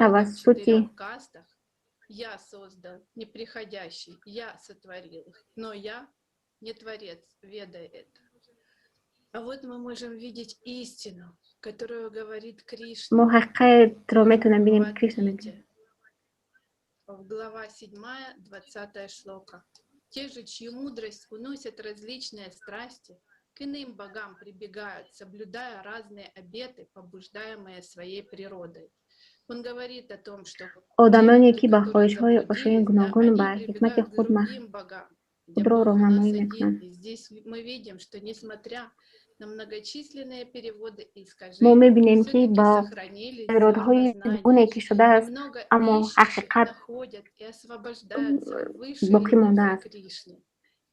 тавассути Я создал, неприходящий, я сотворил их, но я не творец, ведай это. А вот мы можем видеть истину, которую говорит Кришна. Мо ҳақиқатро метавонем бинем, Кришна мегӯяд. Глава 7, 20 шлока. Те же, чью мудрость уносят различные страсти, к иным богам прибегают, соблюдая разные обеты, побуждаемые своей природой. Он говорит о том, что Одамоне, ки ба хоҳишҳои ошёи гуногун ба ҳикмати худ худро роҳнамоӣ мекунанд. Здесь мы видим, что несмотря на многочисленные переводы и Мо искажения, мебинем, ки все-таки ба сохранились эродҳои самознание. гуне ки шудааст, Много аммо ищущих ҳақиқат находят и освобождаются в высшей боқӣ любви мондааст. Кришны.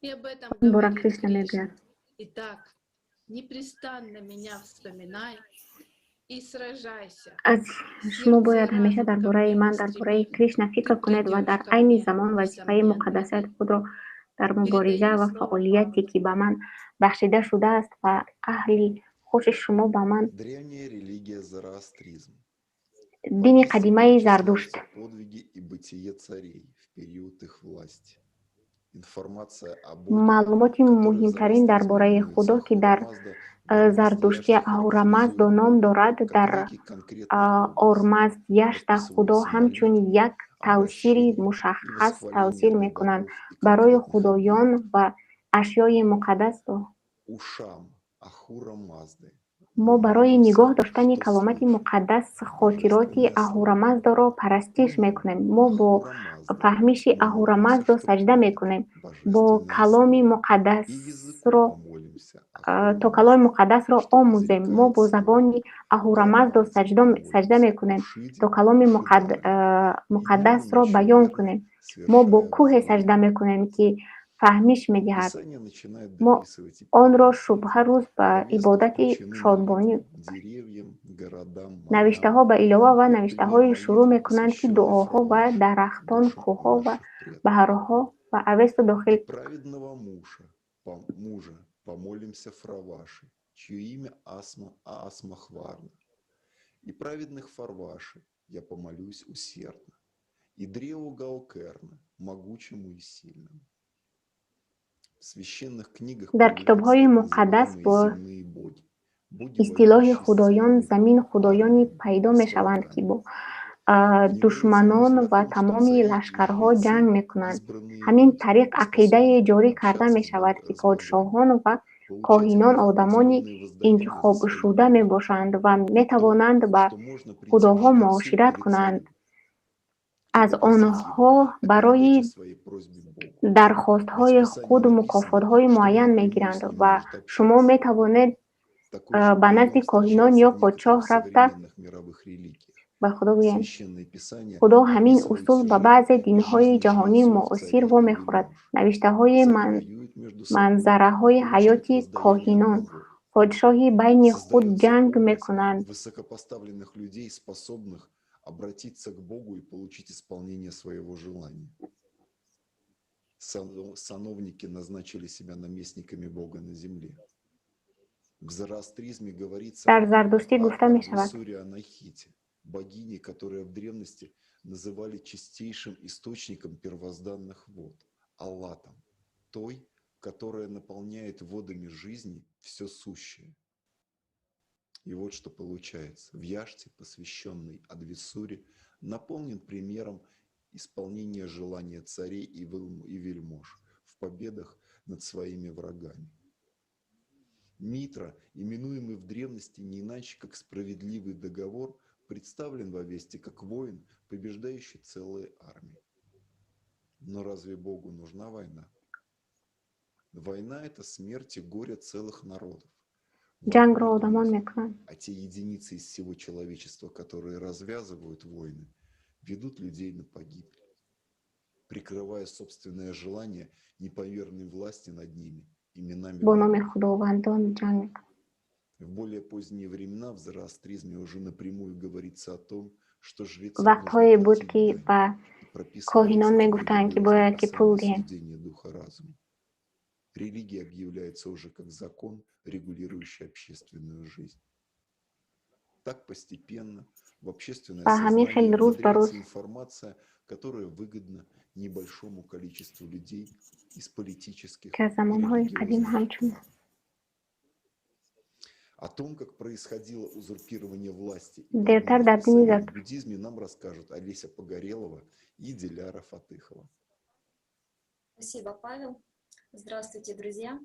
И об этом Ин бора говорит Кришна Кришна. мегӯяд. Итак, непрестанно меня вспоминай и сражайся. Аз шумо бояд ҳамеша дар бораи ман, дар бораи Кришна фикр кунед ва дар айни замон вазифаи муқаддасияти худро дар мубориза ва фаъолияте, ки ба ман бахшида шудааст ва аҳли хуши шумо ба ман Древняя религия зороастризм. Дини қадимаи Зардушт. Подвиги и бытие царей в период их власти. Маълумоти муҳимтарин дар бораи Худо, ки дар зардуштӣ Аҳурамаздо ном дорад, дар Ормазд Яшта Худо ҳамчун як тавсири мушаххас тавсир мекунанд барои худоён ва ашёи муқаддас. Мо барои нигоҳ доштани каломати муқаддас хотироти Аҳурамаздоро парастиш мекунем. Мо бо фаҳмиши Аҳурамаздо саҷда мекунем, бо каломи муқаддасро, то каломи муқаддасро омӯзем. Мо бо забони Аҳурамаздо саҷда мекунем, то каломи муқаддасро баён кунем. Мо бо кӯҳе саҷда мекунем, ки фаҳмиш медиҳад. Мо онро шубҳа рӯз ба ибодати шодбонӣ. Навиштаҳо ба илова ва навиштаҳои шурӯъ мекунанд, ки дуоҳо ва дарахтон, кӯҳҳо ва баҳрҳо ва Авесто дохил. Помолимся Фраваши, чье имя Асма, а Асмахварна. И праведных Фарваши я помолюсь усердно, и древу Галкерна, могучему и сильному. В священных книгах Дар китобҳои муқаддас бо истилоҳи худоён замин худоёни пайдо мешаванд, ки бо душманон ва тамоми лашкарҳо ҷанг мекунанд. Ҳамин тариқ ақидае ҷорӣ карда мешавад, ки подшоҳон ва коҳинон одамони интихобшуда мебошанд ва метавонанд ба худоҳо муошират кунанд, аз онҳо барои дархостҳои худ мукофотҳои муайян мегиранд ва шумо метавонед ба назди коҳинон ё подшоҳ рафта ба Худо гӯянд. Худо ҳамин усул ба баъзе динҳои ҷаҳонии муосир вомехӯрад. Навиштаҳои манзараҳои ҳаёти коҳинон подшоҳӣ байни худ ҷанг мекунанд. Высокопоставленных людей, способных обратиться к Богу и получить исполнение своего желания. Сановники назначили себя наместниками Бога на земле. В зороастризме говорится Дар зардуштӣ гуфта мешавад: о Анахите, богине, которая в древности называли чистейшим источником первозданных вод, Аллатом, той, которая наполняет водами жизни все сущее. И вот что получается. В Яште, посвященной Адвисуре, наполнен примером исполнения желания царей и вельмож в победах над своими врагами. Митра, именуемый в древности не иначе как справедливый договор, представлен в Авесте как воин, побеждающий целые армии. Но разве Богу нужна война? Война – это смерть и горе целых народов. Ҷангро одамон мекунанд. А те единицы из всего человечества, которые развязывают войны, ведут людей на погибель, прикрывая собственное желание неповерной власти над ними именами. Бо номи худовандон ҷанг мекунанд. В более поздние времена в зороастризме уже напрямую говорится о том, что жрецам Вақтҳое буд, ки ба коҳинон мегуфтанд, ки бояд ки пул диҳем. Духа разума. Религия объявляется уже как закон, регулирующий общественную жизнь. Так постепенно в общественное Ба ҳамин хел сознание рӯз ба рӯз внедряется информация, которая выгодна небольшому количеству людей из политических ки аз и замонҳои қадим религиозных. Ҳамчун О том, как происходило узурпирование власти и дертар подмена дар дини писаний в Зардушт буддизме, нам расскажут Олеся Погорелова и Диляра Фатыхова. Спасибо, Павел. Здравствуйте, друзья.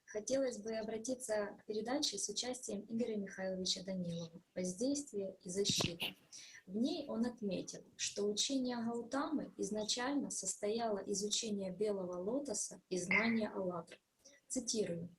Хотелось бы обратиться к передаче с участием Игоря Михайловича Данилова «Воздействие и защита». В ней он отметил, что учение Гаутамы изначально состояло из учения белого лотоса и знания «АЛЛАТРА». Цитирую.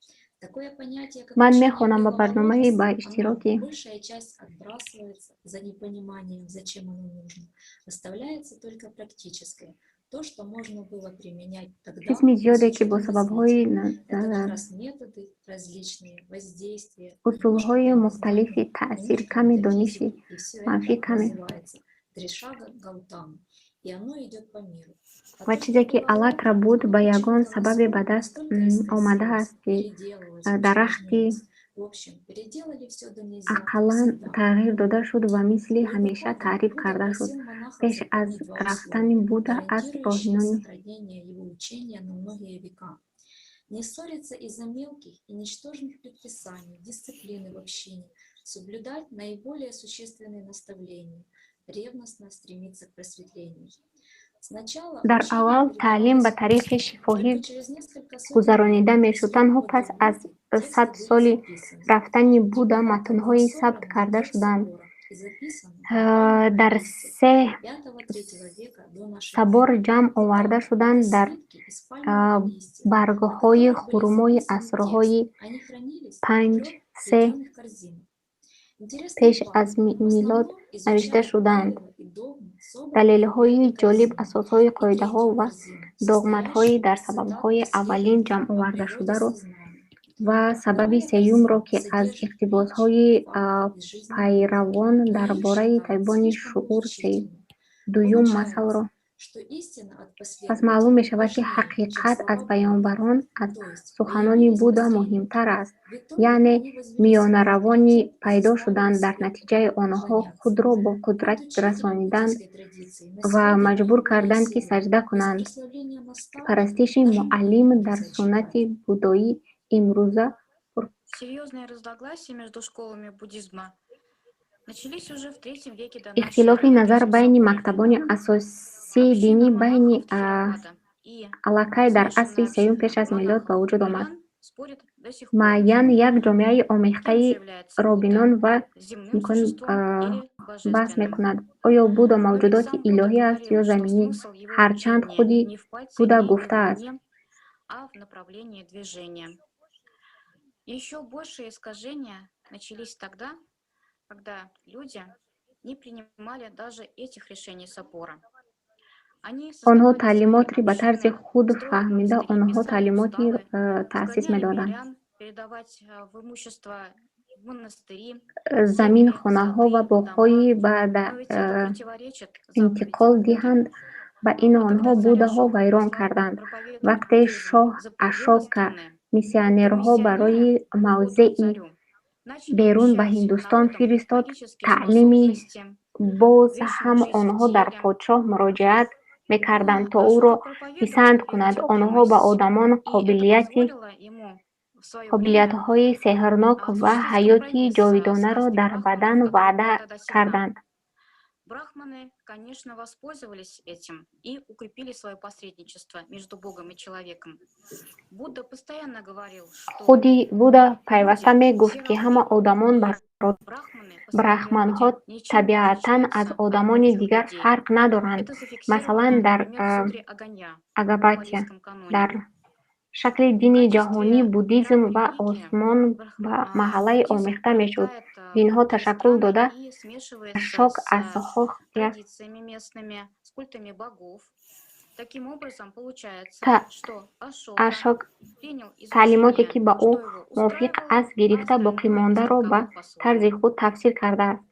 Такое понятие, как Ман учение мехонам ба белого барномаи лотоса, ба оно, иштироки большая часть отбрасывается за непониманием, зачем оно нужно. Оставляется только практическое, то, что можно было применять тогда, Қисми на зиёде, ки бо сущем сабабҳои развитии. Это как раз методы различные, воздействия, усулҳои немножко мухталифи познания, таъсир, немножко ками дониши метафизики, и все это манфӣ каме называется Тришага Гаутама, и оно идет по миру. А ва то, чизе что ки было «АЛЛАТРА» буд, ба ягон сабабе ба даст настолько омадааст, исказилось, ки переделалось, дарахти усложнилось. Ақаллан тағйир дода шуд ва мисли ҳамеша таъриф карда шуд. Пеш аз рафтани Будда аз роҳинони Не ссориться из-за мелких и ничтожных предписаний, дисциплины в общине, соблюдать наиболее существенные наставления, ревностно стремиться к просветлению. Дар аввал таълим ба тариқи шифоҳӣ гузаронида мешуд. Танҳо пас аз 100 соли рафтани Будда матнҳои сабт карда шуданд. Дар се сабор ҷамъ оварда шуданд дар баргҳои хурмои асрҳои 5-3 пеш аз милод навишта шудаанд. Далелҳои ҷолиб, асосҳои қоидаҳо ва догматҳои дар сабабҳои аввалин ҷамъовардашударо ва сабаби сеюмро, ки аз иқтибосҳои пайравон дар бораи табибони шуур дуюм масъаларо. Пас маълум мешавад, ки ҳақиқат аз паёмбарон, аз суханони Будда муҳимтар аст. Яъне миёнаравони пайдо шуданд, дар натиҷаи онҳо худро бо қудрат расониданд ва маҷбур карданд, ки саҷда кунанд. Парастиши муаллим дар суннати буддоӣ имрӯза Серьезные разногласия между школами буддизма начались уже в третьем веке до нашей Ихтилофи эры. Назар байни мактабони асосии динӣ байни аллакай дар асри сеюм пеш аз милод ба вуҷуд омад. Спорят до сих пор. Муайян як ҷомеаи омехтаи робинон ва Земным имкон существом или баҳс божественным. Мекунад, оё Будда мавҷудоти илоҳӣ аст ё заминӣ, ҳарчанд худи Не в пальце, Будда не в гуфтааст. Уме, а в направлении движения. Еще большие искажения начались тогда, когда люди не принимали даже этих решений собора. Они Онҳо создавали свои таълимотро ба тарзи общины, худ строили фаҳмида, монастыри, онҳо писали таълимоти уставы, таъсис склоняли медоданд. Мирян передавать в имущество в монастыри, Замин, земли, хонаҳо ва сады, боғҳои дома. ба Но ведь это противоречит интиқол заповедям Будды. диҳанд, ба ин онҳо Буддаҳо вайрон карданд. Проповедовать Вақте буддизм шоҳ за пределы Ашока страны, миссионерҳо барои мавзеи царю начали берун ба вещать Ҳиндустон народам фиристод, магические таълими способности, боз вечную ҳам жизнь в онҳо дар теле. подшоҳ муроҷиат мекарданд, то ӯро писанд кунад. Онҳо ба одамон И это позволило ему в свое время қобилиятҳои сеҳрнок ва осуществить ҳаёти компромисс с ҷовидонаро кастой дар брахманов, бадан которые ваъда были тогда сильна. карданд. Брахманы, конечно, воспользовались этим и укрепили свое посредничество между Богом и человеком. Будда постоянно говорил, что Худи Будда пайваста люди мегуфт, все ки ҳама равны, одамон и баробар. брахманы по своей Брахманҳо природе ничем не табиатан аз отличаются от одамони прочих дигар людей. фарқ надоранд. Это Масалан, зафиксировано, дар например, в сутре Аганья в Агабатия, палийском каноне. дар шакли дини ҷаҳонӣ буддизм ва осмон ба маҳаллаи омехта мешуд. Проникает Динҳо в другие ташаккул страны дода, и смешивается Ашок с аз як традициями местными, с культами богов. Таким образом, получается, Та что Ашока Ашок принял таълимоте, изучение, ки ба что ӯ его мувофиқ устраивало, аст, а гирифта, остальное боқимондаро ба истолковал по-своему. тарзи худ тафсир кардааст.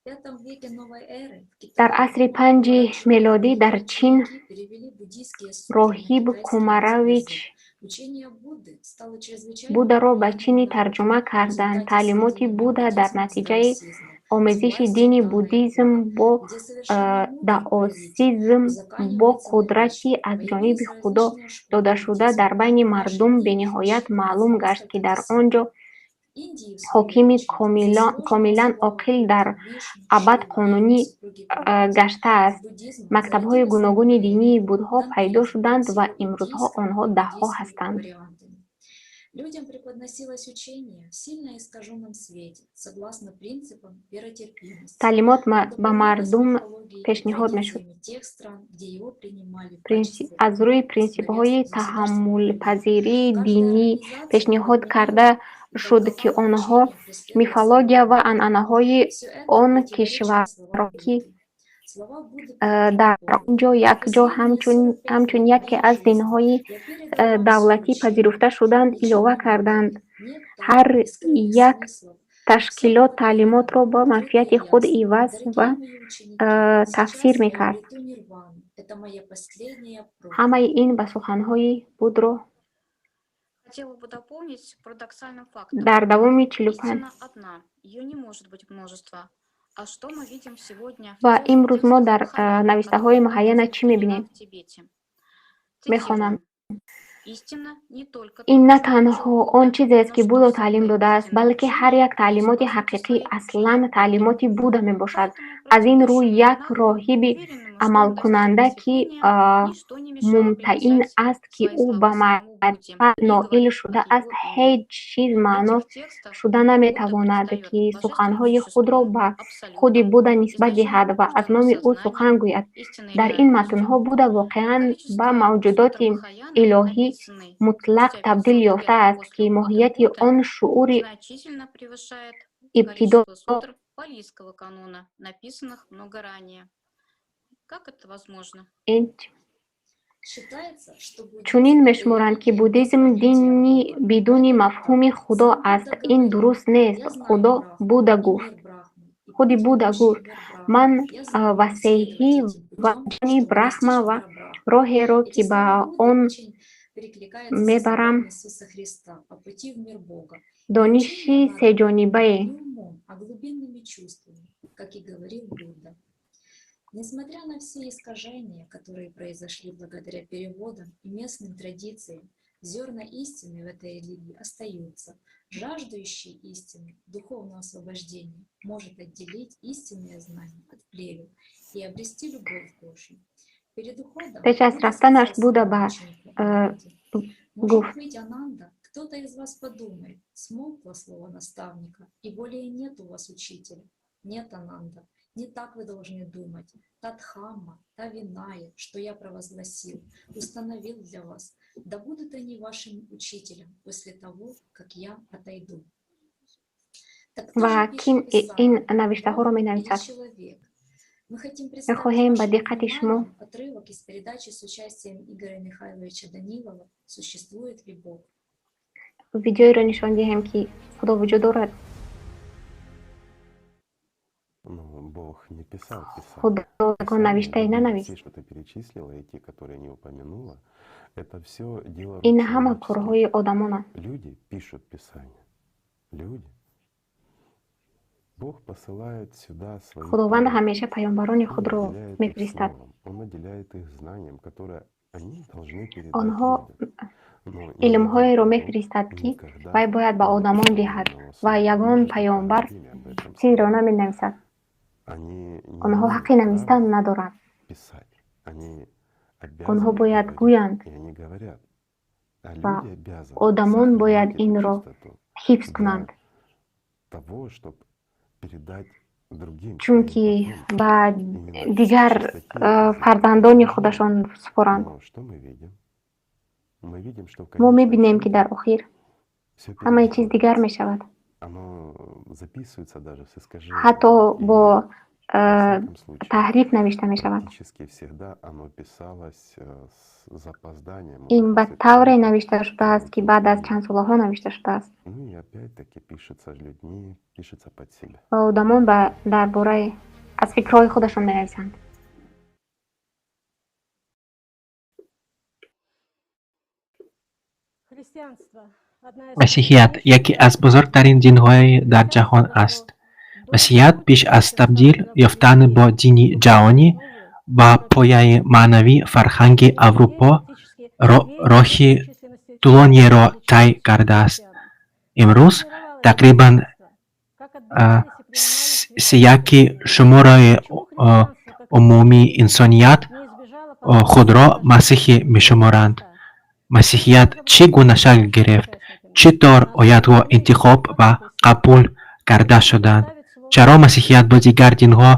В V веке новой эры в Дар Китае асри панҷи мелодӣ дар Чин перевели буддийские сутры на роҳиб китайский Кумаравич язык. Учение Будды стало чрезвычайно Буддаро ба популярным чинӣ в народе. тарҷума В карданд. результате Таълимоти соединения Будда дар буддизма с натиҷаи даосизмом, с омезиши властью дини данной буддизм Бога, бо где совершенно мудрый правитель даосизм бо узаканивает қудрати самовластие, аз ҷониби появились Худо различные школы додашуда буддизма, дар байни в наши мардум дни их бениҳоят насчитывается маълум гашт, ки несколько дар он десятков. ҷо Индии, в свою ҳокими очередь, из-за сложного комилан сложного оқил дар пути Вишну, абад Шиву и қонунӣ их супруги Парвати, гаштааст. в буддизм Мактабҳои зародились гуногуни новые динии религии, буддҳо пайдо тантризм шуданд с ва его имрӯзҳо индийско- онҳо и даҳҳо буддийскими ҳастанд. вариантами. Людям преподносилось учение в сильно искаженном свете, согласно принципам веротерпимости. Таълимот Это ба появилось мардум мифологией и пешниҳод мешуд. традициями тех стран, где его принимали в качестве Аз рӯи принсипҳои государственных религий. таҳаммулпазирии Каждая динӣ организация пешниҳод формулировала карда и шуд, ки толковала онҳо учение, преследуя мифология свою ва выгоду. анъанаҳои Все это он противоречило кишварро, словам ки Будды. Слова Будды дар предупреждали: он ҷо якҷо «Последние 45 ҳамчун лет яке моей аз жизни динҳои я передал вам свое давлатӣ учение. пазируфта шуданд, Ничего илова нового, карданд. нет Ҳар тайн и скрытых як смыслов. Все ташкилот было таълимотро понятно, ба четко манфиати и худ ясно. иваз ва Дорогие мои ученики, тафсир сейчас я мекард. обрету нирвану. Это моя последняя Ҳамаи проповедь». ин ба суханҳои Будро Хотела бы дополнить парадоксальным фактом. Дар давоми 45. Истина одна, ее не может быть множество. А что мы видим сегодня в Ва тех имрӯз мо текстах дар Махаяны, навиштаҳои которые муайяна чӣ распространена мебинем? в Тибете? Мехонам. Цитирую. Истина не только Ин то, на чему танҳо учил он Будда, чизест, но ки что Буддо таълим всякое додааст, истинное балки ҳар учение як таълимоти согласно ҳақиқӣ своей аслан сути таълимоти Будда мебошад. Аз ин рӯ, Поэтому як предыдущему Анану, роҳиби уверенному, что он достиг амалкунанда, ки просветления, ничто не мешало мумтаин приписать аст, ки свои ӯ слова ба самому Будде маърифат и ноил говорить от шудааст, его имени. ҳеҷ чиз В маъно этих текстах шуда Будда наметавонад, предстает ки божественным суханҳои худро существом, ба худи абсолютом, Будда нисбат диҳад изначально ва аз пробужденным номи ӯ сознанием, сухан гӯяд. истинной Дар ин реальностью. матнҳо Будда воқеан ба Количество сутр мавҷудоти Махаяны, илоҳӣ написанной мутлақ спустя табдил 500 лет ёфтааст, после ки ухода моҳияти Будды, он шуури значительно превышает ибтидо количество сутр палийского канона, написанных много ранее. Как это возможно? Ин Считается, что Чунин буддизм — это мешуморанд, ки религия буддизм без понятия дини Бога. бидуни мафҳуми Худо Сам аст. Будда Ин говорил: дуруст нест. «Я знаю Худо Брахму Будда и гуфт. мир Брахмы, и Худи путь, Будда ведущий гуфт: в мир Брахмы. Ман Я знаю, как васеҳӣ следовать этим ва путем, ҷони чтобы Брахма достичь ва мира Брахмы». роҳеро, Эти ки ба слова Будды он очень перекликаются со мебарам, словами Иисуса Христа о пути в мир Бога. И дониши учение надо сеҷонибае. не умом, а глубинными чувствами, как и говорил Будда. Несмотря на все искажения, которые произошли благодаря переводам и местным традициям, зерна истины в этой религии остаются. Жаждущий истины, духовного освобождения, может отделить истинное знание от плевел и обрести любовь Божью. Перед уходом Пеш аз Будда рафтанаш сказал Будда своему ба ученику Ананде: «Может гуфт: быть, Ананда, кто-то из вас подумает, смолкло слово наставника, и более нет у вас учителя. Нет, Ананда, не так вы должны думать. Та дхамма, та виная, что я провозгласил, установил для вас, да будут они вашим учителем после того, как я отойду». Так кто Ва же пишет ким ин Писание, навиштаҳоро Бог или менависад? человек? Мы хотим представить Мехоҳем ба вашему диққати шумо вниманию отрывок из передачи с участием Игоря Михайловича Данилова «Существует ли Бог?». Видеоеро нишон диҳем, ки Худо вуҷуд дорад. Ну, Бог не писал Писание. Худо ягон Писание, навиштае другие нанавист. все, что ты перечислила, и те, которые не упомянула, это все дело Ин рук ҳама человеческих. корҳои одамонанд. Люди пишут Писание. Люди. Бог посылает сюда своих Худованд пророков. ҳамеша паёмбарони Он худро наделяет их мефиристад. словом, Он наделяет их знанием, которое они должны передать Онҳо людям. Но ни один илмҳоеро пророк мефиристад, ки никогда вай бояд ба не одамон написал ни диҳад одного ва слова. Они ягон же пока паёмбар любили об этом чизро сказать. наменависад. Они не Онҳо имеют ҳаққи навистан права надоранд. писать. Они Онҳо обязаны бояд говорить, гӯянд и они говорят. А ва люди обязаны одамон бояд сохранить эту инро чистоту ҳифз для кунанд, того, чтобы передать другим, своим чунки потомкам ба именно в дигар чистоте эти знания. фарзандони худашон супоранд. Но что мы видим? Мы видим, что в Мо конечном мебинем, ки счете дар охир все ҳамаи чиз дигар переделывается. мешавад. Оно записывается даже с искажением. Ҳатто И бо во всяком случае, таҳриф навишта мешавад. практически всегда оно писалось с запозданием уже Ин ба после того, тавре как навишта шудааст, ки уйдут баъд аз люди. чанд солаҳо навишта шудааст. Ну и опять-таки пишется людьми, пишется под себя. Ва одамон ба дар бораи аз фикрҳои худашон менависанд. Христианство — одна из Масеҳият яке аз бузургтарин динҳои дар ҷаҳон аст. Масеҳият пеш аз табдил ёфтан ба дини ҷаҳонӣ ва пояи маънавии фарҳанги Аврупо роҳи тӯлониеро тай кардааст. Имрӯз тақрибан сеяки шумораи умумии инсоният худро масеҳӣ мешуморанд. Масеҳият чӣ гуна шакл гирифт? Чӣ тавр оятҳо интихоб ва қабул карда шуданд? Чаро масеҳият бо дигар динҳо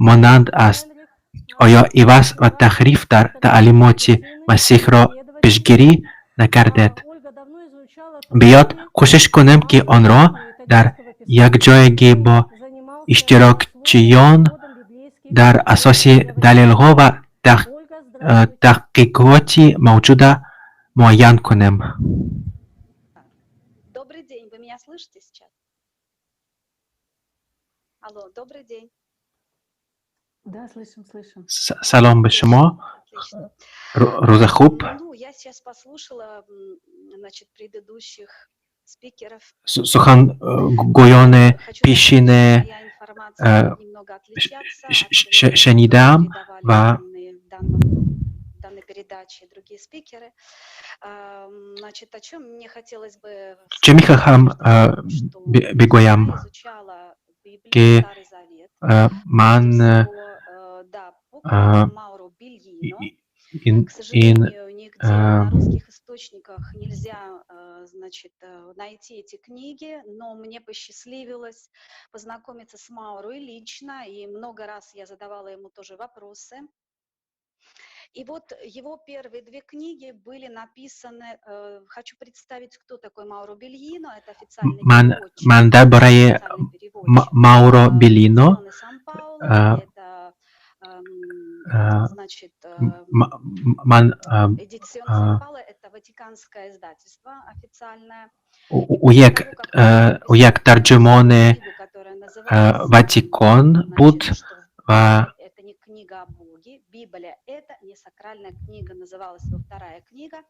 монанд аст? Оё иваз ва таҳриф дар таълимоти Масеҳро пешгирӣ накардед? Биёд кӯшиш кунем, ки онро дар якҷоягӣ бо иштирокчиён дар асоси далелҳо ва таҳқиқоти мавҷуда муайян кунем. Добрый день, вы меня слышите сейчас? Алло, добрый день. Да, слышим, слышим. Салом ба шумо. Отлично. Рӯза хуб. Ну, я Я сейчас послушала, значит, предыдущих спикеров. Сухангӯёни пешини шунидам ва данной передаче другие спикеры. Значит, о чем мне хотелось бы чӣ мехоҳам бигӯям, ки ман ин к сожалению, нигде на русских источниках нельзя, значит, найти эти книги, но мне посчастливилось познакомиться с Мауро и лично, и много раз я задавала ему тоже вопросы. И вот его первые две книги были написаны. Хочу представить, кто такой Мауро Бельино. Это официальный переводчик. Ман дар бораи Мауро Белино Это, значит, ман Эдицион Сан-Пауло, это ватиканское издательство официальное. Ӯ як тарҷумони Ватикон буд ва Это не книга о Боге, Библия — это не сакральная книга, называлась его вторая книга.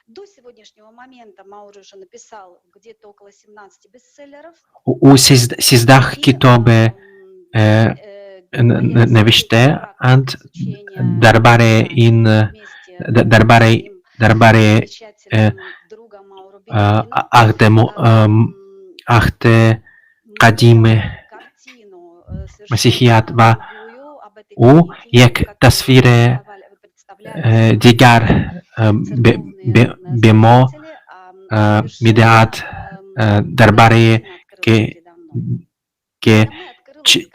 До сегодняшнего момента Мауро уже написал где-то около 17 бестселлеров. Ӯ 13 китобе навиштаанд дар бораи ин дар бораи аҳди қадими масеҳият ва ӯ як тасвири дигар ба мо медиҳад дар бораи ки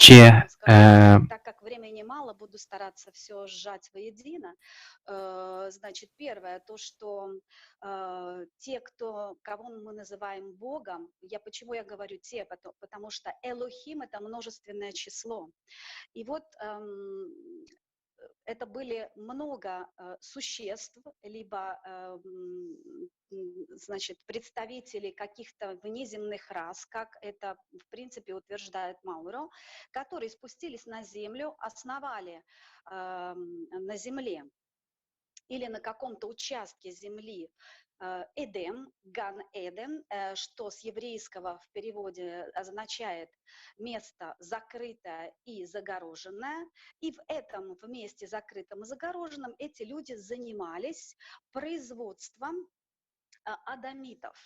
чӣ Так как времени мало, буду стараться все сжать воедино. Значит, первое, то, что те, кто, кого мы называем Богом, я почему я говорю те, потому что Элохим — это множественное число. И вот это были много существ, либо, значит, представителей каких-то внеземных рас, как это, в принципе, утверждает Мауро, которые спустились на землю, основали на земле или на каком-то участке земли Эдем, Ган-Эден, что с еврейского в переводе означает место закрытое и загороженное. И в этом в месте закрытом и загороженном эти люди занимались производством адамитов,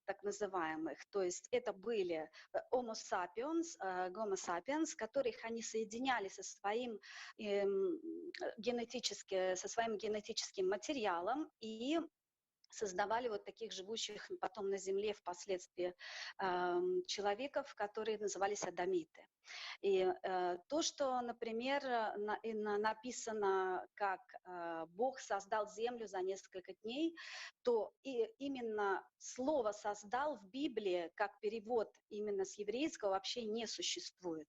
так называемых. То есть это были homo sapiens, которых они соединяли со своим генетическим материалом и создавали вот таких живущих потом на земле впоследствии человеков, которые назывались адамиты. И то, что, например, написано, как Бог создал землю за несколько дней, то и именно слово «создал» в Библии, как перевод именно с еврейского, вообще не существует.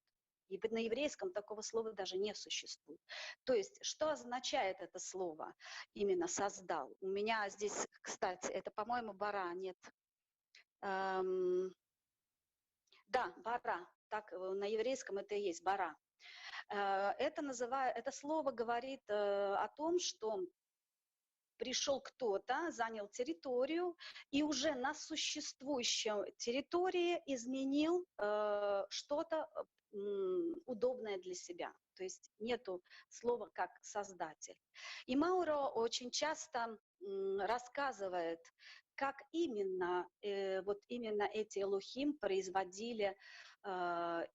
И на еврейском такого слова даже не существует. То есть, что означает это слово именно «создал»? У меня здесь, кстати, это, по-моему, бара, нет. Да, бара. Так, на еврейском это и есть бара. Это слово говорит о том, что пришел кто-то, занял территорию и уже на существующей территории изменил что-то удобное для себя. То есть нету слова как создатель. И Мауро очень часто рассказывает, как именно, вот именно эти Элохим производили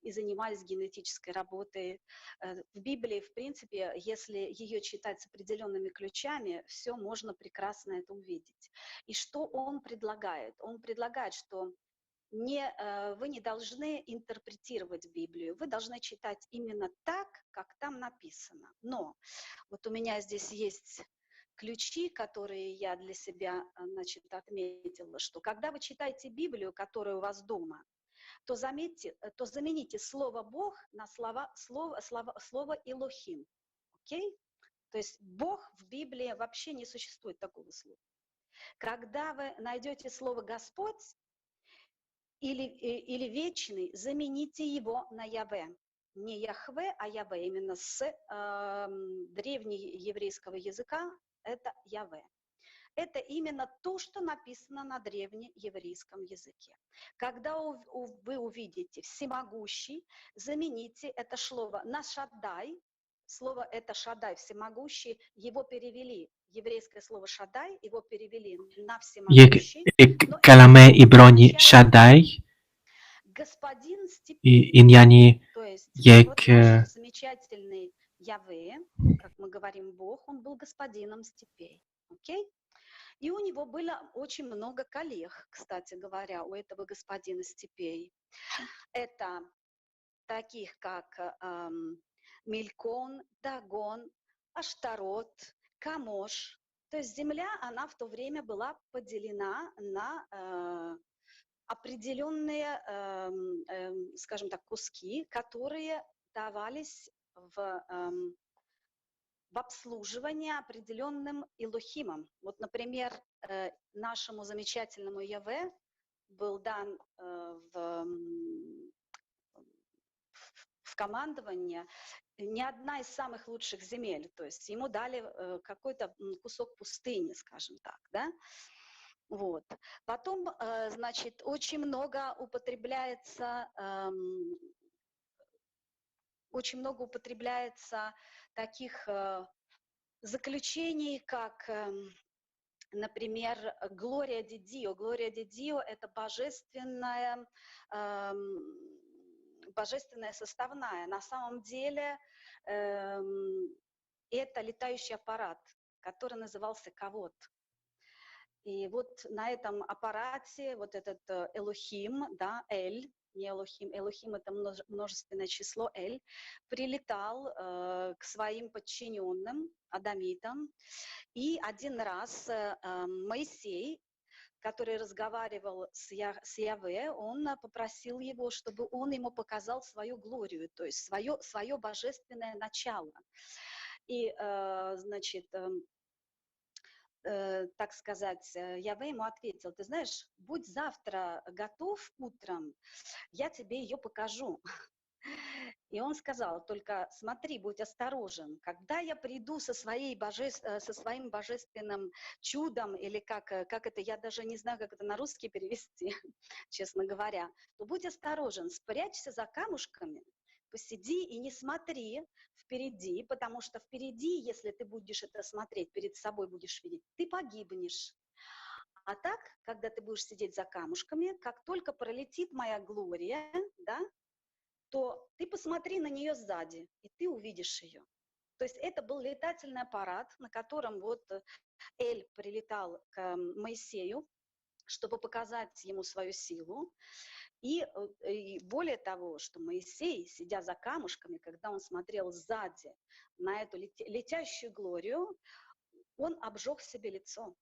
и занимались генетической работой. В Библии, в принципе, если ее читать с определенными ключами, все можно прекрасно это увидеть. И что он предлагает? Он предлагает, что вы не должны интерпретировать Библию, вы должны читать именно так, как там написано. Но вот у меня здесь есть ключи, которые я для себя, значит, отметила, что когда вы читаете Библию, которая у вас дома, то заметьте, то замените слово «Бог» на слово «Элохим». Окей? То есть «Бог» в Библии вообще не существует такого слова. Когда вы найдете слово «Господь» или «Вечный», замените его на «Яве». Не Яхве, а Яве. Именно с древнееврейского языка это Яве. Это именно то, что написано на древнееврейском языке. Когда вы увидите «всемогущий», замените это слово на «шаддай». Слово это «шаддай», «всемогущий», его перевели, еврейское слово «шаддай», его перевели на «всемогущий». Як калимаи ибронӣ Шаддай, Господин степей, ин яъне то есть як вот наш замечательный Яве, как мы говорим, Бог, он был господином степей. Окей? И у него было очень много коллег, кстати говоря, у этого господина степей. Это таких, как Мелькон, Дагон, Аштарот, Камош. То есть земля, она в то время была поделена на определенные, скажем так, куски, которые давались в обслуживание определенным Элохимам. Вот, например, нашему замечательному Яве был дан в командование не одна из самых лучших земель, то есть ему дали какой-то кусок пустыни, скажем так, да? Вот. Потом, значит, очень много употребляется таких заключений, как, например, «Глория ди Дио». «Глория ди Дио» — это божественная составная. На самом деле это летающий аппарат, который назывался «Кавод». И вот на этом аппарате вот этот Элохим, да, Эль, не Элохим, Элохим — это множественное число, Эль, прилетал к своим подчиненным, адамитам, и один раз Моисей, который разговаривал с Яве, он попросил его, чтобы он ему показал свою глорию, то есть свое божественное начало. И, значит, так сказать, Яве ему ответил: ты знаешь, будь завтра готов утром, я тебе ее покажу. И он сказал: только смотри, будь осторожен, когда я приду со своим божественным чудом, или как это, я даже не знаю, как это на русский перевести, честно говоря, то будь осторожен, спрячься за камушками, посиди и не смотри впереди, потому что впереди, если ты будешь это смотреть, перед собой будешь видеть, ты погибнешь. А так, когда ты будешь сидеть за камушками, как только пролетит моя глория, да, то ты посмотри на нее сзади, и ты увидишь ее. То есть это был летательный аппарат, на котором вот Эль прилетал к Моисею, чтобы показать ему свою силу. И более того, что Моисей, сидя за камушками, когда он смотрел сзади на эту летящую глорию, он обжег себе лицо.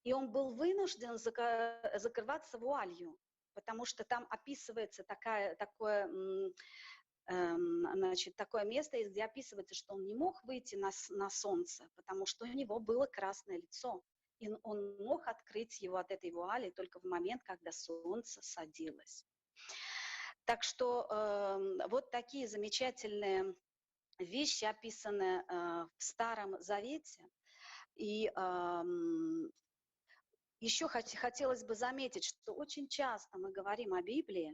И он был вынужден закрываться вуалью, потому что там описывается такое место, где описывается, что он не мог выйти на солнце, потому что у него было красное лицо. И он мог открыть его от этой вуали только в момент, когда солнце садилось. Так что вот такие замечательные вещи описаны в Старом Завете. И еще хотелось бы заметить, что очень часто мы говорим о Библии,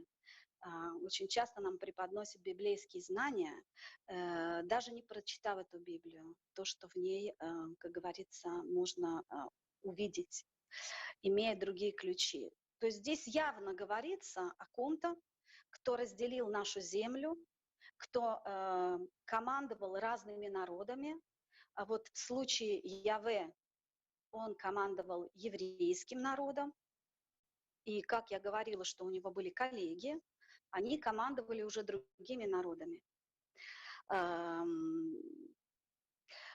очень часто нам преподносят библейские знания, даже не прочитав эту Библию, то, что в ней, как говорится, можно увидеть, имея другие ключи. То есть здесь явно говорится о ком-то, кто разделил нашу землю, кто командовал разными народами. А вот в случае Яве он командовал еврейским народом, и, как я говорила, что у него были коллеги, они командовали уже другими народами.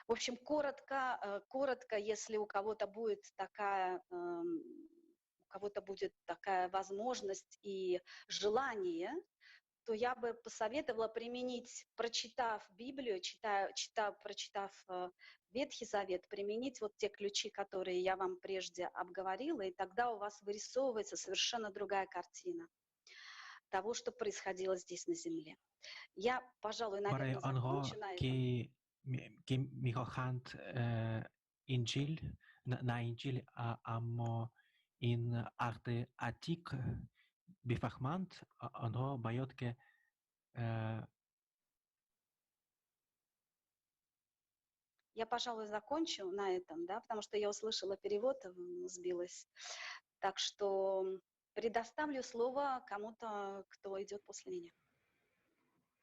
В общем, коротко, если у кого-то будет такая, возможность и желание, то я бы посоветовала применить, прочитав Библию, прочитав Ветхий Завет, применить вот те ключи, которые я вам прежде обговорила, и тогда у вас вырисовывается совершенно другая картина того, что происходило здесь на земле. Я, пожалуй, наверное, закончу на этом. ки мехоҳанд Инҷил На Инҷил, аммо ин аҳди атиқ бифаҳманд, онҳо бояд ки Я, пожалуй, закончу на этом, да, потому что я услышала перевод, сбилась. Так что предоставлю слово кому-то, кто идет после меня.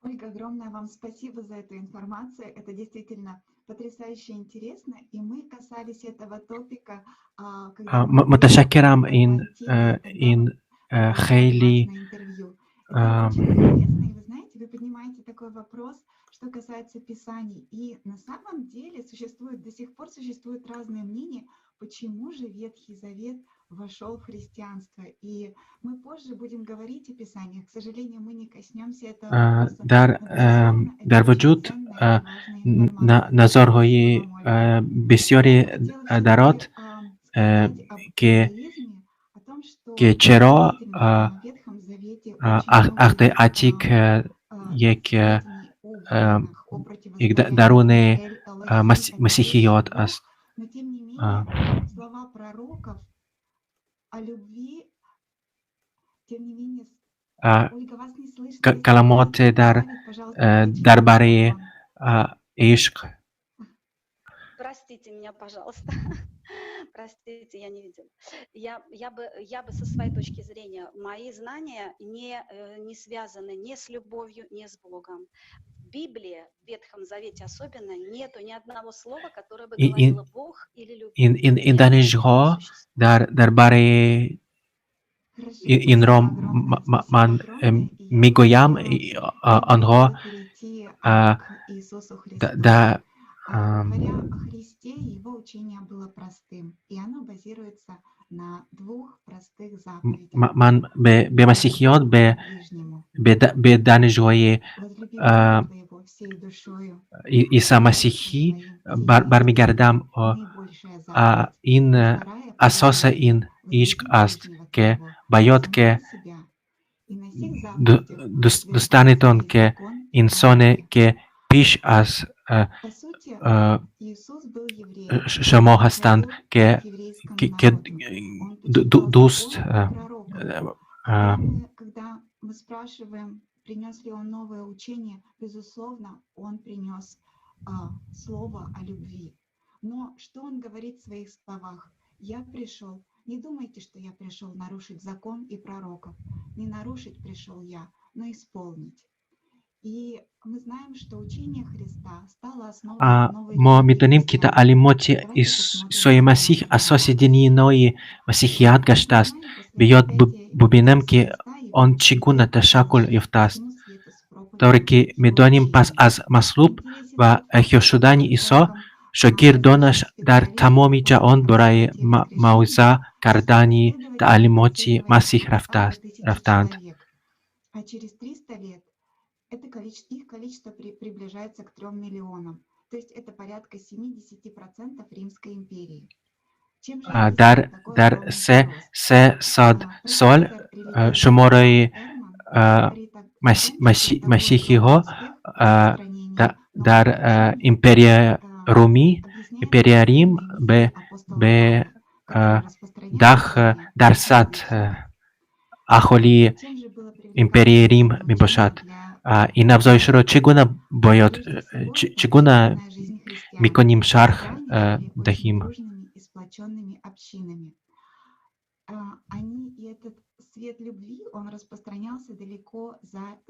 Ольга, огромное вам спасибо за эту информацию. Это действительно потрясающе интересно. И мы касались этого топика, когда Муташаккирам, ин хеле интервью. Это очень интересно. И вы знаете, вы поднимаете такой вопрос, что касается Писаний. И на самом деле существует, до сих пор существуют разные мнения, почему же Ветхий Завет вошел в христианство. И мы позже будем говорить о Писаниях. К сожалению, мы не коснемся этого вопроса. Дар вуҷуд назарҳои бисёре дарот, ки чаро аҳди атиқ як даруни масиҳиёт аст. Но тем не менее, слова пророков о любви, тем не менее, Ольга, вас не слышно. Каламот дар бораи ишқ. Простите меня, пожалуйста. Простите, я не видела. Я бы со своей точки зрения, мои знания не связаны ни с любовью, ни с Богом. В Библии, в Ветхом Завете особенно, нету ни одного слова, которое бы говорило Бог или любовь. Ин донишҳо дар бораи инро ман мегӯям, онҳо да Говоря о Христе, его учение было простым, и оно базируется на двух простых заповедях. Ман бе масиҳиёт, бе донишҳои Возлюби Бога твоего всей душою, Иса Масиҳӣ бармегардам. Наибольшая заповедь. Ин асоси ин ишқ аст, ки бояд ки Себя. И на сих заповедях дӯстанитон, ки инсоне ки пеш аз По сути, Иисус был евреем. Шумо ҳастанд, ки дӯст Когда мы спрашиваем, принес ли он новое учение, безусловно, он принес слово о любви. Но что он говорит в своих словах? Я пришел, не думайте, что я пришел нарушить закон и пророков. Не нарушить пришел я, но исполнить. И мы знаем, что учение Христа стало основой новой Мо медонем, ки таълимоти Исои Масиҳ асоси дини нави масиҳият гаштааст. Биёд бубинем, ки он чӣ гуна ташаккул ёфтааст. Тавре ки медонем, пас аз маслуб ва эҳё шудани Исо, шогирдонаш дар тамоми ҷаҳон барои мавъиза кардани таълимоти Масиҳ рафтанд. А через 300 лет это количество, их количество приближается к 3 миллионам. То есть это порядка 70% Римской империи. Чем же Дар 300 сол шумораи масиҳиҳо дар империяи Румӣ, империяи Рим бе 10% аҳолии империяи Рим мебошад. Ин афзоишро чӣ гуна бояд, чӣ гуна мекунем шарҳ диҳем? И сплоченными общинами. Они и этот свет любви, он распространялся далеко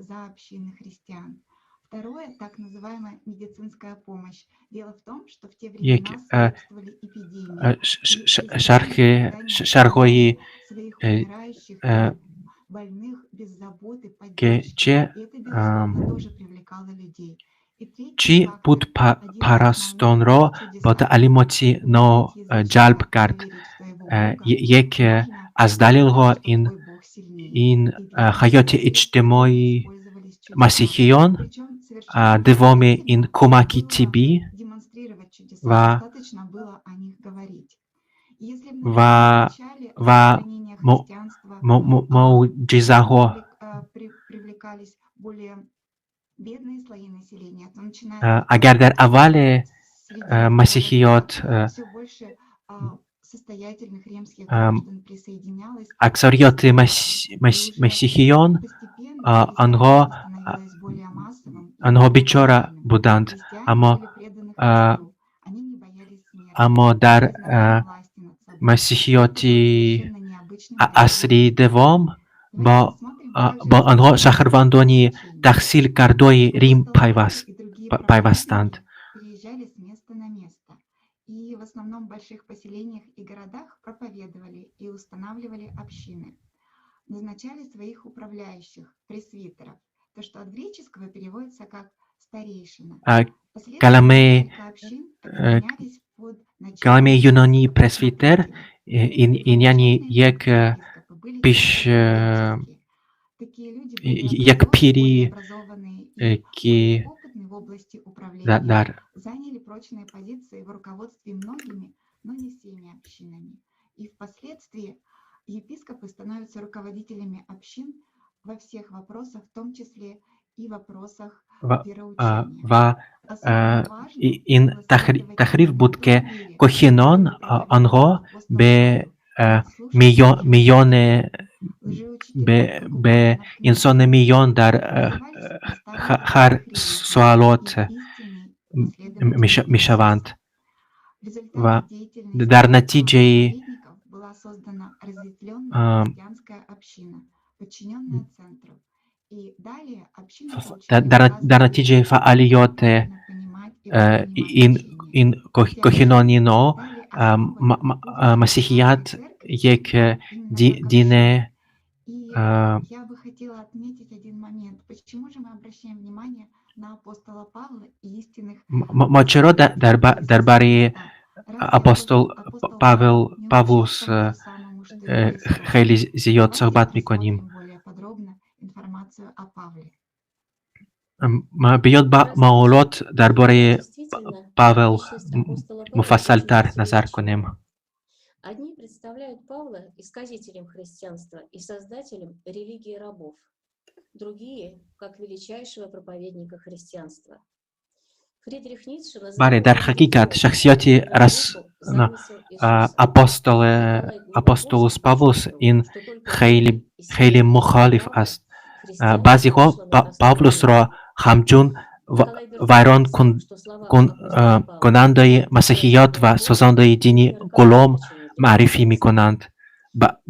за общины христиан. Второе, так называемая медицинская помощь. Дело в том, что в те времена Як свирепствовали эпидемии. Шарҳи шарҳҳои Своих умирающих, больных без заботы, ки поддержки. че И это, безусловно, тоже привлекало людей. И третий чӣ фактор, бутпарастонро бо таълимоти нав ҷалб кард? Як аз далелҳо ин ҳаёти иҷтимоии масиҳиён, дуввуми ин кӯмаки тиббӣ демонстрировать чудеса, ва достаточно было о них говорить. Если в ва начале ва распространения христианства мӯъҷизаҳо. Привлекались более бедные слои населения, то начиная Агар дар аввали масиҳиёт все больше состоятельных римских граждан присоединялось Аксарияти масеҳиён онҳо бичора буданд, аммо дар масеҳиёти асри дуввум бо онҳо шаҳрвандони таҳсилкардаи Рим пайвастанд. Переезжали с места на место и в основном в больших поселениях и городах проповедовали и устанавливали общины. Назначали своих управляющих, пресвитеров, то, что от греческого переводится как старейшина. Впоследствии несколько общин объединялись под началом Калами юнонӣ пресвитер ин яъне як пеш Такие люди были як пири, образованные и ки опытные в области управления, дар заняли прочные позиции в руководстве многими, но не всеми общинами. И впоследствии епископы становятся руководителями общин во всех вопросах, в том числе и вопросах вероучения. Ва ин таҳриф буд, ки кохинон онҳо бе миёне бе инсони миён дар ҳар суолот мешаванд ва дар натиҷаи была создана разветвленная христианская община, подчиненная центру. И далее община получила дар натиҷаи фаъолияти ин кохинони но масеҳият як дине И я бы хотела отметить один момент. Почему же мы обращаем внимание на апостола Павла и истинных Мо чаро дар бораи апостол Павел Павлус хеле зиёд суҳбат мекунем? Более подробно информацию о Павле. Биёд ба маълумот дар бораи Павел муфассалтар назар кунем. Одни представляют Павла исказителем христианства и создателем религии рабов, другие – как величайшего проповедника христианства. Фридрих Ницше Бале, дар ҳақиқат шахсияти апостолус Павлус ин хеле мухолиф аст. Баъзеҳо Павлусро ҳамчун вайронкунандаи масеҳият ва созандаи дини ғулом маърифӣ мекунанд,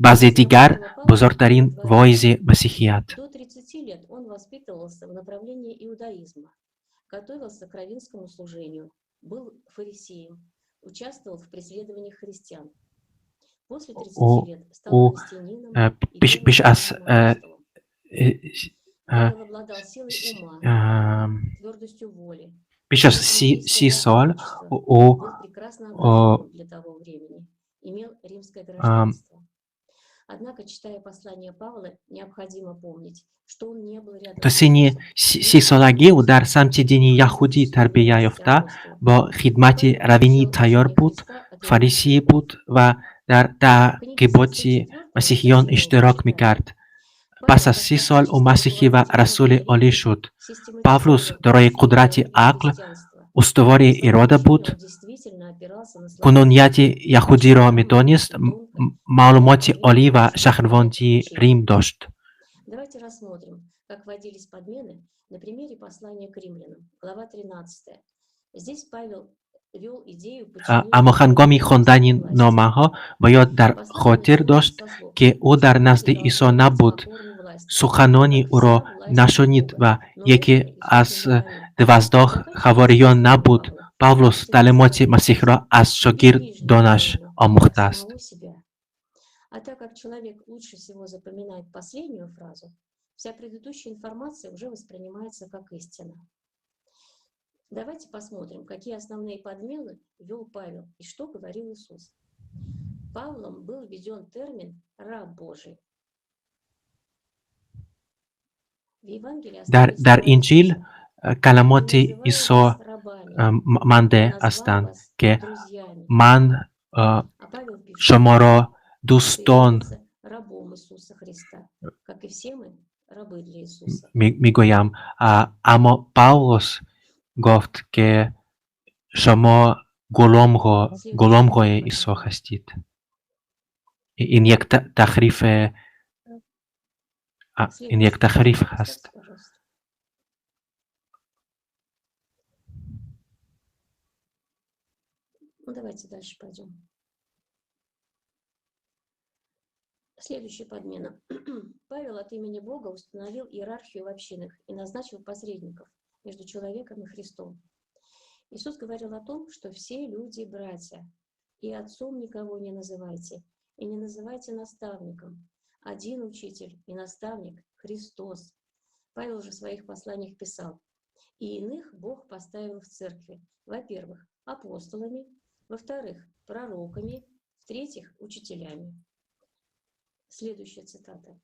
баъзе дигар бузургтарин воизи масеҳият. До 30 лет он воспитывался в направлении иудаизма, готовился к раввинскому служению, был фарисеем, участвовал в преследовании христиан. После 30 лет стал Ӯ христианином и пеш аз первым Павел обладал силой ума, твердостью воли. Пеш аз 30 сол ӯ Был прекрасно образован для того времени, имел римское гражданство. Однако, читая послание Павла, необходимо помнить, что он не был рядом То синни 30-солагӣ ӯ дар самти дини яҳудӣ тарбия ёфта, бо хидмати раввинӣ тайёр буд, фарисӣ буд ва дар таъқиботи масеҳиён иштирок мекард. Пас аз 30 сол ӯ масеҳӣ ва расули олӣ шуд. Павлус дорои қудрати ақл, устувори ирода буд, қонунияти яҳудиро медонист, маълумоти олӣ ва шаҳрвандии Рим дошт. Давайте рассмотрим, как вводились подмены на примере послания к римлянам, глава 13. Здесь Павел вел идею Аммо ҳангоми хондани номаҳо бояд дар хотир дошт, ки ӯ дар назди Исо набуд, суханони ӯро нашунид ва яке аз 12 ҳавориён набуд. Павлус таълимоти Масеҳро аз шогирдонаш омӯхтааст. Самого себя. А так как человек лучше всего запоминает последнюю фразу, вся предыдущая информация уже воспринимается как истина. Давайте посмотрим, какие основные подмены ввел Павел и что говорил Иисус. Павлом был введен термин «раб Божий». В Евангелии Дар Инҷил калимоти Исо манде ҳастанд, ки ман шуморо дӯстон рабом Иисуса Христа, как и все мы рабы для Иисуса. мегӯям, аммо Павлус гуфт, ки шумо ғуломҳои Исо ҳастед. Ин як таҳриф, ин як таҳриф ҳаст. Пожалуйста. Ну, давайте дальше пойдем. Следующая подмена. Павел от имени Бога установил иерархию в общинах и назначил посредников между человеком и Христом. Иисус говорил о том, что все люди братья, и отцом никого не называйте, и не называйте наставником. Один учитель и наставник — Христос. Павел же в своих посланиях писал: «И иных Бог поставил в церкви, во-первых, апостолами, во-вторых, пророками, в-третьих, учителями». Следующая цитата.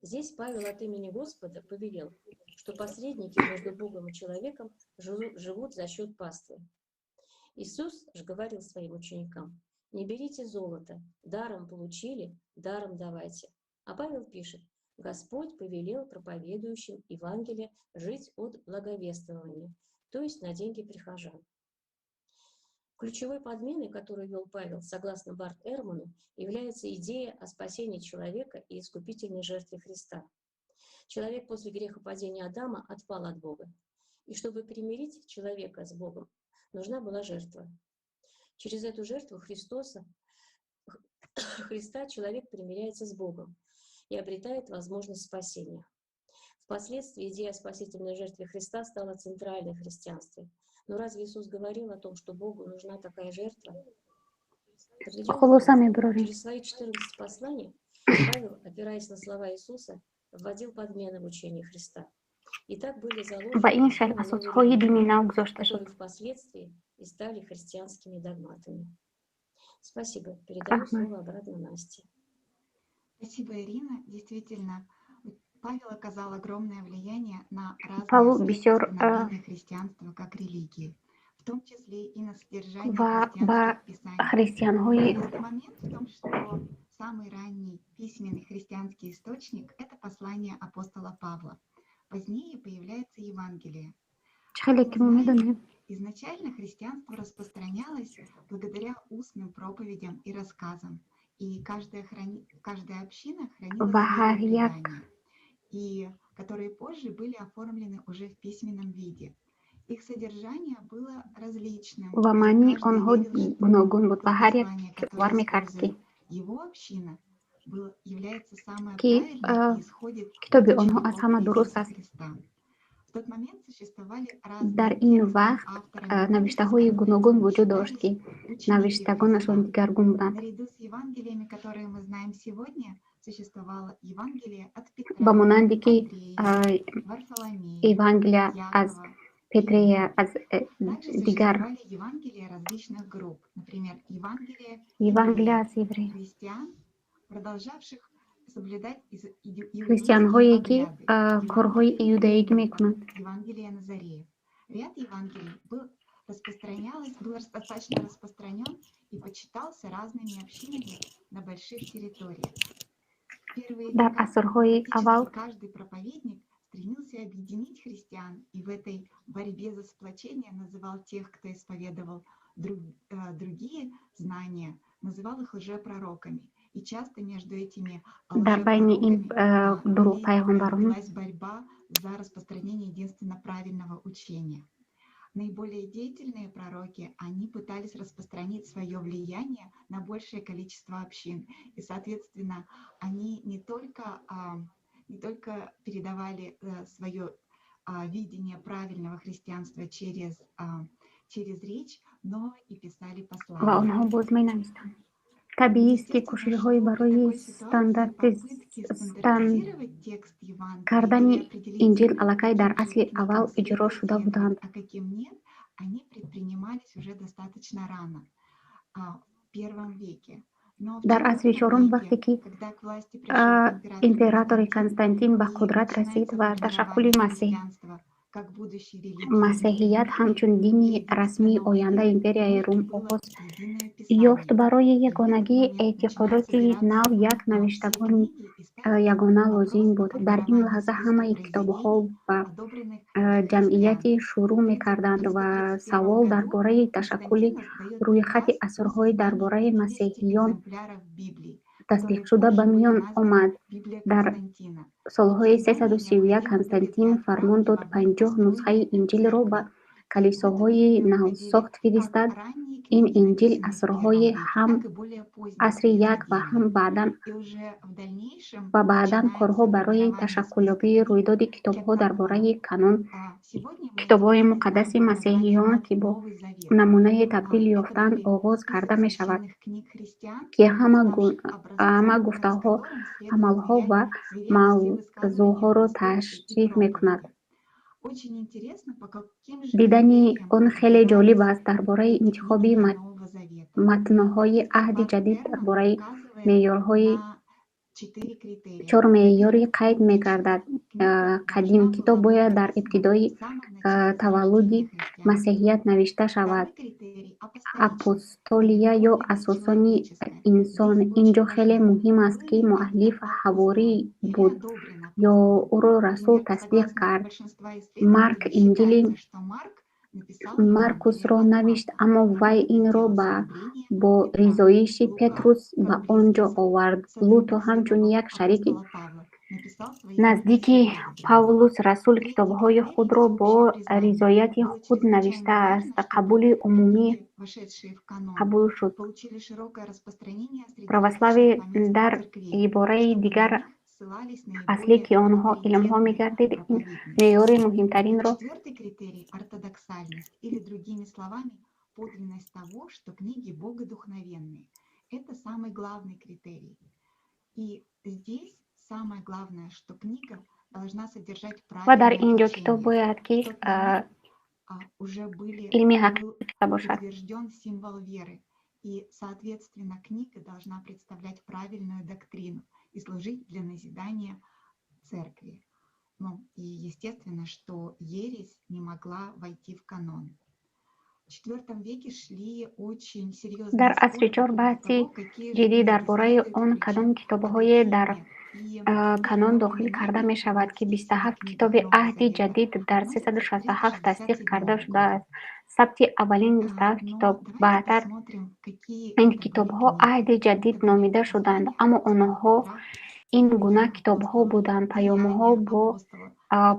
Здесь Павел от имени Господа повелел, что посредники между Богом и человеком живут за счет паствы. Иисус же говорил своим ученикам: «Не берите золото, даром получили, даром давайте». А Павел пишет: «Господь повелел проповедующим Евангелие жить от благовествования», то есть на деньги прихожан. Ключевой подменой, которую вел Павел, согласно Барт Эрману, является идея о спасении человека и искупительной жертве Христа. Человек после грехопадения Адама отпал от Бога. И чтобы примирить человека с Богом, нужна была жертва. Через эту жертву Христа человек примиряется с Богом и обретает возможность спасения. Впоследствии идея о спасительной жертве Христа стала центральной в христианстве. Но разве Иисус говорил о том, что Богу нужна такая жертва? Хулоса мебарорем. Через свои 14 посланий Павел, опираясь на слова Иисуса, вводил подмены в учение Христа. И так были заложены Ва ин хел асосҳои дини нав гузошта шуд. которые впоследствии и стали христианскими догматами. Спасибо. Передаю Раҳмат. слово обратно Насте. Спасибо, Ирина. Действительно, Павел оказал огромное влияние на разные Павел аспекты бисёр становления христианства как религии, в том числе и на содержание ва ба христианских писаний. христианҳои Этот момент в том, что самый ранний письменный христианский источник – это послание апостола Павла. Позднее появляется Евангелие. Чӣ хеле ки мо медонем, Изначально христианство распространялось благодаря устным проповедям и рассказам. И каждая община хранила ва свои ҳар як предания, и которые позже были оформлены уже в письменном виде. Их содержание было различным. Ва маънии Каждый онҳо верил, что гуногун буд то ва ҳар як послание, которое бовар мекард, ки использует его община, является самое ки правильным и исходит китоби от онҳо аз учеников ҳама дуруст Иисуса аст. Христа. В тот момент существовали разные Дар ин тексты, вақт авторами навиштаҳои гуногун вуҷуд дошт, ки считались ученики навиштагонашон Христа. дигаргун буданд. Наряду с Евангелиями, которые мы знаем сегодня, существовало Евангелие от Ба Петра, монанде ки Андрея, Варфоломея, Евангелия аз Якова, Петрея, аз Также дигар существовали Евангелия различных групп, например, Евангелие Евангелия евреев, аз евреев, христиан, продолжавших соблюдать иудейские христианҳое ки обряды, корҳои Евангелие иудаигӣ Филиппа, мекунанд. Евангелие Назареев. Ряд Евангелий был достаточно распространен и почитался разными общинами на больших территориях. В первые Дар века асрҳои аввал практически каждый проповедник стремился объединить христиан и в этой борьбе за сплочение называл тех, кто исповедовал другие знания, называл их лжепророками. И часто между этими дар байни ин лжепророками дурӯғ пайғамбарон велась борьба за распространение единственно правильного учения. Наиболее деятельные пророки, они пытались распространить свое влияние на большее количество общин. И, соответственно, они не только передавали свое видение правильного христианства через речь, но и писали ва послания. онҳо боз менавистанд. Табиист, ки кӯшишҳои барои стандартизировать Текст Евангелия кардани или определить, Инҷил аллакай дар каким асли еретикам аввал иҷро шуда соответствует, буданд. а каким нет, они предпринимались уже достаточно рано, в первом веке. Но в Дар асри IV чорум, веке, вақте ки когда к власти пришел император императори Константин Константин ба и қудрат расид начинается ва ташаккули формирование Масеҳ христианства Масеҳият ҳамчун дини расмии ояндаи империяи Рум оғоз ёфт. Барои ягонагии эътиқодоти нав як навиштагони ягона лозим буд. Дар ин лаҳза ҳамаи китобҳо ба ҷамъияти шурӯъ мекарданд ва савол дар бораи ташаккули рӯйхати асарҳои дар бораи масеҳиён тасдиқшуда ба миён омад. Дар солҳои 331 Константин фармон дод 50 нусхаи Инҷилро ба калисоҳои навсохт фиристад. Ин Инҷил асрҳои ҳам асри як ва ҳам ва баъдан корҳо барои ташаккулёбии рӯйдоди китобҳо дар бораи канон, китобҳои муқаддаси масеҳиён, ки бо намунае табдил ёфтанд, оғоз карда мешавад, ки ҳама гуфтаҳо, амалҳо ва мавзӯъҳоро ташриф мекунад. Дидани он хеле ҷолиб аст. Дар бораи интихоби матнҳои Аҳди Ҷадид дар бораи меъёрҳои чор меъёри қайд мегардад. Қадим: китоб бояд дар ибтидои таваллуди масеҳият навишта шавад. Апостолия ё асосони инсон: ин ҷо хеле муҳим аст, ки муаллиф ҳаворӣ буд ё ӯро расул тасдиқ кард. Марк Инҷили Маркусро навишт, аммо вай инро бо ризоиши Петрус ба он ҷо овард. Луто ҳамчун як шарики наздики Павлус расул китобҳои худро бо ризояти худ навиштааст. Қабули умумӣ қабул шуд. Православӣ дар ибораи дигар аслӣ, ки онҳо илмҳо мегардид, ин меъёри муҳимтаринро подлинность того, что книги богодухновенные. Это самый главный критерий. И здесь самое главное, что книга должна содержать Ва дар правильное ин ҷо китоб учение. бояд ки В тот момент уже были, илми был ҳақиқат бошад. утвержден символ веры. И, соответственно, книга должна представлять правильную доктрину и служить для назидания церкви. Ну, и естественно, что ересь не могла войти в канон. В IV веке шли очень серьезные Дар асри споры по чор поводу баҳси того, какие же ҷиддӣ книги дар бораи следует он включить, кадом а китобҳое какие дар нет. И канон было дохил карда упоминание мешавад, ки 27 27 книгах китоби Нового Аҳди Завета Ҷадид дар относятся к 367 тасдиқ карда 367 году. шудааст. Сабти аввалин 27 Но китоб. давайте Баъдтар посмотрим, какие ин это были китобҳо книги. Аҳди Это Ҷадид были номида шуданд, послания аммо апостола онҳо Петра, ин гуна Послания китобҳо апостола, буданд: паёмҳо Деяния бо апостолов,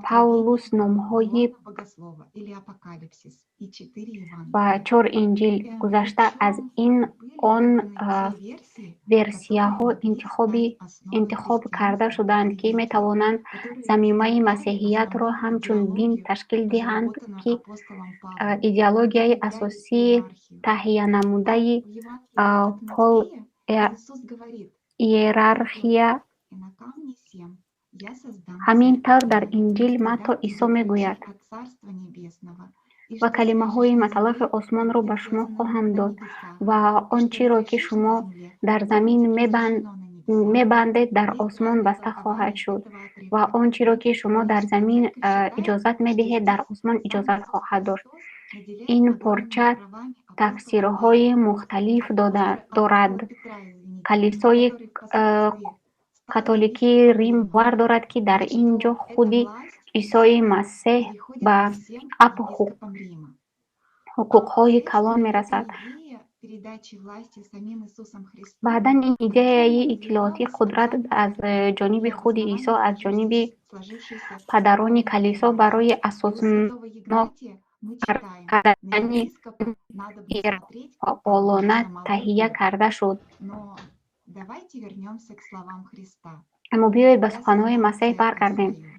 Павлус, Откровение номҳои Иоанна Богослова или Апокалипсис и четыре ва Евангелия. чор Инҷил. Гузашта аз Причем ин были он те версии, которые версияҳо могли стать основой интихоб карда христианства шуданд, ки и метавонанд которые замимаи представляли масеҳиятро основную ҳамчун дин идеологию, ташкил диҳанд, разработанную ки апостолом Павлом. идеологияи Выделяли асосии иерархию. таҳиянамудаи В Евангелии от Пол Матфея Иисус говорит: иерархия. «И на камне сем я создам Ҳамин церковь тавр дар мою, Инҷил и Матто дам Исо тебе ключи мегӯяд: от Царства Небесного, и ва что калимаҳои свяжешь на маталафи земле, осмонро ба будет шумо связано хоҳам на дод небесах, ва и он что чиро, ки разрешишь на шумо земле, дар замин будет разрешено на небесах». мебандед, дар Три осмон раза баста хоҳад толкование шуд этого ва отрывка. он чиро, ки шумо дар Католическая замин церковь считает, иҷозат что медиҳед, дар здесь осмон сам иҷозат Иисус хоҳад дошт. Христос наделяет Ин огромными порча правами апостола тафсирҳои Павла, мухталиф апостола дорад. Петра, извините, Калисои который впоследствии стал католикии епископом Рим Рима, бовар дорад, ки дар ин что ҷо эта худи власть Исои Масеҳ переходит ба ко всем епископам Рима. ҳуқуқҳои Интересно, калон эта мерасад. идея передачи власти самим Иисусом Христом Баъдан ин идеяи активно иттилоотӣ развивалась қудрат аз ҷониби для худи Исо, обоснования аз ҷониби сложившейся падарони церковной калисо иерархии. барои И у святого асоснок Игнатия мы читаем: на кардани епископа надо бы смотреть как на фаъолона самого таҳия Бога. карда шуд. Но давайте вернемся к словам Христа. Аммо биёед ба Я суханҳои создам Масеҳ церковь баргардем. свою.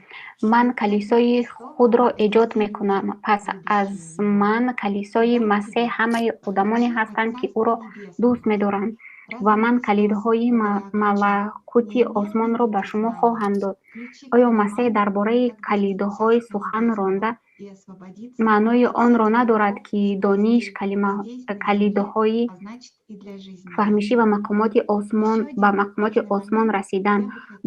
Ман Церковь калисои Христова худро — это эҷод все люди, мекунам. Пас аз любящие Его. ман калисои Дам Масеҳ тебе ҳамаи одамоне ключи от ҳастанд, ки Царства ӯро дӯст Небесного. медоранд ва Разве ман Христос, калидҳои говоря о ключах, малакути не имел в осмонро виду ба шумо знания? хоҳам дод. Ключи к Оё Масеҳ пониманию, дар бораи как достучаться калидҳои до сухан Небесного ронда и Маънои онро надорад, ки дониш калидҳои фаҳмишӣ ва ба мақомоти осмон расидан,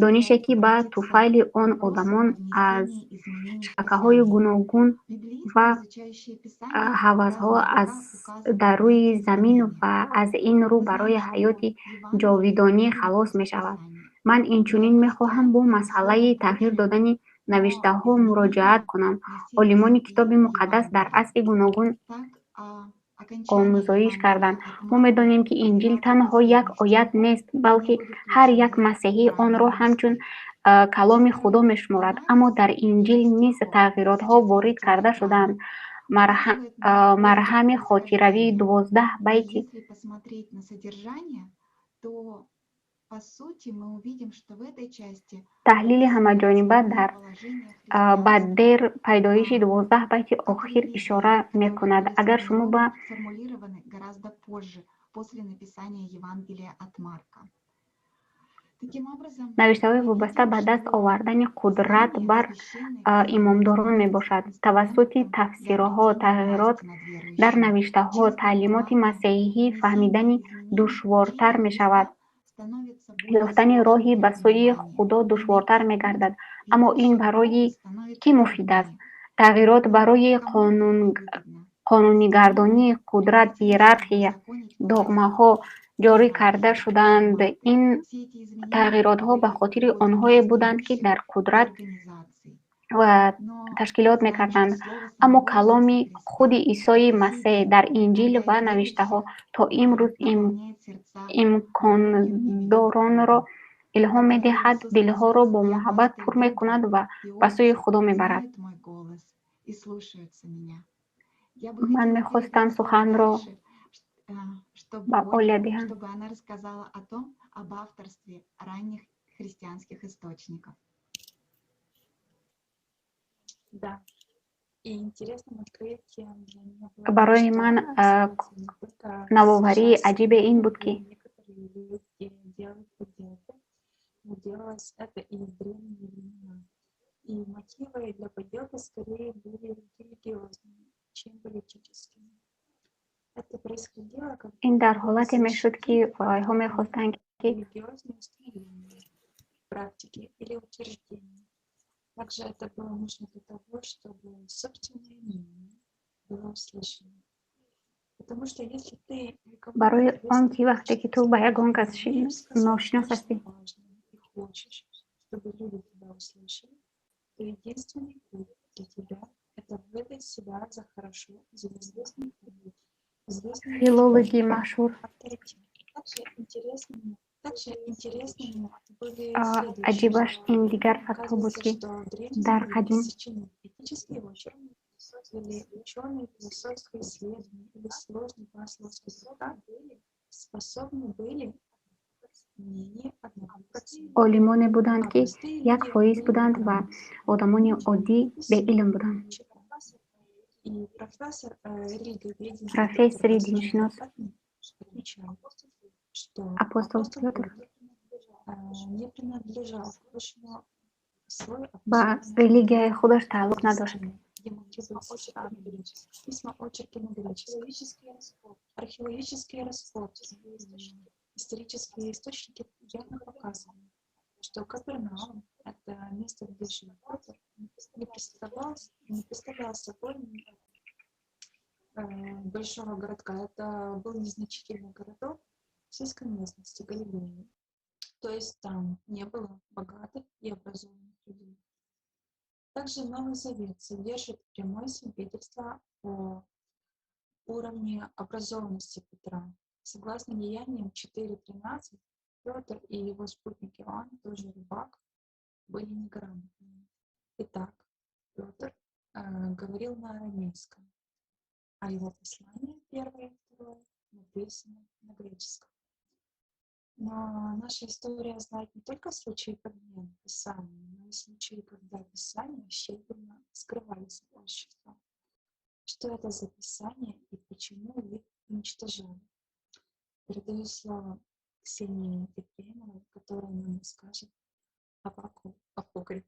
донише, ки ба туфайли он одамон аз шабакаҳои гуногун ва ҳавасҳо дар рӯи замин ва аз ин рӯ барои ҳаёти ҷовидонӣ халос мешавад. Ман инчунин мехоҳам бо масъалаи тағйир додани навиштаҳо муроҷиат кунам. Олимони Китоби Муқаддас дар асри гуногун омӯзоиш карданд. Мо медонем, ки Инҷил танҳо як оят нест, балки ҳар як масеҳӣ онро ҳамчун каломи Худо мешуморад. Аммо дар Инҷил низ тағйиротҳо ворид карда шудаанд. Марҳами хотиравии 12 байти таҳлили ҳамаҷониба дар ба дер пайдоиши 12 байти охир ишора мекунад. Агар шумо ба навиштаҳои вобаста ба даст овардани қудрат бар имомдорон мебошад. Тавассути тафсирҳо, тағйирот дар навиштаҳо, таълимоти масеҳӣ фаҳмидани душвортар мешавад. Ёфтани роҳи ба сӯи Худо душвортар мегардад. Аммо ин барои кӣ муфид аст? Тағйирот барои қонунигардонии қудрат, иерархия, догмаҳо ҷорӣ карда шуданд. Ин тағйиротҳо ба хотири онҳое буданд, ки дар қудрат ва ташкилот мекарданд. Аммо каломи худи Исои Масеҳ дар Инҷил ва навиштаҳо то имрӯз имкондоронро илҳом медиҳад, дилҳоро бо муҳаббат пур мекунад ва ба сӯи Худо мебарад. Ман мехостам суханро ба Оля диҳам. Барои ман навоварии аҷибе ин буд, ки ин дар ҳолате мешуд, ки вайҳо мехостанд, ки Также это было нужно для того, чтобы собственное мнение было услышано. Потому что если ты барои он ки вақте ки ту ба ягон кас ношинос ҳастӣ, и хочешь, чтобы люди тебя услышали, то единственный путь для тебя — это выдать себя за хорошо известный филологи машҳур авторитет. Также интересными были аҷибаш ин дигар фактҳо буд, ки дар қадим этические очерки или ученые философские исследования или сложный богословский трактат способны были мнение 1%. Олимоне буданд, ки 1% буданд ва одамони оддӣ беилм буданд. И профессор религиоведения Профессори диншинос отмечал, что апостол Пётр не принадлежал к высшему слою ба религияи худаш тааллуқ надошт. где могли быть письма, очерки на греческом, археологические раскопки, исторические источники явно показывают, что Капернаум, это место, где жил Петр, не представлял собой большого городка. Это был незначительный городок в сельской местности Галилеи. То есть там не было богатых и образованных людей. Также Новый Завет содержит прямое свидетельство о уровне образованности Петра. Согласно Деяниям 4.13, Петр и его спутник Иоанн, тоже рыбак, были неграмотными. Итак, Петр говорил на арамейском, а его послание, первое и второе, написано на греческом. Но наша история знает не только случаи подмены Писания, но и случаи, когда Писания тщательно скрывались от общества. Что это за Писания и почему их уничтожали? Передаю слово Ксении Ефремовой, которая нам расскажет об апокрифе.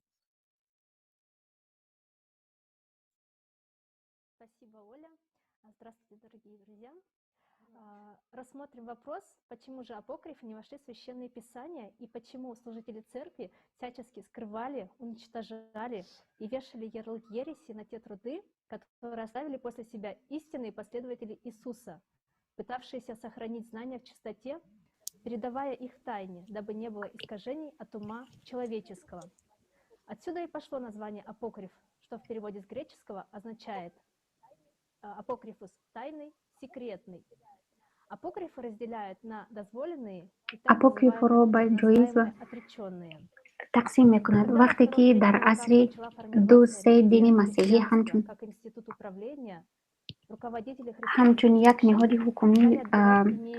Здравствуйте, дорогие друзья. Рассмотрим вопрос, почему же апокрифы не вошли в Священные Писания и почему служители церкви всячески скрывали, уничтожали и вешали ярлык ереси на те труды, которые оставили после себя истинные последователи Иисуса, пытавшиеся сохранить знания в чистоте, передавая их в тайне, дабы не было искажений от ума человеческого. Отсюда и пошло название апокриф, что в переводе с греческого означает апокрифус – тайный, секретный. Апокрифы разделяют на дозволенные и так Апокрифҳоро ба ҷоиз ва называемые отреченные. тақсим мекунад. Вақте ки дар асри ду-се дини масеҳӣ ҳамчун Как институт управления, руководители ҳамчун як ниҳоди ҳукумӣ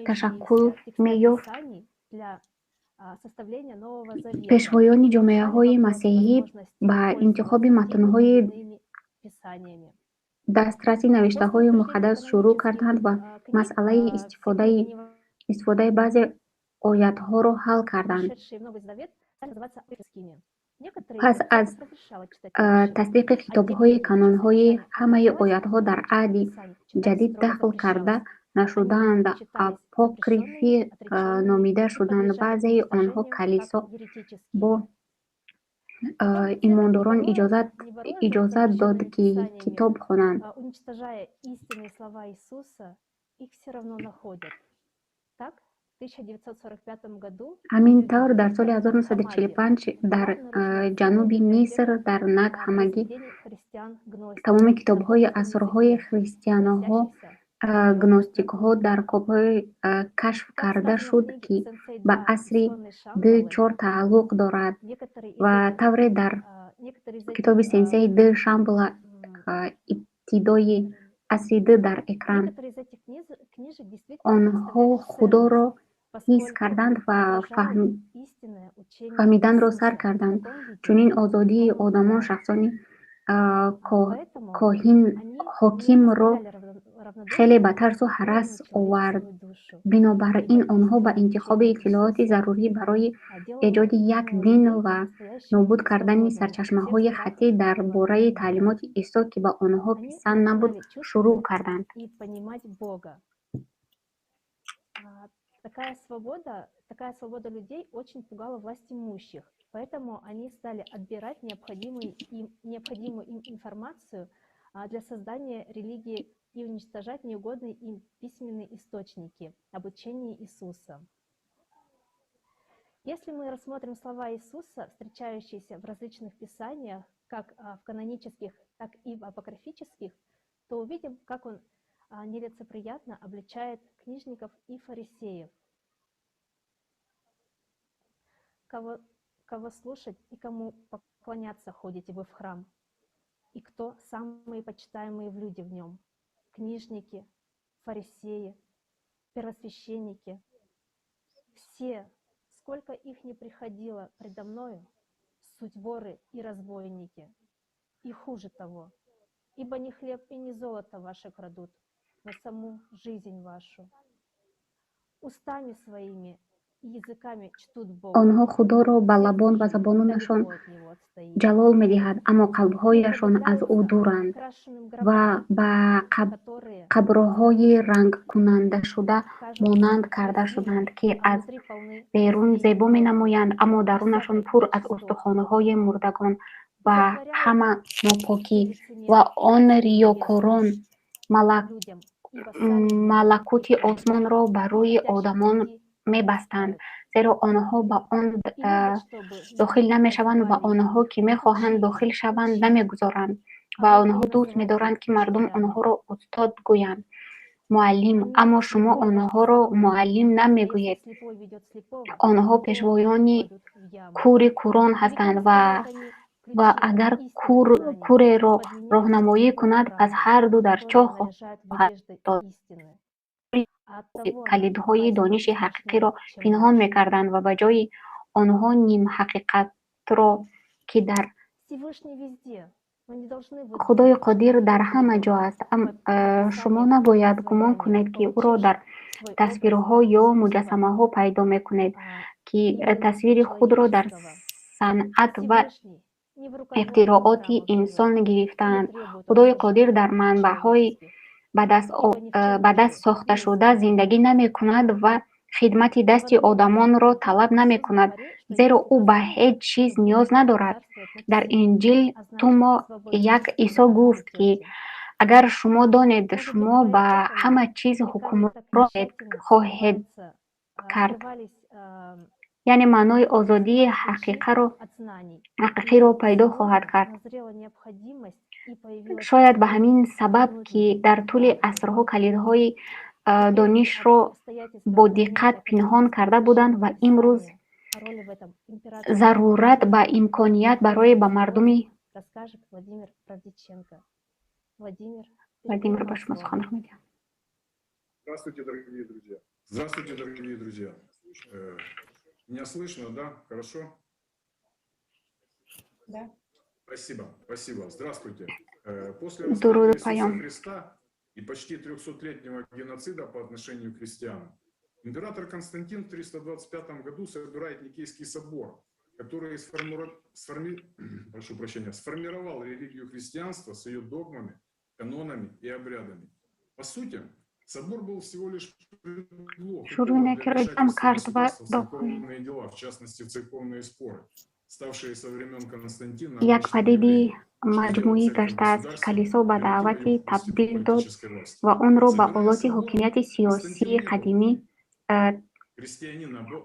ташаккул меёфт, Писаний для составления Нового Завета. Пешвоёни ҷомеаҳои масеҳӣ ба интихоби матнҳои Писаниями. дастраси навиштаҳои муқаддас шурӯъ карданд ва масъалаи истифодаи баъзе оятҳоро ҳал карданд. Вошедшие в Новый Завет стали называться апокрифскими. Некоторые Пас из них аз разрешала читать тасдиқи китобҳои канонҳои ҳамаи оятҳо дар Аҳди Ҷадид дахл карда нашудаанд, апокрифӣ номида шуданд. Баъзеи онҳо калисо бо имондорон иҷозат дод, ки китоб хонанд. Уничтожая истинные слова Иисуса, их все равно находят. Так, в 1945 году Ҳамин тавр, дар соли 1945 дар ҷануби Миср дар Наг Ҳаммади тамоми китобҳои асрҳои христианоҳо гностикҳо дар кобҳои кашф карда шуд, ки ба асри д-чор тааллуқ дорад ва тавре дар китоби Сенсей Д Шамбала ибтидои асри д дар экран. Некоторые из этих книжек действительно Онҳо Худоро ҳис карданд ва истинное учение фаҳмиданро сар карданд. Чунин озодии одамон шахсони коҳин ҳокимро хеле ба тарсу ҳарас овард. Бинобар ин онҳо ба интихоби иттилооти зарурӣ барои эҷоди як дин ва нобуд кардани сарчашмаҳои хаттӣ дар бораи таълимоти Исо, ки ба онҳо писанд набуд, шурӯъ карданд. И понимать Бога. Такая свобода людей очень пугала власть имущих, поэтому они стали отбирать необходимую им информацию для создания религии и уничтожать неугодные им письменные источники об учении Иисуса. Если мы рассмотрим слова Иисуса, встречающиеся в различных писаниях, как в канонических, так и в апокрифических, то увидим, как он нелицеприятно обличает книжников и фарисеев. Кого слушать и кому поклоняться ходите вы в храм? И кто самые почитаемые в люди в нем? Книжники, фарисеи, первосвященники. Все, сколько их не приходило предо мною, суть воры и разбойники. И хуже того, ибо не хлеб и не золото ваше крадут, но саму жизнь вашу. Устами своими и языками чтут Бога. Онҳо Худоро ба лабон ва забононашон ҷалол медиҳад, аммо қалбҳояшон аз ӯ дуранд ва ба қабрҳои рангкунандашуда монанд карда шуданд, ки аз берун зебо менамоянд, аммо дарунашон пур аз устухонҳои мурдагон ва ҳама нопокӣ. Ва он риёкорон малакути осмонро ба рӯи одамон мебастанд, зеро онҳо ба он дохил намешаванд ва онҳо, ки мехоҳанд дохил шаванд, намегузоранд. Ва онҳо дӯст медоранд, ки мардум онҳоро устод гӯянд, муаллим, аммо шумо онҳоро муаллим намегӯед. Онҳо пешвоёни кури курон ҳастанд ва агар кур куреро роҳнамоӣ кунад, пас ҳарду дар чоҳ хоҳад афтод. Калидҳои дониши ҳақиқиро пинҳон мекарданд ва ба ҷои онҳо нимҳақиқатро, ки дар Всевышний везде. Мы не должны Худои Қодир дар ҳама ҷо аст. Шумо набояд гумон кунед, ки ӯро дар тасвирҳо ё муҷассамаҳо пайдо мекунед, ки тасвири худро дар санъат ва ихтирооти инсон гирифтаанд. Худои Қодир дар манбаъҳои Ба даст сохташуда зиндагӣ намекунад ва хидмати дасти одамонро талаб намекунад, зеро ӯ ба ҳеҷ чиз ниёз надорад. Дар Инҷил Тумо 1 Исо гуфт, ки агар шумо донед, шумо ба ҳама чиз ҳукмрон хоҳед кард. Яъне маънои озодии ҳақиқиро пайдо хоҳад кард. Шояд ба ҳамин сабаб, ки дар тӯли асрҳо калидҳои донишро бо диққат пинҳон карда буданд ва имрӯз зарурат ба имконият барои ба мардуми Владимир, ба шумо суханро медиҳам. Здравствуйте, дорогие друзья. Здравствуйте, дорогие друзья. Меня слышно, да? Хорошо? Да. Спасибо, спасибо. Здравствуйте. После Дуруд распятия Иисуса паём. Христа и почти 300-летнего геноцида по отношению к христианам, император Константин в 325 году собирает Никейский собор, который прошу прощения, сформировал религию христианства с ее догмами, канонами и обрядами. По сути, собор был всего лишь предлог и Шуруъ повод для накард, ҷамъ вмешательства кард ва государства в дохил. церковные дела, в частности, в церковные споры, ставшие со времен Константина Як обычным падиди явлением. маҷмӯӣ гаштааст, ки калисо ба даъвати табдил дод ва онро ба олоти ҳокимияти сиёсии қадимӣ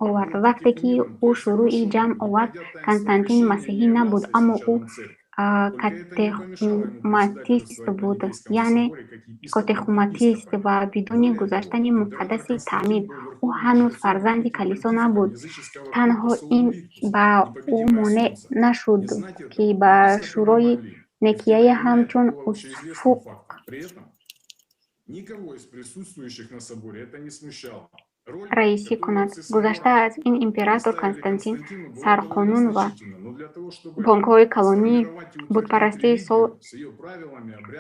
овард. Вақте ки ӯ шурӯи ҷамъ овард, Константин масеҳӣ набуд, аммо ӯ катехуматист буд, яъне катехуматист ва бидуни гузаштани муқаддаси таъмид ӯ ҳанӯз фарзанди калисо набуд. Танҳо ин ба ӯ монеъ нашуд, ки ба шӯрои Никея ҳамчун усфуқ Никого из присутствующих на соборе это не смущало. раисӣ кунад. Гузашта аз ин, император Константин сарқонун ва бонкҳои калонии бутпарастии сол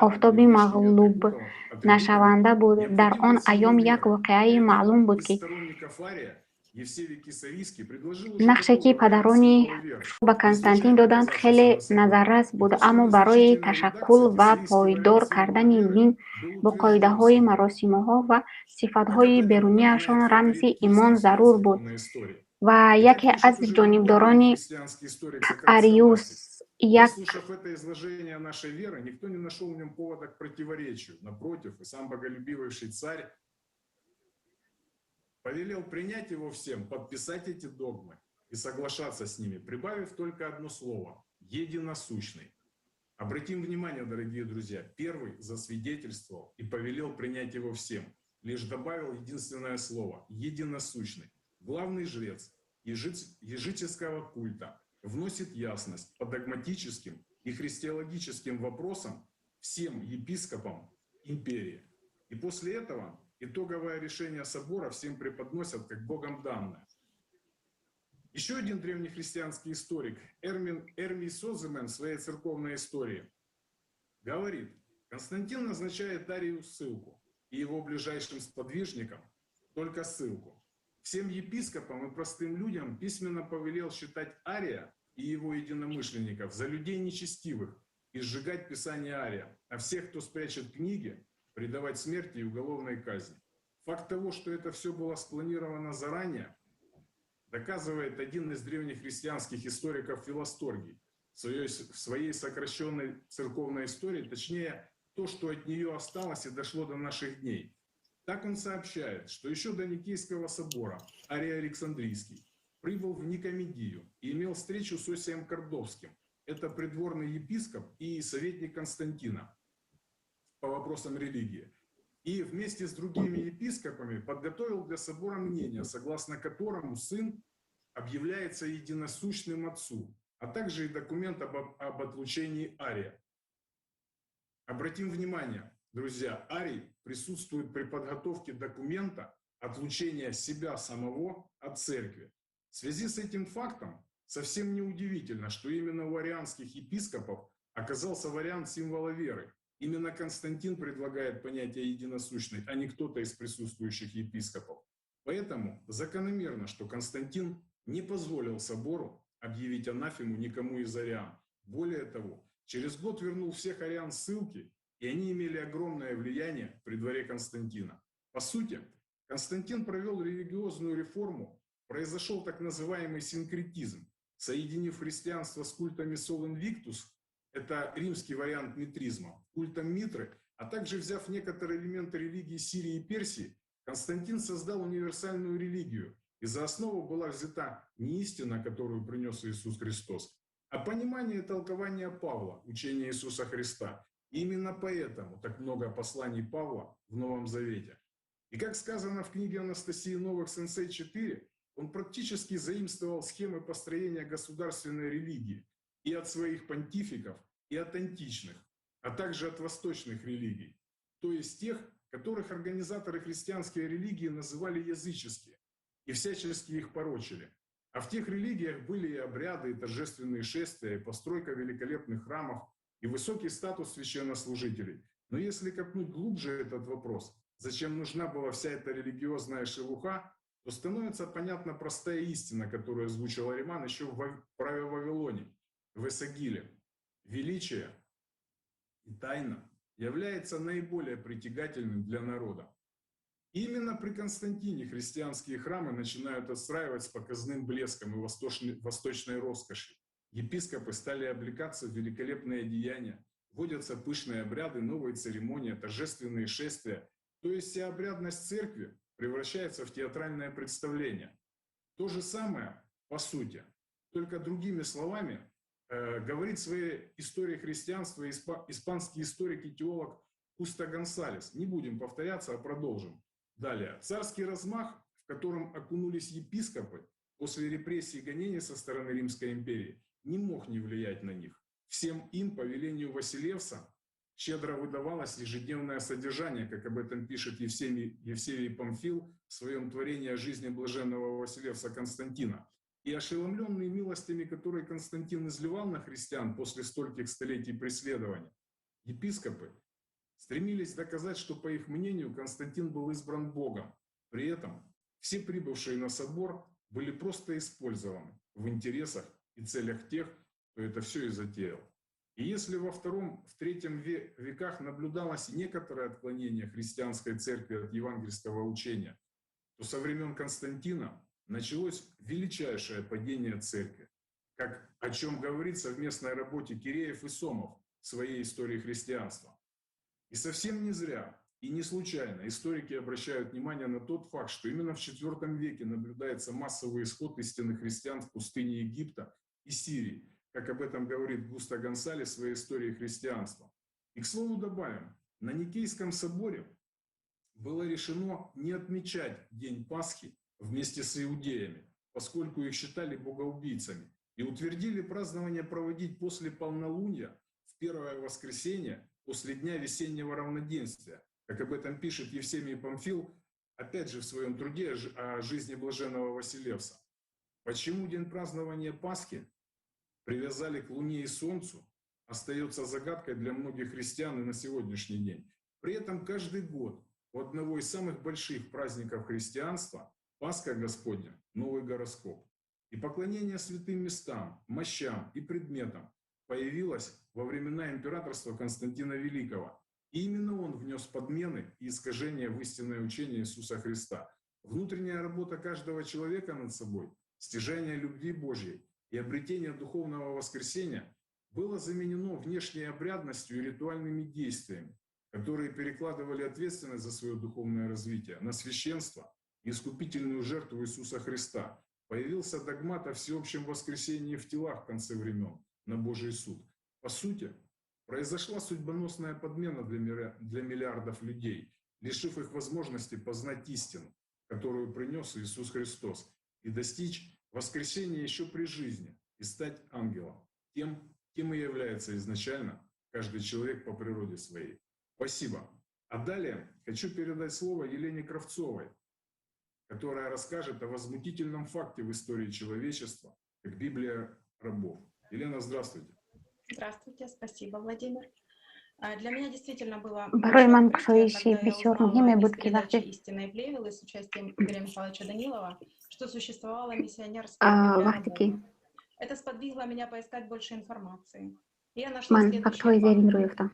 офтоби мағлубнашаванда буд. Дар он айём як воқеаи маълум буд, ки нақше, ки падарони ба Константин доданд, хеле назаррас буд, аммо барои ташаккул ва пойдор кардани дин бо қоидаҳои маросимҳо ва сифатҳои беруниашон рамзи имон зарур буд ва яке аз ҷонибдорони Ариус як Выслушав это изложение нашей веры, никто не нашел в нем повода к противоречию. Напротив, и сам боголюбивейший царь повелел принять его всем, подписать эти догмы и соглашаться с ними, прибавив только одно слово – единосущный. Обратим внимание, дорогие друзья, первый засвидетельствовал и повелел принять его всем, лишь добавил единственное слово – единосущный. Главный жрец ежического культа вносит ясность по догматическим и христиологическим вопросам всем епископам империи. И после этого итоговое решение собора всем преподносят как богом данное. Еще один древнехристианский историк Эрмий Созимен в своей церковной истории говорит, Константин назначает Арию ссылку и его ближайшим сподвижникам только ссылку. Всем епископам и простым людям письменно повелел считать Ария и его единомышленников за людей нечестивых и сжигать писание Ария, а всех, кто спрячет книги, предавать смерти и уголовной казни. Факт того, что это все было спланировано заранее, доказывает один из древних христианских историков Филосторгий в своей сокращенной церковной истории, точнее, то, что от нее осталось и дошло до наших дней. Так он сообщает, что еще до Никейского собора Арий Александрийский прибыл в Никомедию и имел встречу с Осием Кордовским. Это придворный епископ и советник Константина по вопросам религии. И вместе с другими епископами подготовил для собора мнение, согласно которому сын объявляется единосущным отцу, а также и документ об отлучении Ария. Обратим внимание, друзья, Арий присутствует при подготовке документа отлучения себя самого от церкви. В связи с этим фактом совсем неудивительно, что именно у арианских епископов оказался вариант символа веры. Именно Константин предлагает понятие единосущный, а не кто-то из присутствующих епископов. Поэтому закономерно, что Константин не позволил собору объявить анафему никому из ариан. Более того, через год вернул всех ариан ссылки И они имели огромное влияние при дворе Константина. По сути, Константин провел религиозную реформу, произошел так называемый синкретизм, соединив христианство с культами Sol Invictus, это римский вариант митризма, культом Митры, а также взяв некоторые элементы религии Сирии и Персии, Константин создал универсальную религию, и за основу была взята не истина, которую принес Иисус Христос, а понимание и толкование Павла, учение Иисуса Христа. И именно поэтому так много посланий Павла в Новом Завете. И как сказано в книге Анастасии Новых «Сенсей 4», он практически заимствовал схемы построения государственной религии и от своих понтификов, и от античных, а также от восточных религий, то есть тех, которых организаторы христианской религии называли языческие и всячески их порочили. А в тех религиях были и обряды, и торжественные шествия, и постройка великолепных храмов, и высокий статус священнослужителей. Но если копнуть глубже этот вопрос, зачем нужна была вся эта религиозная шелуха, то становится понятна простая истина, которую озвучил Ариман еще в «Праве Вавилоне», в Эсагиле. Величие и тайна является наиболее притягательным для народа. Именно при Константине христианские храмы начинают отстраивать с показным блеском и восточной роскошью. Епископы стали облекаться в великолепные одеяния, вводятся пышные обряды, новые церемонии, торжественные шествия. То есть вся обрядность церкви превращается в театральное представление. То же самое, по сути, только другими словами, говорит в своей истории христианства испанский историк и теолог Хусто Гонсалес. Не будем повторяться, а продолжим. Далее. Царский размах, в котором окунулись епископы после репрессий и гонений со стороны Римской империи, не мог не влиять на них. Всем им по велению Василевса щедро выдавалось ежедневное содержание, как об этом пишет Евсевий Памфил в своем творении о жизни блаженного Василевса Константина. И ошеломленные милостями, которые Константин изливал на христиан после стольких столетий преследования, епископы стремились доказать, что, по их мнению, Константин был избран Богом. При этом все прибывшие на собор были просто использованы в интересах и целях тех, кто это все и затеял. И если во втором, в третьем веках наблюдалось некоторое отклонение христианской церкви от евангельского учения, то со времен Константина началось величайшее падение церкви, как о чем говорит в совместной работе Киреев и Сомов в своей истории христианства. И совсем не зря и не случайно историки обращают внимание на тот факт, что именно в IV веке наблюдается массовый исход истинных христиан в пустыне Египта и Сирии, как об этом говорит Густо Гонсалес в своей истории христианства. И, к слову, добавим, на Никейском соборе было решено не отмечать День Пасхи вместе с иудеями, поскольку их считали богоубийцами, и утвердили празднование проводить после полнолуния в первое воскресенье после дня весеннего равноденствия, как об этом пишет Евсевий Памфил, опять же в своем труде о жизни блаженного Василевса. Почему день празднования Пасхи привязали к Луне и Солнцу, остается загадкой для многих христиан и на сегодняшний день. При этом каждый год у одного из самых больших праздников христианства, Пасха Господня, новый гороскоп. И поклонение святым местам, мощам и предметам появилось во времена императорства Константина Великого. И именно он внес подмены и искажения в истинное учение Иисуса Христа. Внутренняя работа каждого человека над собой, стяжание любви Божьей и обретение духовного воскресения было заменено внешней обрядностью и ритуальными действиями, которые перекладывали ответственность за свое духовное развитие на священство и искупительную жертву Иисуса Христа. Появился догмат о всеобщем воскресении в телах в конце времен на Божий суд. По сути, произошла судьбоносная подмена для миллиардов людей, лишив их возможности познать истину, которую принес Иисус Христос, и достичь воскресения еще при жизни и стать ангелом, тем, кем и является изначально каждый человек по природе своей. Спасибо. А далее хочу передать слово Елене Кравцовой, которая расскажет о возмутительном факте в истории человечества, как Библия рабов. Елена, здравствуйте. Здравствуйте, спасибо, Владимир. Для меня действительно было Барои ман открытие, кушоиши когда я бисёр узнала муҳиме из буд, ки передачи вақте «Истинные плевелы» с участием Игоря Михайловича Данилова, что существовала миссионерская Библия вақте рабов. ки Это сподвигло меня поискать больше информации. И я нашла ман следующие фактҳои факты. зеринро ёфтам.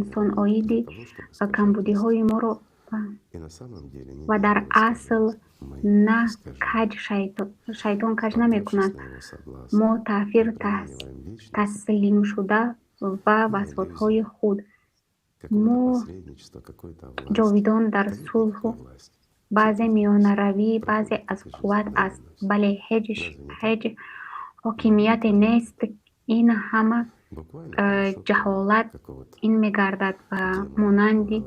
инсон оиди камбудиҳои моро Ва дар асл на каҷ шайтон каҷ намекунад. Мо таъфир таслимшуда ва васвасҳои худ. Мо ҷовидон дар сулҳу баъзе миёнаравӣ, баъзе аз қувват аст. Бале, ҳеҷ ҳокимияте нест. Ин ҳама ҷаҳолат ин мегардад ба монанди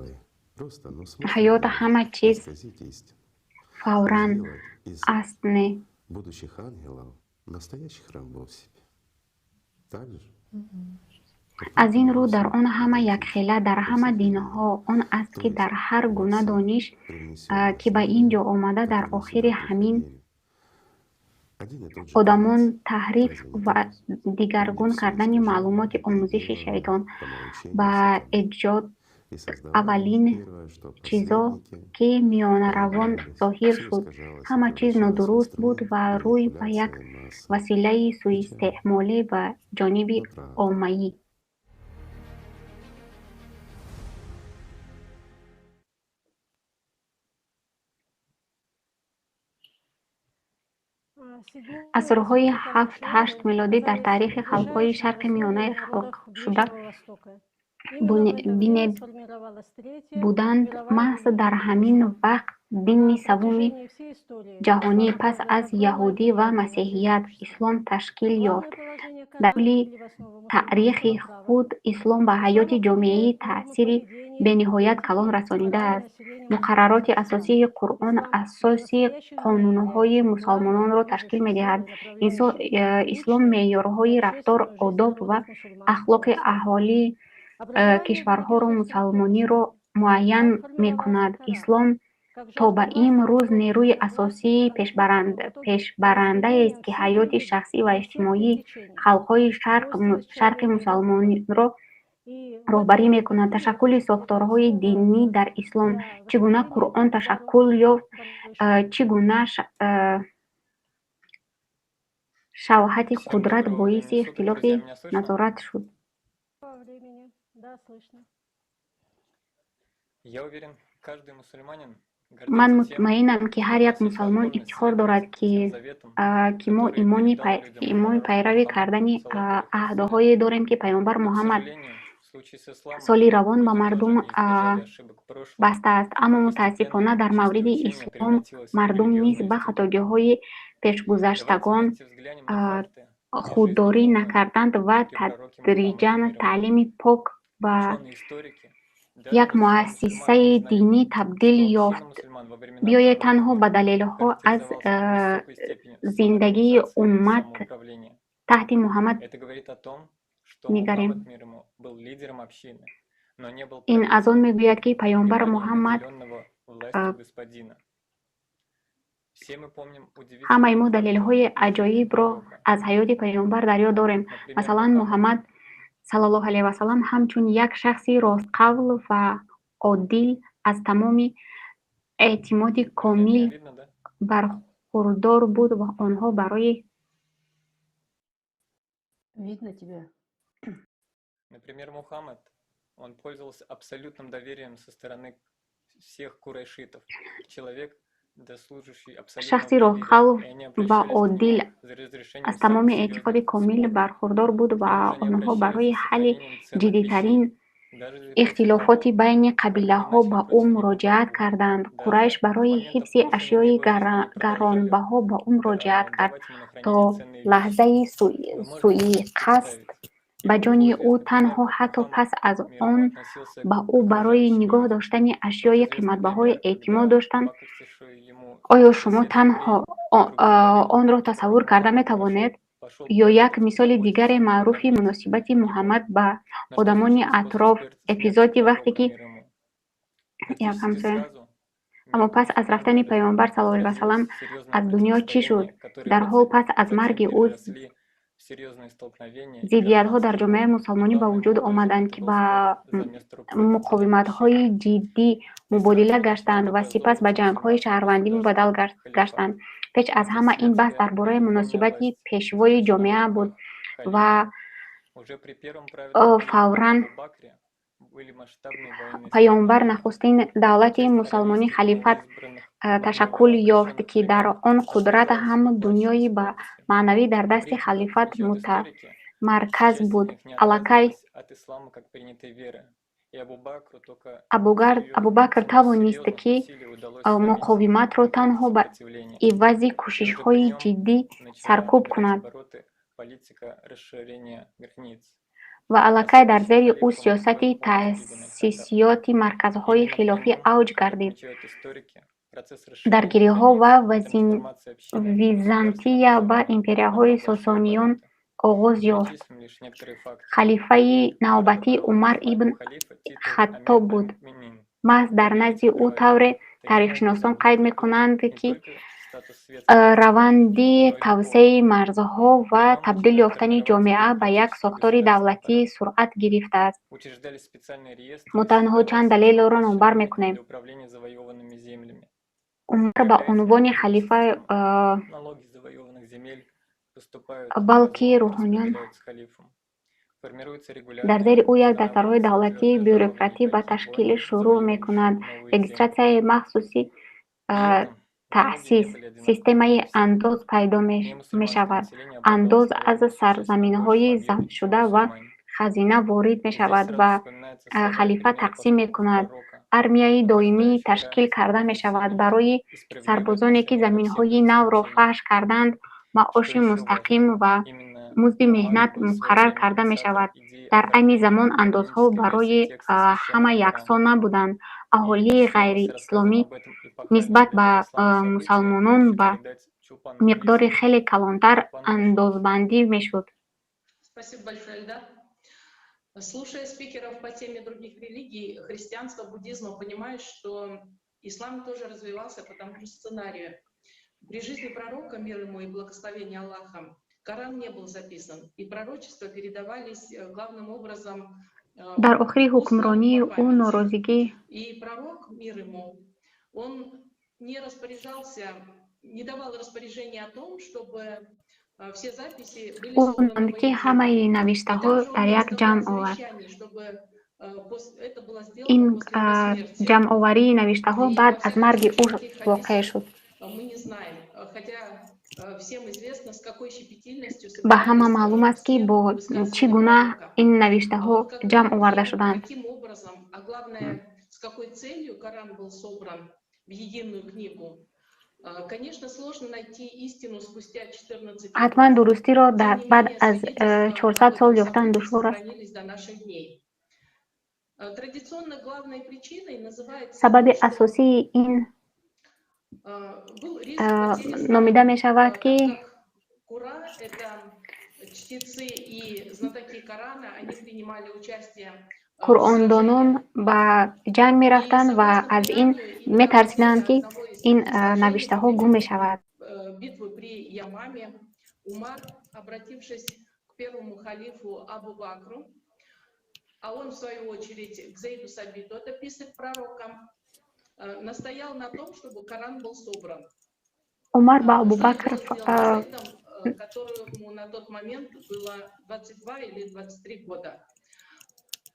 ҳаёт ҳама чиз фавран аст, не? Аз ин рӯ дар он ҳама якхела, дар ҳама динҳо он аст, ки дар ҳар гуна дониш, ки ба ин ҷо омада, дар охири ҳамин одамон таҳриф ва дигаргун кардани маълумоти омӯзиши шайтон ба эҷод аввалин чизо, ки миёнаравон зоҳир шуд, ҳама чиз нодуруст буд ва рӯй ба як василаи суистеъмолӣ ба ҷониби оммаӣ. Асрҳои 7-8 милодӣ дар таърихи халқҳои Шарқи Миёнаи халқшуда бинед буданд. Маҳз дар ҳамин вақт дини севуми ҷаҳонӣ пас аз яҳудӣ ва масеҳият ислом ташкил ёфт. Дар тӯли таърихи худ ислом ба ҳаёти ҷомеаӣ таъсири бениҳоят калон расонидааст. Муқаррароти асосии Қуръон асоси қонунҳои мусалмононро ташкил медиҳад. Ислом меъёрҳои рафтор, одоб ва ахлоқи аҳолии кишварҳоро мусалмониро муайян мекунад. Ислом то ба имрӯз нерӯи асосии пешбарандае, ки ҳаёти шахсӣ ва иҷтимоии халқҳои шарқи мусалмонро роҳбарӣ мекунад. Ташаккули сохторҳои динӣ дар ислом. Чӣ гуна Қуръон ташаккул ёфт, чӣ гуна шавҳати қудрат боиси ихтилофи назорат шуд? Ман мутмаинам, ки ҳар як мусалмон ифтихор дорад, ки мо имони пайравӣ кардани аҳдҳое дорем, ки Паёмбар Муҳаммад соли равон ба мардум бастааст. Аммо мутаассифона дар мавриди ислом мардум низ ба хатогиҳои пешгузаштагон худдорӣ накарданд ва тадриҷан таълими пок ба як муассисаи динӣ табдил ёфт. Биёед танҳо ба далелҳо аз зиндагии уммат таҳти Муҳаммад нигарем. Ин аз он мегӯяд, ки Паёмбар Муҳаммад ҳамаи мо далелҳои аҷоибро аз ҳаёти Паёмбар дар ёд дорем. Масалан, Муҳаммад саллаллоҳу алайҳи васаллам ҳамчун як шахси ростқавл ва одил аз тамоми эътимоди комил бархурдор буд ва онҳо барои Видно тебя. Например, Мухаммад, он пользовался абсолютным доверием со стороны всех курайшитов. Человек, шахси ростқавл ва одил аз тамоми эътиқоди комил бархурдор буд ва онҳо барои ҳалли ҷиддитарин ихтилофоти байни қабилаҳо ба ӯ муроҷиат карданд. Қурайш барои ҳифзи ашёи гаронбаҳо ба ӯ муроҷиат кард. То лаҳзаи суиқасд ба ҷони ӯ танҳо ҳатто пас аз он ба ӯ барои нигоҳ доштани ашёи қиматбаҳо эътимод доштанд. Оё шумо танҳо онро тасаввур карда метавонед? Ё як мисоли дигаре маъруфи муносибати Муҳаммад ба одамони атроф, эпизоди вақте ки як ҳамсоя. Аммо пас аз рафтани Паёмбар саллаллоҳу алайҳи васаллам аз дунё чӣ шуд? Дарҳол пас аз марги ӯ зиддиятҳо дар ҷомеаи мусалмонӣ ба вуҷуд омаданд, ки ба муқовиматҳои ҷиддӣ мубодила гаштанд ва сипас ба ҷангҳои шаҳрвандӣ мубаддал гаштанд. Пеш аз ҳама ин баҳс дар бораи муносибати пешвои ҷомеа буд ва фавран Паёмбар нахустин давлати мусалмонӣ халифат ташаккул ёфт, ки дар он қудрат ҳам дунёӣ ва маънавӣ дар дасти халифат мутамарказ буд. Аллакай Абубакр тавонист, ки муқовиматро танҳо ба ивази кӯшишҳои ҷиддӣ саркӯб кунад ва аллакай дар зери ӯ сиёсати таъсисёти марказҳои хилофӣ авҷ гардид. Даргириҳо ва Византия ба империяҳои Сосониён оғоз ёфт. Халифаи навбатӣ Умар ибн Хаттоб буд. Маҳз дар назди ӯ тавре таърихшиносон қайд мекунанд, ки раванди тавсеаи марзҳо ва табдил ёфтани ҷомеа ба як сохтори давлатӣ суръат гирифтааст. Мо танҳо чанд далелро номбар мекунем. Умар ба унвони халифа, балки рӯҳониён дар зери ӯ як дафтарҳои давлатии бюрократӣ ба ташкил шурӯъ мекунанд. Регистратсияи махсуси таъсис, системаи андоз пайдо мешавад. Андоз аз сарзаминҳои забтшуда ва хазина ворид мешавад ва халифа тақсим мекунад. Армияи доимӣ ташкил карда мешавад. Барои сарбозоне, ки заминҳои навро фатҳ карданд, маоши мустақим ва музди меҳнат муқаррар карда мешавад. Дар айни замон андозҳо барои ҳама яксон набуданд. Аҳолии ғайриисломӣ нисбат ба мусалмонон ба миқдори хеле калонтар андозбандӣ мешуд. Спасибо большое, Эльдар. Слушая спикеров по теме других религий, христианства, буддизма, понимаешь, что ислам тоже развивался по тому же сценарию. При жизни пророка, мир ему и благословение Аллаха, Коран не был записан, и пророчества передавались главным образом Дар охири ҳукмронии ӯ норозигӣ И пророк, мир ему, он не распоряжался, не давал распоряжения о том, чтобы все записи были ӯ собраны монд, ки воедино. ҳамаи И навиштаҳо также он дар не як издавал ҷамъ овард. завещаний, чтобы это было Ин сделано после его смерти. ҷамъоварии навиштаҳо И баъд во аз всяком марги случае, ӯ таких воқеъ хадисов шуд. мы не знаем. Хотя всем известно, с какой щепетильностью Ба ҳама собирались маълум аст, ки все бо чӣ высказывания гуна пророка. ин А навиштаҳо вот когда, ҷамъ оварда где, шуданд. каким образом, а главное, с какой целью Коран был собран в единую книгу, конечно, сложно найти истину спустя 14 Ҳатман веков. дурустиро Тем дар не баъд менее, аз свидетельства 400 об сол этом ёфтан событии душвор аст. сохранились до наших дней. Традиционно главной причиной называется Сабаби то, что асосии ин был риск потери номида знаний, мешавад, ки так как Кура — это чтецы и знатоки Корана, они принимали участие в қуръондонон сражениях. ба ҷанг И мерафтанд ва согласно аз ин преданию, именно во метарсиданд, время ки одного из ин сражений навиштаҳо гум мешавад. битвы при Ямаме, Умар, обратившись к первому халифу Абу Бакру, а он, в свою очередь, к Зейду Сабиту, это писарь пророка, настоял на том, чтобы Коран был собран. Умар ба Что и Абубакр было сделано Зейдом, которому на тот момент было 22 или 23 года.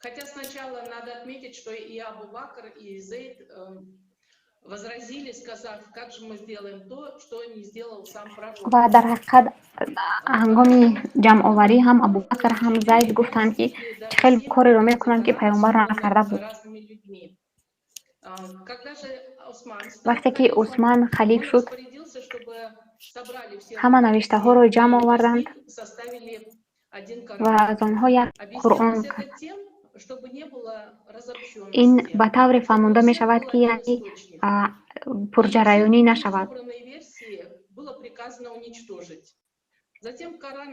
Хотя сначала надо отметить, что и Абу Бакр, и Зейд возразили, сказав, как же мы сделаем то, что не сделал сам пророк. Ва дар ҳақиқат ҳангоми ҷамъоварӣ ҳам Абубакр, ҳам Зайд гуфтанд, ки чӣ хел кореро мекунанд, ки паёмбар накарда буд. Разными людьми. Когда же Осман стал Вақте ки халифом, Усман халиф он шуд, распорядился, чтобы собрали все ҳама рукописи навиштаҳоро и ҷамъ из оварданд них составили один ва Коран. аз онҳо як Қуръон Объяснялось кард. это тем, чтобы не было Ин ба разобщенности, тавре чтобы у фаҳмонда всех мешавад, был ки один яъне источник. а, И все пурҷараёнӣ другие нашавад. собранные версии было приказано уничтожить. Затем Коран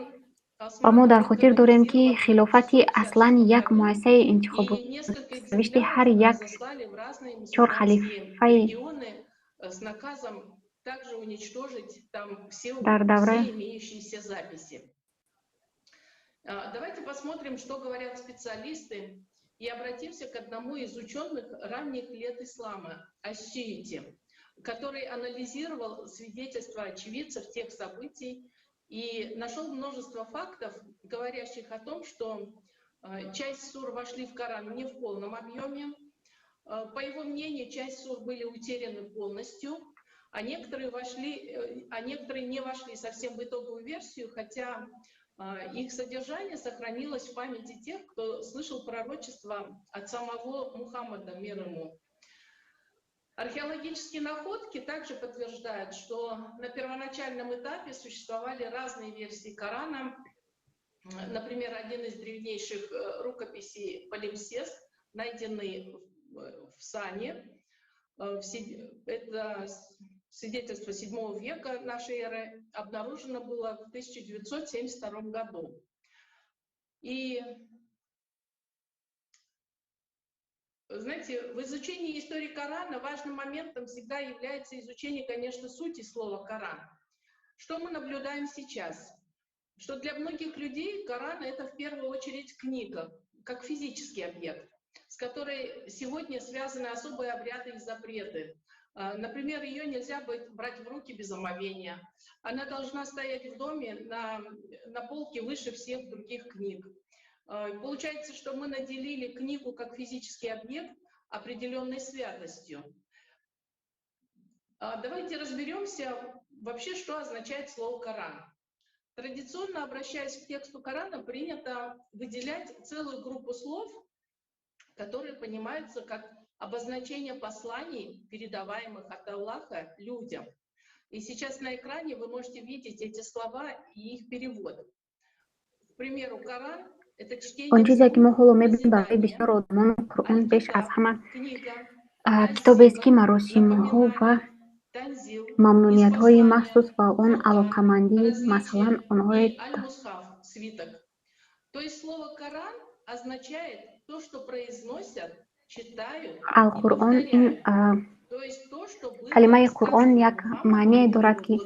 Ва мо Османом дар был хотир дорем, ки канонизирован в хилофати аслан 666 як году, муассисаи и интихоботӣ несколько сарнавишти экземпляров ҳар як разослали в разные чор мусульманские халифаи регионы с наказом также уничтожить там все, дар давра все имеющиеся записи. Давайте посмотрим, что говорят специалисты, и обратимся к одному из ученых ранних лет ислама, Ас-Сюити, который анализировал свидетельства очевидцев тех событий и нашел множество фактов, говорящих о том, что Часть сур вошли в Коран не в полном объеме. По его мнению, часть сур были утеряны полностью, а некоторые вошли, а некоторые не вошли совсем в итоговую версию, хотя их содержание сохранилось в памяти тех, кто слышал пророчество от самого Мухаммада, мир ему. Археологические находки также подтверждают, что на первоначальном этапе существовали разные версии Корана. Например, один из древнейших рукописей Палимпсест, найденный в Сане, это свидетельство VII века нашей эры, обнаружено было в 1972 году. И, знаете, в изучении истории Корана важным моментом всегда является изучение, конечно, сути слова «Коран». Что мы наблюдаем сейчас? Что для многих людей Коран — это в первую очередь книга, как физический объект, с которой сегодня связаны особые обряды и запреты. Например, ее нельзя брать в руки без омовения. Она должна стоять в доме на полке выше всех других книг. Получается, что мы наделили книгу как физический объект определенной святостью. Давайте разберемся вообще, что означает слово «Коран». Традиционно, обращаясь к тексту Корана, принято выделять целую группу слов, которые понимаются как обозначение посланий, передаваемых от Аллаха людям. И сейчас на экране вы можете видеть эти слова и их перевод. К примеру, Коран — это чтение... Он чизе ки мо ҳоло мебинем, барои бисёр одамон Қуръон беш аз ҳама китобест, ки маросимҳо ва мамнуниятҳои махсус ба он алоқамандӣ, масалан, онҳое То есть слово «Коран» означает то, что произносят, читают. Алқуръон ин калимаи Қуръон як маъние дорад, ки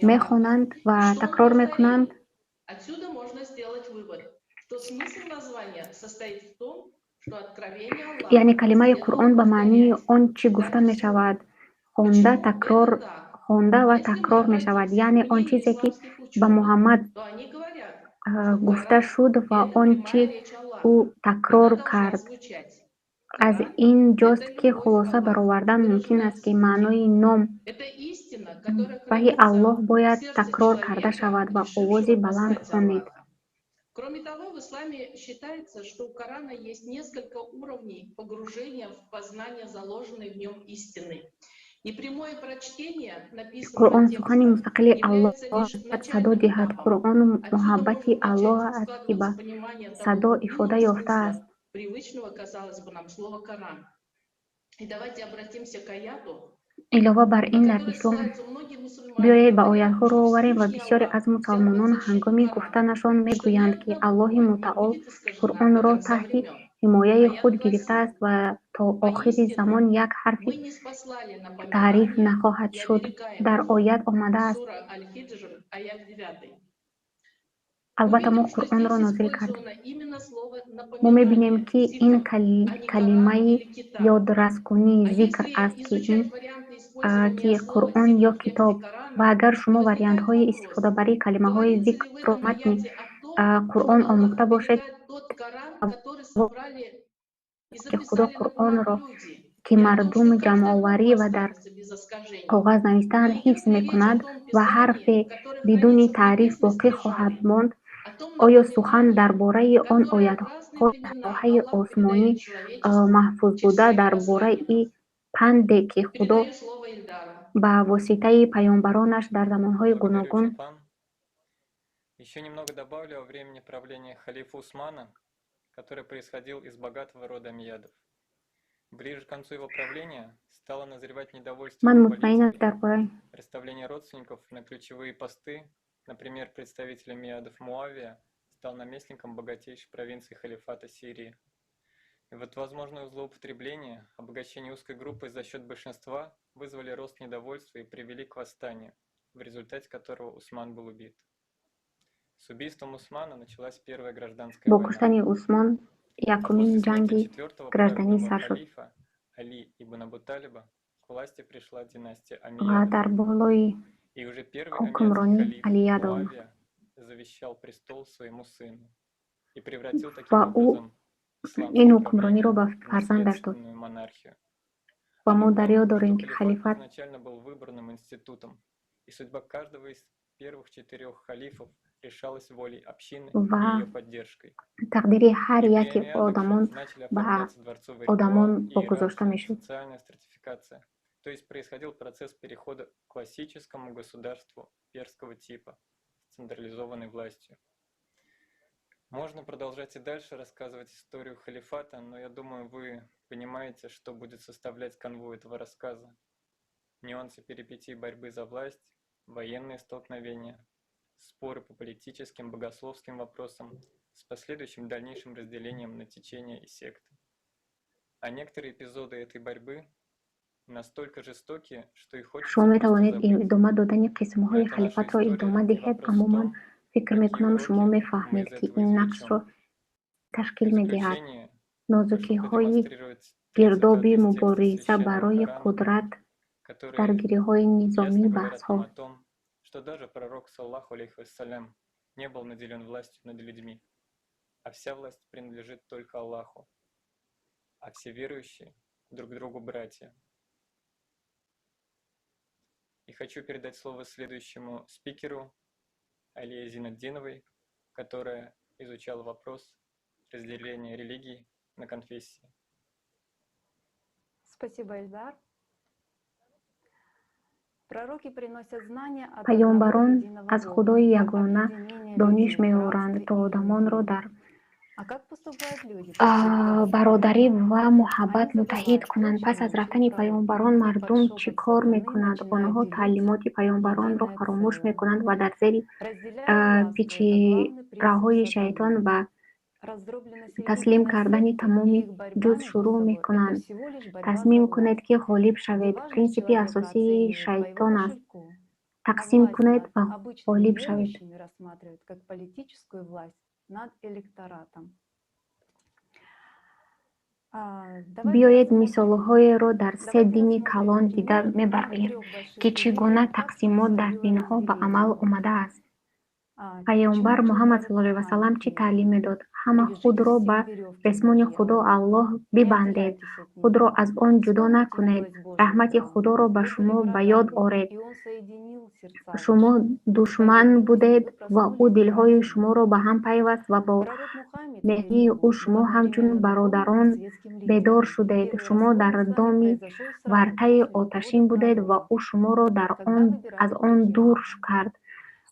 мехонанд ва такрор мекунанд. Отсюда можно сделать вывод, что смысл названия состоит в том, что откровение Аллаха Яъне калимаи Қуръон ба маънии он чӣ гуфта мешавад, хонда, такрор, хонда ва такрор мешавад, яъне он чизе ки ба Муҳаммад гуфта шуд ва он чӣ ӯ такрор кард. Аз ин ҷост, ки хулоса баровардан мумкин аст, ки маънои ном ваҳи Аллоҳ бояд такрор карда шавад ва овози баланд хонед. Кроме того, в исламе считается, что у Корана есть несколько уровней погружения в познание заложенной в нем истины. И прямое прочтение написанного Қуръон сухани текста мустақили Аллоҳ является лишь садо начальным диҳад. этапом. Қуръон Отсюда муҳаббати можно Аллоҳ начать аст, ки ба складываться понимание того садо ифода глубинного ёфтааст. смысла привычного, казалось бы, нам слова «Коран». И давайте обратимся к аяту, Илова бар на ин, дар который ислом ссылаются многие мусульмане, биёед ба говоря, оятҳо рӯ что оварем ва Всевышний бисёре Аллах аз взял под мусалмонон защиту ҳангоми Коран, гуфтанашон и что ни мегӯянд, ки одна Аллоҳи буква не мутаол будет искажена Қуръонро до конца таҳти времен. ҳимояи Аят худ гласит: гирифтааст ва то охири «Воистину, замон як ҳарфи мы не спаслали таъриф напоминание нахоҳад и шуд. оберегаем Дар его». оят омадааст: Сура Аль-Хиджр, аят 9. Албатта, мо Увидим, что Қуръонро здесь нозил кардем. использовано именно слово Мо мебинем, напоминание, ки ин зикр, а не Коран калимаи или китаб. ёдрасткунӣ А зикр если аст, ки ин изучать варианты использования ки слова Қуръон зикр ё в тексте китоб. Корана, Ва агар то шумо возникает вариантҳои вопрос, истифодабарии калимаҳои говорится ли в зикрро этом матни аяте о том, что Қуръон Аллах омӯхта бошед, оберегает тот Коран, который собрали и ки Худо записали на бумагу Қуръонро, люди, ки и о том, мардум что каждая ҷамъоварӣ буква ва дар останется без искажений. коғаз навиштаанд, Но идет ҳифз ли речь о мекунад том ва писании, ҳарфе которое бидуни хранится в таъриф небесной боқӣ хоҳад скрижали, монд? о том Оё сухан напоминании, дар бораи он которое в оятҳо разные дар времена лавҳаи Аллах осмонӣ передает человечеству маҳфуз через буда, своих дар бораи посланников? панде, ки Худо Передаю слово Ильдару. ба воситаи паёмбаронаш дар замонҳои Благодарю, гуногун Чулпан. Еще немного добавлю о времени правления халифа Усмана, который происходил из богатого рода Омейядов. Ближе к концу его правления стало назревать недовольство Ман его мутмаинам политикой, дар бораи расставление родственников на ключевые посты, например, представитель Омейядов Муавия стал наместником богатейшей провинции халифата Сирии. И вот возможное злоупотребление, обогащение узкой группы за счет большинства вызвали рост недовольства и привели к восстанию, в результате которого Усман был убит. С убийством Усмана началась Первая гражданская Бо война. куштани Усмон А якумин после смерти ҷанги четвертого гражданӣ праведного сар шуд халифа Али ибн Абу Талиба к власти пришла династия ва Омейядов. дар болои И уже первый омейядский ҳукмронӣ халиф Алиядов омад. Муавия завещал престол своему сыну. Ва ӯ ин ҳукмрониро ба фарзандаш дод. Ва мо дар ёд дорем, ки халифат ва тақдири ҳар яки одамон ба одамон вогузошта мешуд. То есть происходил процесс перехода к классическому государству перского типа с централизованной властью. Можно продолжать и дальше рассказывать историю халифата, но я думаю, вы понимаете, что будет составлять канву этого рассказа. Нюансы перипетий борьбы за власть, военные столкновения, споры по политическим, богословским вопросам с последующим дальнейшим разделением на течения и секты. А некоторые эпизоды этой борьбы настолько жестокие, что их хочется Шумо метавонед просто забыть. Идома додани Но қисмҳои это наша халифатро история, идома и диҳед, вопрос в аммо ман том, фикр какие мекунам, шумо уроки мы мефаҳмед, из ки этого ин извлечем. нақшро В ташкил медиҳад. заключение хочу Нозукиҳои продемонстрировать три гирдоби цитаты из текста мубориза Священного барои Корана, қудрат, которые даргириҳои низомӣ, ясно говорят баҳсҳо. нам о том, что даже пророк, саллаху алейхи вассалям, не был наделен властью над людьми, а вся власть принадлежит только Аллаху, а все верующие друг другу братья. И хочу передать слово следующему спикеру, Алие Зинатдиновой, которая изучала вопрос разделения религий на конфессии. Спасибо, Эльдар. Пророки приносят знания от одного Паёмбарон единого аз Бога, Худои ягона объединение дониш людей в меоранд, братстве то и одамонро любви. дар А как поступают люди после ухода бародарӣ пророков? ва муҳаббат Они муттаҳид забывают то, кунанд. Пас чему аз учил рафтани пророк, паёмбарон и под мардум чӣ шепот кор сатаны мекунад? начинают Онҳо делиться таълимоти на паёмбаронро единое фаромӯш целое. мекунанд ва дар зери Разделяя властвуй — это главный принцип пичираҳои шайтон сатаны. ба Раздробленность религий таслим на кардани секты и тамоми их борьба ҷуз между шурӯъ собой — это мекунанд. всего лишь борьба за Тасмим кунед, власть. ки ғолиб Где шавед. важность Принсипи человека асосии оценивают по его шайтон аст. кошельку, а Тақсим власть кунед над ва обычными ғолиб шавед. верующими рассматривают как политическую власть над электоратом. Давайте Биёед рассмотрим, мисолҳоеро дар се давайте дини рассмотрим калон дида примеры мебароем, трех больших ки чӣ гуна религий, как тақсимот дар происходило динҳо ба амал разделение. омадааст. Чему Паёмбар учил Муҳаммад пророк саллаллоҳу алайҳи васаллам Мухаммад? чӣ таълим медод? Ҳама Привяжите худро все ба к веревке ресмони Божьей Худо Аллах, Аллоҳ не бибандед, отдаляйтесь от худро него. аз он ҷудо Вспомните накунед. милость Божию Раҳмати к вам. Худоро ба Вы были шумо ба ёд врагами, оред. и Он соединил сердца Шумо ваши. И по душман его милости будед вы ва ӯ проснулись к дилҳои истине. шуморо ба ҳам пайваст ва бо Пророк Мухаммед, мир меҳрии ему, ӯ был шумо ҳамчун одновременно духовным и бародарон светским бедор лидером. шудед. Первое Шумо раскол дар в исламе доми произошел сразу вартаи после ухода оташин будед ва пророка, ӯ шуморо дар когда он аз выбирали он дур преемника. кард.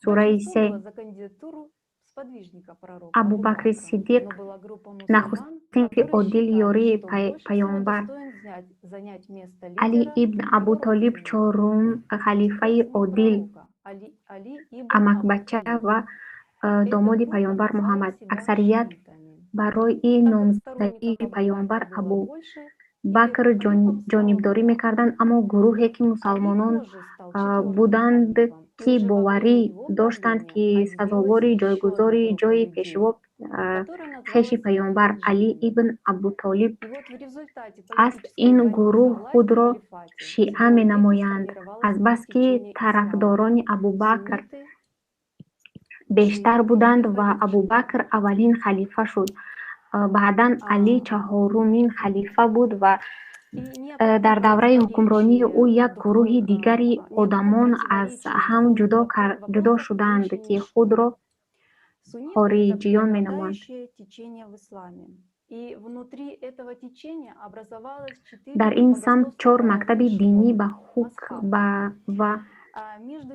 Сураи Большинство се. было за кандидатуру сподвижника пророка Абу Абубакри Бакра, Сиддиқ но была группа мусульман, нахустин которые одил считали, ёрии что больше всего паёмбар. достоин занять место Али лидера ибн его Абутолиб родственник, чорум халифаи родственник одил, пророка Али ибн Абу амакбача Талиб. ва Эта домоди группа паёмбар назвала Муҳаммад. себя Аксарият шиитами. барои Так как номзадии сторонников Абу паёмбар Бакра было Абу больше, и Бакр первым халифом стал ҷонибдорӣ Абу Бакр. мекарданд, аммо гурӯҳе ки Али мусалмонон позже стал четвертым буданд, халифом, и ки уже во время боварӣ его доштанд, правления ки отделилась сазовори еще одна ҷойгузори группа ҷойи людей, пешво которая хеши назвала себя паёмбар Али хариджитами. ибн Абутолиб И вот в результате аст. политической Ин борьбы за гурӯҳ власть в худро халифате шиа в седьмом веке менамоянд. сформировалось три Азбаски течения ислама: тарафдорони Абубакр сунниты, бештар шииты и буданд ва хариджиты. Абубакр аввалин халифа шуд. Баъдан Али А, чаҳорумин халифа буд ва И ни о каком дар давраи ҳукмронии ӯ противоречии як гурӯҳи духов, дигари ни о каком одамон аз противоречии ҳам духовных ҷудо вопросах шуданд, речи ки не шло. худро Сунниты – это хориҷиён меноманд. преобладающее течение в исламе. И внутри этого течения образовалось четыре Дар ин самт богословских чор мактаби динӣ школы ба мазхаб. ва А между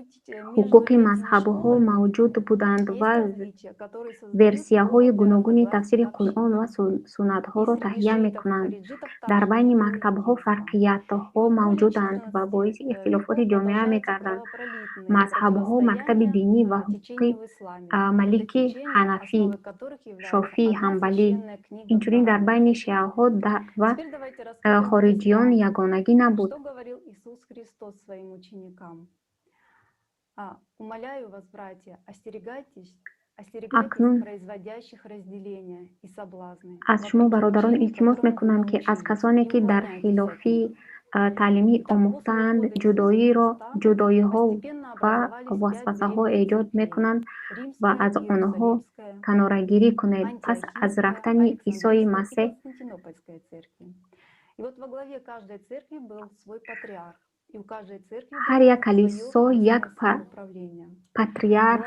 ҳуқуқи этими мазҳабҳо школами мавҷуд буданд есть ва различия, которые создают версияҳои повод для гуногуни разногласий тафсири в Қуръон ва общине. суннатҳоро И среди таҳия шиитов и мекунанд. хариджитов Дар также байни нет мактабҳо единства. фарқиятҳо И вот более мавҷуданд ва 14 боиси ихтилофоти веков ҷомеа продолжаются мегарданд. кровопролитные Мазҳабҳо мактаби противостояния динӣ ва ҳуқуқи течений в исламе. Это маликӣ, течения, ҳанафӣ, основой которых является шофӣ, одна ҳанбалӣ. священная книга Инчунин дар Коран. байни шиаҳо ва Теперь давайте рассмотрим хориҷиён христианство. ягонагӣ набуд. Что говорил Иисус Христос своим ученикам? Умоляю вас, братья, остерегайтесь, остерегайтесь Акнун производящих разделения и соблазны, аз шумо вопреки бародарон учению, илтимос которому вы мекунам, ки аз научились, касоне, и ки дар уклоняйтесь от хилофи них. таълимӣ омӯхтаанд, ҷудоиро ҷудоиҳо ва васвасаҳо эҷод мекунанд ва аз онҳо канорагирӣ кунед. Пас аз рафтани Исои Масеҳ ҳар як калисо як патриарх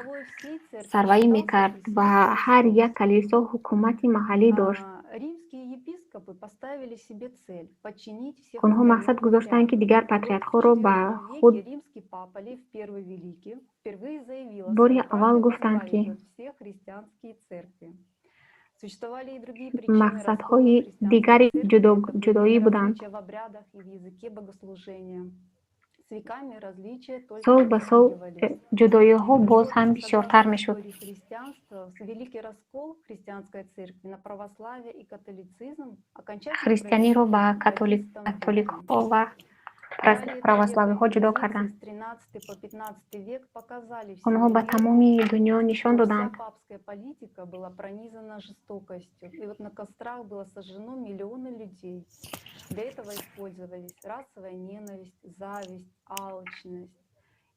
сарварӣ мекард ва ҳар як калисо ҳукумати маҳаллӣ дошт. Онҳо мақсад гузоштанд, ки дигар патриархҳоро ба худ бори аввал гуфтанд, ки мақсадҳои дигари ҷудоӣ буданд. Сол ба сол ҷудоиҳо боз ҳам бисёртар мешуд. Христианиро ба католикҳо ва православиҳо ҷудо карданд. Онҳо ба тамоми дунё нишон доданд,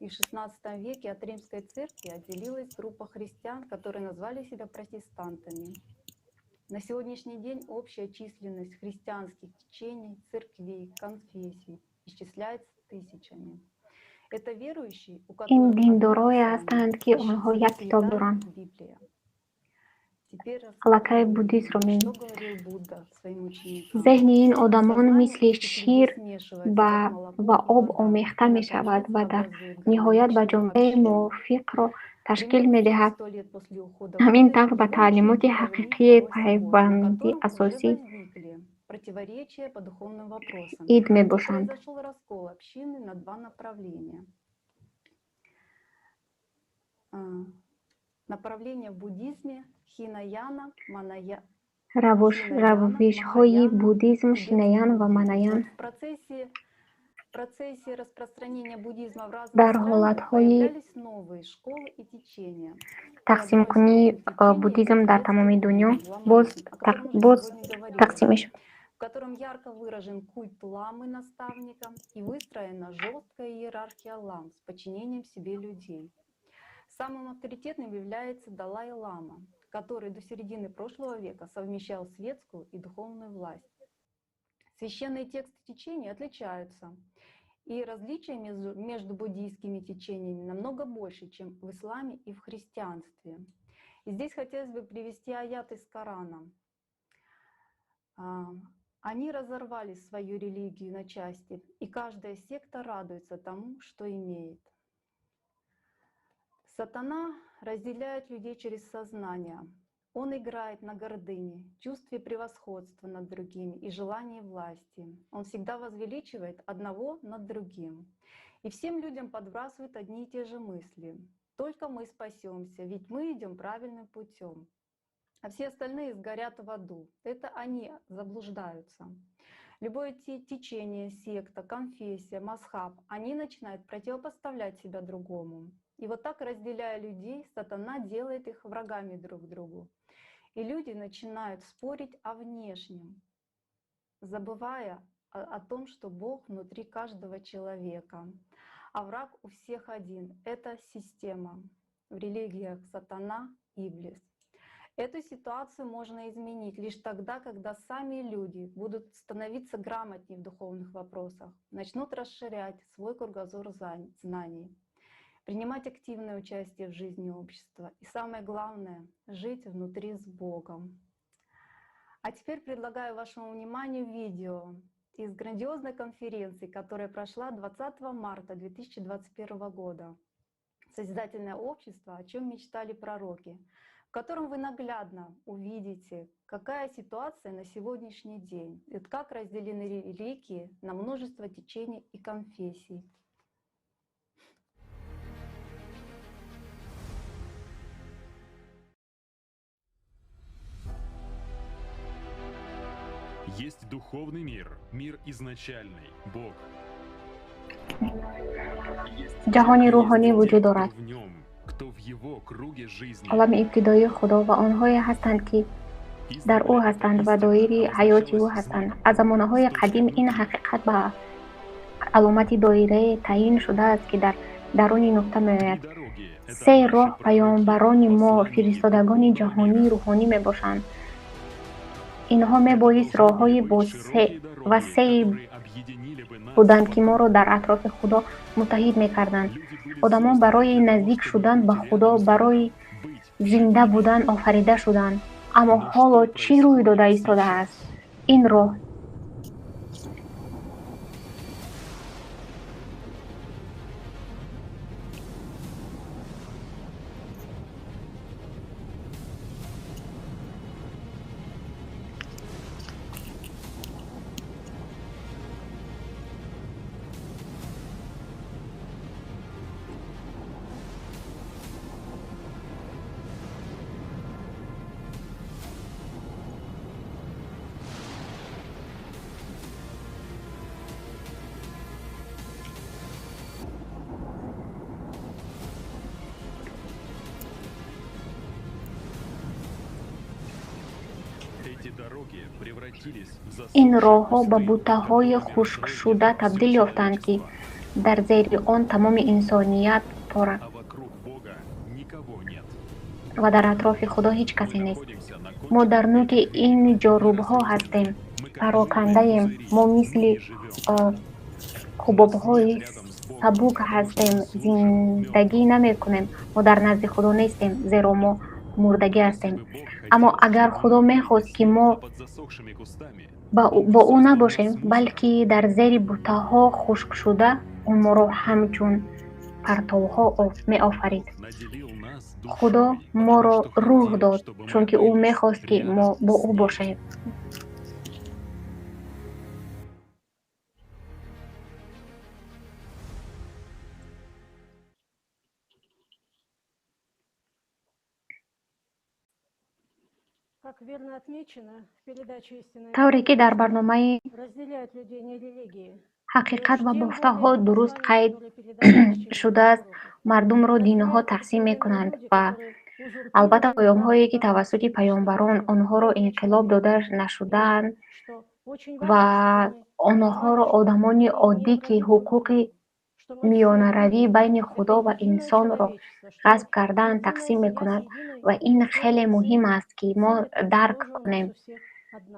И в XVI веке от Римской церкви отделилась группа христиан, которые назвали себя протестантами. На сегодняшний день общая численность христианских течений, церквей, конфессий исчисляется тысячами. Это верующие, у Ин которых диндорое ҳастанд, ки онҳо як китоб доранд. Библия. Теперь Аллакай буддизмро ме что говорил Будда своим ученикам? Зеҳни ин одамон мисли шир ва об омехта мешавад ва дар ниҳоят ба ҷомеаи мувофиқро ташкил медиҳад. Ҳамин тавр ба таълимоти ҳақиқие пайванди асосӣ Противоречия по духовным вопросам. ид мебошанд. Произошел раскол общины на два направления. Направление в буддизме Хинаяна, Маная. Равишҳои буддизм Шинаян ва Манаян В процессе распространения буддизма в разных дар странах ҳолатҳои появлялись новые школы и течения. тақсимкунии буддизм дар тамоми дунё боз тақсим мешуд. в котором ярко выражен культ ламы наставника и выстроена жесткая иерархия лам с подчинением себе людей. Самым авторитетным является Далай-лама, который до середины прошлого века совмещал светскую и духовную власть. Священные тексты течений отличаются, и различия между буддийскими течениями намного больше, чем в исламе и в христианстве. И здесь хотелось бы привести аят из Корана. Они разорвали свою религию на части, и каждая секта радуется тому, что имеет. Сатана разделяет людей через сознание. Он играет на гордыне, чувстве превосходства над другими и желании власти. Он всегда возвеличивает одного над другим. И всем людям подбрасывает одни и те же мысли. Только мы спасемся, ведь мы идем правильным путем. А все остальные сгорят в аду. Это они заблуждаются. Любое течение, секта, конфессия, мазхаб, они начинают противопоставлять себя другому. И вот так, разделяя людей, сатана делает их врагами друг другу. И люди начинают спорить о внешнем, забывая о том, что Бог внутри каждого человека. А враг у всех один — это система. В религиях сатана — Иблис. Эту ситуацию можно изменить лишь тогда, когда сами люди будут становиться грамотнее в духовных вопросах, начнут расширять свой кругозор знаний, принимать активное участие в жизни общества и, самое главное, жить внутри с Богом. А теперь предлагаю вашему вниманию видео из грандиозной конференции, которая прошла 20 марта 2021 года. Созидательное общество, о чем мечтали пророки, в котором вы наглядно увидите, какая ситуация на сегодняшний день и как разделены религии на множество течений и конфессий. Есть духовный мир, мир изначальный, Бог. Ҷаҳони рӯҳонӣ вуҷуд дорад. В нем, кто в его круге жизни. Олами ибтидоии Худо ва онҳое ҳастанд, ки дар ӯ ҳастанд ва доираи ҳаёти ӯ ҳастанд. Аз замонаҳои қадим ин ҳақиқат ба Аломати доирае таъин шудааст, ки дар даруни нуқта меояд. Се роҳ паёмбарони мо, фиристодагони ҷаҳонии рӯҳонӣ мебошанд. Инҳо мебоист роҳҳои васеъе буданд, ки моро дар атрофи Худо муттаҳид мекарданд. Одамон барои наздик шудан ба Худо, барои зинда будан офарида шуданд. Аммо ҳоло чӣ рӯй дода истодааст? Ин роҳ ин роҳҳо ба бутаҳои хушкшуда табдил ёфтанд, ки дар зери он тамоми инсоният пора ва дар атрофи Худо ҳеҷ касе нест. Мо дар нуки ин ҷорубҳо ҳастем, парокандаем. Мо мисли ҳубобҳои сабук ҳастем, зиндагӣ намекунем. Мо дар назди Худо нестем, зеро мо мурдагӣ ҳастем. Аммо агар Худо мехост, ки мо бо ӯ набошем, балки дар зери бутаҳо хушкшуда, ӯ моро ҳамчун партовҳо меофарид. Худо моро рӯҳ дод, чунки ӯ мехост, ки мо бо ӯ бошем. Тавре ки дар барномаи «Ҳақиқат ва бофтаҳо» дуруст қайд шудааст, мардумро динҳо тақсим мекунанд ва албатта паёмҳое, ки тавассути паёмбарон онҳоро инқилоб дода нашудаанд ва онҳоро одамони оддӣ, ки ҳуқуқи миёнаравӣ байни Худо ва инсонро ғасб кардаанд, тақсим мекунад. Ва ин хеле муҳим аст, ки мо дарк кунем,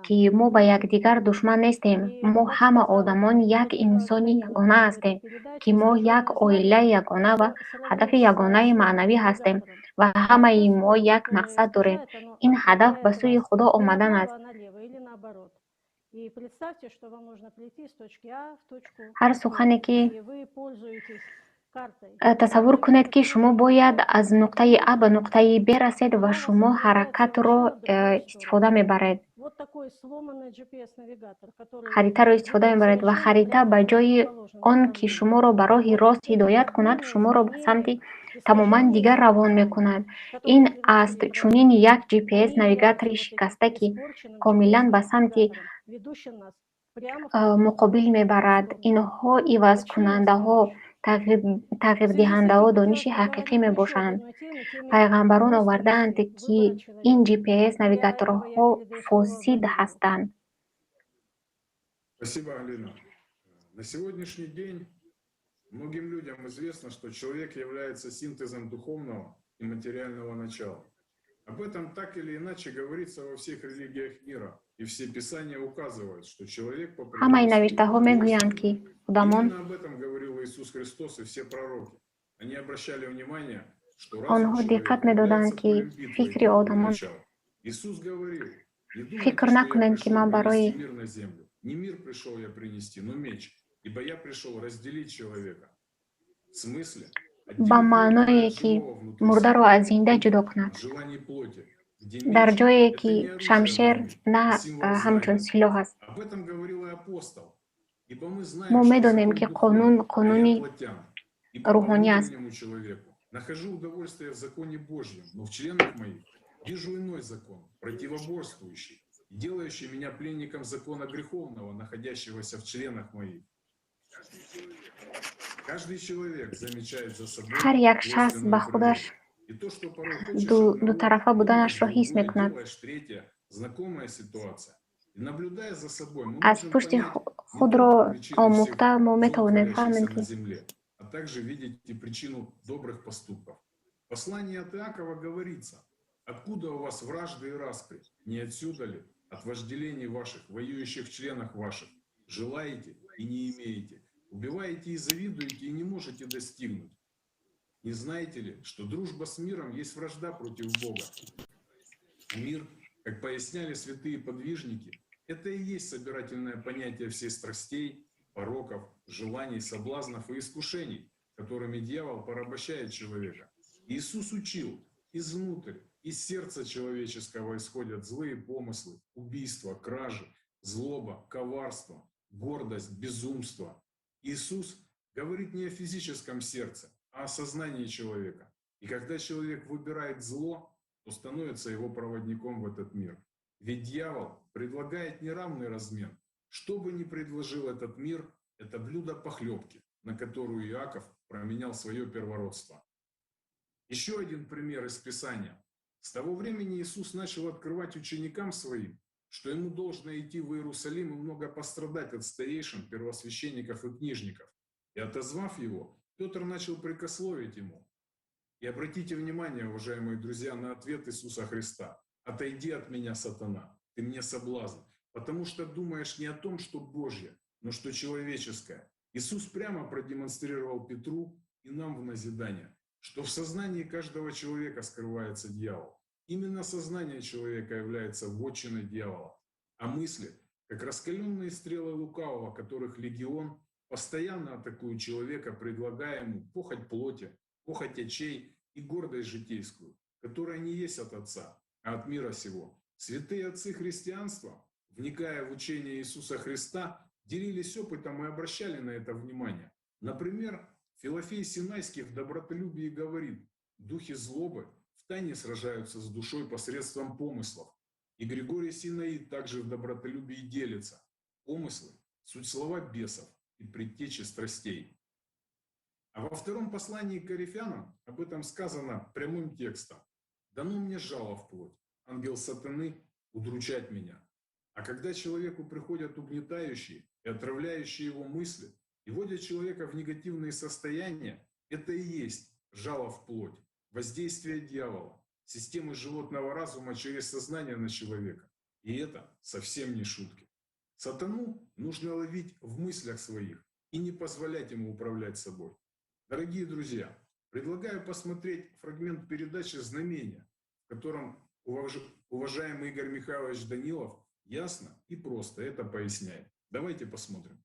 ки мо ба якдигар душман нестем. Мо ҳама одамон як инсони ягона ҳастем, ки мо як оилаи ягона ва ҳадафи ягонаи маънавӣ ҳастем ва ҳамаи мо як мақсад дорем. Ин ҳадаф ба сӯи Худо омадан аст. Ҳар сухане ки тасаввур кунед, ки шумо бояд аз нуқтаи А ба нуқтаи Б расед ва шумо ҳаракатро истифода мебаред, харитаро истифода мебаред ва харита ба ҷои он ки шуморо ба роҳи рост ҳидоят кунад, шуморо ба самти тамоман дигар равон мекунад. Ин аст чунин як GPS навигатори шикаста, ки комилан ба самти муқобил мебарад. Инҳо ивазкунандаҳо, тағйирдиҳандаҳо дониши ҳақиқӣ мебошанд. Пайғамбарон овардаанд, ки ин GPS навигаторҳо фосид ҳастанд. Спасибо, Алина. На сегодняшний день многим людям известно, что человек является синтезом духовного и материального начала. Об этом так или иначе говорится во всех религиях мира, и все писания указывают, что человек по Ҳамаи навиштаҳо мегӯянд, ки одамон Именно об этом говорил Иисус Христос и все пророки. Они обращали внимание, что разум онҳо диққат человека медоданд, является ки полем битвы фикри духовного одамон начала. Иисус говорил: «Не думайте, фикр что я накунед, ки пришел ман барои принести мир на землю. Не мир пришел я принести, но меч, ибо я пришел разделить человека». В смысле? Ба Отделить мертвое маъное, от ки живого внутри мурдаро себя, аз зинда ҷудо кунад. от желаний плоти, где Дар меч ҷое, — это ки не оружие шамшер войны, на а символ ҳамчун знания. силоҳ аст. Об этом говорил и апостол. Ибо мы знаем, Мо что медонем, закон ки духовный, қонун а я қонуни плотян. Ибо по рӯҳонӣ аст. внутреннему человеку нахожу удовольствие в законе Божьем, но в членах моих вижу иной закон, противоборствующий, делающий меня пленником закона греховного, находящегося в членах моих. Каждый человек замечает за собой Ҳар як шахс двойственную ба худаш природу. И то, что порой хочешь одного, дутарафа думаешь буданашро ҳис другое, мекунад. делаешь третье, знакомая ситуация. Аз пушти худро омӯхта мо метавонем фаҳмем, ки а также видите причину добрых поступков. В послании от Иакова говорится: «Откуда у вас вражды и распри? Не отсюда ли? От вожделений ваших, воюющих членах ваших. Желаете и не имеете. Убиваете и завидуете, и не можете достигнуть. Не знаете ли, что дружба с миром есть вражда против Бога? Мир, как поясняли святые подвижники, это и есть собирательное понятие всех страстей, пороков, желаний, соблазнов и искушений, которыми дьявол порабощает человека. Иисус учил: изнутрь, из сердца человеческого исходят злые помыслы, убийства, кражи, злоба, коварство, гордость, безумство. Иисус говорит не о физическом сердце, а о сознании человека. И когда человек выбирает зло, то становится его проводником в этот мир. Ведь дьявол предлагает неравный размен. Что бы ни предложил этот мир, это блюдо похлебки, на которую Иаков променял свое первородство. Еще один пример из Писания. С того времени Иисус начал открывать ученикам своим, что ему должно идти в Иерусалим и много пострадать от старейшин, первосвященников и книжников. И отозвав его, Петр начал прекословить ему. И обратите внимание, уважаемые друзья, на ответ Иисуса Христа. «Отойди от меня, сатана, ты мне соблазн, потому что думаешь не о том, что Божье, но что человеческое». Иисус прямо продемонстрировал Петру и нам в назидание, что в сознании каждого человека скрывается дьявол. Именно сознание человека является вотчиной дьявола, а мысли, как раскаленные стрелы лукавого, которых легион, постоянно атакуют человека, предлагая ему похоть плоти, похоть очей и гордость житейскую, которая не есть от Отца, а от мира сего. Святые отцы христианства, вникая в учение Иисуса Христа, делились опытом и обращали на это внимание. Например, Филофей Синайский в «Добротолюбии» говорит: «Духи злобы втайне сражаются с душой посредством помыслов». И Григорий Синаид также в «Добротолюбии» делится: «Помыслы – суть слова бесов и предтечи страстей». А во втором послании к Коринфянам об этом сказано прямым текстом: «Дано мне жало в плоть, ангел сатаны удручать меня». А когда человеку приходят угнетающие и отравляющие его мысли, и вводят человека в негативные состояния, это и есть жало в плоть, воздействие дьявола, системы животного разума через сознание на человека. И это совсем не шутки. Сатану нужно ловить в мыслях своих и не позволять ему управлять собой. Дорогие друзья, предлагаю посмотреть фрагмент передачи «Знамения», в котором уважаемый Игорь Михайлович Данилов ясно и просто это поясняет. Давайте посмотрим.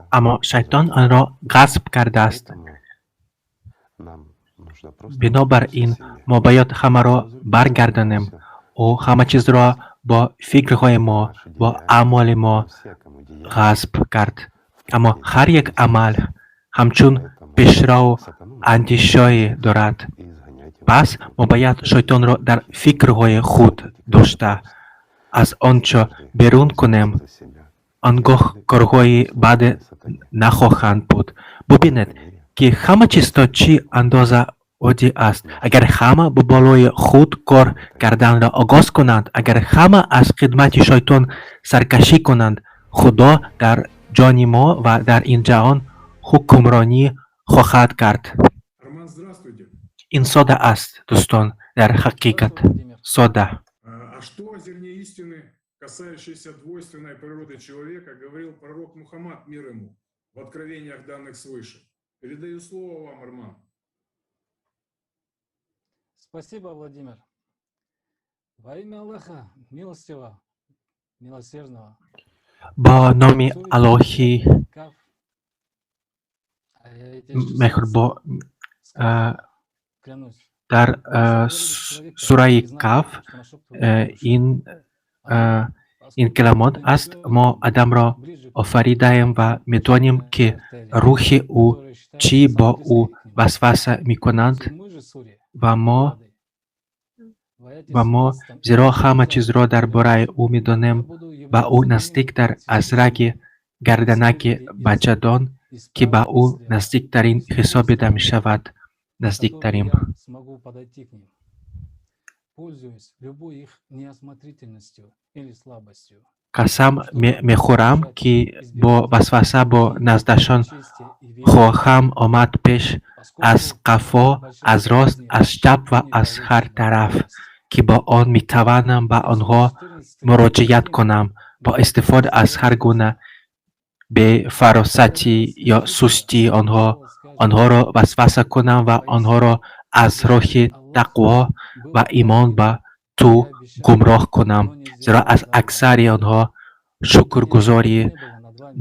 Аммо шайтон онро ғасб кардааст. Бинобар ин, мо бояд ҳамаро баргардонем. Ӯ ҳама чизро бо фикрҳои мо, бо аъмоли мо ғасб кард. Аммо ҳар як амал ҳамчун пешрав андешае дорад. Пас мо бояд шайтонро дар фикрҳои худ дошта, аз он ҷо берун кунем. Он гоҳ корҳои баде нахоҳанд буд. Бубинед, ки ҳама чиз то чӣ андоза оддӣ аст. Агар ҳама ба болои худ кор карданро оғоз кунанд, агар ҳама аз хидмати шайтон саркашӣ кунанд, Худо дар ҷони мо ва дар ин ҷаҳон ҳукмронӣ хоҳад кард. Арман, здравствуйте. Ин сода аст, дӯстон, дар ҳақиқат сода. А что о зерне истины, касающейся двойственной природы человека, говорил пророк Мухаммад, мир ему, в откровениях, данных свыше? Передаю слово вам, Арман. Спасибо, Владимир. Во имя Аллаха, милостивого, милосердного. Бо номи Аллоҳи меҳрубон Клянусь. Дар сураи Каф ин калимот аст: мо Адамро офаридаем ва медонем, ки рӯҳи ӯ чӣ бо ӯ васваса мекунанд ва мо, зеро ҳама чизро дар бораи ӯ медонем, ба ӯ наздиктар аз раги гарданаки бачадон, ки ба ӯ наздиктарин ҳисобида мешавад. Наздиктарем. Я смогу подойти к ним, пользуясь любой их неосмотрительностью или слабостью. Қасам мехӯрам, ки бо васваса бо наздашон хоҳам омад пеш, аз қафо, аз рост, аз чап ва аз ҳар тараф, ки бо он метавонам ба онҳо муроҷиат кунам, бо истифода аз ҳар гуна бефаросатӣ ё сустии онҳо, онҳоро васваса кунам ва онҳоро аз роҳи тақво ва имон ба ту гумроҳ кунам, зеро аз аксари онҳо шукргузорӣ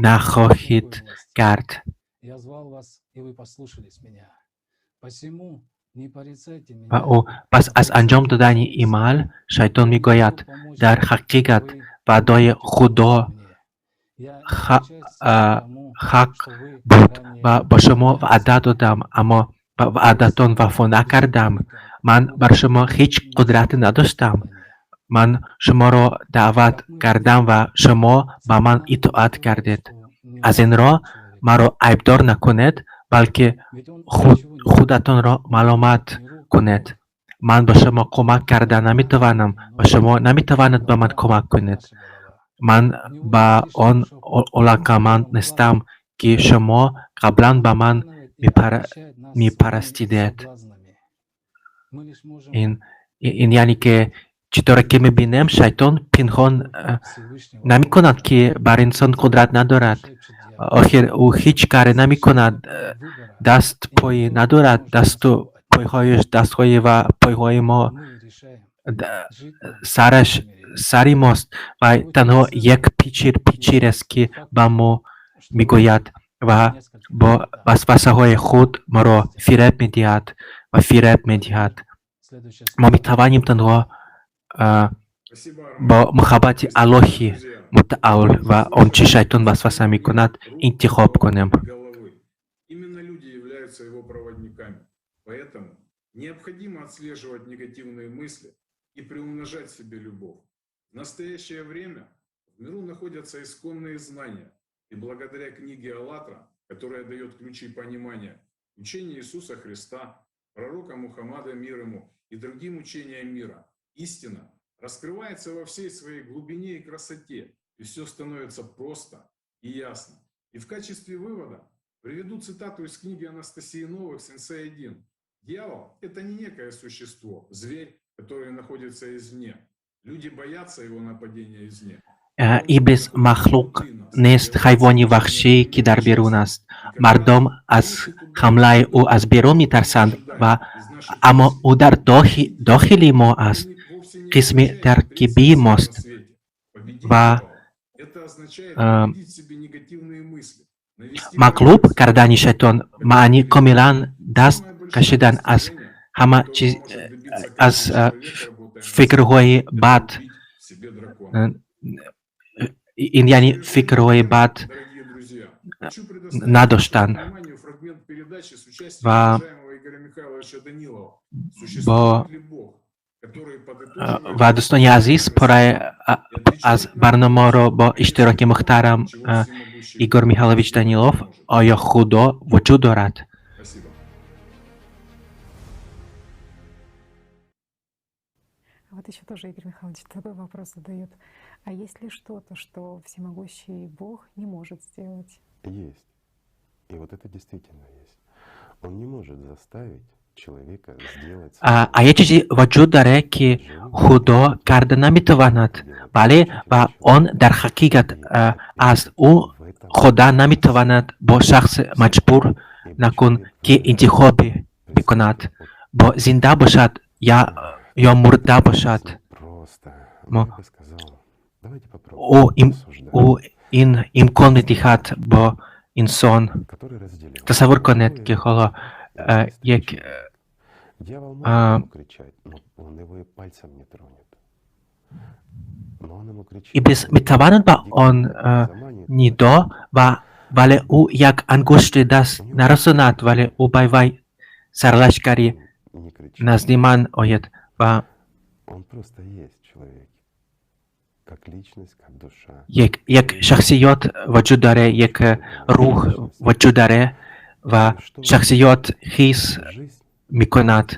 нахоҳед кард. Я звал вас, и вы послушались меня. Посему не порицайте меня. Ва ӯ пас аз анҷом додани имал шайтон мегӯяд: дар ҳақиқат ваъдаи Худо ҳақ буд ва ба шумо ваъда додам, аммо ба ваъдатон вафо накардам. Ман бар шумо ҳеҷ қудрате надоштам. Ман шуморо даъват кардам ва шумо ба ман итоат кардед. Аз ин рӯ маро айбдор накунед, балки худатонро маломат кунед. Ман ба шумо кӯмак карда наметавонам ва шумо наметавонед ба ман кӯмак кунед. Ман ба он алоқаманд нестам, ки шумо қаблан ба ман мепарастидед. Ин яъне ки чӣ тавре ки мебинем, шайтон пинҳон намекунад, ки бар инсон қудрат надорад. Охир ӯ ҳеҷ каре намекунад, даст пой надорад, дасту пойҳояш, дастҳои ва пойҳои мо сараш сари мост ва танҳо як пичир пичир аст, ки ба мо мегӯяд ва бо васвасаҳои худ моро фиреб медиҳад ва фиреб медиҳад. Мо метавонем танҳо бо муҳаббати Аллоҳи мутаол ва он чи шайтон васваса мекунад интихоб кунем. Именно люди являются его проводниками. Поэтому необходимо отслеживать негативные мысли и приумножать в себе любовь. В настоящее время в миру находятся исконные знания, и благодаря книге «АЛЛАТРА», которая дает ключи понимания, учение Иисуса Христа, пророка Мухаммада, мир ему, и другим учениям мира, истина раскрывается во всей своей глубине и красоте, и все становится просто и ясно. И в качестве вывода приведу цитату из книги Анастасии Новых «Сенсей-1». Дьявол – это не некое существо, зверь, который находится извне. Люди боятся его нападения извне. Иблис махлуқ нест, ҳайвони ваҳшӣ, ки дар берун аст. Мардум аз ҳамлаи ӯ аз берун метарсанд ва аммо ӯ дар дохили мо аст, қисми таркибии мост ва мағлуб кардани шайтон маъни комилан даст кашидан аз ҳама чиз, аз фикрҳои бад. Ин яъне фикрҳои бад надоштан ва бо ва дӯстони азиз, пораи аз барномаро бо иштироки муҳтарам Игор Михайлович Данилов «Оё Худо вуҷуд дорад?» Вот еще тоже Игорь Михайлович такой вопрос задает. А есть ли что-то, что всемогущий Бог не может сделать? Есть. И вот это действительно есть. Он не может заставить человека сделать. А як чизе вуҷуд дорад, ки Худо карда наметавонад? Бале, ва он дар ҳақиқат аст. Ӯ Худо наметавонад бо шахс маҷбур накун, ки интихобе бикунад, бо зинда бошад ё мурда бошад. Ӯ ин имкон медиҳад бо инсон. Тасаввур кунед, ки ҳоло як Дьявол может ему кричать, но он его и пальцем не тронет. Но он ему кричит. Иблис метавонад ба он нидо ва вале ӯ як ангушти даст нарасонад, вале ӯ ба вай сарлашкари назди ман ояд ва Он просто есть в человеке. Как личность, как душа. Як шахсиёт вуҷуд дорад, як рӯҳ вуҷуд дорад ва шахсиёт ҳис мекунад.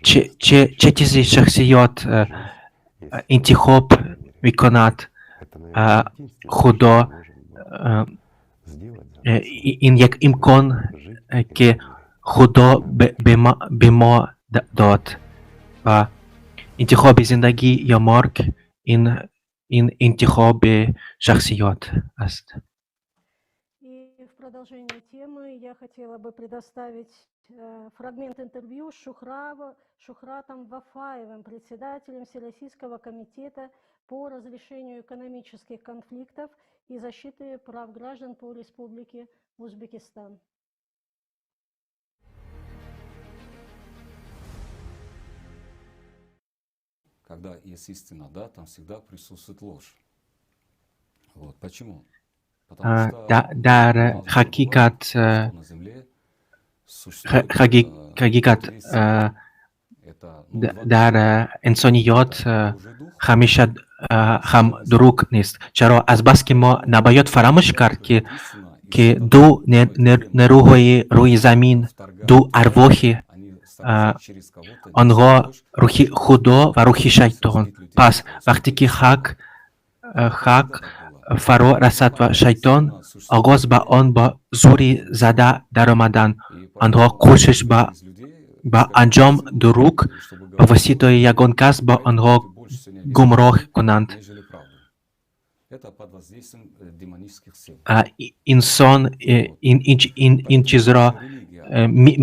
Чӣ чизи шахсиёт интихоб мекунад, Худо ин як имкон, ки Худо ба мо дод, ва интихоби зиндагӣ ё марг ин интихоби шахсиёт аст. И в продолжение темы я хотела бы предоставить фрагмент интервью с Шухратом Вафаевым, председателем Всероссийского комитета по разрешению экономических конфликтов и защиты прав граждан по Республике Узбекистан. Когда есть истина, да, там всегда присутствует ложь. Вот. Почему? Потому что Дар ҳақиқат на земле ҳақиқат дар инсониёт ҳамеша ҳам дурӯғ нест. Чаро? Азбаски мо набояд фаромӯш кард, ки ду нерӯҳои рӯи замин, ду арвоҳи онҳо рӯҳи Худо ва рӯҳи шайтон. Пас вақте ки ҳақ фаро расад ва шайтон оғоз ба он бо зӯри зада даромадан, онҳо кӯшиш ба анҷом дурӯғ ба воситаи ягон кас ба онҳо гумроҳ кунанд. Инсон ин чизро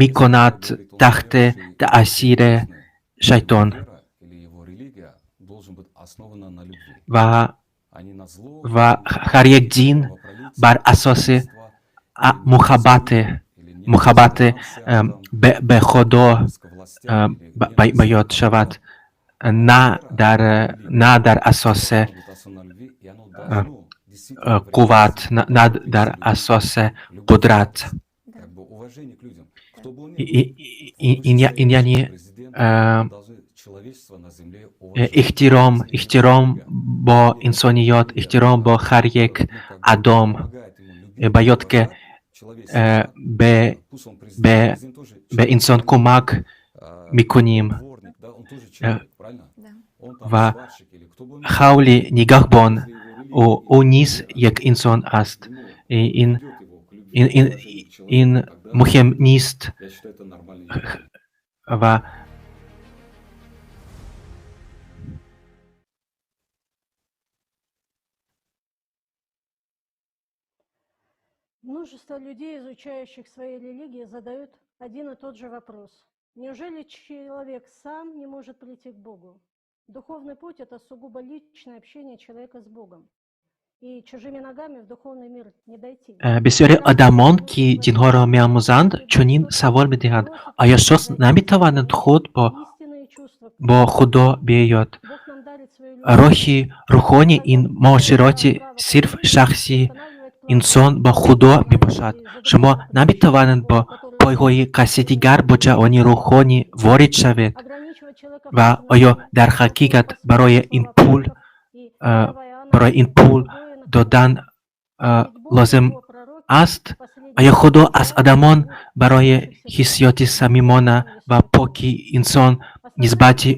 мекунад таҳти таъсири шайтон ва ҳар як дин бар асоси муҳаббати ба Худо бояд шавад, на дар асоси қувват, на дар асоси қудрат. Ин яъне эҳтиром бо инсониёт, эҳтиром бо ҳар як одам, бояд ки ба инсон кӯмак мекунем ва ҳавли нигаҳбон ӯ низ як инсон аст. Ин муҳим нест ва Множество людей, изучающих свои религии, задают один и тот же вопрос. Неужели человек сам не может прийти к Богу? Духовный путь – это сугубо личное общение человека с Богом. И чужими ногами в духовный мир не дойти. Бисёри одамон, ки динҳоро меомӯзанд, чунин савол медиҳанд: оё шахс наметавонад худ бо Худо биёяд? Роҳи рӯҳонӣ ин муоширати сирф шахси инсон бо Худо мебошад. Шумо наметавонед бо пойҳои каси дигар бо ҷаҳони рӯҳонӣ ворид шавед. Ва оё дар ҳақиқат барои ин пул додан лозим аст? Оё Худо аз одамон барои ҳиссиёти самимона ва поки инсон нисбати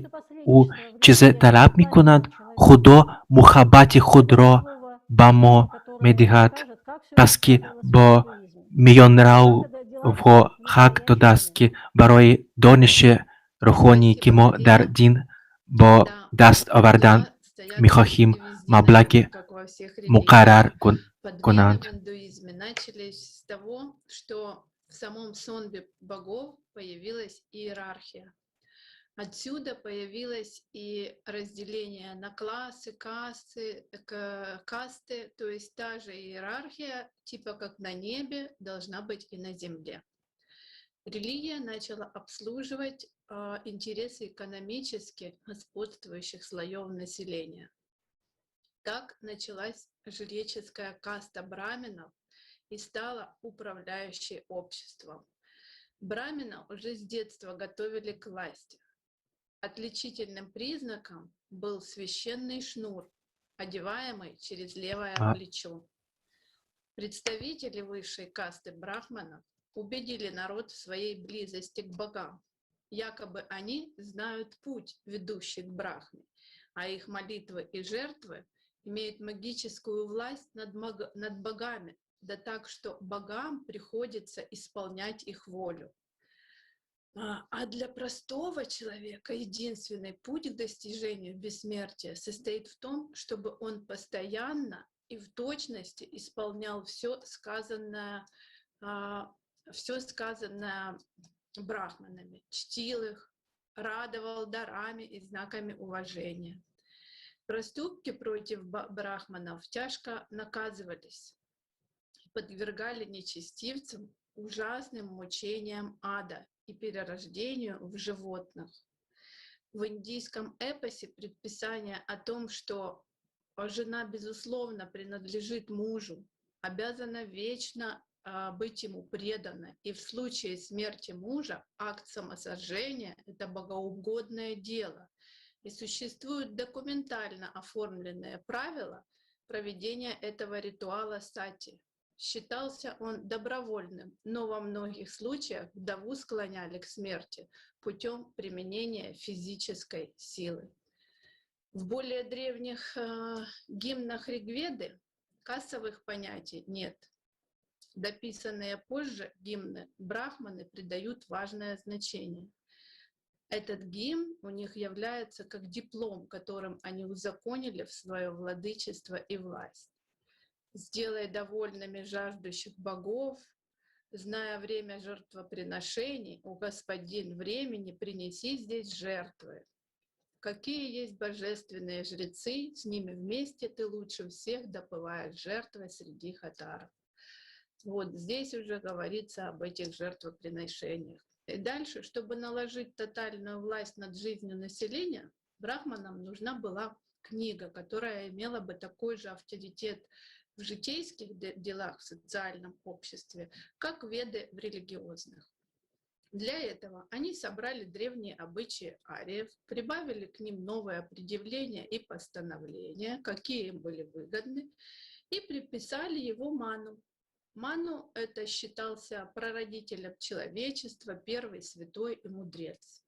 ӯ чизе талаб мекунад? Худо муҳаббати худро ба мо медиҳад, пас ки бо миёнравҳо ҳақ додааст, ки барои дониши рӯҳонӣ, ки мо дар дин бо даст овардан мехоҳем, маблағи муқаррар кунанд. Отсюда появилось и разделение на классы, касты, то есть та же иерархия, типа как на небе, должна быть и на земле. Религия начала обслуживать интересы экономически господствующих слоев населения. Так началась жреческая каста браминов и стала управляющей обществом. Брамина уже с детства готовили к власти. Отличительным признаком был священный шнур, одеваемый через левое плечо. Представители высшей касты брахманов убедили народ в своей близости к богам. Якобы они знают путь, ведущий к Брахме, а их молитвы и жертвы имеют магическую власть над богами, да так, что богам приходится исполнять их волю. А для простого человека единственный путь к достижению бессмертия состоит в том, чтобы он постоянно и в точности исполнял все сказанное брахманами, чтил их, радовал дарами и знаками уважения. Проступки против брахманов тяжко наказывались, подвергали нечестивцам ужасным мучениям ада и перерождению в животных. В индийском эпосе предписание о том, что жена, безусловно, принадлежит мужу, обязана вечно быть ему предана, и в случае смерти мужа акт самосожжения — это богоугодное дело. И существуют документально оформленные правила проведения этого ритуала сати. Считался он добровольным, но во многих случаях вдову склоняли к смерти путем применения физической силы. В более древних гимнах Ригведы кассовых понятий нет. Дописанные позже гимны брахманы придают важное значение. Этот гимн у них является как диплом, которым они узаконили в свое владычество и власть. «Сделай довольными жаждущих богов, зная время жертвоприношений, о господин времени, принеси здесь жертвы. Какие есть божественные жрецы, с ними вместе ты лучше всех допываешь жертвы среди хатаров». Вот здесь уже говорится об этих жертвоприношениях. И дальше, чтобы наложить тотальную власть над жизнью населения, брахманам нужна была книга, которая имела бы такой же авторитет в житейских делах, в социальном обществе, как веды в религиозных. Для этого они собрали древние обычаи ариев, прибавили к ним новые предъявления и постановления, какие им были выгодны, и приписали его Ману. Ману — это считался прародителем человечества, первый святой и мудрец.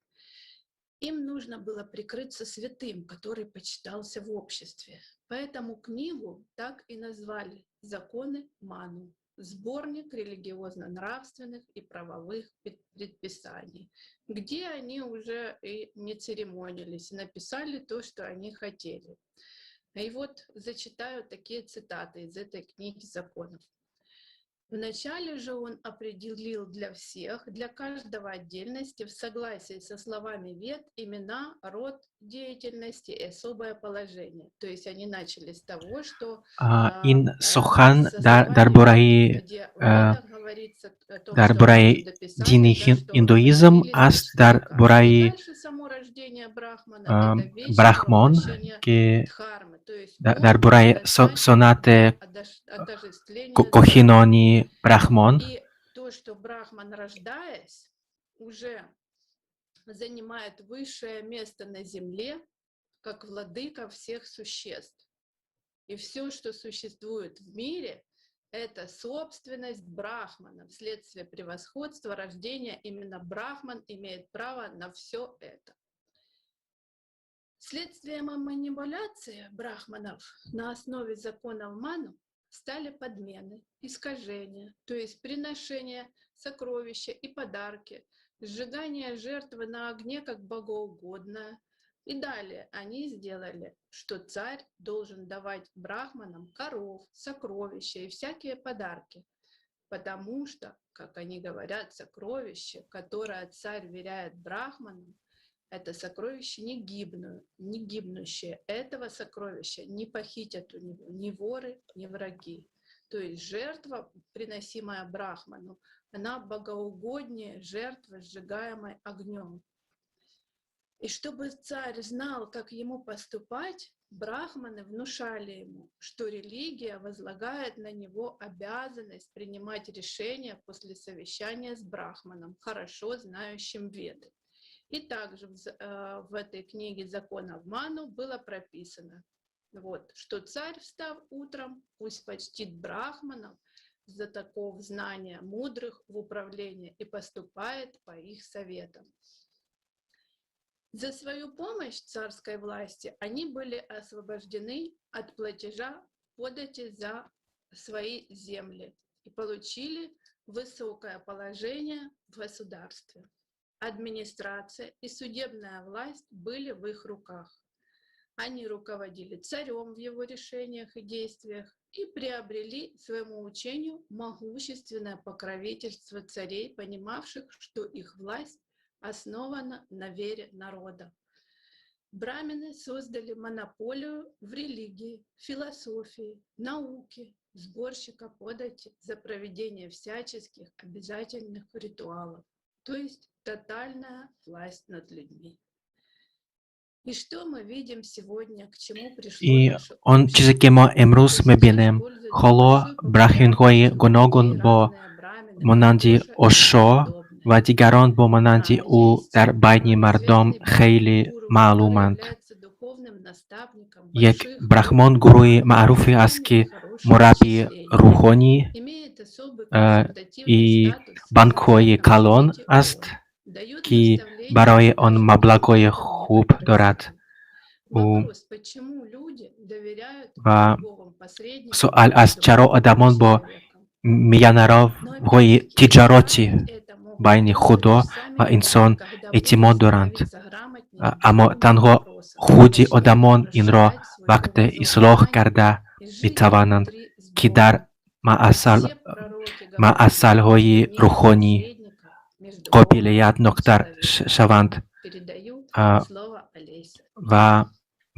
Им нужно было прикрыться святым, который почитался в обществе. Поэтому книгу так и назвали «Законы Ману» — сборник религиозно-нравственных и правовых предписаний, где они уже и не церемонились, написали то, что они хотели. И вот зачитаю такие цитаты из этой книги законов. Вначале же он определил для всех, для каждого отдельности, в согласии со словами вед, имена, род деятельности и особое положение. То есть они начали с того, что Ин сухан дар бораи дини индуизм аст, дар бораи брахмон, ки дар бораи сонати кохинони брахмон. И то, что брахман, рождаясь, уже занимает высшее место на земле, как владыка всех существ. И все, что существует в мире, это собственность брахмана. Вследствие превосходства рождения именно брахман имеет право на все это. Следствием манипуляции брахманов на основе законов Ману стали подмены, искажения, то есть приношение сокровища и подарки, сжигание жертвы на огне как богоугодное. И далее они сделали, что царь должен давать брахманам коров, сокровища и всякие подарки, потому что, как они говорят, сокровище, которое царь веряет брахманам, это сокровище не гибнущее. Этого сокровища не похитят у него ни воры, ни враги. То есть жертва, приносимая брахману, она богоугоднее жертвы, сжигаемой огнем. И чтобы царь знал, как ему поступать, брахманы внушали ему, что религия возлагает на него обязанность принимать решения после совещания с брахманом, хорошо знающим веды. И также в этой книге «Законов Ману» было прописано, вот, что царь, встав утром, пусть почтит брахманов, знатоков знания, мудрых в управлении и поступает по их советам. За свою помощь царской власти они были освобождены от платежа подати за свои земли и получили высокое положение в государстве. Администрация и судебная власть были в их руках. Они руководили царем в его решениях и действиях и приобрели своему учению могущественное покровительство царей, понимавших, что их власть основана на вере народа. Брамины создали монополию в религии, философии, науке, сборщика подати за проведение всяческих обязательных ритуалов, то есть тотальная власть над людьми. И что мы видим сегодня, к чему пришло И наше он чизе ки мо имрӯз мебинем, ҳоло брахминҳои гуногун бо монанди Ошо ва дигарон бо монанди ӯ дар байни мардом хеле маълуманд. Як брахмон гурӯҳи маъруфе аст, ки мураббии рӯҳонӣ и банкҳои калон аст, ки барои он маблағҳои хуб дорад. Ӯ ва суал аст, чаро одамон бо миёнаравҳои тиҷоратӣ байни Худо ва инсон эътимод доранд, аммо танҳо худи одамон инро вақте ислоҳ карда метавонанд, ки дар масъалаҳои рӯҳонӣ қобилиятноктар шаванд. Ва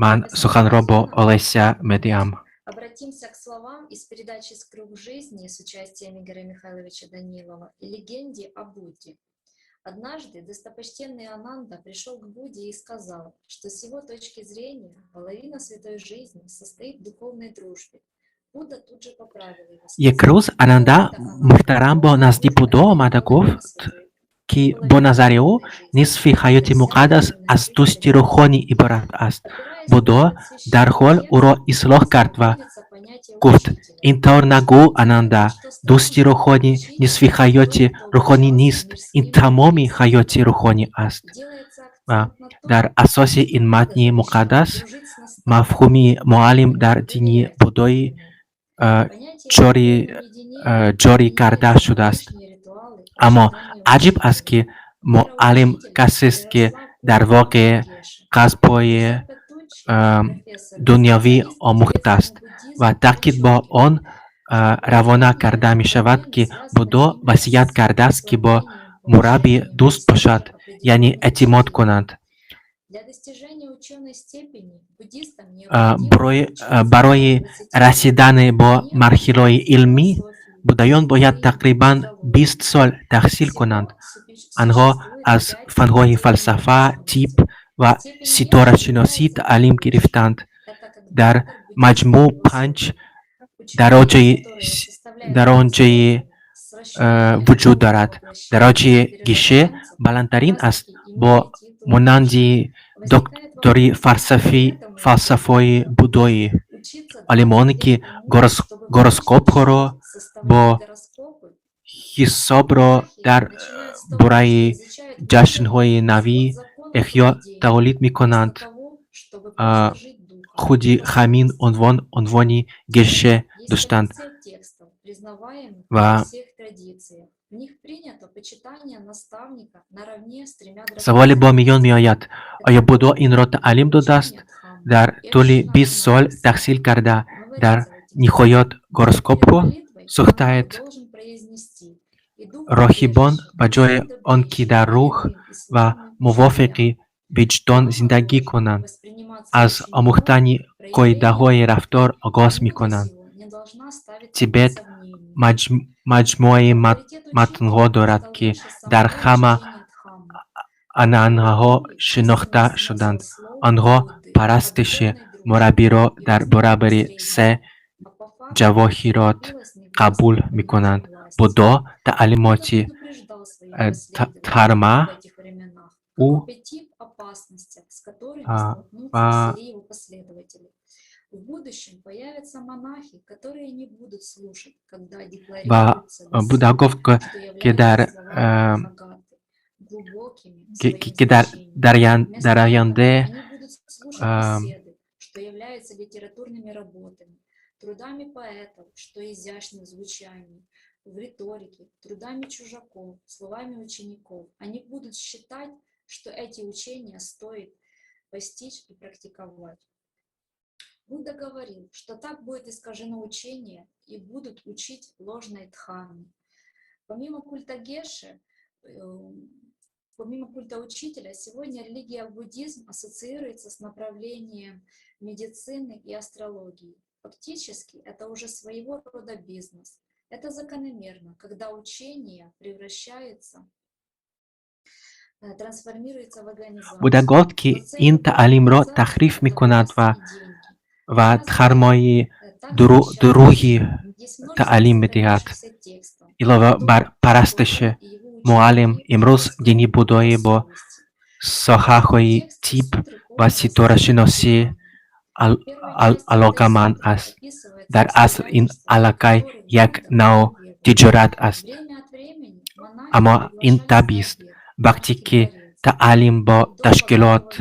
ман суханро бо Олеся медиҳам. Обратимся к словам из передачи «Круг жизни» с участием Игоря Михайловича Данилова и легенде о Будде. Однажды достопочтенный Ананда пришел к Будде и сказал, что с его точки зрения половина святой жизни состоит в духовной дружбе. Будда тут же поправил его. Як рӯз Ананда муҳтарам бо назди Буддо омада гуфт, ки бо назари ӯ нисфи ҳаёти муқаддас аз дӯсти рӯҳонӣ иборат аст. Буддо дарҳол ӯро ислоҳ кард ва гуфт: ин тавр нагӯ, Ананда, дӯсти рӯҳонӣ нисфи ҳаёти рӯҳонӣ нест, ин тамоми ҳаёти рӯҳонӣ аст. Ва дар асоси ин матни муқаддас мафҳуми муаллим дар дини буддоӣ ҷорӣ карда шудааст. Аммо аҷиб аст, ки муаллим касест, ки дар воқеъ касбҳои дунявӣ омӯхтааст ва таъкид бо он равона карда мешавад, ки Буддо васият кардааст, ки бо мураббӣ дӯст бошад, яъне эътимод кунанд. Барои расидан бо марҳилаи илмӣ буддаён бояд тақрибан 20 сол таҳсил кунанд. Онҳо аз фанҳои фалсафа, тиб ва ситорашиносӣ таълим гирифтанд. Дар маҷмӯъ панҷ дараҷаи вуҷуд дорад. Дараҷаи гише баландтарин аст, бо монанди доктори фалсафаи буддоӣ. Олимоне, ки гороскопҳоро бо ҳисобро дар бораи ҷашнҳои навӣ эҳё тавлид мекунанд, худи ҳамин унвон унвони геше доштанд. Ва саволе бо миён меояд: оё Буддо инро таълим додааст? Дар тӯли 20 сол таҳсил карда, дар ниҳоят гороскопҳо сохтаед? Роҳибон ба ҷои он ки дар рӯҳ ва мувофиқи виҷдон зиндагӣ кунанд, аз омӯхтани қоидаҳои рафтор оғоз мекунанд. Тибет маҷмӯаи матнҳо дорад, ки дар ҳама анъанаҳо шинохта шуданд. Онҳо парастиши мураббиро дар баробари се ҷавоҳирот қабул мекунанд: Буддо, таълимоти дхарма ӯ ва В будущем появятся монахи, которые не будут слушать, когда Ва декларируется Будда гуфт, что ки дар являются словами Татхагаты глубокими в ки своем ки дар значении. дар ян Вместо дар этого оянда они будут слушать беседы, что являются литературными работами, трудами поэтов, что изящны в звучании, в риторике, трудами чужаков, словами учеников. Они будут считать, что эти учения стоит постичь и практиковать. Будда говорил, что так будет искажено учение и будут учить ложной дхарме. Помимо культа Геши, помимо культа учителя, сегодня религия буддизм ассоциируется с направлением медицины и астрологии. Фактически это уже своего рода бизнес. Это закономерно, когда учение превращается, трансформируется в организацию. Будда гуфт, ки Но цель ин этой таълимро организации таҳриф – это мекунад власть ва и деньги. ва дхармаи Так дурӯғи Здесь множество таълим медиҳад. сохранившихся текстов. Илова бар парастиши муаллим, имрӯз дини буддоӣ бо соҳаҳои тиб ва ситорашиносӣ алоқаманд аст. Дар асл ин аллакай як навъ тиҷорат аст. Аммо ин табиист. Вақте ки таълим бо ташкилот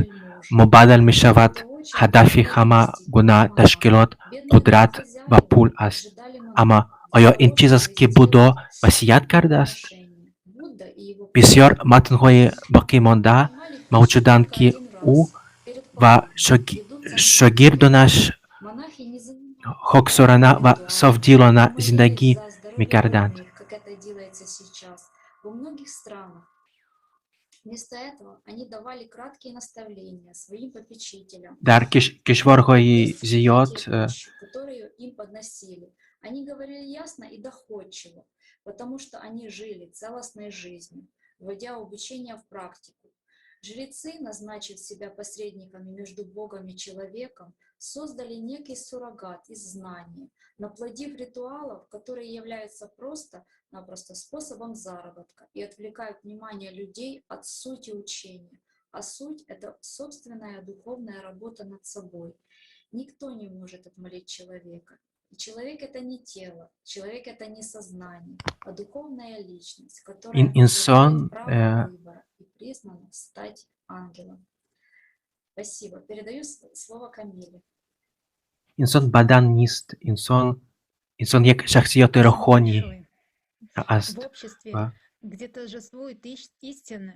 мубаддал мешавад, ҳадафи ҳама гуна ташкилот қудрат ва пул аст. Аммо оё ин чиз аст, ки Буддо васият кардааст? Бисёр матнҳои боқимонда мавҷуданд, ки ӯ ва шогирдонаш хоксорона ва софдилона зиндагӣ мекарданд. Как это делается сейчас во многих странах. Вместо этого они давали краткие наставления своим попечителям, Дар кишварҳои зиёд которые им подносили. Они говорили ясно и доходчиво, потому что они жили целостной жизнью, вводя обучение в практику. Жрецы, назначив себя посредниками между Богом и человеком, создали некий суррогат из знания, наплодив ритуалов, которые являются просто-напросто способом заработка и отвлекают внимание людей от сути учения. А суть — это собственная духовная работа над собой. Никто не может отмолить человека. И человек — это не тело, человек — это не сознание, а духовная личность, которая Ин инсон обладает правом выбора и признана стать ангелом. Спасибо. Передаю слово Камиле. Инсон бадан нест, инсон як шахсияти рӯҳонӣ аст. В обществе, Ва где торжествует истина,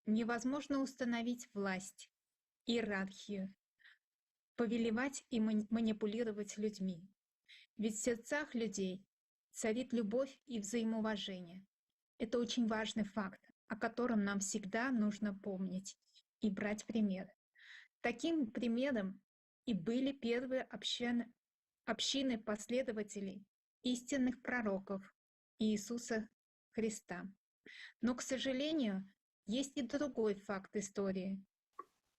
невозможно установить власть, иерархию, повелевать и манипулировать людьми. Ведь в сердцах людей царит любовь и взаимоуважение. Это очень важный факт, о котором нам всегда нужно помнить и брать пример. Таким примером и были первые общины последователей истинных пророков Иисуса Христа. Но, к сожалению, есть и другой факт истории,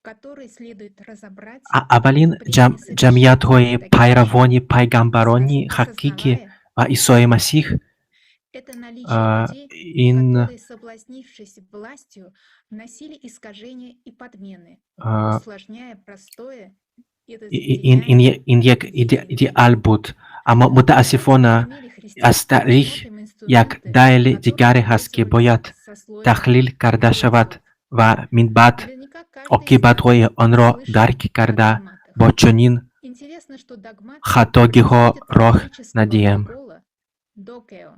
который следует разобрать Аввалин при несовершенном ҷамъиятҳои таких пайравони пайғамбарони ҳақиқӣ ва Исои Масиҳ Это наличие людей, ин которые, соблазнившись властью, вносили искажения и подмены, усложняя простое и ин разделяя ин як идеал буд. Аммо мутаассифона аз таърих як далели дигаре ҳаст, ки бояд таҳлил карда шавад ва минбаъд оқибатҳои онро дарк карда бо чунин Интересно, что догмат хатогиҳо происходит от роҳ греческого надиҳем. глагола «докео»,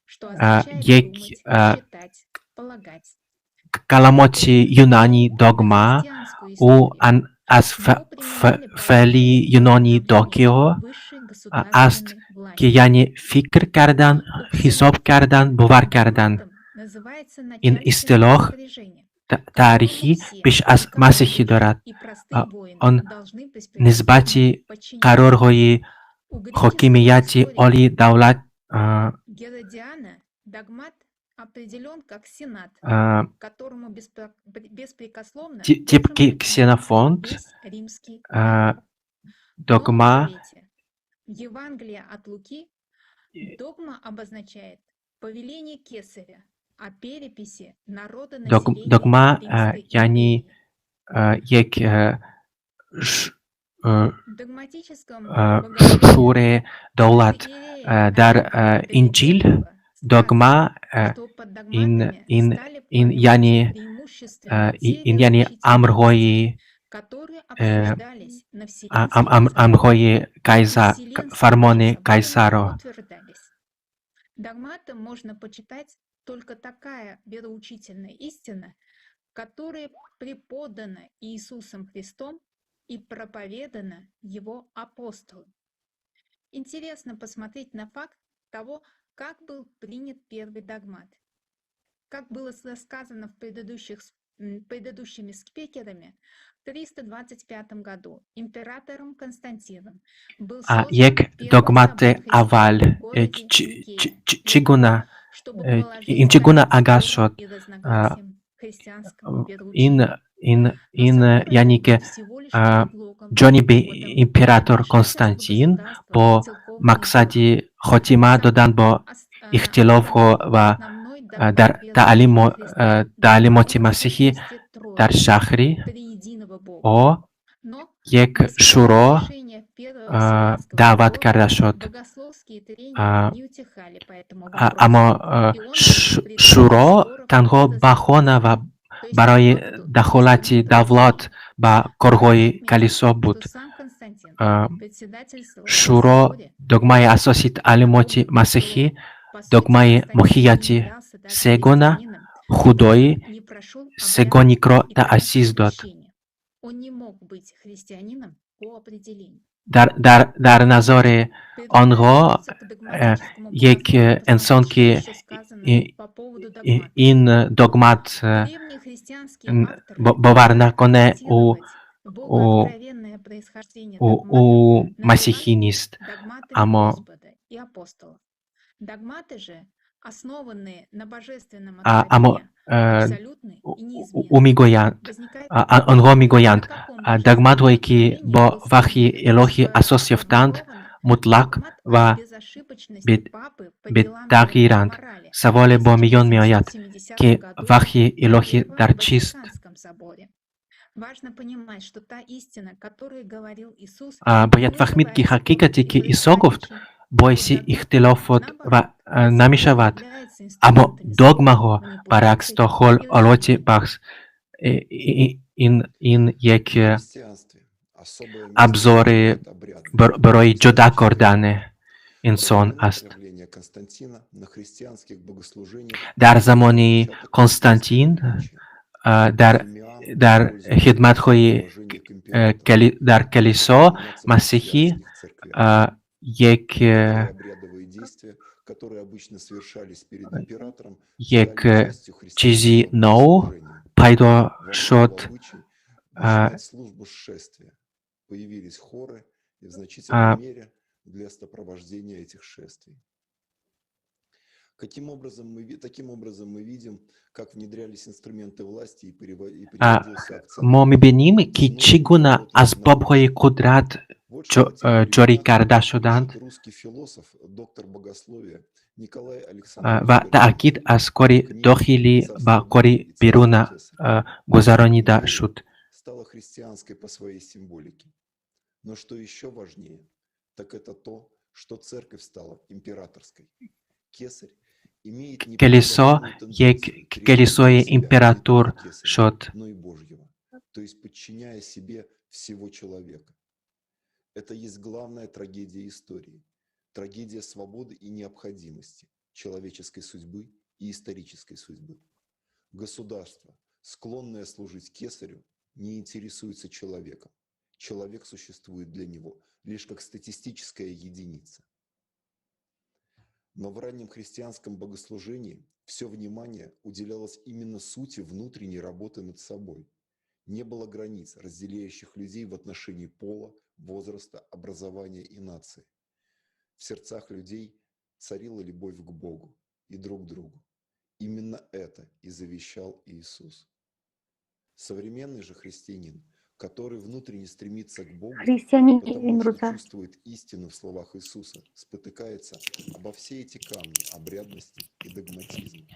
что означает Як думать, считать, полагать. Каламоти юнани догма ӯ аз феъли юнони докео аст, ки яъне фикр кардан, ҳисоб кардан, бовар кардан. Называется Ин начальственное истилоҳ распоряжение, таърихӣ пеш аз масеҳӣ дорад. и простые воины Он должны нисбати подчиняться. қарорҳои У греческого ҳокимияти историка олии давлат Геродиана догмат определен как сенат, которому беспрекословно должен тибқи подчиняться Ксенофонт весь римский а, народ. В Новом догма Завете, в Евангелии от Луки, догма обозначает повеление кесаря о переписи народа населения догма Римской яъне империи. як Шӯре давлат дар Инҷил догма ин яъне амрҳои Кайсар, фармони Кайсаро. Догматом можно почитать только такая вероучительная истина, которая преподана Иисусом Христом и проповедана Его апостолом. Интересно посмотреть на факт того, как был принят первый догмат. Как было сказано в предыдущими спикерами, в 325 году императором Константином был Як догмати аввал чӣ гуна оғоз шуд? Ин яъне ки ҷониби император Константин бо мақсади хотима додан бо ихтилофҳо ва дар таълимоти масиҳӣ дар шаҳри о як шӯро даъват карда шуд. Аммо шӯро танҳо баҳона ва барои дахолати давлат ба корҳои калисо буд. Шӯро догмаи асосии таълимоти масиҳӣ, догмаи моҳияти сегона Худои сегоникро таъсис дод. Он не мог быть христианином по определению. Дар назари онҳо як инсон, ки ин догмат бовар накунад, ӯ масиҳӣ нест. Аммо Догматы же, основанные на божественном аммо ӯ мегӯянд, онҳо мегӯянд, догматҳое, ки бо ваҳйи илоҳӣ асос ёфтанд, мутлақ ва бетағйиранд. Саволе бо миён меояд, ки ваҳйи илоҳӣ дар чист? Важно понимать, что та истина, которую говорил Иисус, Бояд фаҳмид, ки ҳақиқате, ки Исо гуфт, боиси ихтилофот ва намешавад, аммо догмаҳо баръакс то ҳол олоти баҳс. Ин як абзори барои ҷудо кардани инсон аст. Дар замони Константин дар хидматҳои дар калисо масиҳӣ як чизи нав пайдо шуд. Появились хоры и в значительной мере для сопровождения этих шествий. Каким образом мы, таким образом мы видим, как внедрялись инструменты власти и переводился акцент. Мо мебинем, ки чӣ гуна асбобҳои қудрат ҷорӣ карда шуданд Русский философ, доктор богословия Николай ва таъкид аз кори дохилӣ ба кори беруна гузаронида шуд. Стала христианской по своей символике. Но что еще важнее, так это то, что церковь стала императорской. Кесарь имеет не Калисо як калисои император шуд. Но и Божьего, то есть подчиняя себе всего человека. Это есть главная трагедия истории, трагедия свободы и необходимости, человеческой судьбы и исторической судьбы. Государство, склонное служить кесарю, не интересуется человеком. Человек существует для него лишь как статистическая единица. Но в раннем христианском богослужении все внимание уделялось именно сути внутренней работы над собой. Не было границ, разделяющих людей в отношении пола, возраста, образования и нации. В сердцах людей царила любовь к Богу и друг к другу. Именно это и завещал Иисус. Современный же христианин, который внутренне стремится к Богу, Христианин потому что имрӯза чувствует истину в словах Иисуса, спотыкается обо все эти камни обрядности и догматизма.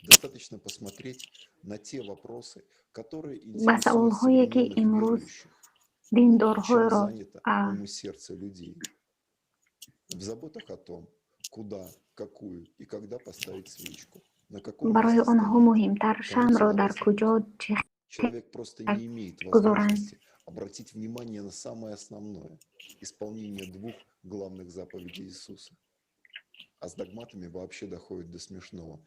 Достаточно посмотреть на те вопросы, которые Ба интересуют саволҳое, ки современных имрӯз верующих. Диндорҳоеро Чем занято ум и сердце людей? В заботах о том, куда, какую и когда поставить свечку, на каком барои месте онҳо стоять, муҳимтар кому шамъро дар целовать куҷо руку. чӣ Человек просто не имеет гузоранд. возможности обратить внимание на самое основное – исполнение двух главных заповедей Иисуса. А с догматами вообще доходит до смешного.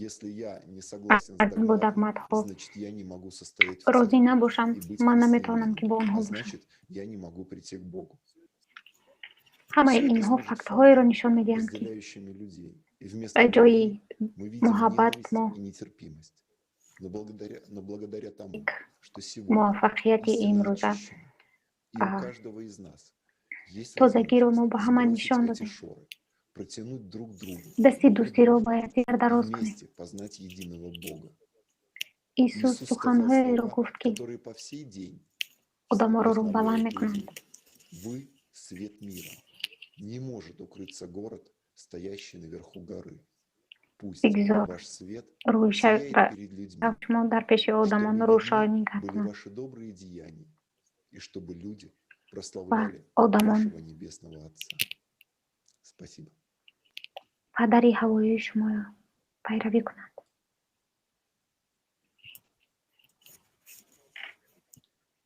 Если я не согласен с Аз бо догматом, догматҳо значит, я не могу состоять в розӣ церкви набошам, и быть ман наметавонам, ки христианином, бо онҳо а бошам. значит, я не могу прийти к Богу. Ҳамаи Все это инҳо служит фактҳоеро фактором, нишон медиҳанд, ки разделяющими людей. И вместо ба ҷои любви мы видим муҳаббат ненависть мо и нетерпимость. Но благодаря тому, что сегодня муваффақияти истина имрӯза очищена, и у каждого из нас есть тозагиро мо возможность ба ҳама сбросить нишон эти додем. шоры, протянуть друг другу Дасти руку дӯстиро дружбы ба якдигар и дароз кунем. вместе познать единого Бога. Исус Иисус сказал суханҳоеро слова, гуфт, ки которые по сей день одаморо рӯҳбаланд вдохновляют мекунанд. людей. Вы – свет мира. Не может укрыться город, стоящий наверху горы. Пусть Бигзор ваш свет рӯи сияет перед людьми, шумо дар пеши одамон чтобы видны рӯшанӣ были гардонад ваши добрые деяния, и чтобы люди ва прославляли одамон вашего Небесного Отца. Спасибо. Падари ҳавоии шуморо пайравӣ кунанд.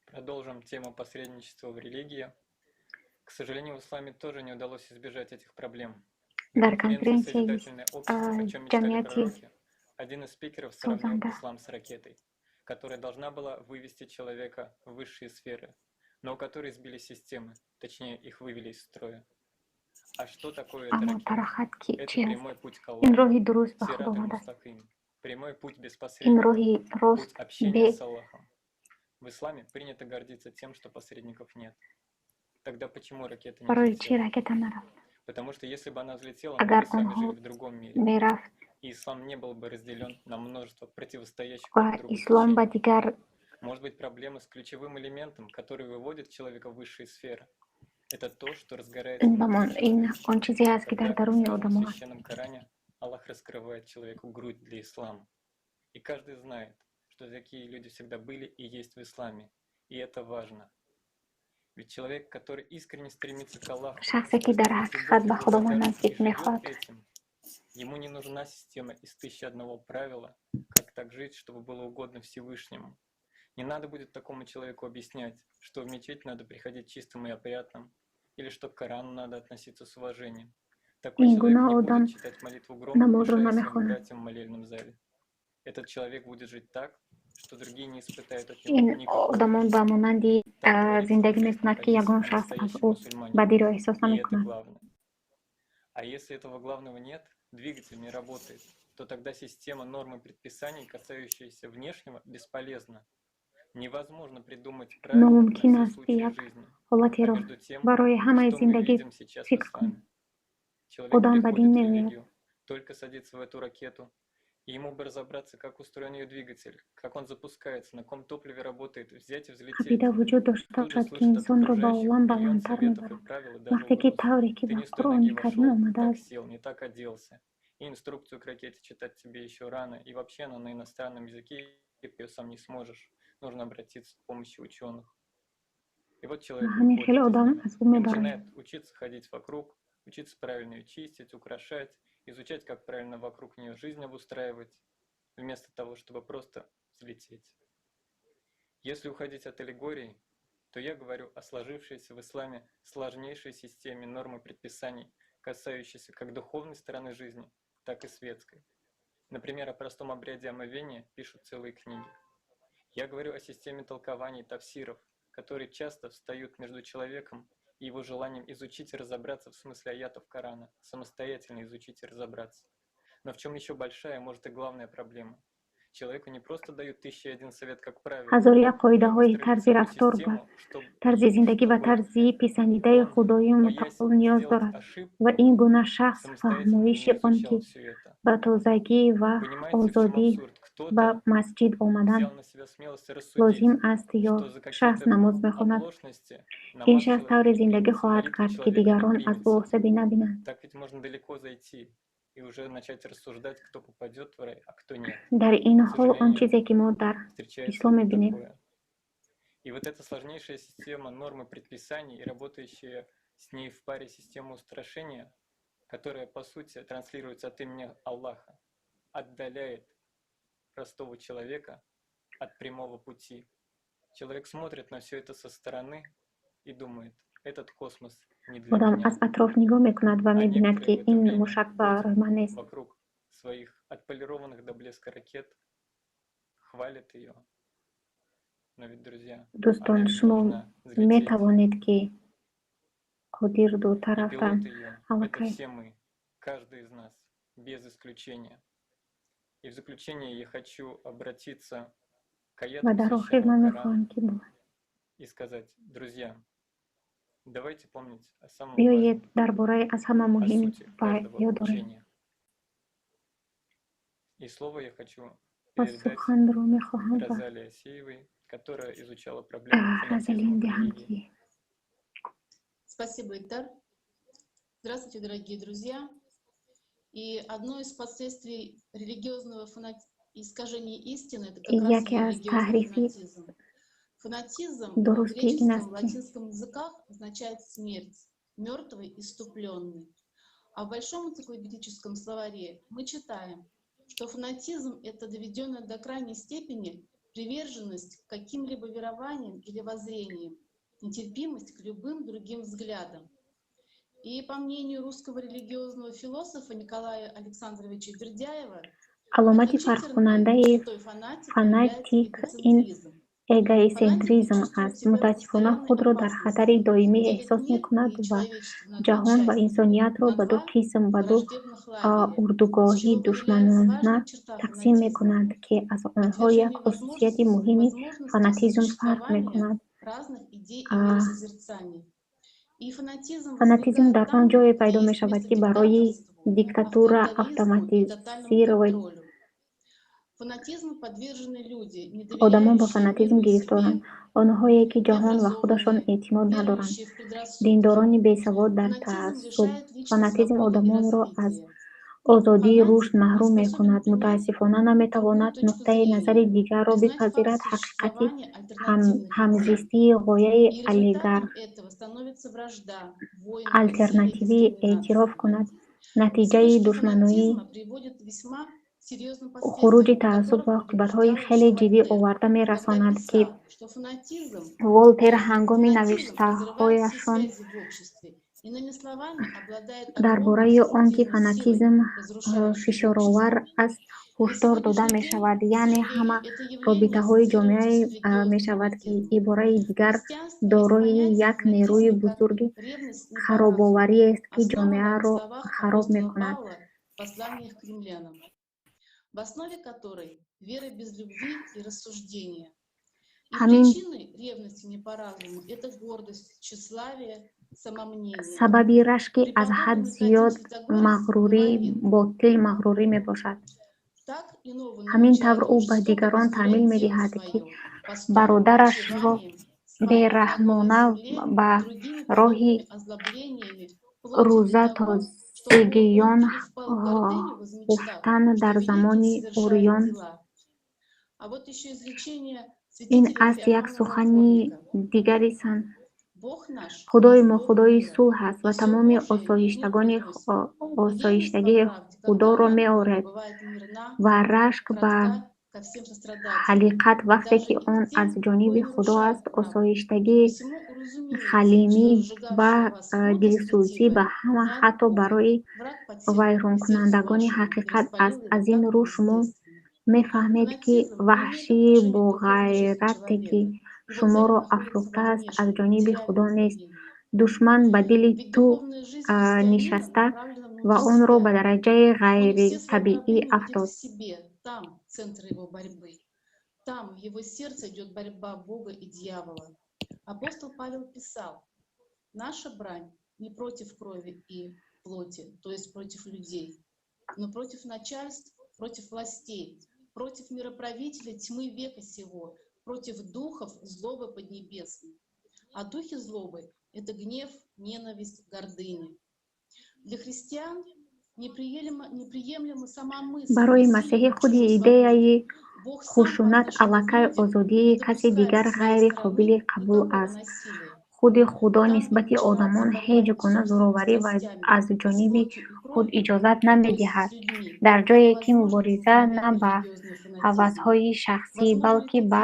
Продолжим тему посредничества в религии. К сожалению, в исламе тоже не удалось избежать этих проблем. На Дар конференции конференсияи «Созидательное общество. О чем мечтали ҷамъияти пророки» один из спикеров сравнил созанда ислам с ракетой, которая должна была вывести человека в высшие сферы, но у которой сбили системы, точнее, их вывели из строя. А что такое эта Аммо ракета? тарахат ки Это чи аст? прямой путь к Ин Аллаху, роҳи дуруст ба сират Худованд аст. аль-мустаким, прямой путь без Ин посредников, роҳи рост путь общения бе с Аллахом. В исламе принято гордиться тем, что посредников нет. Тогда почему ракета не Барои чӣ взлетела? ракета нарафт? Потому что если бы она взлетела, мы Агар бы с вами онҳо жили в другом мире. мерафт И ислам не был бы разделен на множество противостоящих ва друг другу ислом ба течений. дигар Может быть, проблема с ключевым элементом, который выводит человека в высшие сферы. Это то, что разгорается ин ба внутри мон ин человека. он чизе аст, ки дар Когда в даруни своем одамо аст. священном Коране Аллах раскрывает человеку грудь для ислама. И каждый знает, что такие люди всегда были и есть в исламе. И это важно. Ведь человек, который искренне стремится к Аллаху, Шахсе, ки дар чувствует ҳақиқат любовь ба и Худованд благодарность наздик и живет мехоҳад, этим, ему не нужна система из 1001 правила, как так жить, чтобы было угодно Всевышнему. Не надо будет такому человеку объяснять, что в мечеть надо приходить чистым и опрятным, или что к Корану надо относиться с уважением. Такой ин человек гуна не одам будет читать молитву громко, намозро мешая своим намехонад. братьям в молельном зале. Этот человек будет жить так, что другие не испытают от него Ин никакого одамон ба ужаса. монанди Так говорится в зиндагӣ известном мекунад, ки хадисе ягон о шахс аз настоящем ӯ мусульманине. бадиро эҳсос И это намекунад. главное. А если этого главного нет, двигатель не работает, то тогда система нормы предписаний, касающаяся внешнего, бесполезна. Невозможно придумать правила на Номумкин все аст, ки случаи як жизни. А ҳолатеро между тем, барои ҳамаи что мы зиндагӣ видим сейчас в фикр кунем. исламе? Человек Одам ба дин приходит в меояд, религию, только садится в эту ракету, и ему бы разобраться, как устроен ее двигатель, как он запускается, на каком топливе работает, взять и взлететь. Қабида вуҷуд дошта Тут же бошад, ки слышит от инсонро ба окружающих олам миллион баландтар советов и мебарад. правил, и даже Вақте ки угроз. тавре ки Ты ба не с той Қуръони ноги Карим вошел, так омадааст, сел, не так оделся. И инструкцию к ракете читать тебе еще рано, и вообще она на иностранном языке, и ты ее сам не сможешь. Нужно обратиться к помощи ученых. И вот человек ҳамин хел выходит из одам нее аз ӯ и мебарояд. начинает учиться ходить вокруг, учиться правильно ее чистить, украшать, изучать, как правильно вокруг нее жизнь обустраивать, вместо того, чтобы просто взлететь. Если уходить от аллегорий, то я говорю о сложившейся в исламе сложнейшей системе норм и предписаний, касающейся как духовной стороны жизни, так и светской. Например, о простом обряде омовения пишут целые книги. Я говорю о системе толкований тафсиров, которые часто встают между человеком и его желанием изучить и разобраться в смысле аятов Корана, самостоятельно изучить и разобраться. Но в чем еще большая, может, и главная проблема? Человеку не просто дают 1001 совет, как правило, Ҳазор як но и қоидаҳои выстроили тарзи целую рафтор ба систему, чтобы, тарзи зиндагӣ ва чтобы тарзи писандидаи он, Худои боясь мутаол ниёз сделать дорад ошибку, ва ин гуна шахс самостоятельно не фаҳмоиши он изучал ки все это. ба тозагӣ ва Понимаете, в чем озодӣ абсурд? ба Кто-то масҷид омадан взял на себя смелость рассудить, лозим аст ё что за шахс какие-то намоз мехонад, оплошности ин намаз шахс человека тавре не зиндагӣ примется, хоҳад молитва кард, ки человека не дигарон аз ӯ примется. осебе набинанд. Так ведь можно далеко зайти и уже начать рассуждать, кто попадет в рай, а кто нет. Дар ин К ҳол он сожалению, чизе, ки мо дар встречается ислом вот мебинем, такое. И вот эта сложнейшая система нормы предписаний и работающая с ней в паре система устрашения, которая, по сути, транслируется от имени Аллаха, отдаляет простого человека от прямого пути. Человек смотрит на все это со стороны и думает, этот космос не для Одам меня. Аз атроф нигоҳ мекунад ва А мебинад, ки некоторые в это ин время мушак ба роҳи ман нест. Вокруг своих отполированных до блеска ракет хвалят ее. Но ведь, друзья, она Дӯстон, ведь шумо должна взлететь. Метавонед, ки қодир И дуртар рафтан. пилот ее — это Аллакай. Все мы, каждый из нас, без исключения. И в заключение я хочу обратиться к Ва аятам дар охир Священного ман Корана мехоҳам, ки бо и сказать, друзья, давайте помнить о самом биёед важном, дар бораи аз ҳама о муҳим сути ба каждого ёд дорем. учения. И слово я хочу Ва передать суханро мехоҳам ба Розалии Асеевой, которая изучала проблему фанатизма Розалин в диҳам, религии. Ки Спасибо, Эльдар. Здравствуйте, дорогие друзья. И одно из последствий религиозного искажения истины — это как раз яке аз религиозный таҳрифи фанатизм. Фанатизм в дурустӣ ин греческом, аст, в ки латинском языках означает смерть, мертвый, иступленный. А в Большом энциклопедическом словаре мы читаем, что фанатизм — это доведенная до крайней степени приверженность к каким-либо верованиям или воззрениям, нетерпимость к любым другим взглядам. И по мнению русского религиозного философа Николая Александровича Бердяева, Аломати отличительной фарқкунандаи чертой фанатика фанатик является ин эгоцентризм. эгоцентризм аст. Мутаассифона, худро дар хатари доимӣ эҳсос мекунад ва ҷаҳон ва инсониятро ба ду қисм, ба ду урдугоҳи душманона тақсим мекунад, ки аз онҳо як хусусияти муҳими фанатизм фарқ мекунад. Разных идей и миросозерцаний. И фанатизм Фанатизм возникает дар он там, ҷое где пайдо есть мешавад, место ки барои диктаторству, диктатура авторитаризму и тотальному автоматизировать контролю. Фанатизму подвержены люди, не Одамон ба доверяющие фанатизм миру и себе, гирифторанд, онҳое ки ҷаҳон ва худашон эътимод надоранд, верующие в предрассудки. диндорони бесавод дар Фанатизм таассуб. лишает личной Фанатизм свободы и одамонро аз развития. озодии Фанатик рушд не маҳрум способен мекунад. принять Мутаассифона, другую наметавонад точку нуқтаи зрения, назари дигарро признать факт бипазирад, ҳақиқати существования альтернативных идей. ҳамзистии ғояи И алигар результатом этого становится вражда, войны, насилие, алтернативӣ эътироф дискриминация. кунад. Натиҷаи Вспышки душманоӣ фанатизма приводят к весьма серьезным хуруҷи последствиям, о таассуб которых ва оқибатҳои предупреждал хеле еще ҷиддӣ Вольтер, оварда когда мерасонад, ки писал, что фанатизм Волтер ҳангоми фанатизм разрывает все навиштаҳояшон связи в обществе. Иными словами, обладает дар огромной бораи он, ки деструктивной силой, фанатизм разрушающей фишоровар общество. аст, На ҳушдор дода сегодняшний день, мешавад, к яъне сожалению, ҳама это явление робитаҳои ассоциируется ҷомеае с религиозным мешавад, ки фанатизмом. ибораи дигар В христианстве есть дорои понятие як нерӯи фанатизма как бузурги ревность не по разуму, харобовариест, ки основанная на ҷомеаро словах хароб апостола мекунад. Павла в посланиях к римлянам, в основе которой вера без любви и рассуждения. И Ҳамин причиной ревности не по разуму — это гордость, тщеславие, самомнение. сабаби рашки При аз ҳад полковнике зиёд Кадим Святогорец мағрурӣ, говорил, ботил мағрурӣ мебошад. Так иного Ҳамин научает тавр он ӯ ба жестоко дигарон таъмин разделять тело медиҳад, ки свое, постом, бародарашро почиванием, спанием на голой бераҳмона земле ба и другими роҳи подобными озлоблениями вплоть до рӯза того, что он тозигиён или впал в гордыню, возмечтав, хуфтан что дар великий замони совершает уриён. дела. А вот еще изречение Ин святителя аст як Феофана сухани Затворника. дигари сан. Бог наш Худои есть мо Бог Худои мира, сулҳ аст и ва все тамоми Божие к миру осоиштагони приносит. И ревность по осоиштагии правде, когда Худоро она меорад бывает мирна, ва рашк ба кратка ко всем сострадательным, ҳалиқат вақте даже ки и к он тем, аз ҷониби кто и Худо нарушает аст, правду. осоиштагии Посему уразумеете, халимӣ что ва сжигавший вас пруд дилсӯзӣ ба светилое ҳама, знает ҳатто Бог. барои Враг подсел к сердцу вайронкунандагони вашему и ҳақиқат аст. распалил его Аз ин так рӯ шумо неестественно. мефаҳмед, ки Фанатизм не имеет ваҳшии отношения к духовной жизни боғайрате, ки человека. Его цель шуморо находится во афрӯхтааст, аз внешнем, ҷониби материальном Худо нест. измерении. Душман ба дили Ведь ту духовная жизнь христианина нишаста направлена ва внутрь онро ба себя. дараҷаи Он все свои ғайритабиӣ проблемы видит в афтод. себе, там центр его борьбы. Там в его сердце идет борьба Бога и дьявола. Апостол Павел писал, наша брань не против крови и плоти, то есть против людей, но против начальств, против властей, против мироправителя тьмы века сего, против духов злобы поднебесной. А духи злобы — это гнев, ненависть, гордыня. Для христиан неприемлема, неприемлема сама мысль Барои насилия масеҳӣ на худи чужой идеяи свободе. Хушунат аллакай озодии каси дигар ғайри қобили қабул аст. Худи Худо нисбати одамон ҳеҷ гуна зӯроварӣ аз ҷониби худ иҷозат намедиҳад. Дар ҷое ки мубориза на ба ҳавасҳои шахсӣ, балки ба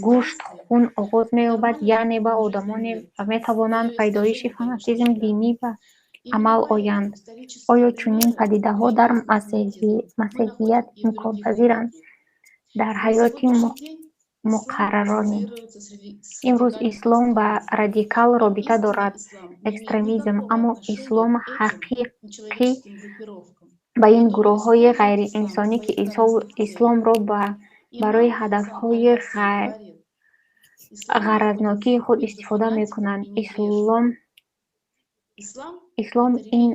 гӯшт хун оғоз меёбад, яъне ба одамоне метавонанд пайдоиши фанатизми динӣ ба амал оянд. Оё чунин падидаҳо дар масеҳият имконпазиранд? Дар ҳаёти муқаррарӣ имрӯз ислом ба радикал робита дорад, экстремизм, аммо ислом ҳақиқӣ ба ин гурӯҳҳои ғайриинсонӣ, ки исломро барои ҳадафҳои ғаразнокии худ истифода мекунанд. Ислом ин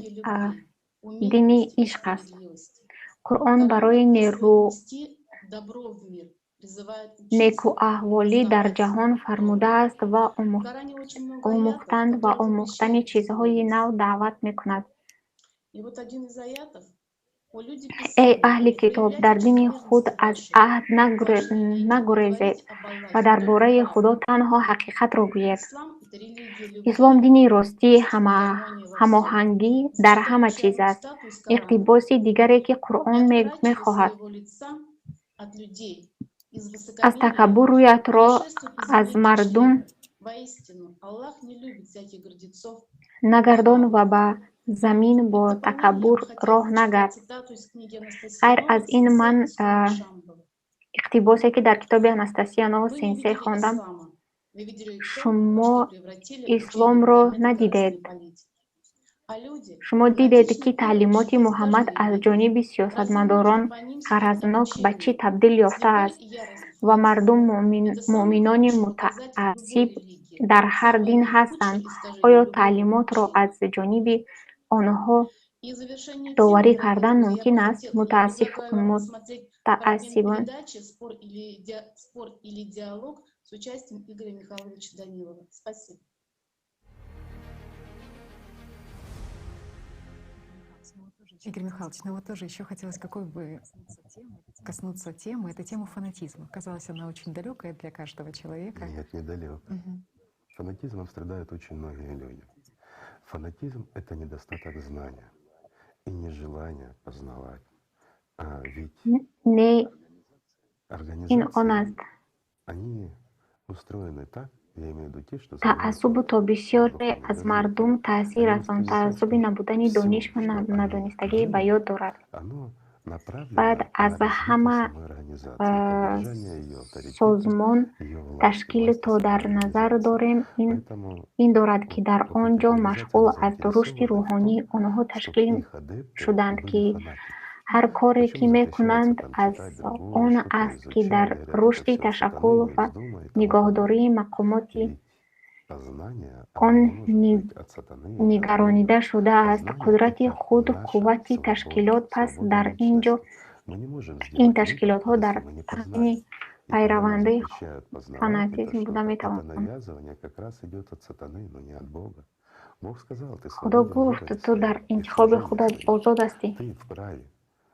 дини ишқ аст. Қуръон барои некӯаҳволӣ дар ҷаҳон фармудааст ва омӯхтан ва омӯхтани чизҳои нав даъват мекунад. Эй аҳли китоб, дар дини худ аз аҳд нагурезед ва дар бораи Худо танҳо ҳақиқатро гӯед. Ислом дини ростӣ, ҳамоҳангӣ дар ҳама чиз аст. Иқтибоси дигаре, ки Қуръон мехоҳад: аз такаббур рӯятро аз мардум нагардон ва ба замин бо такаббур роҳ нагард. Ғайр аз ин, ман иқтибосе, ки дар китоби Анастасия Нова сенсей хондам: шумо исломро надидед. Шумо дидед, ки таълимоти Муҳаммад аз ҷониби сиёсатмадорон ғаразнок ба чӣ табдил ёфтааст ва мардум муъминони мутаассиб дар ҳар дин ҳастанд. Оё таълимотро аз ҷониби онҳо доварӣ кардан мумкин аст? Мутаассибон. Игорь Михайлович, ну вот тоже еще хотелось какой бы коснуться темы, это тема фанатизма. Казалось, она очень далекая для каждого человека. Нет, недалекая. Угу. Фанатизмом страдают очень многие люди. Фанатизм — это недостаток знания и нежелание познавать. А ведь Не, ин он организации, аст. они устроены так, я имею в виду те, что Таассубу то бисёре аз мардум таъсир расонд. Таассуби набудани дониш ва надонистагӣ ба ёд дорад. Оно направлено Баъд на аз развитие ҳама самой организации, поддержание ее авторитета, созмон ее власти, ташкил власти то самой дар назар организации. дорем ин Поэтому ин дорад, ки дар вот он эта ҷо организация машғул аз рушди заинтересована в том, рӯҳонии онҳо чтоб ташкил их адепты шуданд, были ки фанатики. ҳар коре, ки Почему запрещается мекунанд, там аз читать другое, он что-то аст, ки изучать, дар говорят, это рушди всё от сатаны, ташаккул из ва дома и тому подобное. нигоҳдории мақомоти Ведь познание, оно он не может быть от сатаны или от Бога. нигаронида шудааст. Познание — Қудрати это худ, наша қуввати свобода, ташкилот. Пас свобода дар ин ҷо личности. Мы не можем ин сделать выбор, ташкилотҳо если дар мы не тани познали. И когда нам пайравандаи запрещают познавать это фанатизм буда что-то, это метавонанд. навязывание как раз идет от сатаны, но не от Бога. Бог сказал, ты Худо свободен в гуфт: выборе ту дар своем и в интихоби служении худат своем. озод ҳастӣ. Ты вправе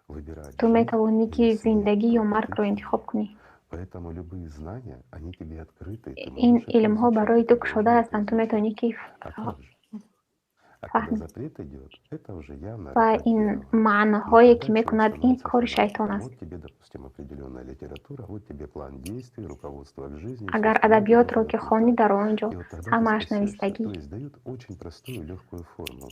выбирать Ту жизнь метавонӣ, или ки смерть, зиндагӣ ё только ты маргро интихоб кунӣ. Поэтому любые знания, они тебе открыты, ты Ин можешь это илмҳо изучать, барои и ту ты кушода должен это ҳастанд, ту изучать. метавонӣ, ки А как же? А когда фаҳмӣ. запрет идет, это уже явно Ва рука ин дьявола. Но маъноҳое, тогда ки человек мекунад, ин становится кори фанатиком. шайтон аст. Вот тебе, допустим, определенная литература, вот тебе план действий, руководство к жизни, всё Агар остальное ты адабиётро должен ки хонӣ, отметать. дар он ҷо И вот тогда ты ҳамааш спасешься. навистагӣ. То есть дают очень простую, легкую формулу.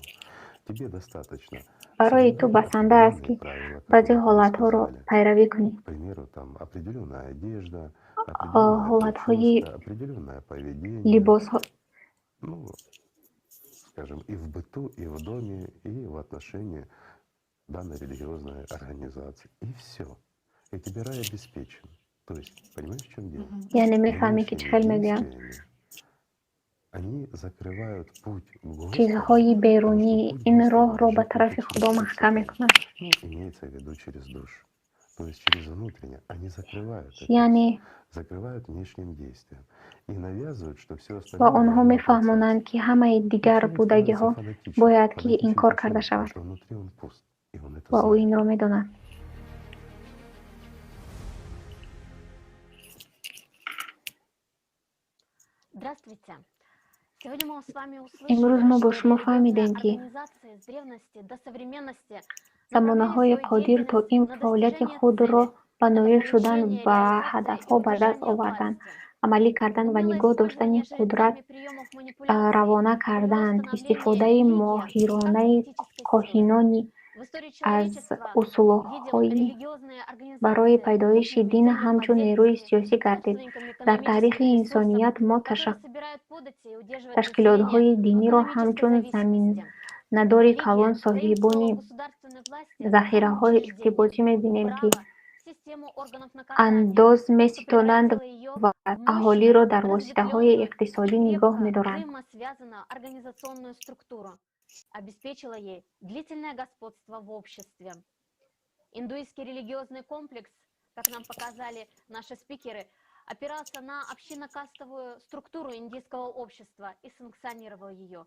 Тебе достаточно Барои ту соблюдать басанда аст, определенные ки правила, как баъзе мы тебе ҳолатҳоро сказали. пайравӣ кунӣ. К примеру, там определенная одежда, определенная Ҳолатҳои прическа, определенное поведение. либосҳо Ну, скажем, и в быту, и в доме, и в отношении данной религиозной организации. И все. И тебе рай обеспечен. То есть, понимаешь, в чем дело? Яъне мефаҳмӣ, ки чӣ Внешними хел мегӯям. действиями они закрывают путь к Господу, Чизҳои потому что берунӣ путь ин Господу роҳро ба лежит только тарафи через Худо сердце маҳкам твое. мекунад. Ну, имеется в виду через душу. То есть через внутреннее. Они закрывают это Яъне всё, закрывают внешним действием и навязывают, что всё ва остальное онҳо должно отрицаться. мефаҳмонанд, ки ҳамаи И дигар человек становится будагиҳо фанатичным. бояд ки Фанатичен инкор почему? карда Потому шавад. что внутри он пуст, и он это Ва ӯ знает. инро медонад. Здравствуйте. Сегодня мы с вами Имрӯз услышали, мо бо что шумо религиозные фаҳмидем, ки организации с древности до современности замонаҳои направляли свою қодир то деятельность ин на фаъолияти достижение худро цели. ба Это ноил шудан, повышение ба реализации и ҳадафҳо ба даст удержания овардан, власти. амалӣ кардан ва Умелое нигоҳ доштани использование қудрат жрецами приемов манипуляции равона привело к кардаанд. становлению Истифодаи религии как моҳиронаи политической силы. коҳинони В истории аз человечества видим усулҳои религиозные барои организации пайдоиши крупными дин ҳамчун нерӯи землевладельцами, сиёсӣ гардид. собственниками Дар таърихи экономических ресурсов, инсоният мо которые собирают подати и удерживают население ташкилотҳои в диниро экономической ҳамчун зависимости. заминадори Религия калон, заимствовала соҳибони у государственной власти само захираҳои учреждение, иқтибосӣ мебинем, ки право, систему органов наказания, андоз что меситонанд превратило ее ва в мощную, аҳолиро дар воситаҳои разветвленную и иқтисодӣ нигоҳ крепко медоранд. взаимосвязанную организационную структуру, обеспечила ей длительное господство в обществе. Индуистский религиозный комплекс, как нам показали наши спикеры, опирался на общинно-кастовую структуру индийского общества и санкционировал ее.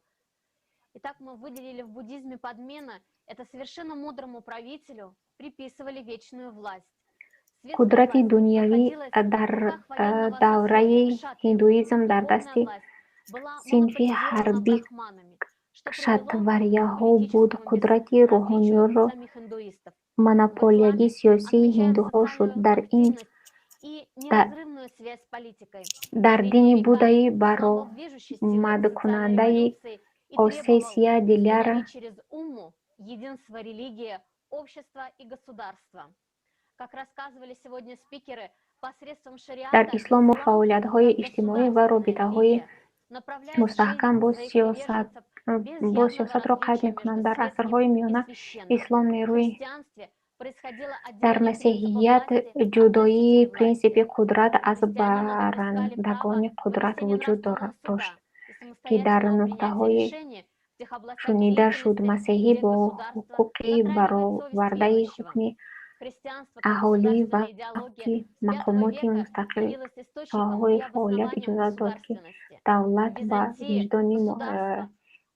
Итак, мы выделили в буддизме подмена. Это совершенно мудрому правителю приписывали вечную власть. Светская Қудрати власть дунявӣ находилась в дар руках военного давраи сословия кшатриев. ҳиндуизм дар Духовная дасти власть была синфи монополизирована ҳарбӣ брахманами, что привело к кшатварияҳо буд. политическому Қудрати безразличию рӯҳониёнро самих индуистов. В монополияги исламе сиёсии отмечают ҳиндуҳо шуд. социальную Дар ин активность и неразрывную связь с политикой. В дар дини средние века будаӣ ислам был движущей силой социальной баромадкунандаи революции и требовал осесия диляра установить через умму единство религии, общества и государства. Как рассказывали сегодня спикеры, посредством Дар шариата ислом мо ислам фаъолиятҳои как иҷтимоӣ ва государственная робитаҳои религия направляет жизнь мустаҳкам своих приверженцев без бо явного сиёсатро қайд различия между мекунанд. Дар светским асрҳои и миёна священным. ислом В нерӯи христианстве происходило дар отделение принципа масеҳият власти от ҷудоии носителей принсипи власти. қудрат аз Христиане допускали право барандагони қудрат вынесения вуҷуд нравственного суда дошт, и ки дар самостоятельного принятия нуқтаҳои решений в тех областях шунида шуд. деятельности, Масеҳӣ где бо государство ҳуқуқи затрагивает совесть баровардаи верующего. ҳукми Христианство как аҳолӣ ва государственная идеология ки с V мақомоти века мустақил явилась источником соҳаҳои и фаъолият обоснованием иҷозат дод, ки государственности. В давлат ба Византии виҷдони государство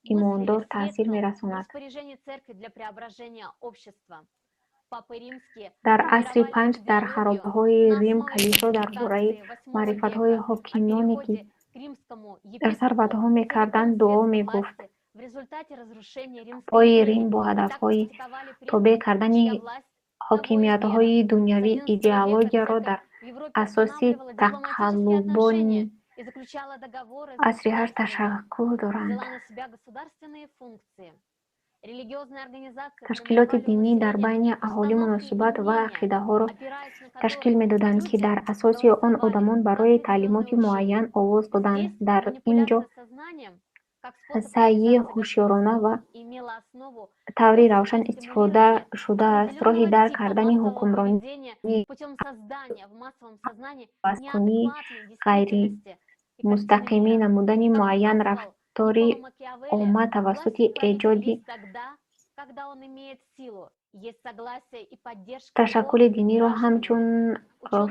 мыслили имондор таъсир средством в мерасонад. распоряжении церкви для преображения общества. Папы римские Дар асри формировали панҷ дар идеологию харобаҳои на Рим основе калисо дар бораи кодификации VIII маърифатҳои века о ҳокимоне, ки переходе к римскому дар епископу сарватҳо мекарданд, целиком дуо светской мегуфт. власти в результате разрушения Римской Пои империи. Рим бо И так ҳадафҳои критиковали тобеъ принцип, кардани чья власть того и ҳокимиятҳои вера. С дунявӣ XI века идеологияро церковь дар в Европе асоси устанавливала дипломатические тақаллубони отношения и заключала договоры с асри ҳашт государствами, ташаккул доранд. взяла на себя государственные функции. Религиозные организации Ташкилоти формировали у динӣ дар населения байни аҳолӣ установки и муносибат ва мнения, ақидаҳоро опираясь на ташкил которые медоданд, ки люди дар асоси он голосовали одамон за барои определенные таълимоти учения. муайян овоз доданд. Здесь Дар ин ҷо манипуляция сознанием как способ саъйи реализации ҳушёрона господства ва имела основу таври в равшан истифода стимулировании шудааст. Роҳи определенного дарк типа кардани массового ҳукмронӣ поведения путем создания в массовом сознании вазкунии неадекватной действительности и картины ғайримустақимӣ мира. намудани Как муайян показывал рафтори Никколо Макиавелли, омма власть тавассути правитель эҷоди лишь тогда, когда он имеет силу, есть согласие и поддержка его Ташаккули диниро гражданами. ҳамчун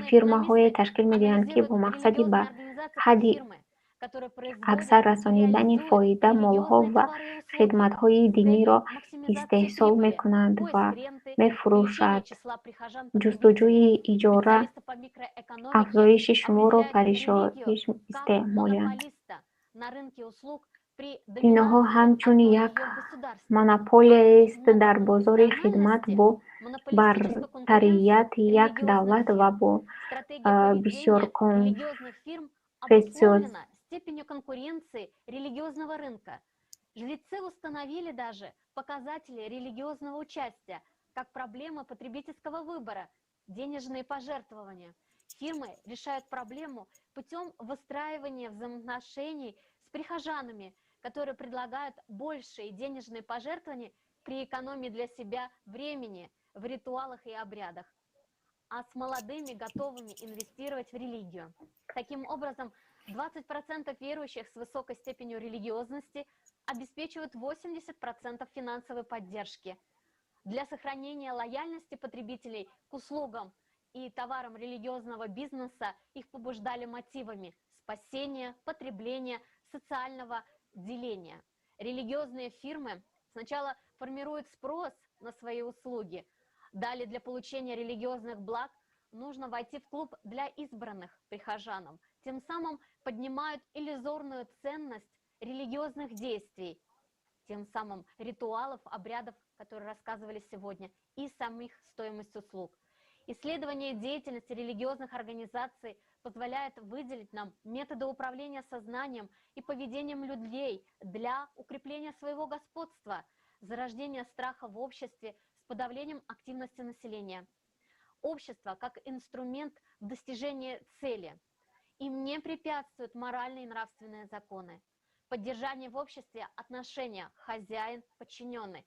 фирмаҳое Ученые-экономисты ташкил медиҳанд, ки анализируют бо мақсади ба религиозные организации как ҳадди фирмы, которые производят аксар и расонидани реализуют фоида молҳо религиозные ва товары и услуги хидматҳои с целью диниро максимизации истеҳсол прибыли, мекунанд ва поиск ренты, увеличение мефурӯшад. числа прихожан-потребителей. Ҷустуҷӯи иҷора Специалисты по микроэкономике афзоиши шуморо определяют паришоиш религию как истеъмолиянд. монополиста на рынке услуг при Диноҳо доминации ҳамчун одной як ее государственной, а монополияест дар бозори хидмат многонациональности бо монополистическую конкуренцию бартарияти як религиозных давлат ва фирм. бо Стратегия поведения бисёрконфессиоз религиозных фирм обусловлена степенью конкуренции религиозного рынка. Жрецы установили даже показатели религиозного участия как проблема потребительского выбора, денежные пожертвования. Фирмы решают проблему путем выстраивания взаимоотношений с прихожанами, которые предлагают большие денежные пожертвования при экономии для себя времени в ритуалах и обрядах, а с молодыми, готовыми инвестировать в религию. Таким образом, 20% верующих с высокой степенью религиозности обеспечивают 80% финансовой поддержки. Для сохранения лояльности потребителей к услугам и товарам религиозного бизнеса их побуждали мотивами спасения, потребления, социального деления. Религиозные фирмы сначала формируют спрос на свои услуги. Далее для получения религиозных благ нужно войти в клуб для избранных прихожанам, тем самым поднимают иллюзорную ценность религиозных действий, тем самым ритуалов, обрядов, которые рассказывали сегодня, и самих стоимость услуг. Исследование деятельности религиозных организаций позволяет выделить нам методы управления сознанием и поведением людей для укрепления своего господства, зарождения страха в обществе с подавлением активности населения. Общество как инструмент в достижении цели. Им не препятствуют моральные и нравственные законы. Поддержание в обществе отношения хозяин-подчиненный.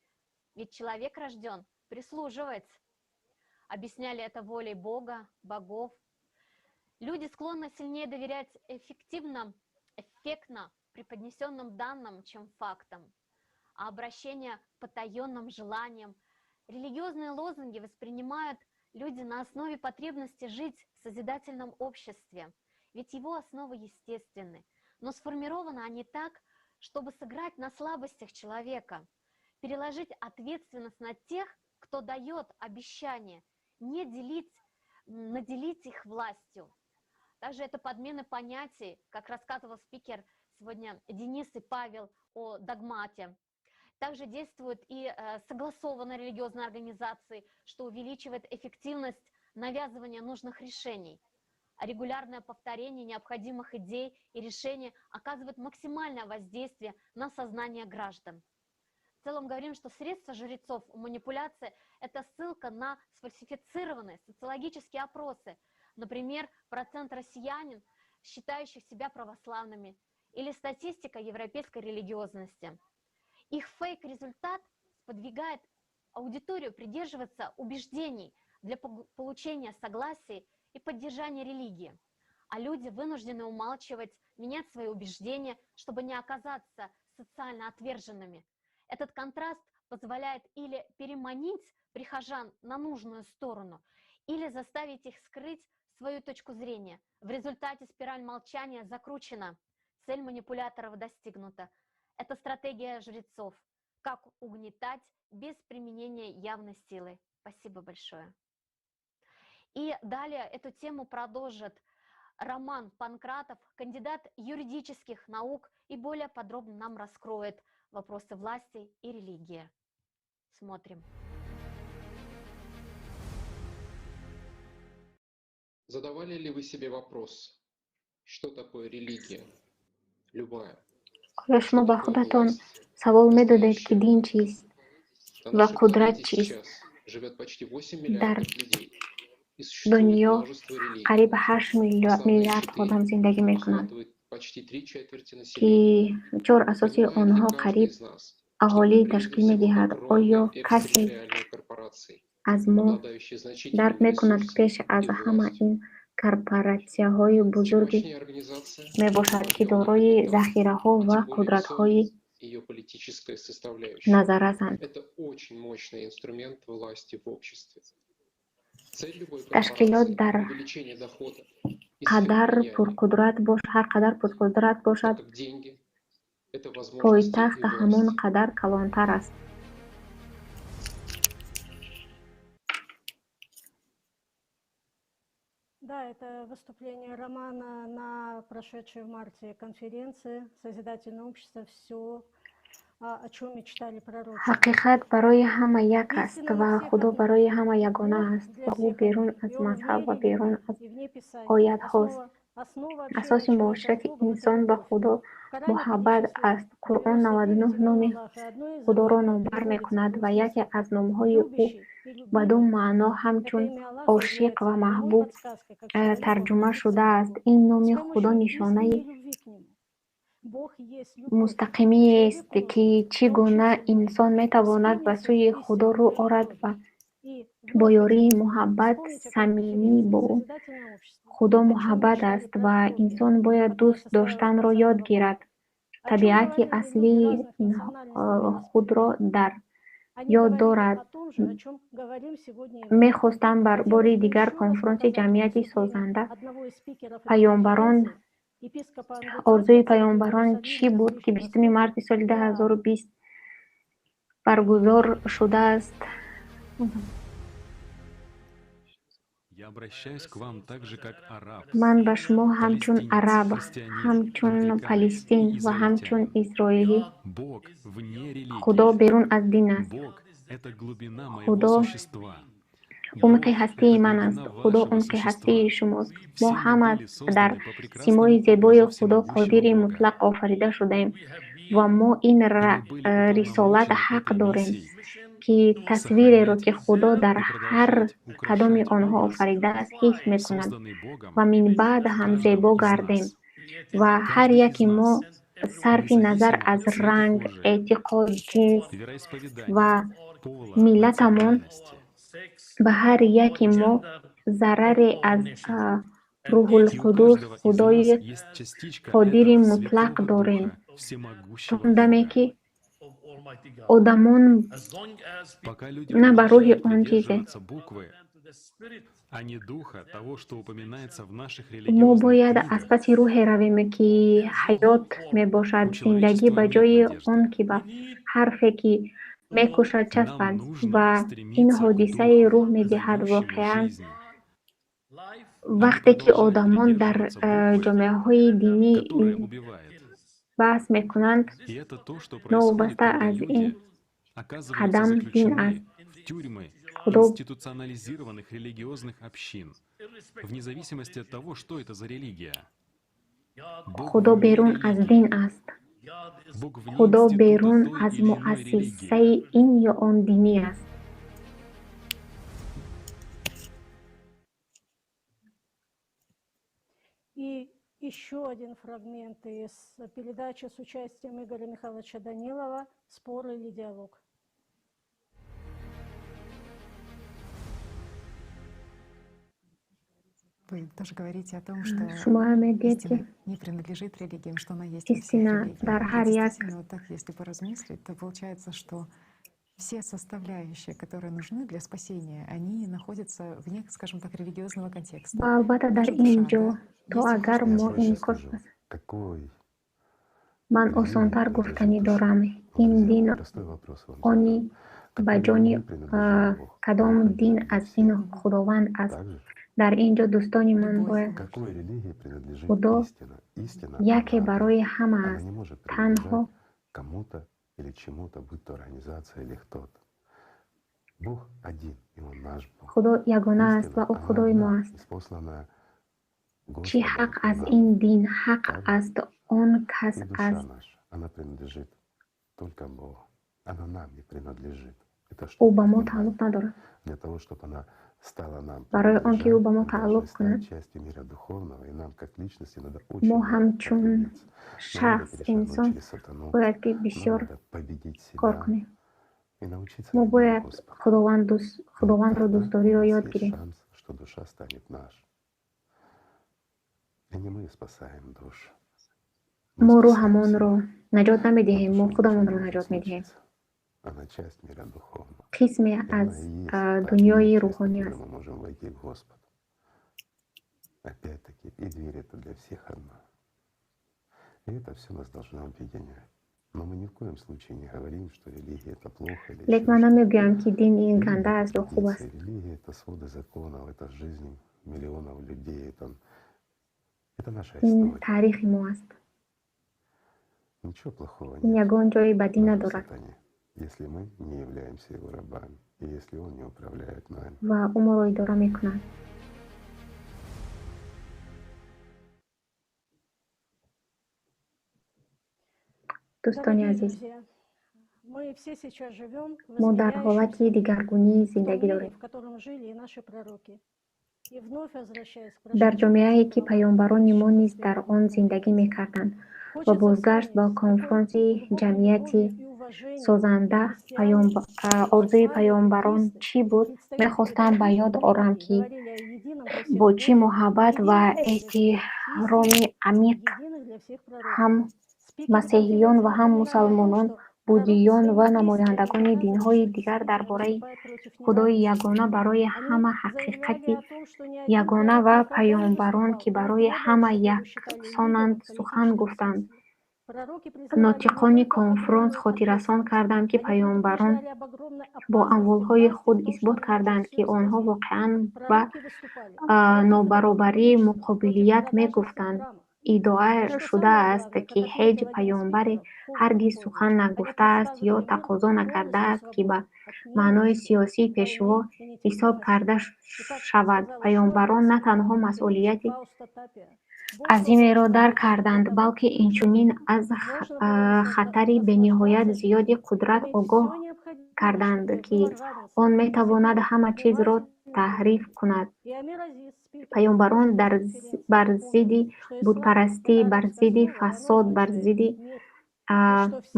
Ведь человек рожден прислуживать. Объясняли это волей Бога, богов. Люди склонны сильнее доверять эффективно, эффектно преподнесенным данным, чем фактам. А обращение к потаенным желаниям, религиозные лозунги воспринимают люди на основе потребности жить в созидательном обществе. Ведь его основы естественны, но сформированы они так, чтобы сыграть на слабостях человека, переложить ответственность на тех, кто дает обещания, не делить, наделить их властью. Также это подмена понятий, как рассказывал спикер сегодня Денис и Павел о догмате. Также действуют и согласованные религиозные организации, что увеличивает эффективность навязывания нужных решений. А регулярное повторение необходимых идей и решений оказывает максимальное воздействие на сознание граждан. В целом говорим, что средства жрецов манипуляции – это ссылка на сфальсифицированные социологические опросы. Например, процент россиянин, считающих себя православными, или статистика европейской религиозности. Их фейк-результат сподвигает аудиторию придерживаться убеждений для получения согласия и поддержания религии. А люди вынуждены умалчивать, менять свои убеждения, чтобы не оказаться социально отверженными. Этот контраст позволяет или переманить прихожан на нужную сторону, или заставить их скрыть свою точку зрения. В результате спираль молчания закручена, цель манипуляторов достигнута. Это стратегия жрецов. Как угнетать без применения явной силы. Спасибо большое. И далее эту тему продолжит Роман Панкратов, кандидат юридических наук, и более подробно нам раскроет вопросы власти и религии. Смотрим. Задавали ли вы себе вопрос, что такое религия? Любая. Оё шумо ба худатон савол медодед, ки дин чист ва қудрат чист? Дар дунё қариб 8 миллиард одам зиндагӣ мекунад, ки чор асоси онҳо қариб аҳолӣ ташкил медиҳад. Оё касе аз мо дарк мекунад, ки пеш аз ҳама ин корпоратсияҳои бузурге мебошад, ки дорои захираҳо ва қудратҳои назаррасанд? Ташкилот дар қадар пурқудрат ҳар қадар пурқудрат бошад, пойтахт ҳамон қадар калонтар аст. Да, это выступление Романа на прошедшей в марте конференции «Созидательное общество. Все, о чем мечтали пророки». Ҳақиқат барои ҳама як аст ва Худо барои ҳама ягона аст ва ӯ берун аз мазҳаб ва берун аз оятҳост. Асоси муоширати инсон ба Худо муҳаббат аст. Қуръон 99 номи Худоро номбар мекунад ва яке аз номҳои ӯ ба ду маъно ҳамчун ошиқ ва маҳбуб тарҷума шудааст. Ин номи Худо нишонаи мустақимиест, ки чӣ гуна инсон метавонад ба сӯи Худо рӯ орад ва бо ёрии муҳаббат самимӣ бо ӯ. Худо муҳаббат аст ва инсон бояд дӯст доштанро ёд гирад. Табиати аслии худро дар ёд дорад. Мехостам бар бори дигар конфронси ҷамъияти созанда паёмбарон орзуи паёмбарон чӣ буд, ки 20 марти соли 2020 баргузор шудааст. Ман ба шумо ҳамчун араб, ҳамчун палестин ва ҳамчун исроилӣ, Худо берун аз дин аст. Худо умқи ҳастии ман аст. Худо умқи ҳастии шумост. Мо ҳама дар симои зебои Худо Қодири Мутлақ офарида шудаем ва мо ин рисолат ҳақ дорем, ки тасвиреро, ки Худо дар ҳар кадоми онҳо офаридааст, ҳифз мекунад ва минбаъд ҳам зебо гардем ва ҳар яке мо сарфи назар аз ранг, эътиқод, ҷинс ва миллатамон, ба ҳар яке мо зараре аз Рӯҳулқуддус, Худои Қодири Мутлақ дорем, то он даме ки одамон на ба рӯҳи он чизе. Мо бояд аз паси рӯҳе равем, ки ҳаёт мебошад, зиндагӣ, ба ҷои он ки ба ҳарфе, ки мекушад, часпад. Ва ин ҳодисаи рӯҳ медиҳад. Воқеан, вақте ки одамон дар ҷомеаҳои динӣ баҳс мекунанд, новобаста аз ин қадам дин аст. Худо Худо берун аз дин аст. Худо берун аз муассисаи ин ё он динӣ аст. И еще один фрагмент из передачи с участием Игоря Михайловича Данилова «Спор или диалог». Вы тоже говорите о том, что Шумо мегӯед, ки истина не принадлежит религиям, что она есть во всех истина религиях. дар И ҳар як действительно, вот так, если поразмыслить, то получается, что все составляющие, которые нужны для спасения, они находятся вне, скажем так, религиозного контекста. Ва албатта дар Наша ин душа, ҷо да, то есть агар Я мо проще инъикос скажу. Какой ман религии осонтар принадлежит гуфтанӣ душа? дорам. Ин Друзья, дин простой вопрос вам они задам. ба Какой ҷони религии принадлежит Бог? кадом Бог дин один для аз ин всех. Худованд аст. Так же? Дар ин ҷо дӯстони ман Любовь. бояд Какой религии принадлежит Худо истина? Истина, яке она одна. барои ҳама Она аст. не может Танҳо принадлежать кому-то или чему-то, будь то организация или кто-то. Бог один, и Он наш Бог. Худо ягона аст ва Истина, ӯ она Худои мо одна, аст. ниспосланная Чӣ Господом ҳақ аз нам. ин дин ҳақ Так же? аст, он кас И душа аст. наша, она принадлежит только Богу. Она нам не принадлежит. Это Ӯ чтобы ба мо понимать. тааллуқ надорад. Для того, чтобы она стала нам Барои он ки ӯ принадлежать, ба мо мы должны тааллуқ кунад, стать частью мира духовного, и нам, как личности, надо очень мо много ҳамчун потрудиться. Нам надо шахс, перешагнуть инсон через сатану, бояд ки нам бисёр надо победить кор себя кунем. и научиться Мо любить бояд Господа. И Худовандро тогда у дӯстдориро нас ёд есть гирем. шанс, что душа станет наша. И не мы спасаем душу, мы Мо спасаем рӯҳамонро себя. наҷот Но намедиҳем, мо душа ничего худамонро не может наҷот медиҳем. случиться. Она часть мира духовного. Қисме И она аз и есть та дунёи дверь, через рӯҳонӣ которую аст. мы можем войти к Господу. Опять-таки, и дверь это для всех одна. И это все нас должно объединять. Но мы ни в коем случае не говорим, что религия это плохо или Лек еще ман что-то. намегӯям, ки дин ин Религия ганда это аст ё хуб традиция, аст. религия это своды законов, это жизнь миллионов людей, это наша Ин история. таърихи мо аст. Ничего плохого Ин нет ягон ҷои бадӣ даже в надорад. сатане, если мы не являемся его рабами и если он не управляет нами. Ва ӯ моро идора мекунад. Дӯстони Дорогие азиз, друзья, мы все сейчас живем в мо дар ҳолати изменяющемся дигаргунии в том зиндагӣ мире, дорем. в котором жили и наши пророки. И вновь возвращаясь к Дар прошедшему ҷомеае, ки цифровому паёмбарони мо низ следующему дар он зиндагӣ мекарданд, ва Хочется бозгашт ба вспомнить, с какой конфронси глубокой ҷамъияти любовью и уважением созанда христиане, орзуи мусульмане, паёмбарон буддисты, чӣ буд, представители мехостам ба других ёд орам, религий ки говорили о едином для всех бо чӣ Боге, муҳаббат ва единых для всех эҳтироми истине, амиқ единых для всех пророков. ҳам Спикеры масеҳиён конференции ва ҳам напоминали о том, мусалмонон, что пророки буддиён своими ва действиями намояндагони доказывали, динҳои что дигар дар действительно бораи выступают против Худои неравенства. ягона барои Они ҳама заявляли ҳақиқати о том, что ни один ягона пророк ва никогда не паёмбарон, выступал ки барои против ҳама неравенства, которую считали яксонанд, лидером сухан политического гуфтанд. средства. Пророки призывали не Нотиқони только к конфронс огромной хотиррасон ответственности, карданд, ки они паёмбарон предупреждали об огромной Бо амволҳои худ исбот карданд, ки онҳо воқеан ба нобаробарӣ муқобилият мегуфтанд. Иддао шудааст, ки ҳеҷ паёмбаре ҳаргиз сухан нагуфтааст ё тақозо накардааст, ки ба маънои сиёсии пешво ҳисоб карда шавад. Паёмбарон на танҳо масъулияти азимеро дарк карданд, балки инчунин аз хатари бениҳоят зиёди қудрат огоҳ карданд, ки он метавонад ҳама чизро таҳриф кунад. Паёмбарон бар зидди бутпарастӣ, бар зидди фасод, бар зидди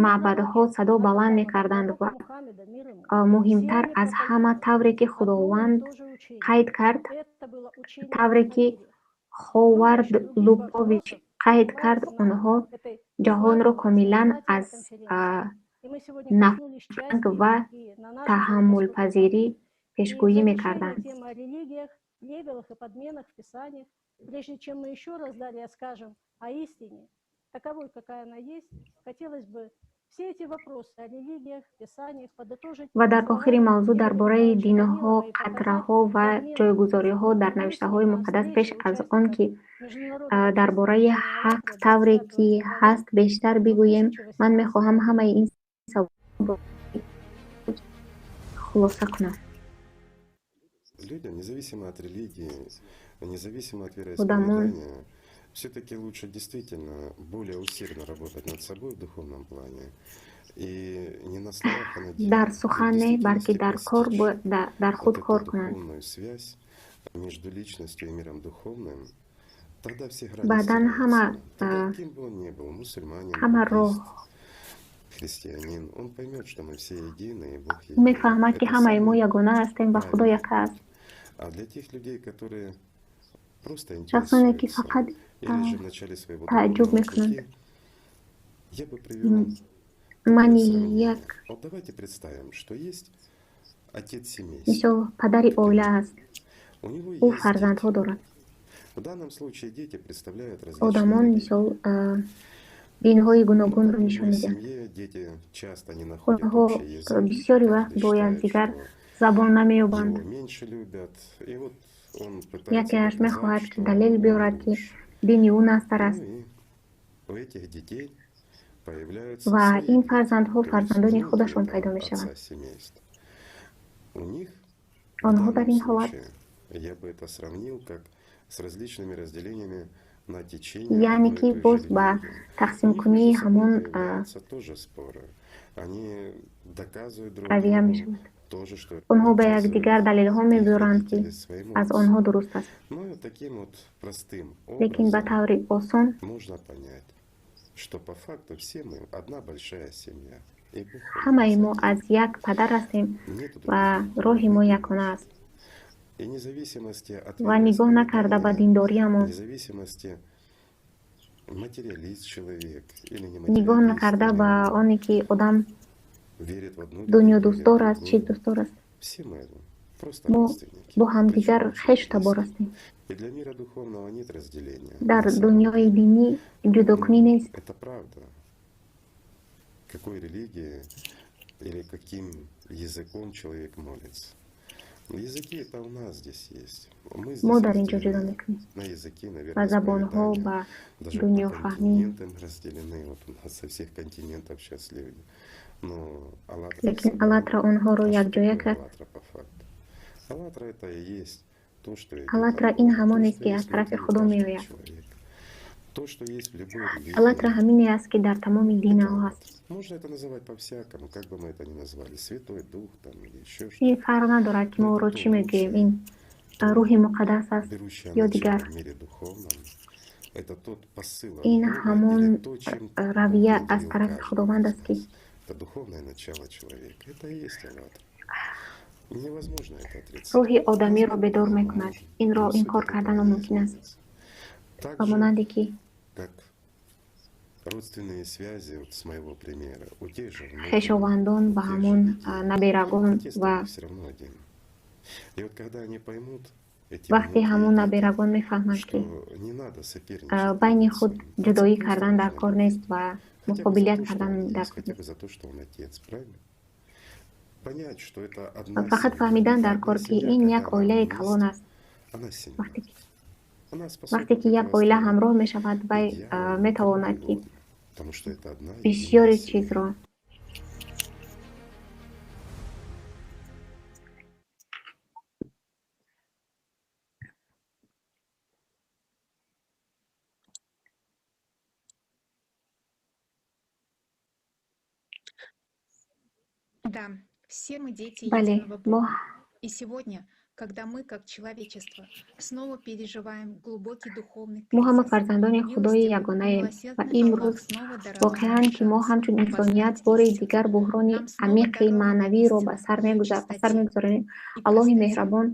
маъбадҳо садо баланд мекарданд ва муҳимтар аз ҳама, тавре ки Худованд қайд кард, тавре ки Ховард Лупович қайд кард, онҳо ҷаҳонро комилан аз нафранг ва таҳаммулпазирӣ пешгӯӣ мекарданд. Прежде чем мы еще раз далее скажем о истине, таковой, какая она есть, хотелось бы все эти вопросы о религиях, писаниях подытожить. Ва дар охири мавзӯъ дар бораи динҳо, қатраҳо ва ҷойгузориҳо дар навиштаҳои муқаддас, пеш аз он ки дар бораи ҳақ тавре ки ҳаст бештар бигӯем, ман мехоҳам ҳамаи ин саволро хулоса кунам. Людям, независимо от религии, независимо от Одамон вероисповедания, все-таки лучше действительно более усердно работать над собой в духовном плане. И не на словах, а на деле. Дар И в сухан не, балки действительности дар кор постичь дар худ вот эту кор кунанд. духовную связь между личностью и миром духовным, тогда все грани Баъдан ҳама стираются. Тогда кем бы он ни был, мусульманин, ҳама роҳ буддист, христианин, он поймет, что мы все едины, и Бог един. мефаҳмад, ки Это ҳамаи мо самый ягона ҳастем ва Худо правильный яка аст. путь. А для тех людей, которые просто Шахсоне, ки интересуются фақат или же в начале своего тааҷҷуб духовного мекунанд, пути, я бы привел ман такое сравнение. як Вот давайте представим, что есть отец семейства, мисол падари к оила примеру. аст. У него Ӯ есть фарзандҳо дети. дорад. В данном случае дети представляют различные Одамон религии. мисол динҳои Ну, гуногунро так в нишон любой медиҳанд. семье дети часто не находят Онҳо общий язык. бисёри Каждый вақт бо считает, якдигар что забон намеёбанд. его меньше любят. И вот он пытается Якеаш доказать, мехоҳад, ки что далел он биёрад, ки лучше. дини ӯ настар Ну аст. и у этих детей появляются Ва свои ин дети, фарзандҳо то есть фарзандони внуки худашон этого пайдо мешаванд. отца семейства. У них в Онҳо дар данном ин ҳолат случае, я бы это сравнил как с различными разделениями на течение яъне одной и ки той же боз ба религии. У них тақсимкунии между собой ҳамон появляются тоже споры. Они доказывают друг равия другу мешавад. тоже, что Онҳо ба доказывают якдигар далелҳо их мебиёранд, ки родители своему аз отцу. онҳо дуруст аст. Ну и таким вот простым Лекин ба образом таври осон можно понять, что по факту все мы одна большая семья. И Бог у ҳамаи нас мо один. аз як падар ҳастем Нету ва других духовных роҳи мо миров. якона аст. И независимости от Ва нигоҳ накарда ба вероисповедания, диндориамон, независимости материалист человек или не нигоҳ материалист, накарда или ба он оне ки одам верит в одну религию или в дунёдӯстдор аст, чӣ другую. дӯстдор аст, Все мы просто мо родственники, бо причем ҳамдигар очень хешу табор близкие. ҳастем. И для мира духовного нет разделения Дар на самом дунёи деле. динӣ ҷудокунӣ Ну, нест. это правда. Какой религии или каким языком человек молится. Языки это у нас здесь есть. Мы Мо здесь дар ин ҷо ҷудо разделены мекунем на языки, на ба забонҳо, вероисповедания, ба даже по дунёфаҳмӣ. континентам разделены. Вот у нас со всех континентов сейчас люди. Но «АЛЛАТРА» их Лекин собрала. «АЛЛАТРА» онҳоро А что якҷоя такое кард. «АЛЛАТРА» по факту? «АЛЛАТРА» это и есть то, что идет «АЛЛАТРА» от ин Бога, то, ҳамонест, что ки аз есть тарафи внутри Худо каждого меояд. человека, то, что есть в любой «АЛЛАТРА» религии. ҳамине аст, ки дар тамоми Это динаҳо ҳаст. «АЛЛАТРА». Можно это называть по-всякому, как бы мы это ни назвали, Святой Дух там или еще Ин что-то. фарқ надорад, ки Но мо это ӯро то чӣ мегӯем, лучшее, ин то рӯҳи муқаддас аст берущее ё начало дигар. в мире духовном, это тот посыл от Ин Бога или ҳамон то, чем Бог равия аз наделил тарафи каждого Худованд из аст, ки нас. Это духовное начало человека. Это и есть «АЛЛАТРА». Невозможно это отрицать. рӯҳи одамиро Назвать бедор по-другому мекунад. можно, Инро но суть инкор от этого кардан не номумкин аст. изменится. Ба Так же, монанде ки как родственные связи, вот с моего примера, у тех же внуков, хешовандон у ба тех же ҳамон детей, наберагон отец ва все равно один. И вот когда они поймут, эти вақте внуки и ҳамон дети, наберагон мефаҳманд, ки что не надо соперничать байни друг с худ другом. Отца ҷудоӣ просто кардан дар нужно кор любить. нест ва Хотя бы за муқобилият то, что кардан он дар есть, кор хотя нест. бы за то, что он отец, правильно? Ва фақат фаҳмидан дар кор, ки ин як оилаи калон аст. Вақте ки як оила ҳамроҳ мешавад, вай метавонад, ки бисёри чизро Да, все мы дети Бале, единого мо Бога. И сегодня, когда мы, как человечество, снова переживаем глубокий духовный мо ҳама кризис, фарзандони Худои милостивый и ягонаем ва милосердный Аллах имрӯз снова даровал нам воқеан, ки мо шанс ҳамчун инсоният познать бори истину. дигар буҳрони Нам снова амиқи дарована маънавиро ба истина сар в ее ба сар чистоте мегузаронем, и Аллоҳи простоте. меҳрабон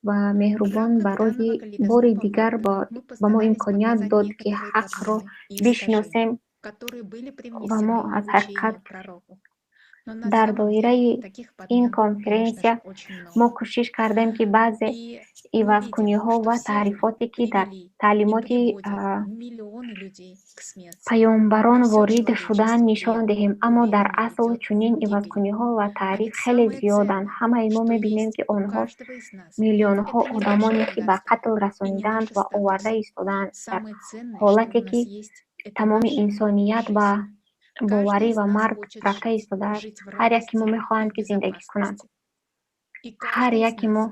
ва В меҳрубон рамках барои данного бори калейдоскопа дигар фактов мы ба мо постарались имконият показать дод, ки некоторые ҳақро подмены и бишносем искажения, которые были ва мо привнесены аз в учение ҳақиқат пророков. Но на Дар самом деле доираи таких ин подмен, конечно же, конференсия очень мо много. кӯшиш кардем, ки баъзе И мы видим, ивазкуниҳо что ва все они таърифоте, ки дар привели и таълимоти приводят миллионы людей к смерти. паёмбарон Всё ворид шудаанд, человечество нишон диҳем. Аммо дар уверенно асл идёт чунин в гибель. ивазкуниҳо ва А таъриф ведь хеле самое зиёданд. ценное, Ҳамаи мо что мебинем, есть ки у онҳо каждого из нас, миллионҳо это не наше одамоне, ки ба богатство қатл и не расонидаанд наш ва оварда статус. истодаанд, дар Самое ценное, что ҳолате у нас ки есть, это тамоми наша инсоният ба жизнь. Каждый боварӣ из ва нас марг хочет рафта жить, истодааст. жить в Ҳар яке мо радости и мехоҳанд, в ки зиндагӣ кунанд. безопасности. И Ҳар каждый из яке нас мо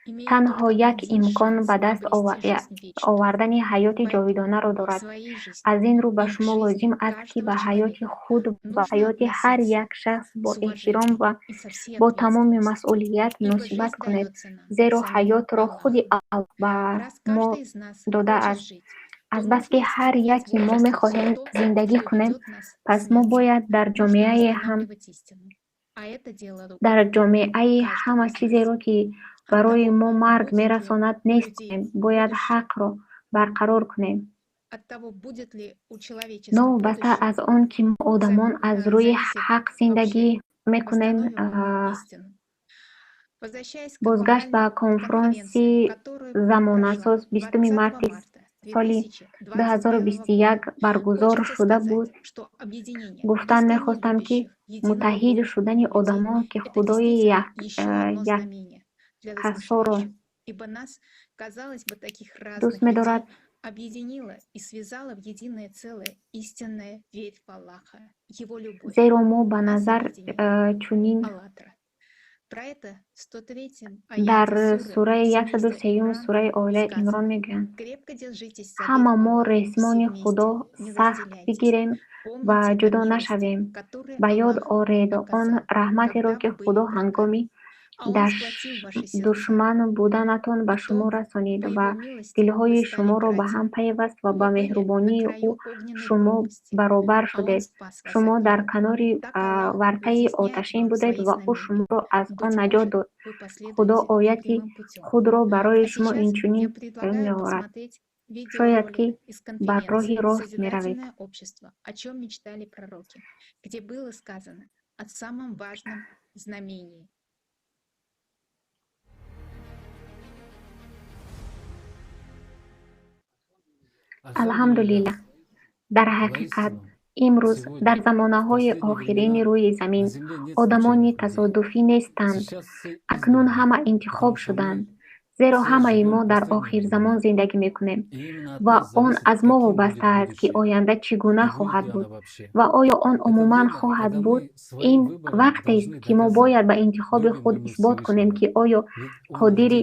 имеет танҳо только як один имкон шанс ба даст обрести жизнь вечную. овардани ҳаёти Поэтому ҷовидонаро к дорад. своей жизни Аз ин рӯ ба и к шумо жизни лозим аст, ки каждого ба ҳаёти человека худ ва нужно ҳаёти ҳар относиться як шахс бо с эҳтиром уважением ва и со всей бо тамоми ответственностью. масъулият Ибо муносибат жизнь кунед, дается нам зеро самим ҳаётро худи Аллахом. Аллоҳ ба Раз мо каждый из нас хочет додааст. жить, то Азбаски нужно ҳар исцелить в яке мо обществе всё мехоҳем то, зиндагӣ что кунем, ведет нас к пас мо смерти. бояд дар Нужно ҷомеае ҳам восстанавливать истину. А это дело рук дар ҷомеаи каждого ҳама из нас. чизеро, ки От барои того, мо марг будет ли мерасонад, у нест людей кунем. Бояд будущее, ҳақро барқарор кунем. от того, будет ли у человечества Новобаста будущее, аз он, ки мо одамон аз рӯи зависит ҳақ вообще, зиндагӣ мекунем, восстановим ли мы истину. Возвращаясь к бозгашт ба глобальной конференции, конфронси которая прошла замонасоз 20 20 марти марта соли 2021 года, 2021 баргузор хочется шуда сказать, буд, что объединение гуфтан искренне мехостам, ки любящих единого муттаҳид Бога шудани людей одамон, ки – это Худои действительно еще одно знамение для яккасоро размышляющих, ибо нас, казалось бы, таких дӯст разных людей медорад, объединила и связала в единое целое истинная верь в Аллаха, Его любовь зеро мо ба нас назар объединила. чунин «АЛЛАТРА». Про это в 103 дар аяте суры сураи семейства 103 Имран сураи оилаи Имрон сказано: мегӯянд: «Крепко держитесь за ҳама веру мо Аллаха, все ресмони вместе, Худо не сахт разделяйтесь. бигирем ва Помните о ҷудо милости, нашавем. которую Ба ёд Аллах оред он оказал, раҳматеро, когда ки вы были Худо врагами. ҳангоми А Он сплотил ваши сердца. душман буданатон ба В шумо том, расонид по ва Его милости вы дилҳои стали шуморо ба ҳам братьями. пайваст ва Вы ба были на меҳрубонии ӯ краю огненной шумо пропасти, баробар а Он шудед. спас вас Шумо от дар нее. канори Так Аллах вартаи разъясняет оташин вам будед свои ва ӯ знамения. шуморо аз он Быть наҷот может, дод. вы Худо последуете ояти прямым путем. худро барои А шумо сейчас инчунин я поён предлагаю меорад. посмотреть Шояд, ки видеоролик из бар роҳи конференции рост меравед. «Созидательное общество. О чем мечтали пророки», где было сказано о самом важном знамении. Алҳамдулиллаҳ, дар ҳақиқат, имрӯз дар замонаҳои охирини рӯи замин одамони тасодуфӣ нестанд. Акнун ҳама интихоб шуданд, зеро ҳамаи мо дар охирзамон зиндагӣ мекунем ва он аз мо вобаста аст, ки оянда чӣ гуна хоҳад буд ва оё он умуман хоҳад буд. Ин вақтест, ки мо бояд ба интихоби худ исбот кунем, ки оё қодири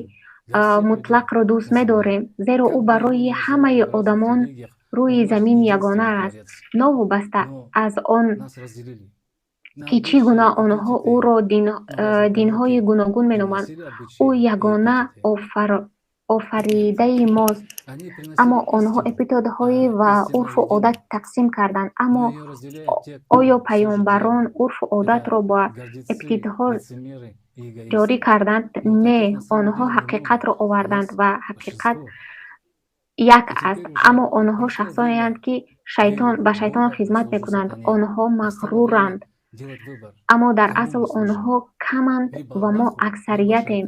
мутлақро дӯст медорем, зеро ӯ барои ҳамаи одамон рӯи замин ягона аст, новобаста аз он ки чӣ гуна онҳо ӯро динҳои гуногун меноманд. Ӯ ягона офаридаи мост, аммо онҳо эпитетҳои ва урфу одат тақсим карданд. Аммо оё паёмбарон урфу одатро ба эпитетҳо ҷорӣ карданд? Не, онҳо ҳақиқатро оварданд ва ҳақиқат як аст, аммо онҳо шахсонеанд, ки ба шайтон хизмат мекунанд. Онҳо мағруранд, аммо дар асл онҳо каманд ва мо аксариятем.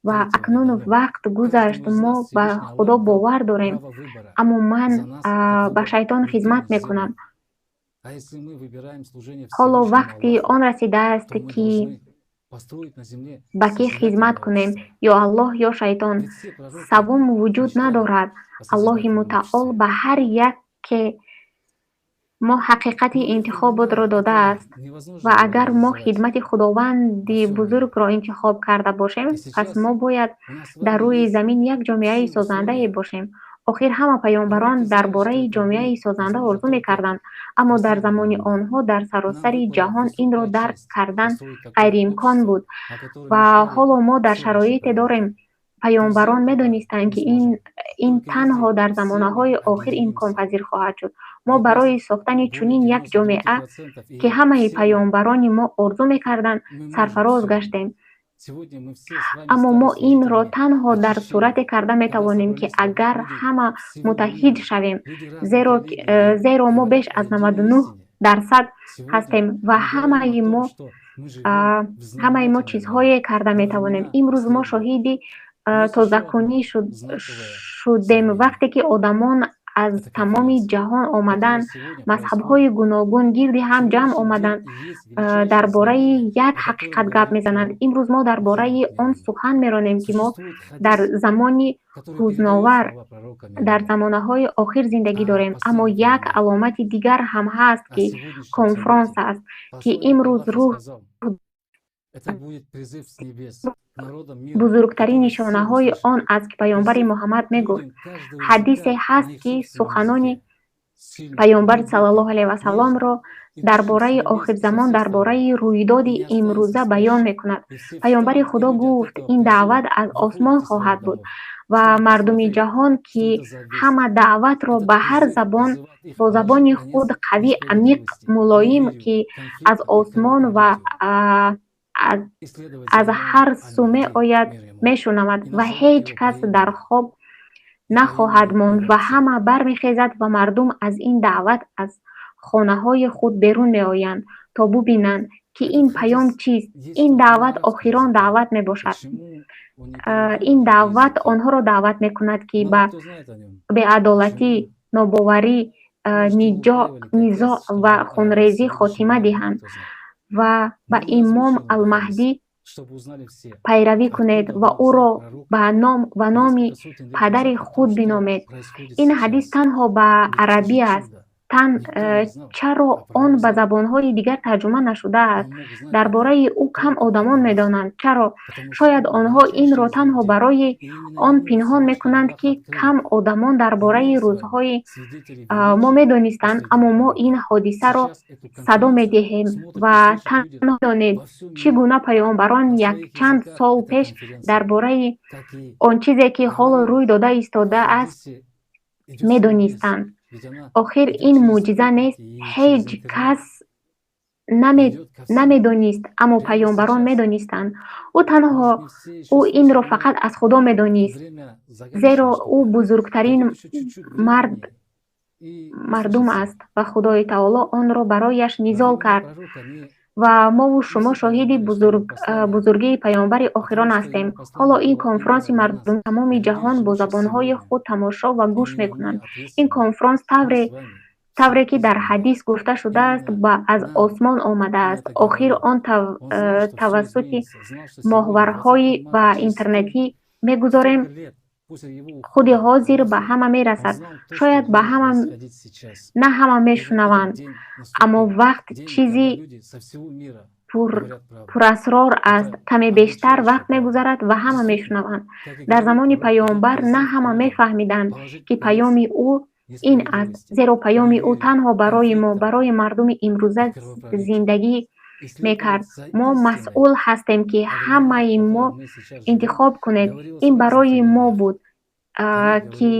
Ва акнун вақт гузашт, мо ба Худо бовар дорем, аммо ман ба шайтон хизмат мекунам. Ҳоло вақти он расидааст, ки ба кӣ хизмат кунем: ё Аллоҳ, ё шайтон. Саввум вуҷуд надорад. Аллоҳи Мутаол ба ҳар яке мо ҳақиқати интихоботро додааст, ва агар мо хидмати Худованди Бузургро интихоб карда бошем, пас мо бояд дар рӯи замин як ҷомеаи созандае бошем. Охир ҳама паёмбарон дар бораи ҷомеаи созанда орзу мекарданд, аммо дар замони онҳо дар саросари ҷаҳон инро дарк кардан ғайриимкон буд. Ва ҳоло мо дар шароите дорем. Паёмбарон медонистанд, ки ин танҳо дар замонаҳои охир имконпазир хоҳад шуд. Мо барои сохтани чунин як ҷомеа, ки ҳамаи паёмбарони мо орзу мекарданд, сарфароз гаштем. Аммо мо инро танҳо дар сурате карда метавонем, ки агар ҳама муттаҳид шавем, зеро мо беш аз 99% ҳастем ва ҳамаи мо чизҳое карда метавонем. Имрӯз мо шоҳиди тозакунӣ шудем, вақте ки одамон аз тамоми ҷаҳон омаданд, мазҳабҳои гуногун гирди ҳам ҷамъ омаданд, дар бораи як ҳақиқат гап мезананд. Имрӯз мо дар бораи он сухан меронем, ки мо дар замони ҳузновар, дар замонаҳои охир зиндагӣ дорем. Аммо як аломати дигар ҳам ҳаст, ки конфронс аст, ки имрӯз рӯҳ бузургтарин нишонаҳои он аст, ки паёмбари Муҳаммад мегуфт. Ҳадисе ҳаст, ки суханони паёмбар саллаллоҳу алайҳи васалламро дар бораи охирзамон, дар бораи рӯйдоди имрӯза баён мекунад. Паёмбари Худо гуфт: ин даъват аз осмон хоҳад буд ва мардуми ҷаҳон, ки ҳама даъватро ба ҳар забон бо забони худ қавӣ, амиқ, мулоим, ки аз осмон ва аз ҳар сӯ меояд, мешунавад ва ҳеҷ кас дар хоб нахоҳад монд ва ҳама бармехезад ва мардум аз ин даъват аз хонаҳои худ берун меоянд, то бубинанд, ки ин паём чист. Ин даъват охирон даъват мебошад. Ин даъват онҳоро даъват мекунад, ки ба беадолатӣ, нобоварӣ, низоъ ва хунрезӣ хотима диҳанд ва ба имом Алмаҳдӣ пайравӣ кунед ва ӯро ба ном ва номи падари худ биномед. Ин ҳадис танҳо ба арабӣ аст. Чаро он ба забонҳои дигар тарҷума нашудааст? Дар бораи ӯ кам одамон медонанд. Чаро? Шояд онҳо инро танҳо барои он пинҳон мекунанд, ки кам одамон дар бораи рӯзҳои мо медонистанд, аммо мо ин ҳодисаро садо медиҳем ва танҳо донед, чӣ гуна паёмбарон якчанд сол пеш дар бораи он чизе, ки ҳоло рӯй дода истодааст, медонистанд. Охир ин мӯъҷиза нест. Ҳеҷ кас намедонист, аммо паёмбарон медонистанд. Ӯ инро фақат аз Худо медонист, зеро ӯ бузургтарин мардум аст ва Худои Таоло онро барояш низол кард. Ва мову шумо шоҳиди бузургии паёмбари охирон ҳастем. Ҳоло ин конфронси мардуми тамоми ҷаҳон бо забонҳои худ тамошо ва гӯш мекунанд. Ин конфронс тавре ки дар ҳадис гуфта шудааст, аз осмон омадааст. Охир он тавассути моҳвораҳои ва интернетӣ мегузорем, худи ҳозир ба ҳама мерасад. Шояд ба ҳама на ҳама мешунаванд, аммо вақт чизи пурасрор аст. Каме бештар вақт мегузарад ва ҳама мешунаванд. Дар замони паёмбар на ҳама мефаҳмиданд, ки паёми ӯ ин аст, зеро паёми ӯ танҳо барои мо, барои мардуми имрӯза зиндагӣ мекард. Мо масъул ҳастем, ки ҳамаи мо интихоб кунед. Ин барои мо буд, ки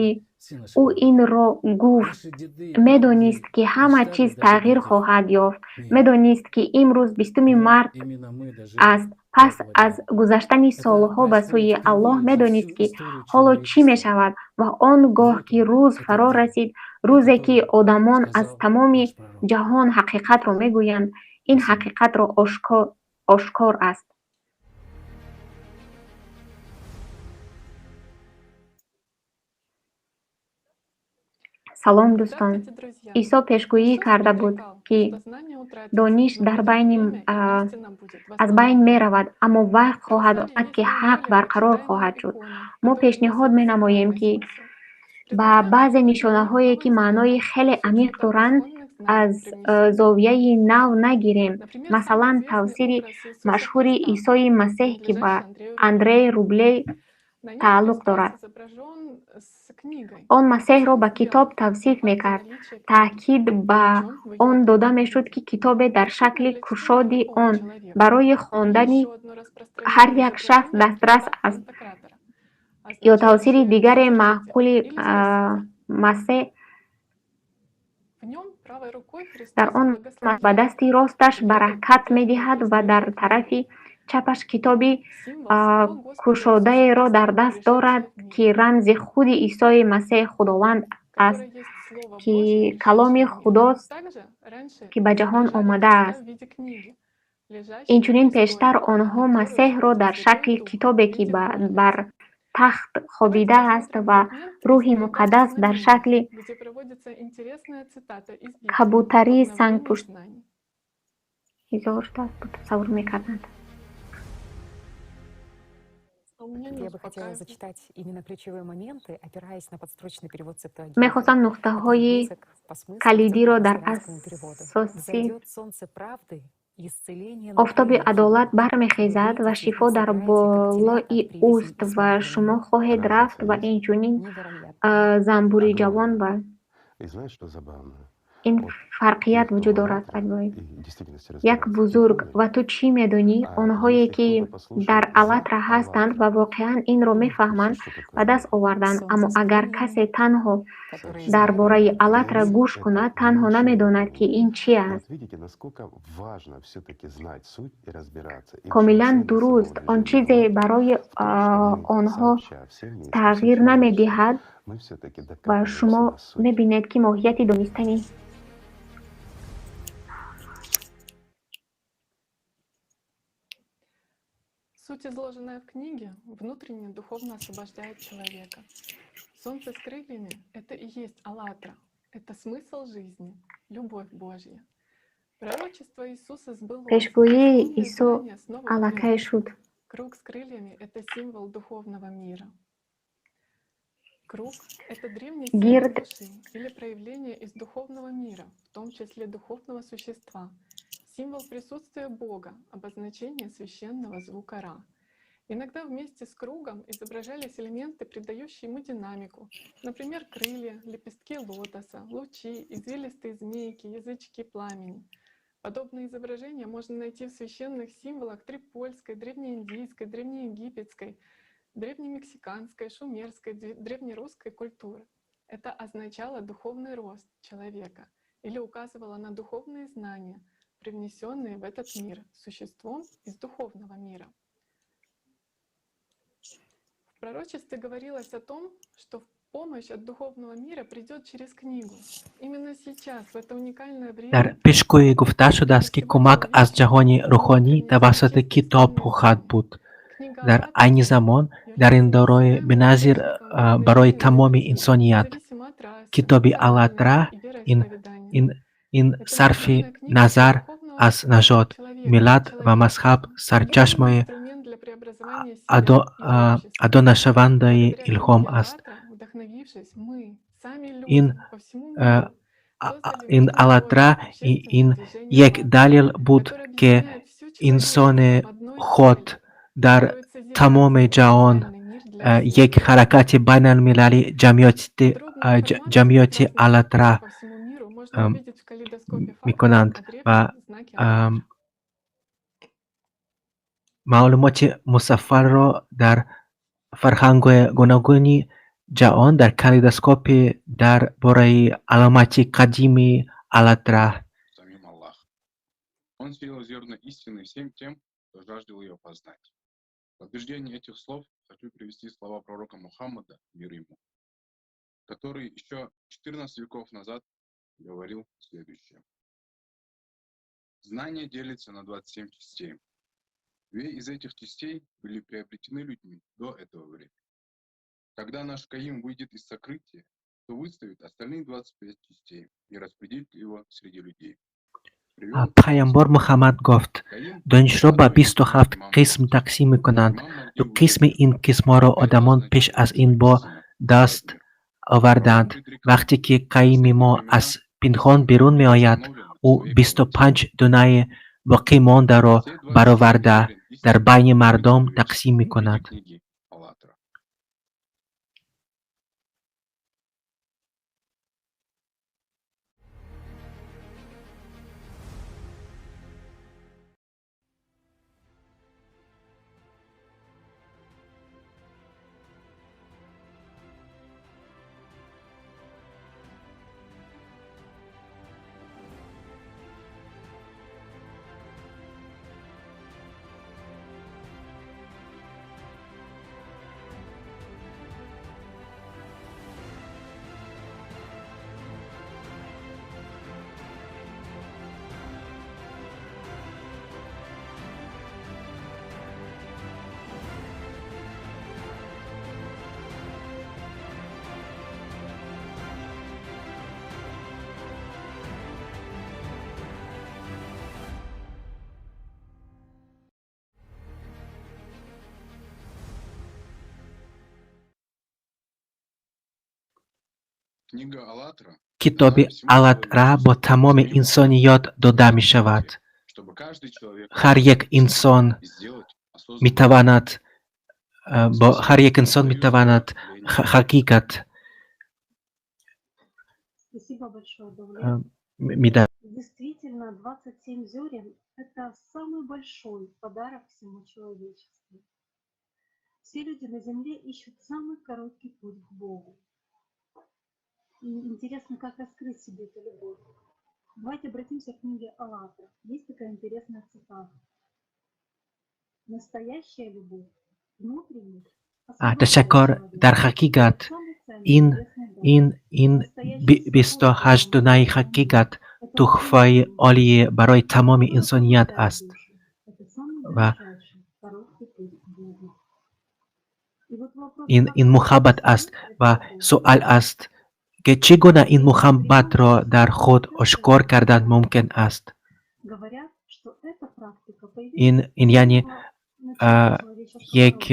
ӯ инро гуфт. Медонист, ки ҳама чиз тағйир хоҳад ёфт. Медонист, ки имрӯз 20 март аст. Пас аз гузаштани солҳо ба сӯи Аллоҳ медонист, ки ҳоло чӣ мешавад, ва он гоҳ ки рӯз фаро расид, рӯзе ки одамон аз тамоми ҷаҳон ҳақиқатро мегӯянд, ин ҳақиқатро ошкор аст. Салом, дӯстон. Исо пешгӯӣ карда буд, ки дониш дар байни аз байн меравад, аммо вақт хоҳад омад, ки ҳақ барқарор хоҳад шуд. Мо пешниҳод менамоем, ки ба баъзе нишонаҳое, ки маънои хеле амиқ доранд, аз зовияи нав нагирем. Масалан, тавсири машҳури Исои Масеҳ, ки ба Андрей Рублев тааллуқ дорад. Он Масеҳро ба китоб тавсиф мекард. Таъкид ба он дода мешуд, ки китобе дар шакли кушоди он барои хондани ҳар як шахс дастрас аст. Ё тавсири дигаре маъқули Масеҳ дар он ба дасти росташ баракат медиҳад ва дар тарафи чапаш китоби кушодаеро дар даст дорад, ки рамзи худи Исои Масеҳ Худованд аст, ки каломи Худост, ки ба ҷаҳон омадааст. Инчунин пештар онҳо Масеҳро дар шакли китобе, ки бар тахт хобидааст, ва Рӯҳи Муқаддас дар шакли кабутарии сангпушт тасаввур мекарданд. Я бы хотела зачитать именно ключевые моменты, опираясь на подстрочный перевод Септуагинты. Мехостам нуқтаҳои калидиро дар асоси офтоби адолат бармехезад ва шифо дар болои ӯст ва шумо хоҳед рафт ва инчунин занбури ҷавон ва ин фарқият вуҷуд дорад. Як бузург. Ва ту чӣ медонӣ? Онҳое, ки дар Аллатра ҳастанд ва воқеан инро мефаҳманд, ба даст оварданд. Аммо агар касе танҳо дар бораи Аллатра гӯш кунад, танҳо намедонад, ки ин чи аст. Комилан дуруст. Он чизе барои онҳо тағйир намедиҳад ва шумо мебинед, ки моҳияти донистани Суть, изложенная в книге, внутренне духовно освобождает человека. Солнце с крыльями — это и есть «АЛЛАТРА», это смысл жизни, любовь Божья. Пророчество Иисуса сбылось. Пешгӯии Исо аллакай шуд. Круг с крыльями — это символ духовного мира. Круг — это древний символ души или проявление из духовного мира, в том числе духовного существа. Символ присутствия Бога, обозначение священного звука Ра. Иногда вместе с кругом изображались элементы, придающие ему динамику. Например, крылья, лепестки лотоса, лучи, извилистые змейки, язычки пламени. Подобные изображения можно найти в священных символах трипольской, древнеиндийской, древнеегипетской, древнемексиканской, шумерской, древнерусской культуры. Это означало духовный рост человека или указывало на духовные знания, привнесенные в этот мир существом из духовного мира. В пророчестве говорилось о том, что помощь от духовного мира придет через книгу. Именно сейчас, в это уникальное время, Дар пешгӯӣ гуфта шудааст, ки кӯмак аз ҷаҳони рӯҳонӣ тавассути китоб хоҳад буд. Дар айни замон дар ин давраи беназир барои тамоми инсоният китоби Аллатра ин сарфи назар аз нажод, миллат ва мазҳаб сарчашмаи адонашавандаи илҳом аст. Ин Аллатра ин як далел буд, ки инсони худ дар тамоми ҷаҳон як ҳаракати байналмилалӣ ҷамъияти Аллатра мекунанд ва маълумоти мусаффалро дар фарҳангҳои гуногуни ҷаҳон дар калейдоскопи дар бораи аломати қадими Аллатра. Самим Аллах. Он сеял зерна истины всем тем, кто жаждал ее познать. В подтверждение этих слов хочу привести слова пророка Мухаммада, мир ему, который еще 14 веков назад говорил следующее. Знание делится на 27 частей. Две из этих частей были приобретены людьми до этого времени. Когда наш Каим выйдет из сокрытия, кто выставит остальные 25 частей и распределит его среди людей. Паёмбар Муҳаммад гуфт: «Донишро ба 27 қисм тақсим мекунанд. Ду қисми ин қисмҳоро одамон пеш аз ин бо даст овардаанд. Вақте ки Қаими мо аз пинҳон берун меояд, ӯ 25 донаи боқимондаро бароварда, дар байни мардум тақсим мекунад». Книги «АЛЛАТРА». Книга «АЛЛАТРА» Китоби «АЛЛАТРА» бо тамоми инсоният дода мешавад. Чтобы каждый человек Ҳар як инсон сделать осознанный метавонад бо ҳар як инсон метавонад ҳақиқат Спасибо большое, Давлет. Медиҳад. Действительно, 27 зерен – это самый большой подарок всему человечеству. Все люди на Земле ищут самый короткий путь к Богу. И интересно, как раскрыть себе эту любовь. Давайте обратимся к книге «АЛЛАТРА». Есть такая интересная цитата. Настоящая любовь внутренних Ташаккур. Дар ҳақиқат ин 28 донаи ҳақиқат туҳфаи олие барои тамоми инсоният аст Это самый ва кратчайший, короткий путь к Богу. И вот вопрос, ин муҳаббат аст ва суал аст, ки чӣ гуна ин муҳаббатро дар худ ошкор кардан мумкин аст. Говорят, что эта практика Ин яъне як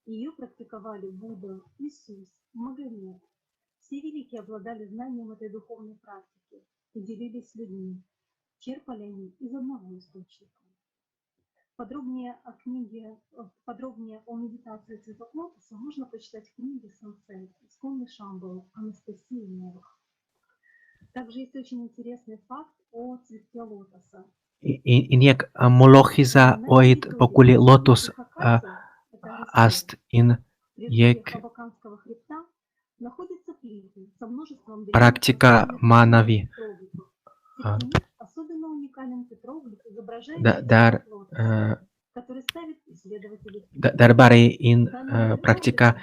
Ее практиковали Будда, Иисус, Магомед. Все великие обладали знанием этой духовной практики и делились с людьми. Черпали они из одного источника. Подробнее о книге, подробнее о медитации «Цветок лотоса» можно почитать в книге «Сенсей» Исконный Шамбала Анастасии Новых. Также есть очень интересный факт о цветке лотоса. Ин як мулоҳиза оид бо гули лотос аст. Ин як Абаканского хребта находятся плиты со множеством практика маънавӣ. древних. Особенно уникален петроглиф, изображающий Дар цветок лотоса, который ставит исследователей в дар барои ин практика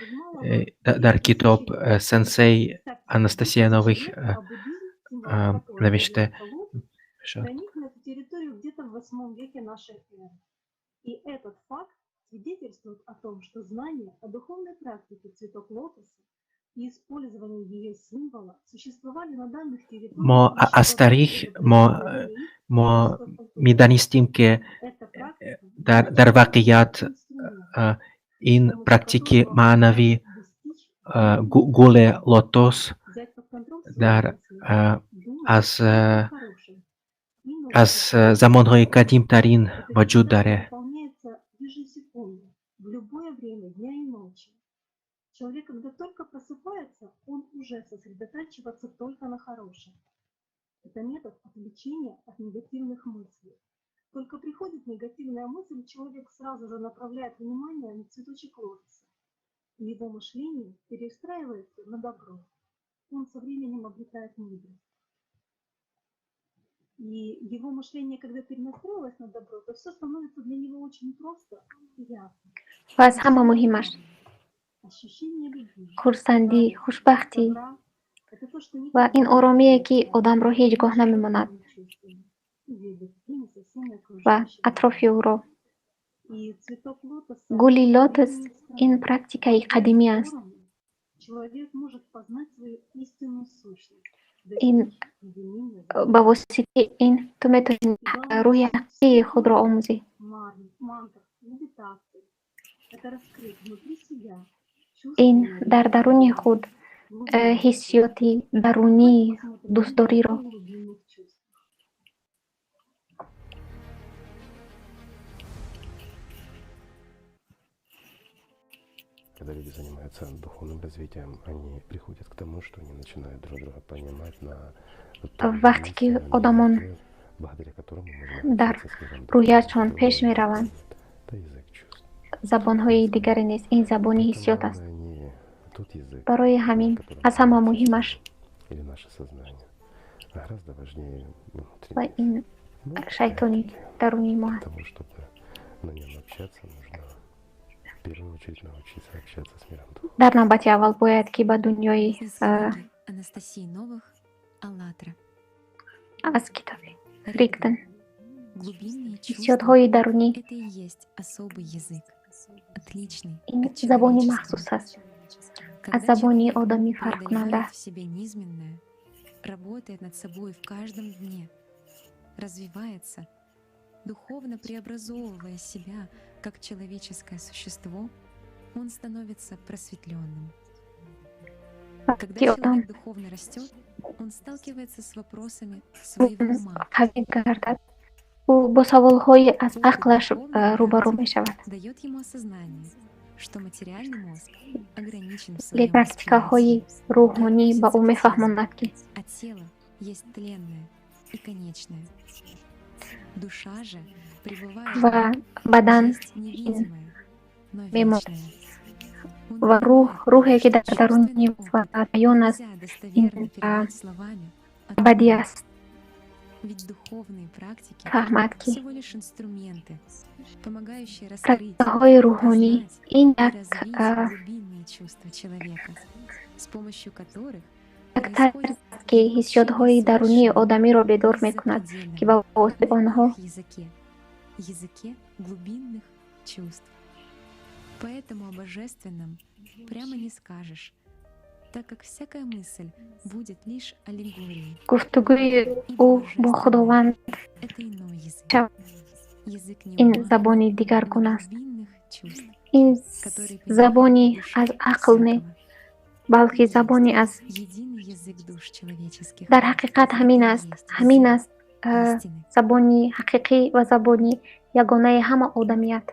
дар китоб «Сенсей» Анастасия Новых навишта шуд. Проник на эту территорию где-то в 8 веке нашей эры. И этот факт свидетельствует о том, что знание о духовной практике цветок лотоса и использование ее символа существовали на данных территориях Мо аз таърих мо медонистем, ки дар воқеият ин практики маънавӣ гули лотос дар аз замонҳои қадимтарин вуҷуд дорад. Выполняется ежесекундно, в любое время дня и ночи. Человек, когда только просыпается, он уже сосредотачивается только на хорошем. Это метод отвлечения от негативных мыслей. Только приходит негативная мысль, человек сразу же направляет внимание на цветочек лотоса. И его мышление перестраивается на добро. Он со временем обретает мудрость. И его мышление, когда перенастроилось на добро, то все становится для него очень просто и ясно. Ва аз ҳама муҳимаш Ощущение любви, хурсандӣ, хушбахтӣ это то, что ва ин оромие, ки одамро ҳеҷ гоҳ намемонад видит ими со всеми ва окружающими. атрофи ӯро. И цветок лотоса Гули лотос ин практикаи қадимӣ аст. Ин ба воситаи ин ту метавонӣ рӯҳи ҳақиқии худро омӯзӣ. Ин дар даруни худ ҳиссиёти дарунии дӯстдориро. Когда люди занимаются духовным развитием, они приходят к тому, что они начинают друг друга понимать на вақте ки одамон дар рӯҳиятшон пеш мераванд, забонҳои дигаре нест, ин забони ҳиссиёт аст. Барои ҳамин аз ҳама муҳимаш ва ин шайтони даруни мо аст. Дар навбати аввал бояд ки ба дунёи аз китоби Ригден ҳиссиётҳои дарунӣ ин забони махсус аст, аз забони одамӣ фарқкунанда. Работает над собой в каждом дне, развивается, духовно преобразовывая себя как человеческое существо, он становится просветленным. Когда человек духовно растет, он сталкивается с вопросами своего ума. Ӯ бо саволҳои аз ақлаш рӯбарӯ мешавад. Дает ему осознание, что материальный мозг ограничен в Ле своем практикаҳои восприятии. рӯҳонӣ ба ӯ мефаҳмонад, ки А тело есть тленное и конечное. Душа же, пребывая ва бадан есть невидимое, но мемонад вечное. ва рӯҳ, рӯҳе ки дар даруни ва аён аст, Нельзя ин достоверно передать словами абадӣ аст. Ведь духовные практики Фаҳмад, ки всего лишь инструменты, помогающие раскрыть, практикаҳои рӯҳонӣ познать ин и як развить глубинные чувства человека, с помощью которых як тарз аст, ки ҳиссиётҳои дарунии одамиро бедор мекунад, ки ба воситаи онҳо языке, языке глубинных чувств. Поэтому о божественном прямо не скажешь, так как всякая мысль будет лишь аллегорией. Гуфтугӯи ӯ бо Худованд Это иной язык. шавад. Язык не Ин ума, забони дигаргун аст. глубинных чувств, Ин который забони аз ақл не, балки забони аз единый язык душ человеческих. Дар ҳақиқат ҳамин аст, ҳамин аст забони ҳақиқӣ ва забони ягонаи ҳама одамият.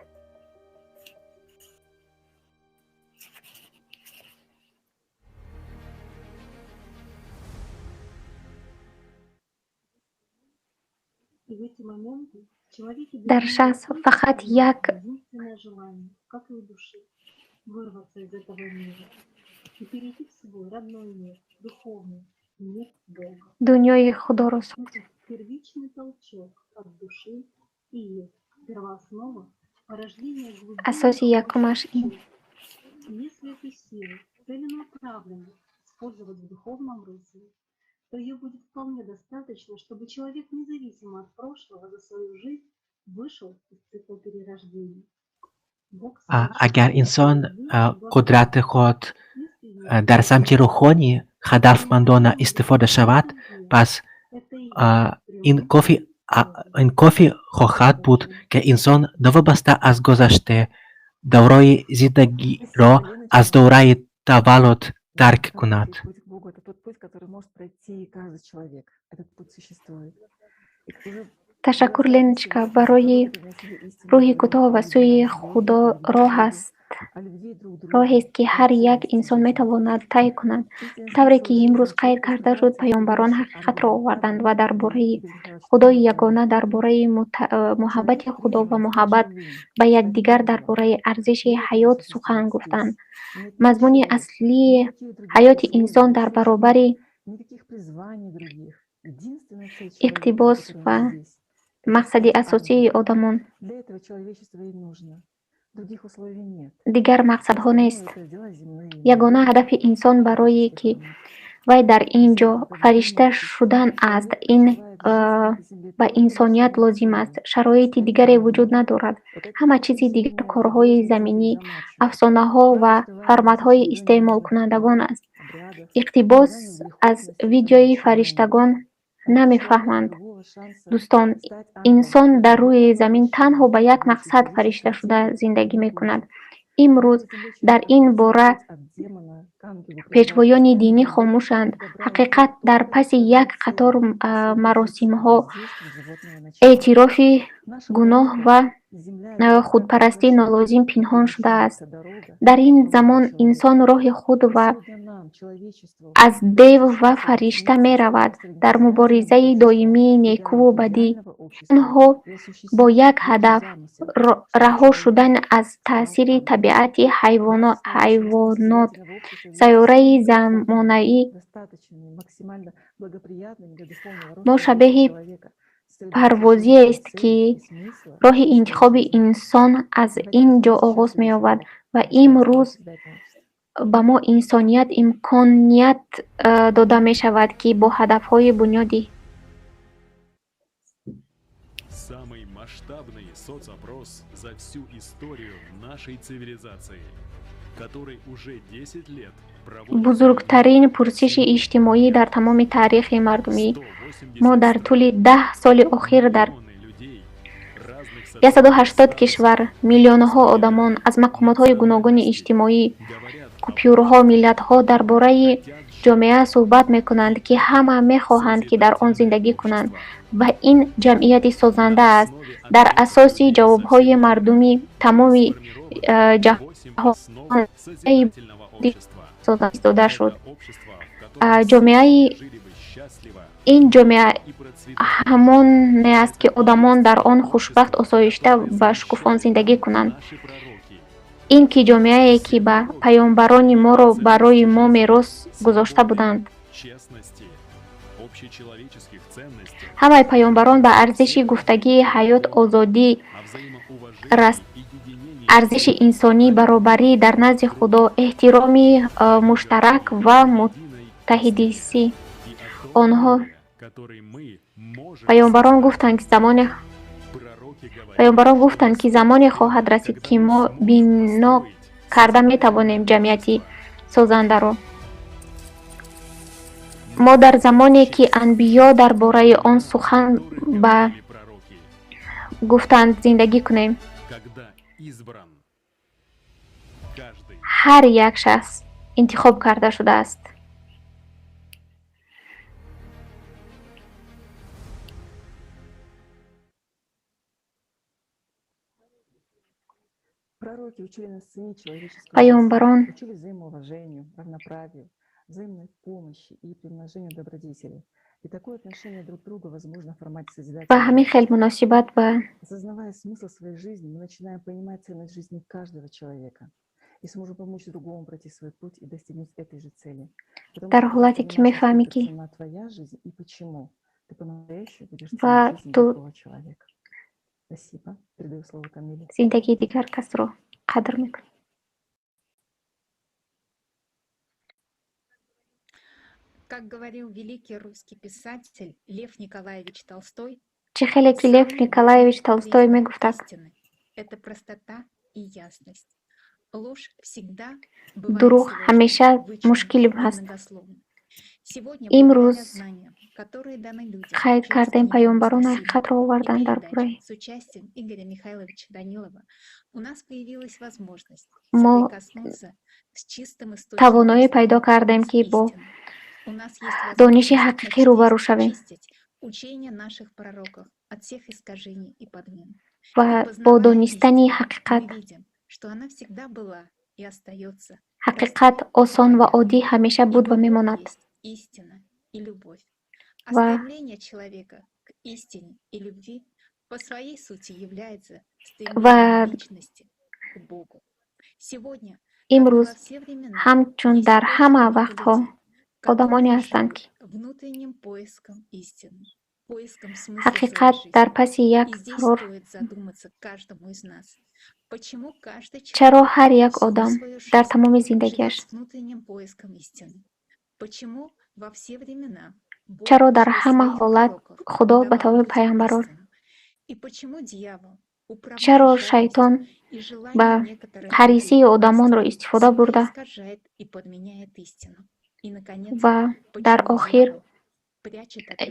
И в эти моменты в человеке Дар шахс фақат як единственное желание, как и у души, вырваться из этого мира и перейти в свой родной мир, духовный мир Бога. Дунёи Худоро сохт. Это первичный толчок от души и есть первооснова порождения глубинных Асоси якумаш ин чувств. Если эту силу целенаправленно использовать в духовном русле, то ее будет вполне достаточно, чтобы человек, независимо от прошлого, за свою жизнь вышел из цикла перерождений. Бог Агар инсон қудрати худ дар самти рӯҳонӣ ҳадафмандона истифода шавад, пас ин кофӣ хоҳад буд, ки инсон новобаста аз гузашта давраи зиндагиро аз давраи таваллуд дарк кунад. Путь к Богу — это тот путь, который может пройти каждый человек. Этот путь существует. И уже Ташаккур, Леночка, барои рӯҳи кӯтоҳ ва сӯи Худо роҳ аст, роҳест, ки ҳар як инсон метавонад тай кунад. Тавре ки имрӯз қайд карда шуд, паёмбарон ҳақиқатро оварданд ва дар бораи Худои ягона, дар бораи муҳаббати Худо ва муҳаббат ба якдигар, дар бораи арзиши ҳаёт сухан гуфтанд. Мазмуни аслии ҳаёти инсон дар баробари никаких призваний других. Единственная цель иқтибос человека, ва которая здесь, мақсади асосии одамон. Для этого человечество и нужно. Других условий нет. Дигар мақсадҳо нест. Это дела земные. Ягона ҳадафи инсон, барое ки вай дар ин ҷо фаришта шудан аст, ин Ба инсоният лозим аст. Шароити дигаре вуҷуд надорад. Ҳама чизи дигар корҳои заминӣ, афсонаҳо ва форматҳои истеъмолкунандагон аст. Иқтибос аз видеои «Фариштагон намефаҳманд». Дӯстон, инсон дар рӯи замин танҳо ба як мақсад фаришта шуда зиндагӣ мекунад. Имрӯз дар ин бора пешвоёни динӣ хомӯшанд. Ҳақиқат дар паси як қатор маросимҳо, эътирофи гуноҳ ва худпарастии нолозим пинҳон шудааст. Дар ин замон инсон роҳи худ ва аз дев ва фаришта меравад дар муборизаи доимии некуву бадӣ, танҳо бо як ҳадаф раҳо шудан аз таъсири табиати ҳайвонот. Сайёраи замонаи мо шабеҳи парвозиест, ки роҳи интихоби инсон аз ин ҷо оғоз меёбад ва имрӯз ба мо инсоният имконият дода мешавад, ки бо ҳадафҳои бунёдӣ Самый масштабный соцопрос за всю историю нашей цивилизации, который уже 10 лет Бузургтарин пурсиши иҷтимоӣ дар тамоми таърихи мардумӣ. Мо дар тӯли 10 соли охир дар 180 кишвар миллионҳо одамон аз мақомотҳои гуногуни иҷтимоӣ, купюрҳо, миллатҳо дар бораи ҷомеа суҳбат мекунанд, ки ҳама мехоҳанд, ки дар он зиндагӣ кунанд, ва ин ҷамъияти созанда аст. Дар асоси ҷавобҳои мардуми тамоми ҷаҳон дода шуд. Ҷомеаи ин ҷомеа ҳамоне аст, ки одамон дар он хушбахт, осоишта ва шукуфон зиндагӣ кунанд. Ин ки ҷомеае, ки ба паёмбарони моро барои мо мерос гузошта буданд. Ҳамаи паёмбарон ба арзиши гуфтагии ҳаёт, озодӣ, арзиши инсонӣ, баробарӣ дар назди Худо, эҳтироми муштарак ва муттаҳидисӣ. Онҳо паёмбарон гуфтанд, ки замоне хоҳад расид, ки мо бино карда метавонем ҷамъияти созандаро. Мо дар замоне, ки анбиё дар бораи он сухан ба гуфтанд, зиндагӣ кунем. Избран каждый. Ҳар як шахс интихоб карда шудааст. Пророки учили нас ценить человеческую жизнь, Паёмбарон учили взаимоуважению, равноправию, взаимной помощи и приумножению добродетели. И такое отношение друг к другу возможно в формате ба созидательного ҳамин хел муносибат ба Осознавая смысл своей жизни, мы начинаем понимать ценность жизни каждого человека и сможем помочь другому пройти свой путь и достигнуть этой же цели. Потому дар что ты ҳолате ки понимаешь, мефаҳмӣ, насколько ки ценна твоя жизнь и почему. Ты по-настоящему будешь ва ценить жизнь ту другого человека. Спасибо. Передаю слово Камиле. зиндагии дигар касро қадр мекунӣ. Как говорил великий русский писатель Лев Николаевич Толстой, Чӣ хеле ки Лев самый Николаевич важный Толстой признак мегуфтак, истины – это простота и ясность. Ложь всегда бывает дурӯғ сложной, ҳамеша вычурной мушкил и ҳаст. многословной. Сегодня, Имрӯз благодаря знаниям, которые даны людям қайд через кардем, книгу паёмбарон «Спасибо» ҳақиқатро и оварданд дар передач бораи с участием Игоря Михайловича Данилова, у нас появилась возможность мо соприкоснуться с чистым источником тавоноӣ пайдо знания, кардем, с ки бо истиной. У нас есть дониши возможность ҳақиқӣ рӯбарӯ очистить, шавем очистить учение наших пророков от всех искажений и подмен. ва И бо познавая донистани истину, ҳақиқат. мы видим, что она всегда была и остается Ҳақиқат простой и осон ва понятной. оддӣ ҳамеша буд ва Ибо Бог мемонад. есть истина и любовь. А Ва стремление человека к истине и любви по своей сути является ва стремлением личности к Богу. Сегодня, как и имрӯз во все времена, ҳамчун есть дар очень ҳама много вақтҳо людей, одамоне которые ҳастанд, живут ки внутренним поиском истины, поиском смысла своей ҳақиқат дар жизни. паси як И здесь қарор. стоит задуматься каждому из нас, почему каждый Чаро человек ҳар як всю одам свою дар жизнь тамоми живет зиндагиаш с внутренним поиском истины? Почему во все времена Чаро дар ҳама ҳолат Худо ба тамоми паёмбарон, чаро шайтон ба ҳарисии одамонро истифода бурда ва дар охир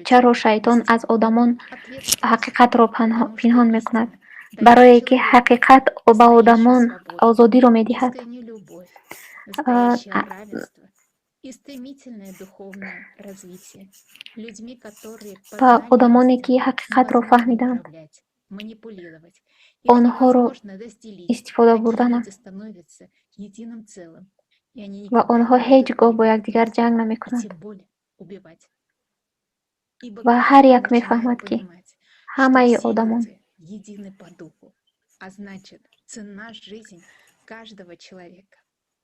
чаро шайтон аз одамон ҳақиқатро пинҳон мекунад? Барое ки ҳақиқат ба одамон озодиро медиҳад. Ба одамоне, ки ҳақиқатро фаҳмиданд, онҳоро истифода бурданам ва онҳо ҳеҷ гоҳ бо якдигар ҷанг намекунанд. Ва ҳар як мефаҳмад, ки ҳамаи одамон едины по духу, а значит, ценна жизнь каждого человека.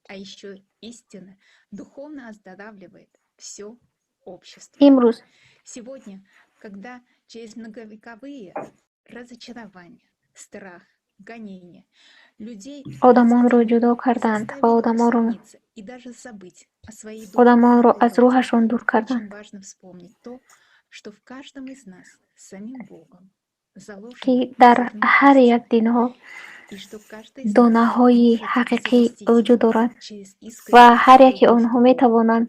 А еще истина духовно оздоравливает все общество. Имрӯз Сегодня, когда через многовековые разочарования, страх, гонения людей одамонро ҷудо карданд ва одамонро и даже забыть о своей одамонро аз рӯҳашон дур карданд, очень важно вспомнить то, что в каждом из нас самим Богом ки дар ҳар як динҳо донаҳои ҳақиқӣ вуҷуд дорад ва ҳар яке онҳо метавонанд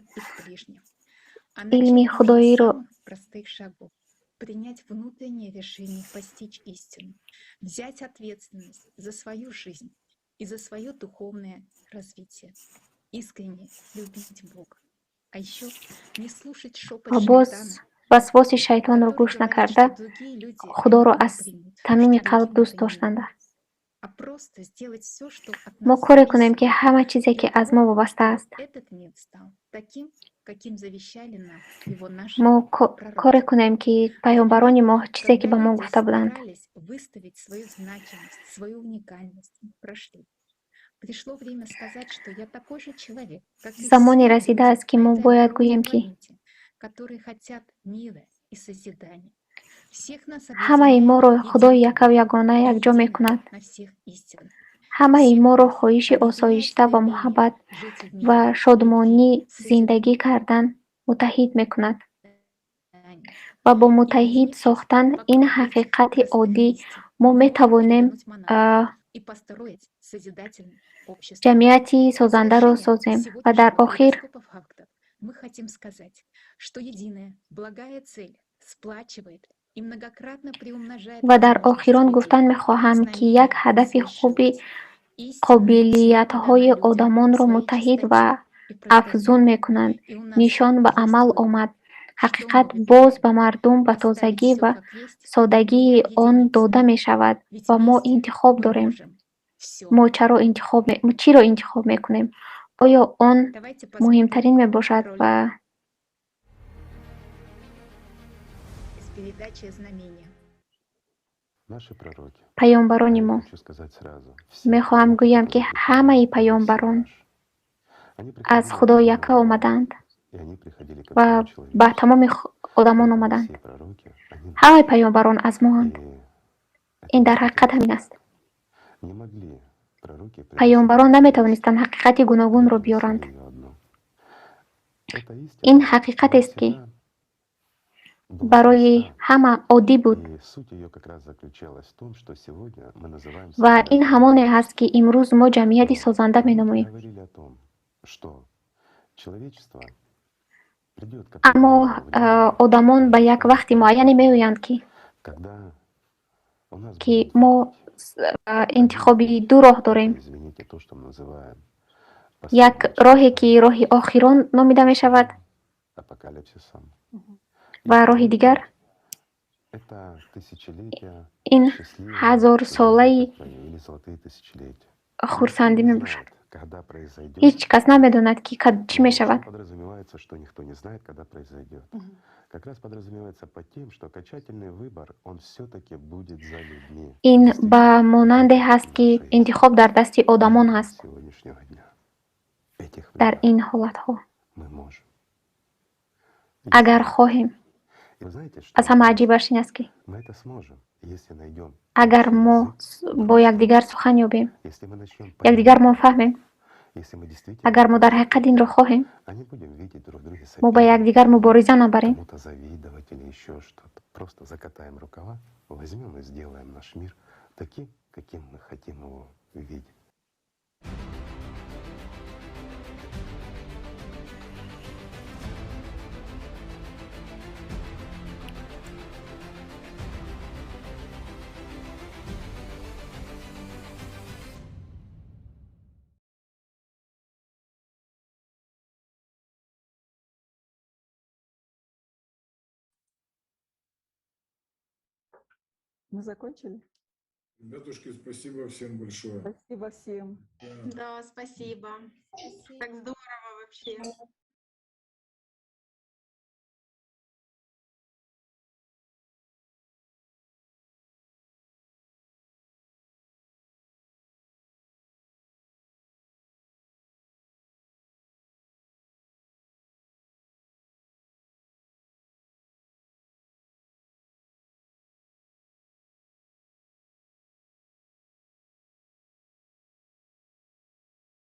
илми худоиро простых шагов принять внутреннее решение постичь истину, взять ответственность за свою жизнь и за свое духовное развитие, искренне любить Бога. А еще не слушать шепот ва боз шайтана, васвоси шайтонро гӯш накарда, Худоро аз тамими қалб дӯст доштанда. а просто сделать все, что от Мо нас коре кунем, зависит. Ки ҳама чизе, ки аз мо вобаста аст. Этот мир стал таким, каким завещали нам его наши Мо коре кунем, ки паёмбарони мо чизе, ки Когда ба мо люди гуфта буданд. старались выставить свою значимость, свою уникальность, прошли. Пришло время сказать, что я такой же человек, как и Замоне все расидааст, люди ки на мо этой бояд огромной гӯем, ки планете, которые хотят мира и созидания. Всех нас ҳамаи объединяет моро Худои единый якаву ягона якҷо единая мекунад. на всех истина. Ҳамаи моро хоҳиши осоишта ва муҳаббат ва шодмонӣ зиндагӣ кардан муттаҳид мекунад. Ва бо муттаҳид сохтан ин ҳақиқати оддӣ мо метавонем И построить созидательное общество. Ҷамъияти созандаро созем ва дар охир Калейдоскопа фактов мы хотим сказать, что единая благая цель сплачивает и многократно приумножает ва дар возможности охирон людей. Гуфтан мехоҳам, ки як ҳадафи хуби қобилиятҳои одамонро муттаҳид ва афзун мекунанд нишон ба амал омад. Ҳақиқат боз ба мардум ба тозагӣ ва содагии он дода мешавад ва мо интихоб дорем. Мо чаро интихоб чиро интихоб мекунем? Оё он муҳимтарин мебошад ва Из передачи «Знамения». Наши пророки. Паёмбарони Я мо. хочу сказать сразу. Все Мехоҳам гӯям, ки ҳамаи паёмбарон они аз приходили Худои к яка омадаанд и они приходили ко ва всему человечеству. ба тамоми одамон омаданд. Все пророки, они Ҳамаи паёмбарон аз моанд. Ин дар ҳақиқат ҳамин аст. не могли пророки Паёмбарон наметавонистанд ҳақиқати гуногунро биёранд. её одну. Это истина Ин ҳақиқатест, ки барои ҳама оддӣ буд И суть ее как раз заключалась в том, что сегодня мы называем ва ин ҳамоне ҳаст, ки имрӯз мо ҷамъияти созанда меномоем. Говорили о том, что человечество придет к Аммо одамон ба як вақти муайяне меоянд, ки когда у нас ки мо интихоби ду роҳ дорем. Извините, то, что мы называем Як роҳе, ки роҳи охирон номида мешавад, апокалипсисом, ва роҳи дигар это тысячелетия ин счастливого ҳазорсолаи жизни или золотые тысячелетия. хурсандӣ мебошад. Когда произойдет, Ҳеҷ кас намедонад, ки чӣ мешавад. Подразумевается, что никто не знает, когда произойдет. Как раз подразумевается под тем, что окончательный выбор, он все-таки будет за людьми Ин ба монанде ҳаст, ки интихоб дар дасти одамон ҳаст. Сегодняшнего дня. Этих Дар ин ҳолатҳо мы можем. Агар хоҳем И вы знаете, что аз ҳама аҷибаш ин аст, ки мы это сможем, если найдем, агар мо бо якдигар сухан ёбем, если мы начнем якдигармон фаҳмем, Агар мо дар ҳақиқат инро хоҳем, мо ба якдигар мубориза набарем, Возьмем и сделаем наш мир таким, каким мы хотим его видеть. Мы закончили? Ребятушки, спасибо всем большое. Спасибо всем. Да, спасибо. Так здорово вообще.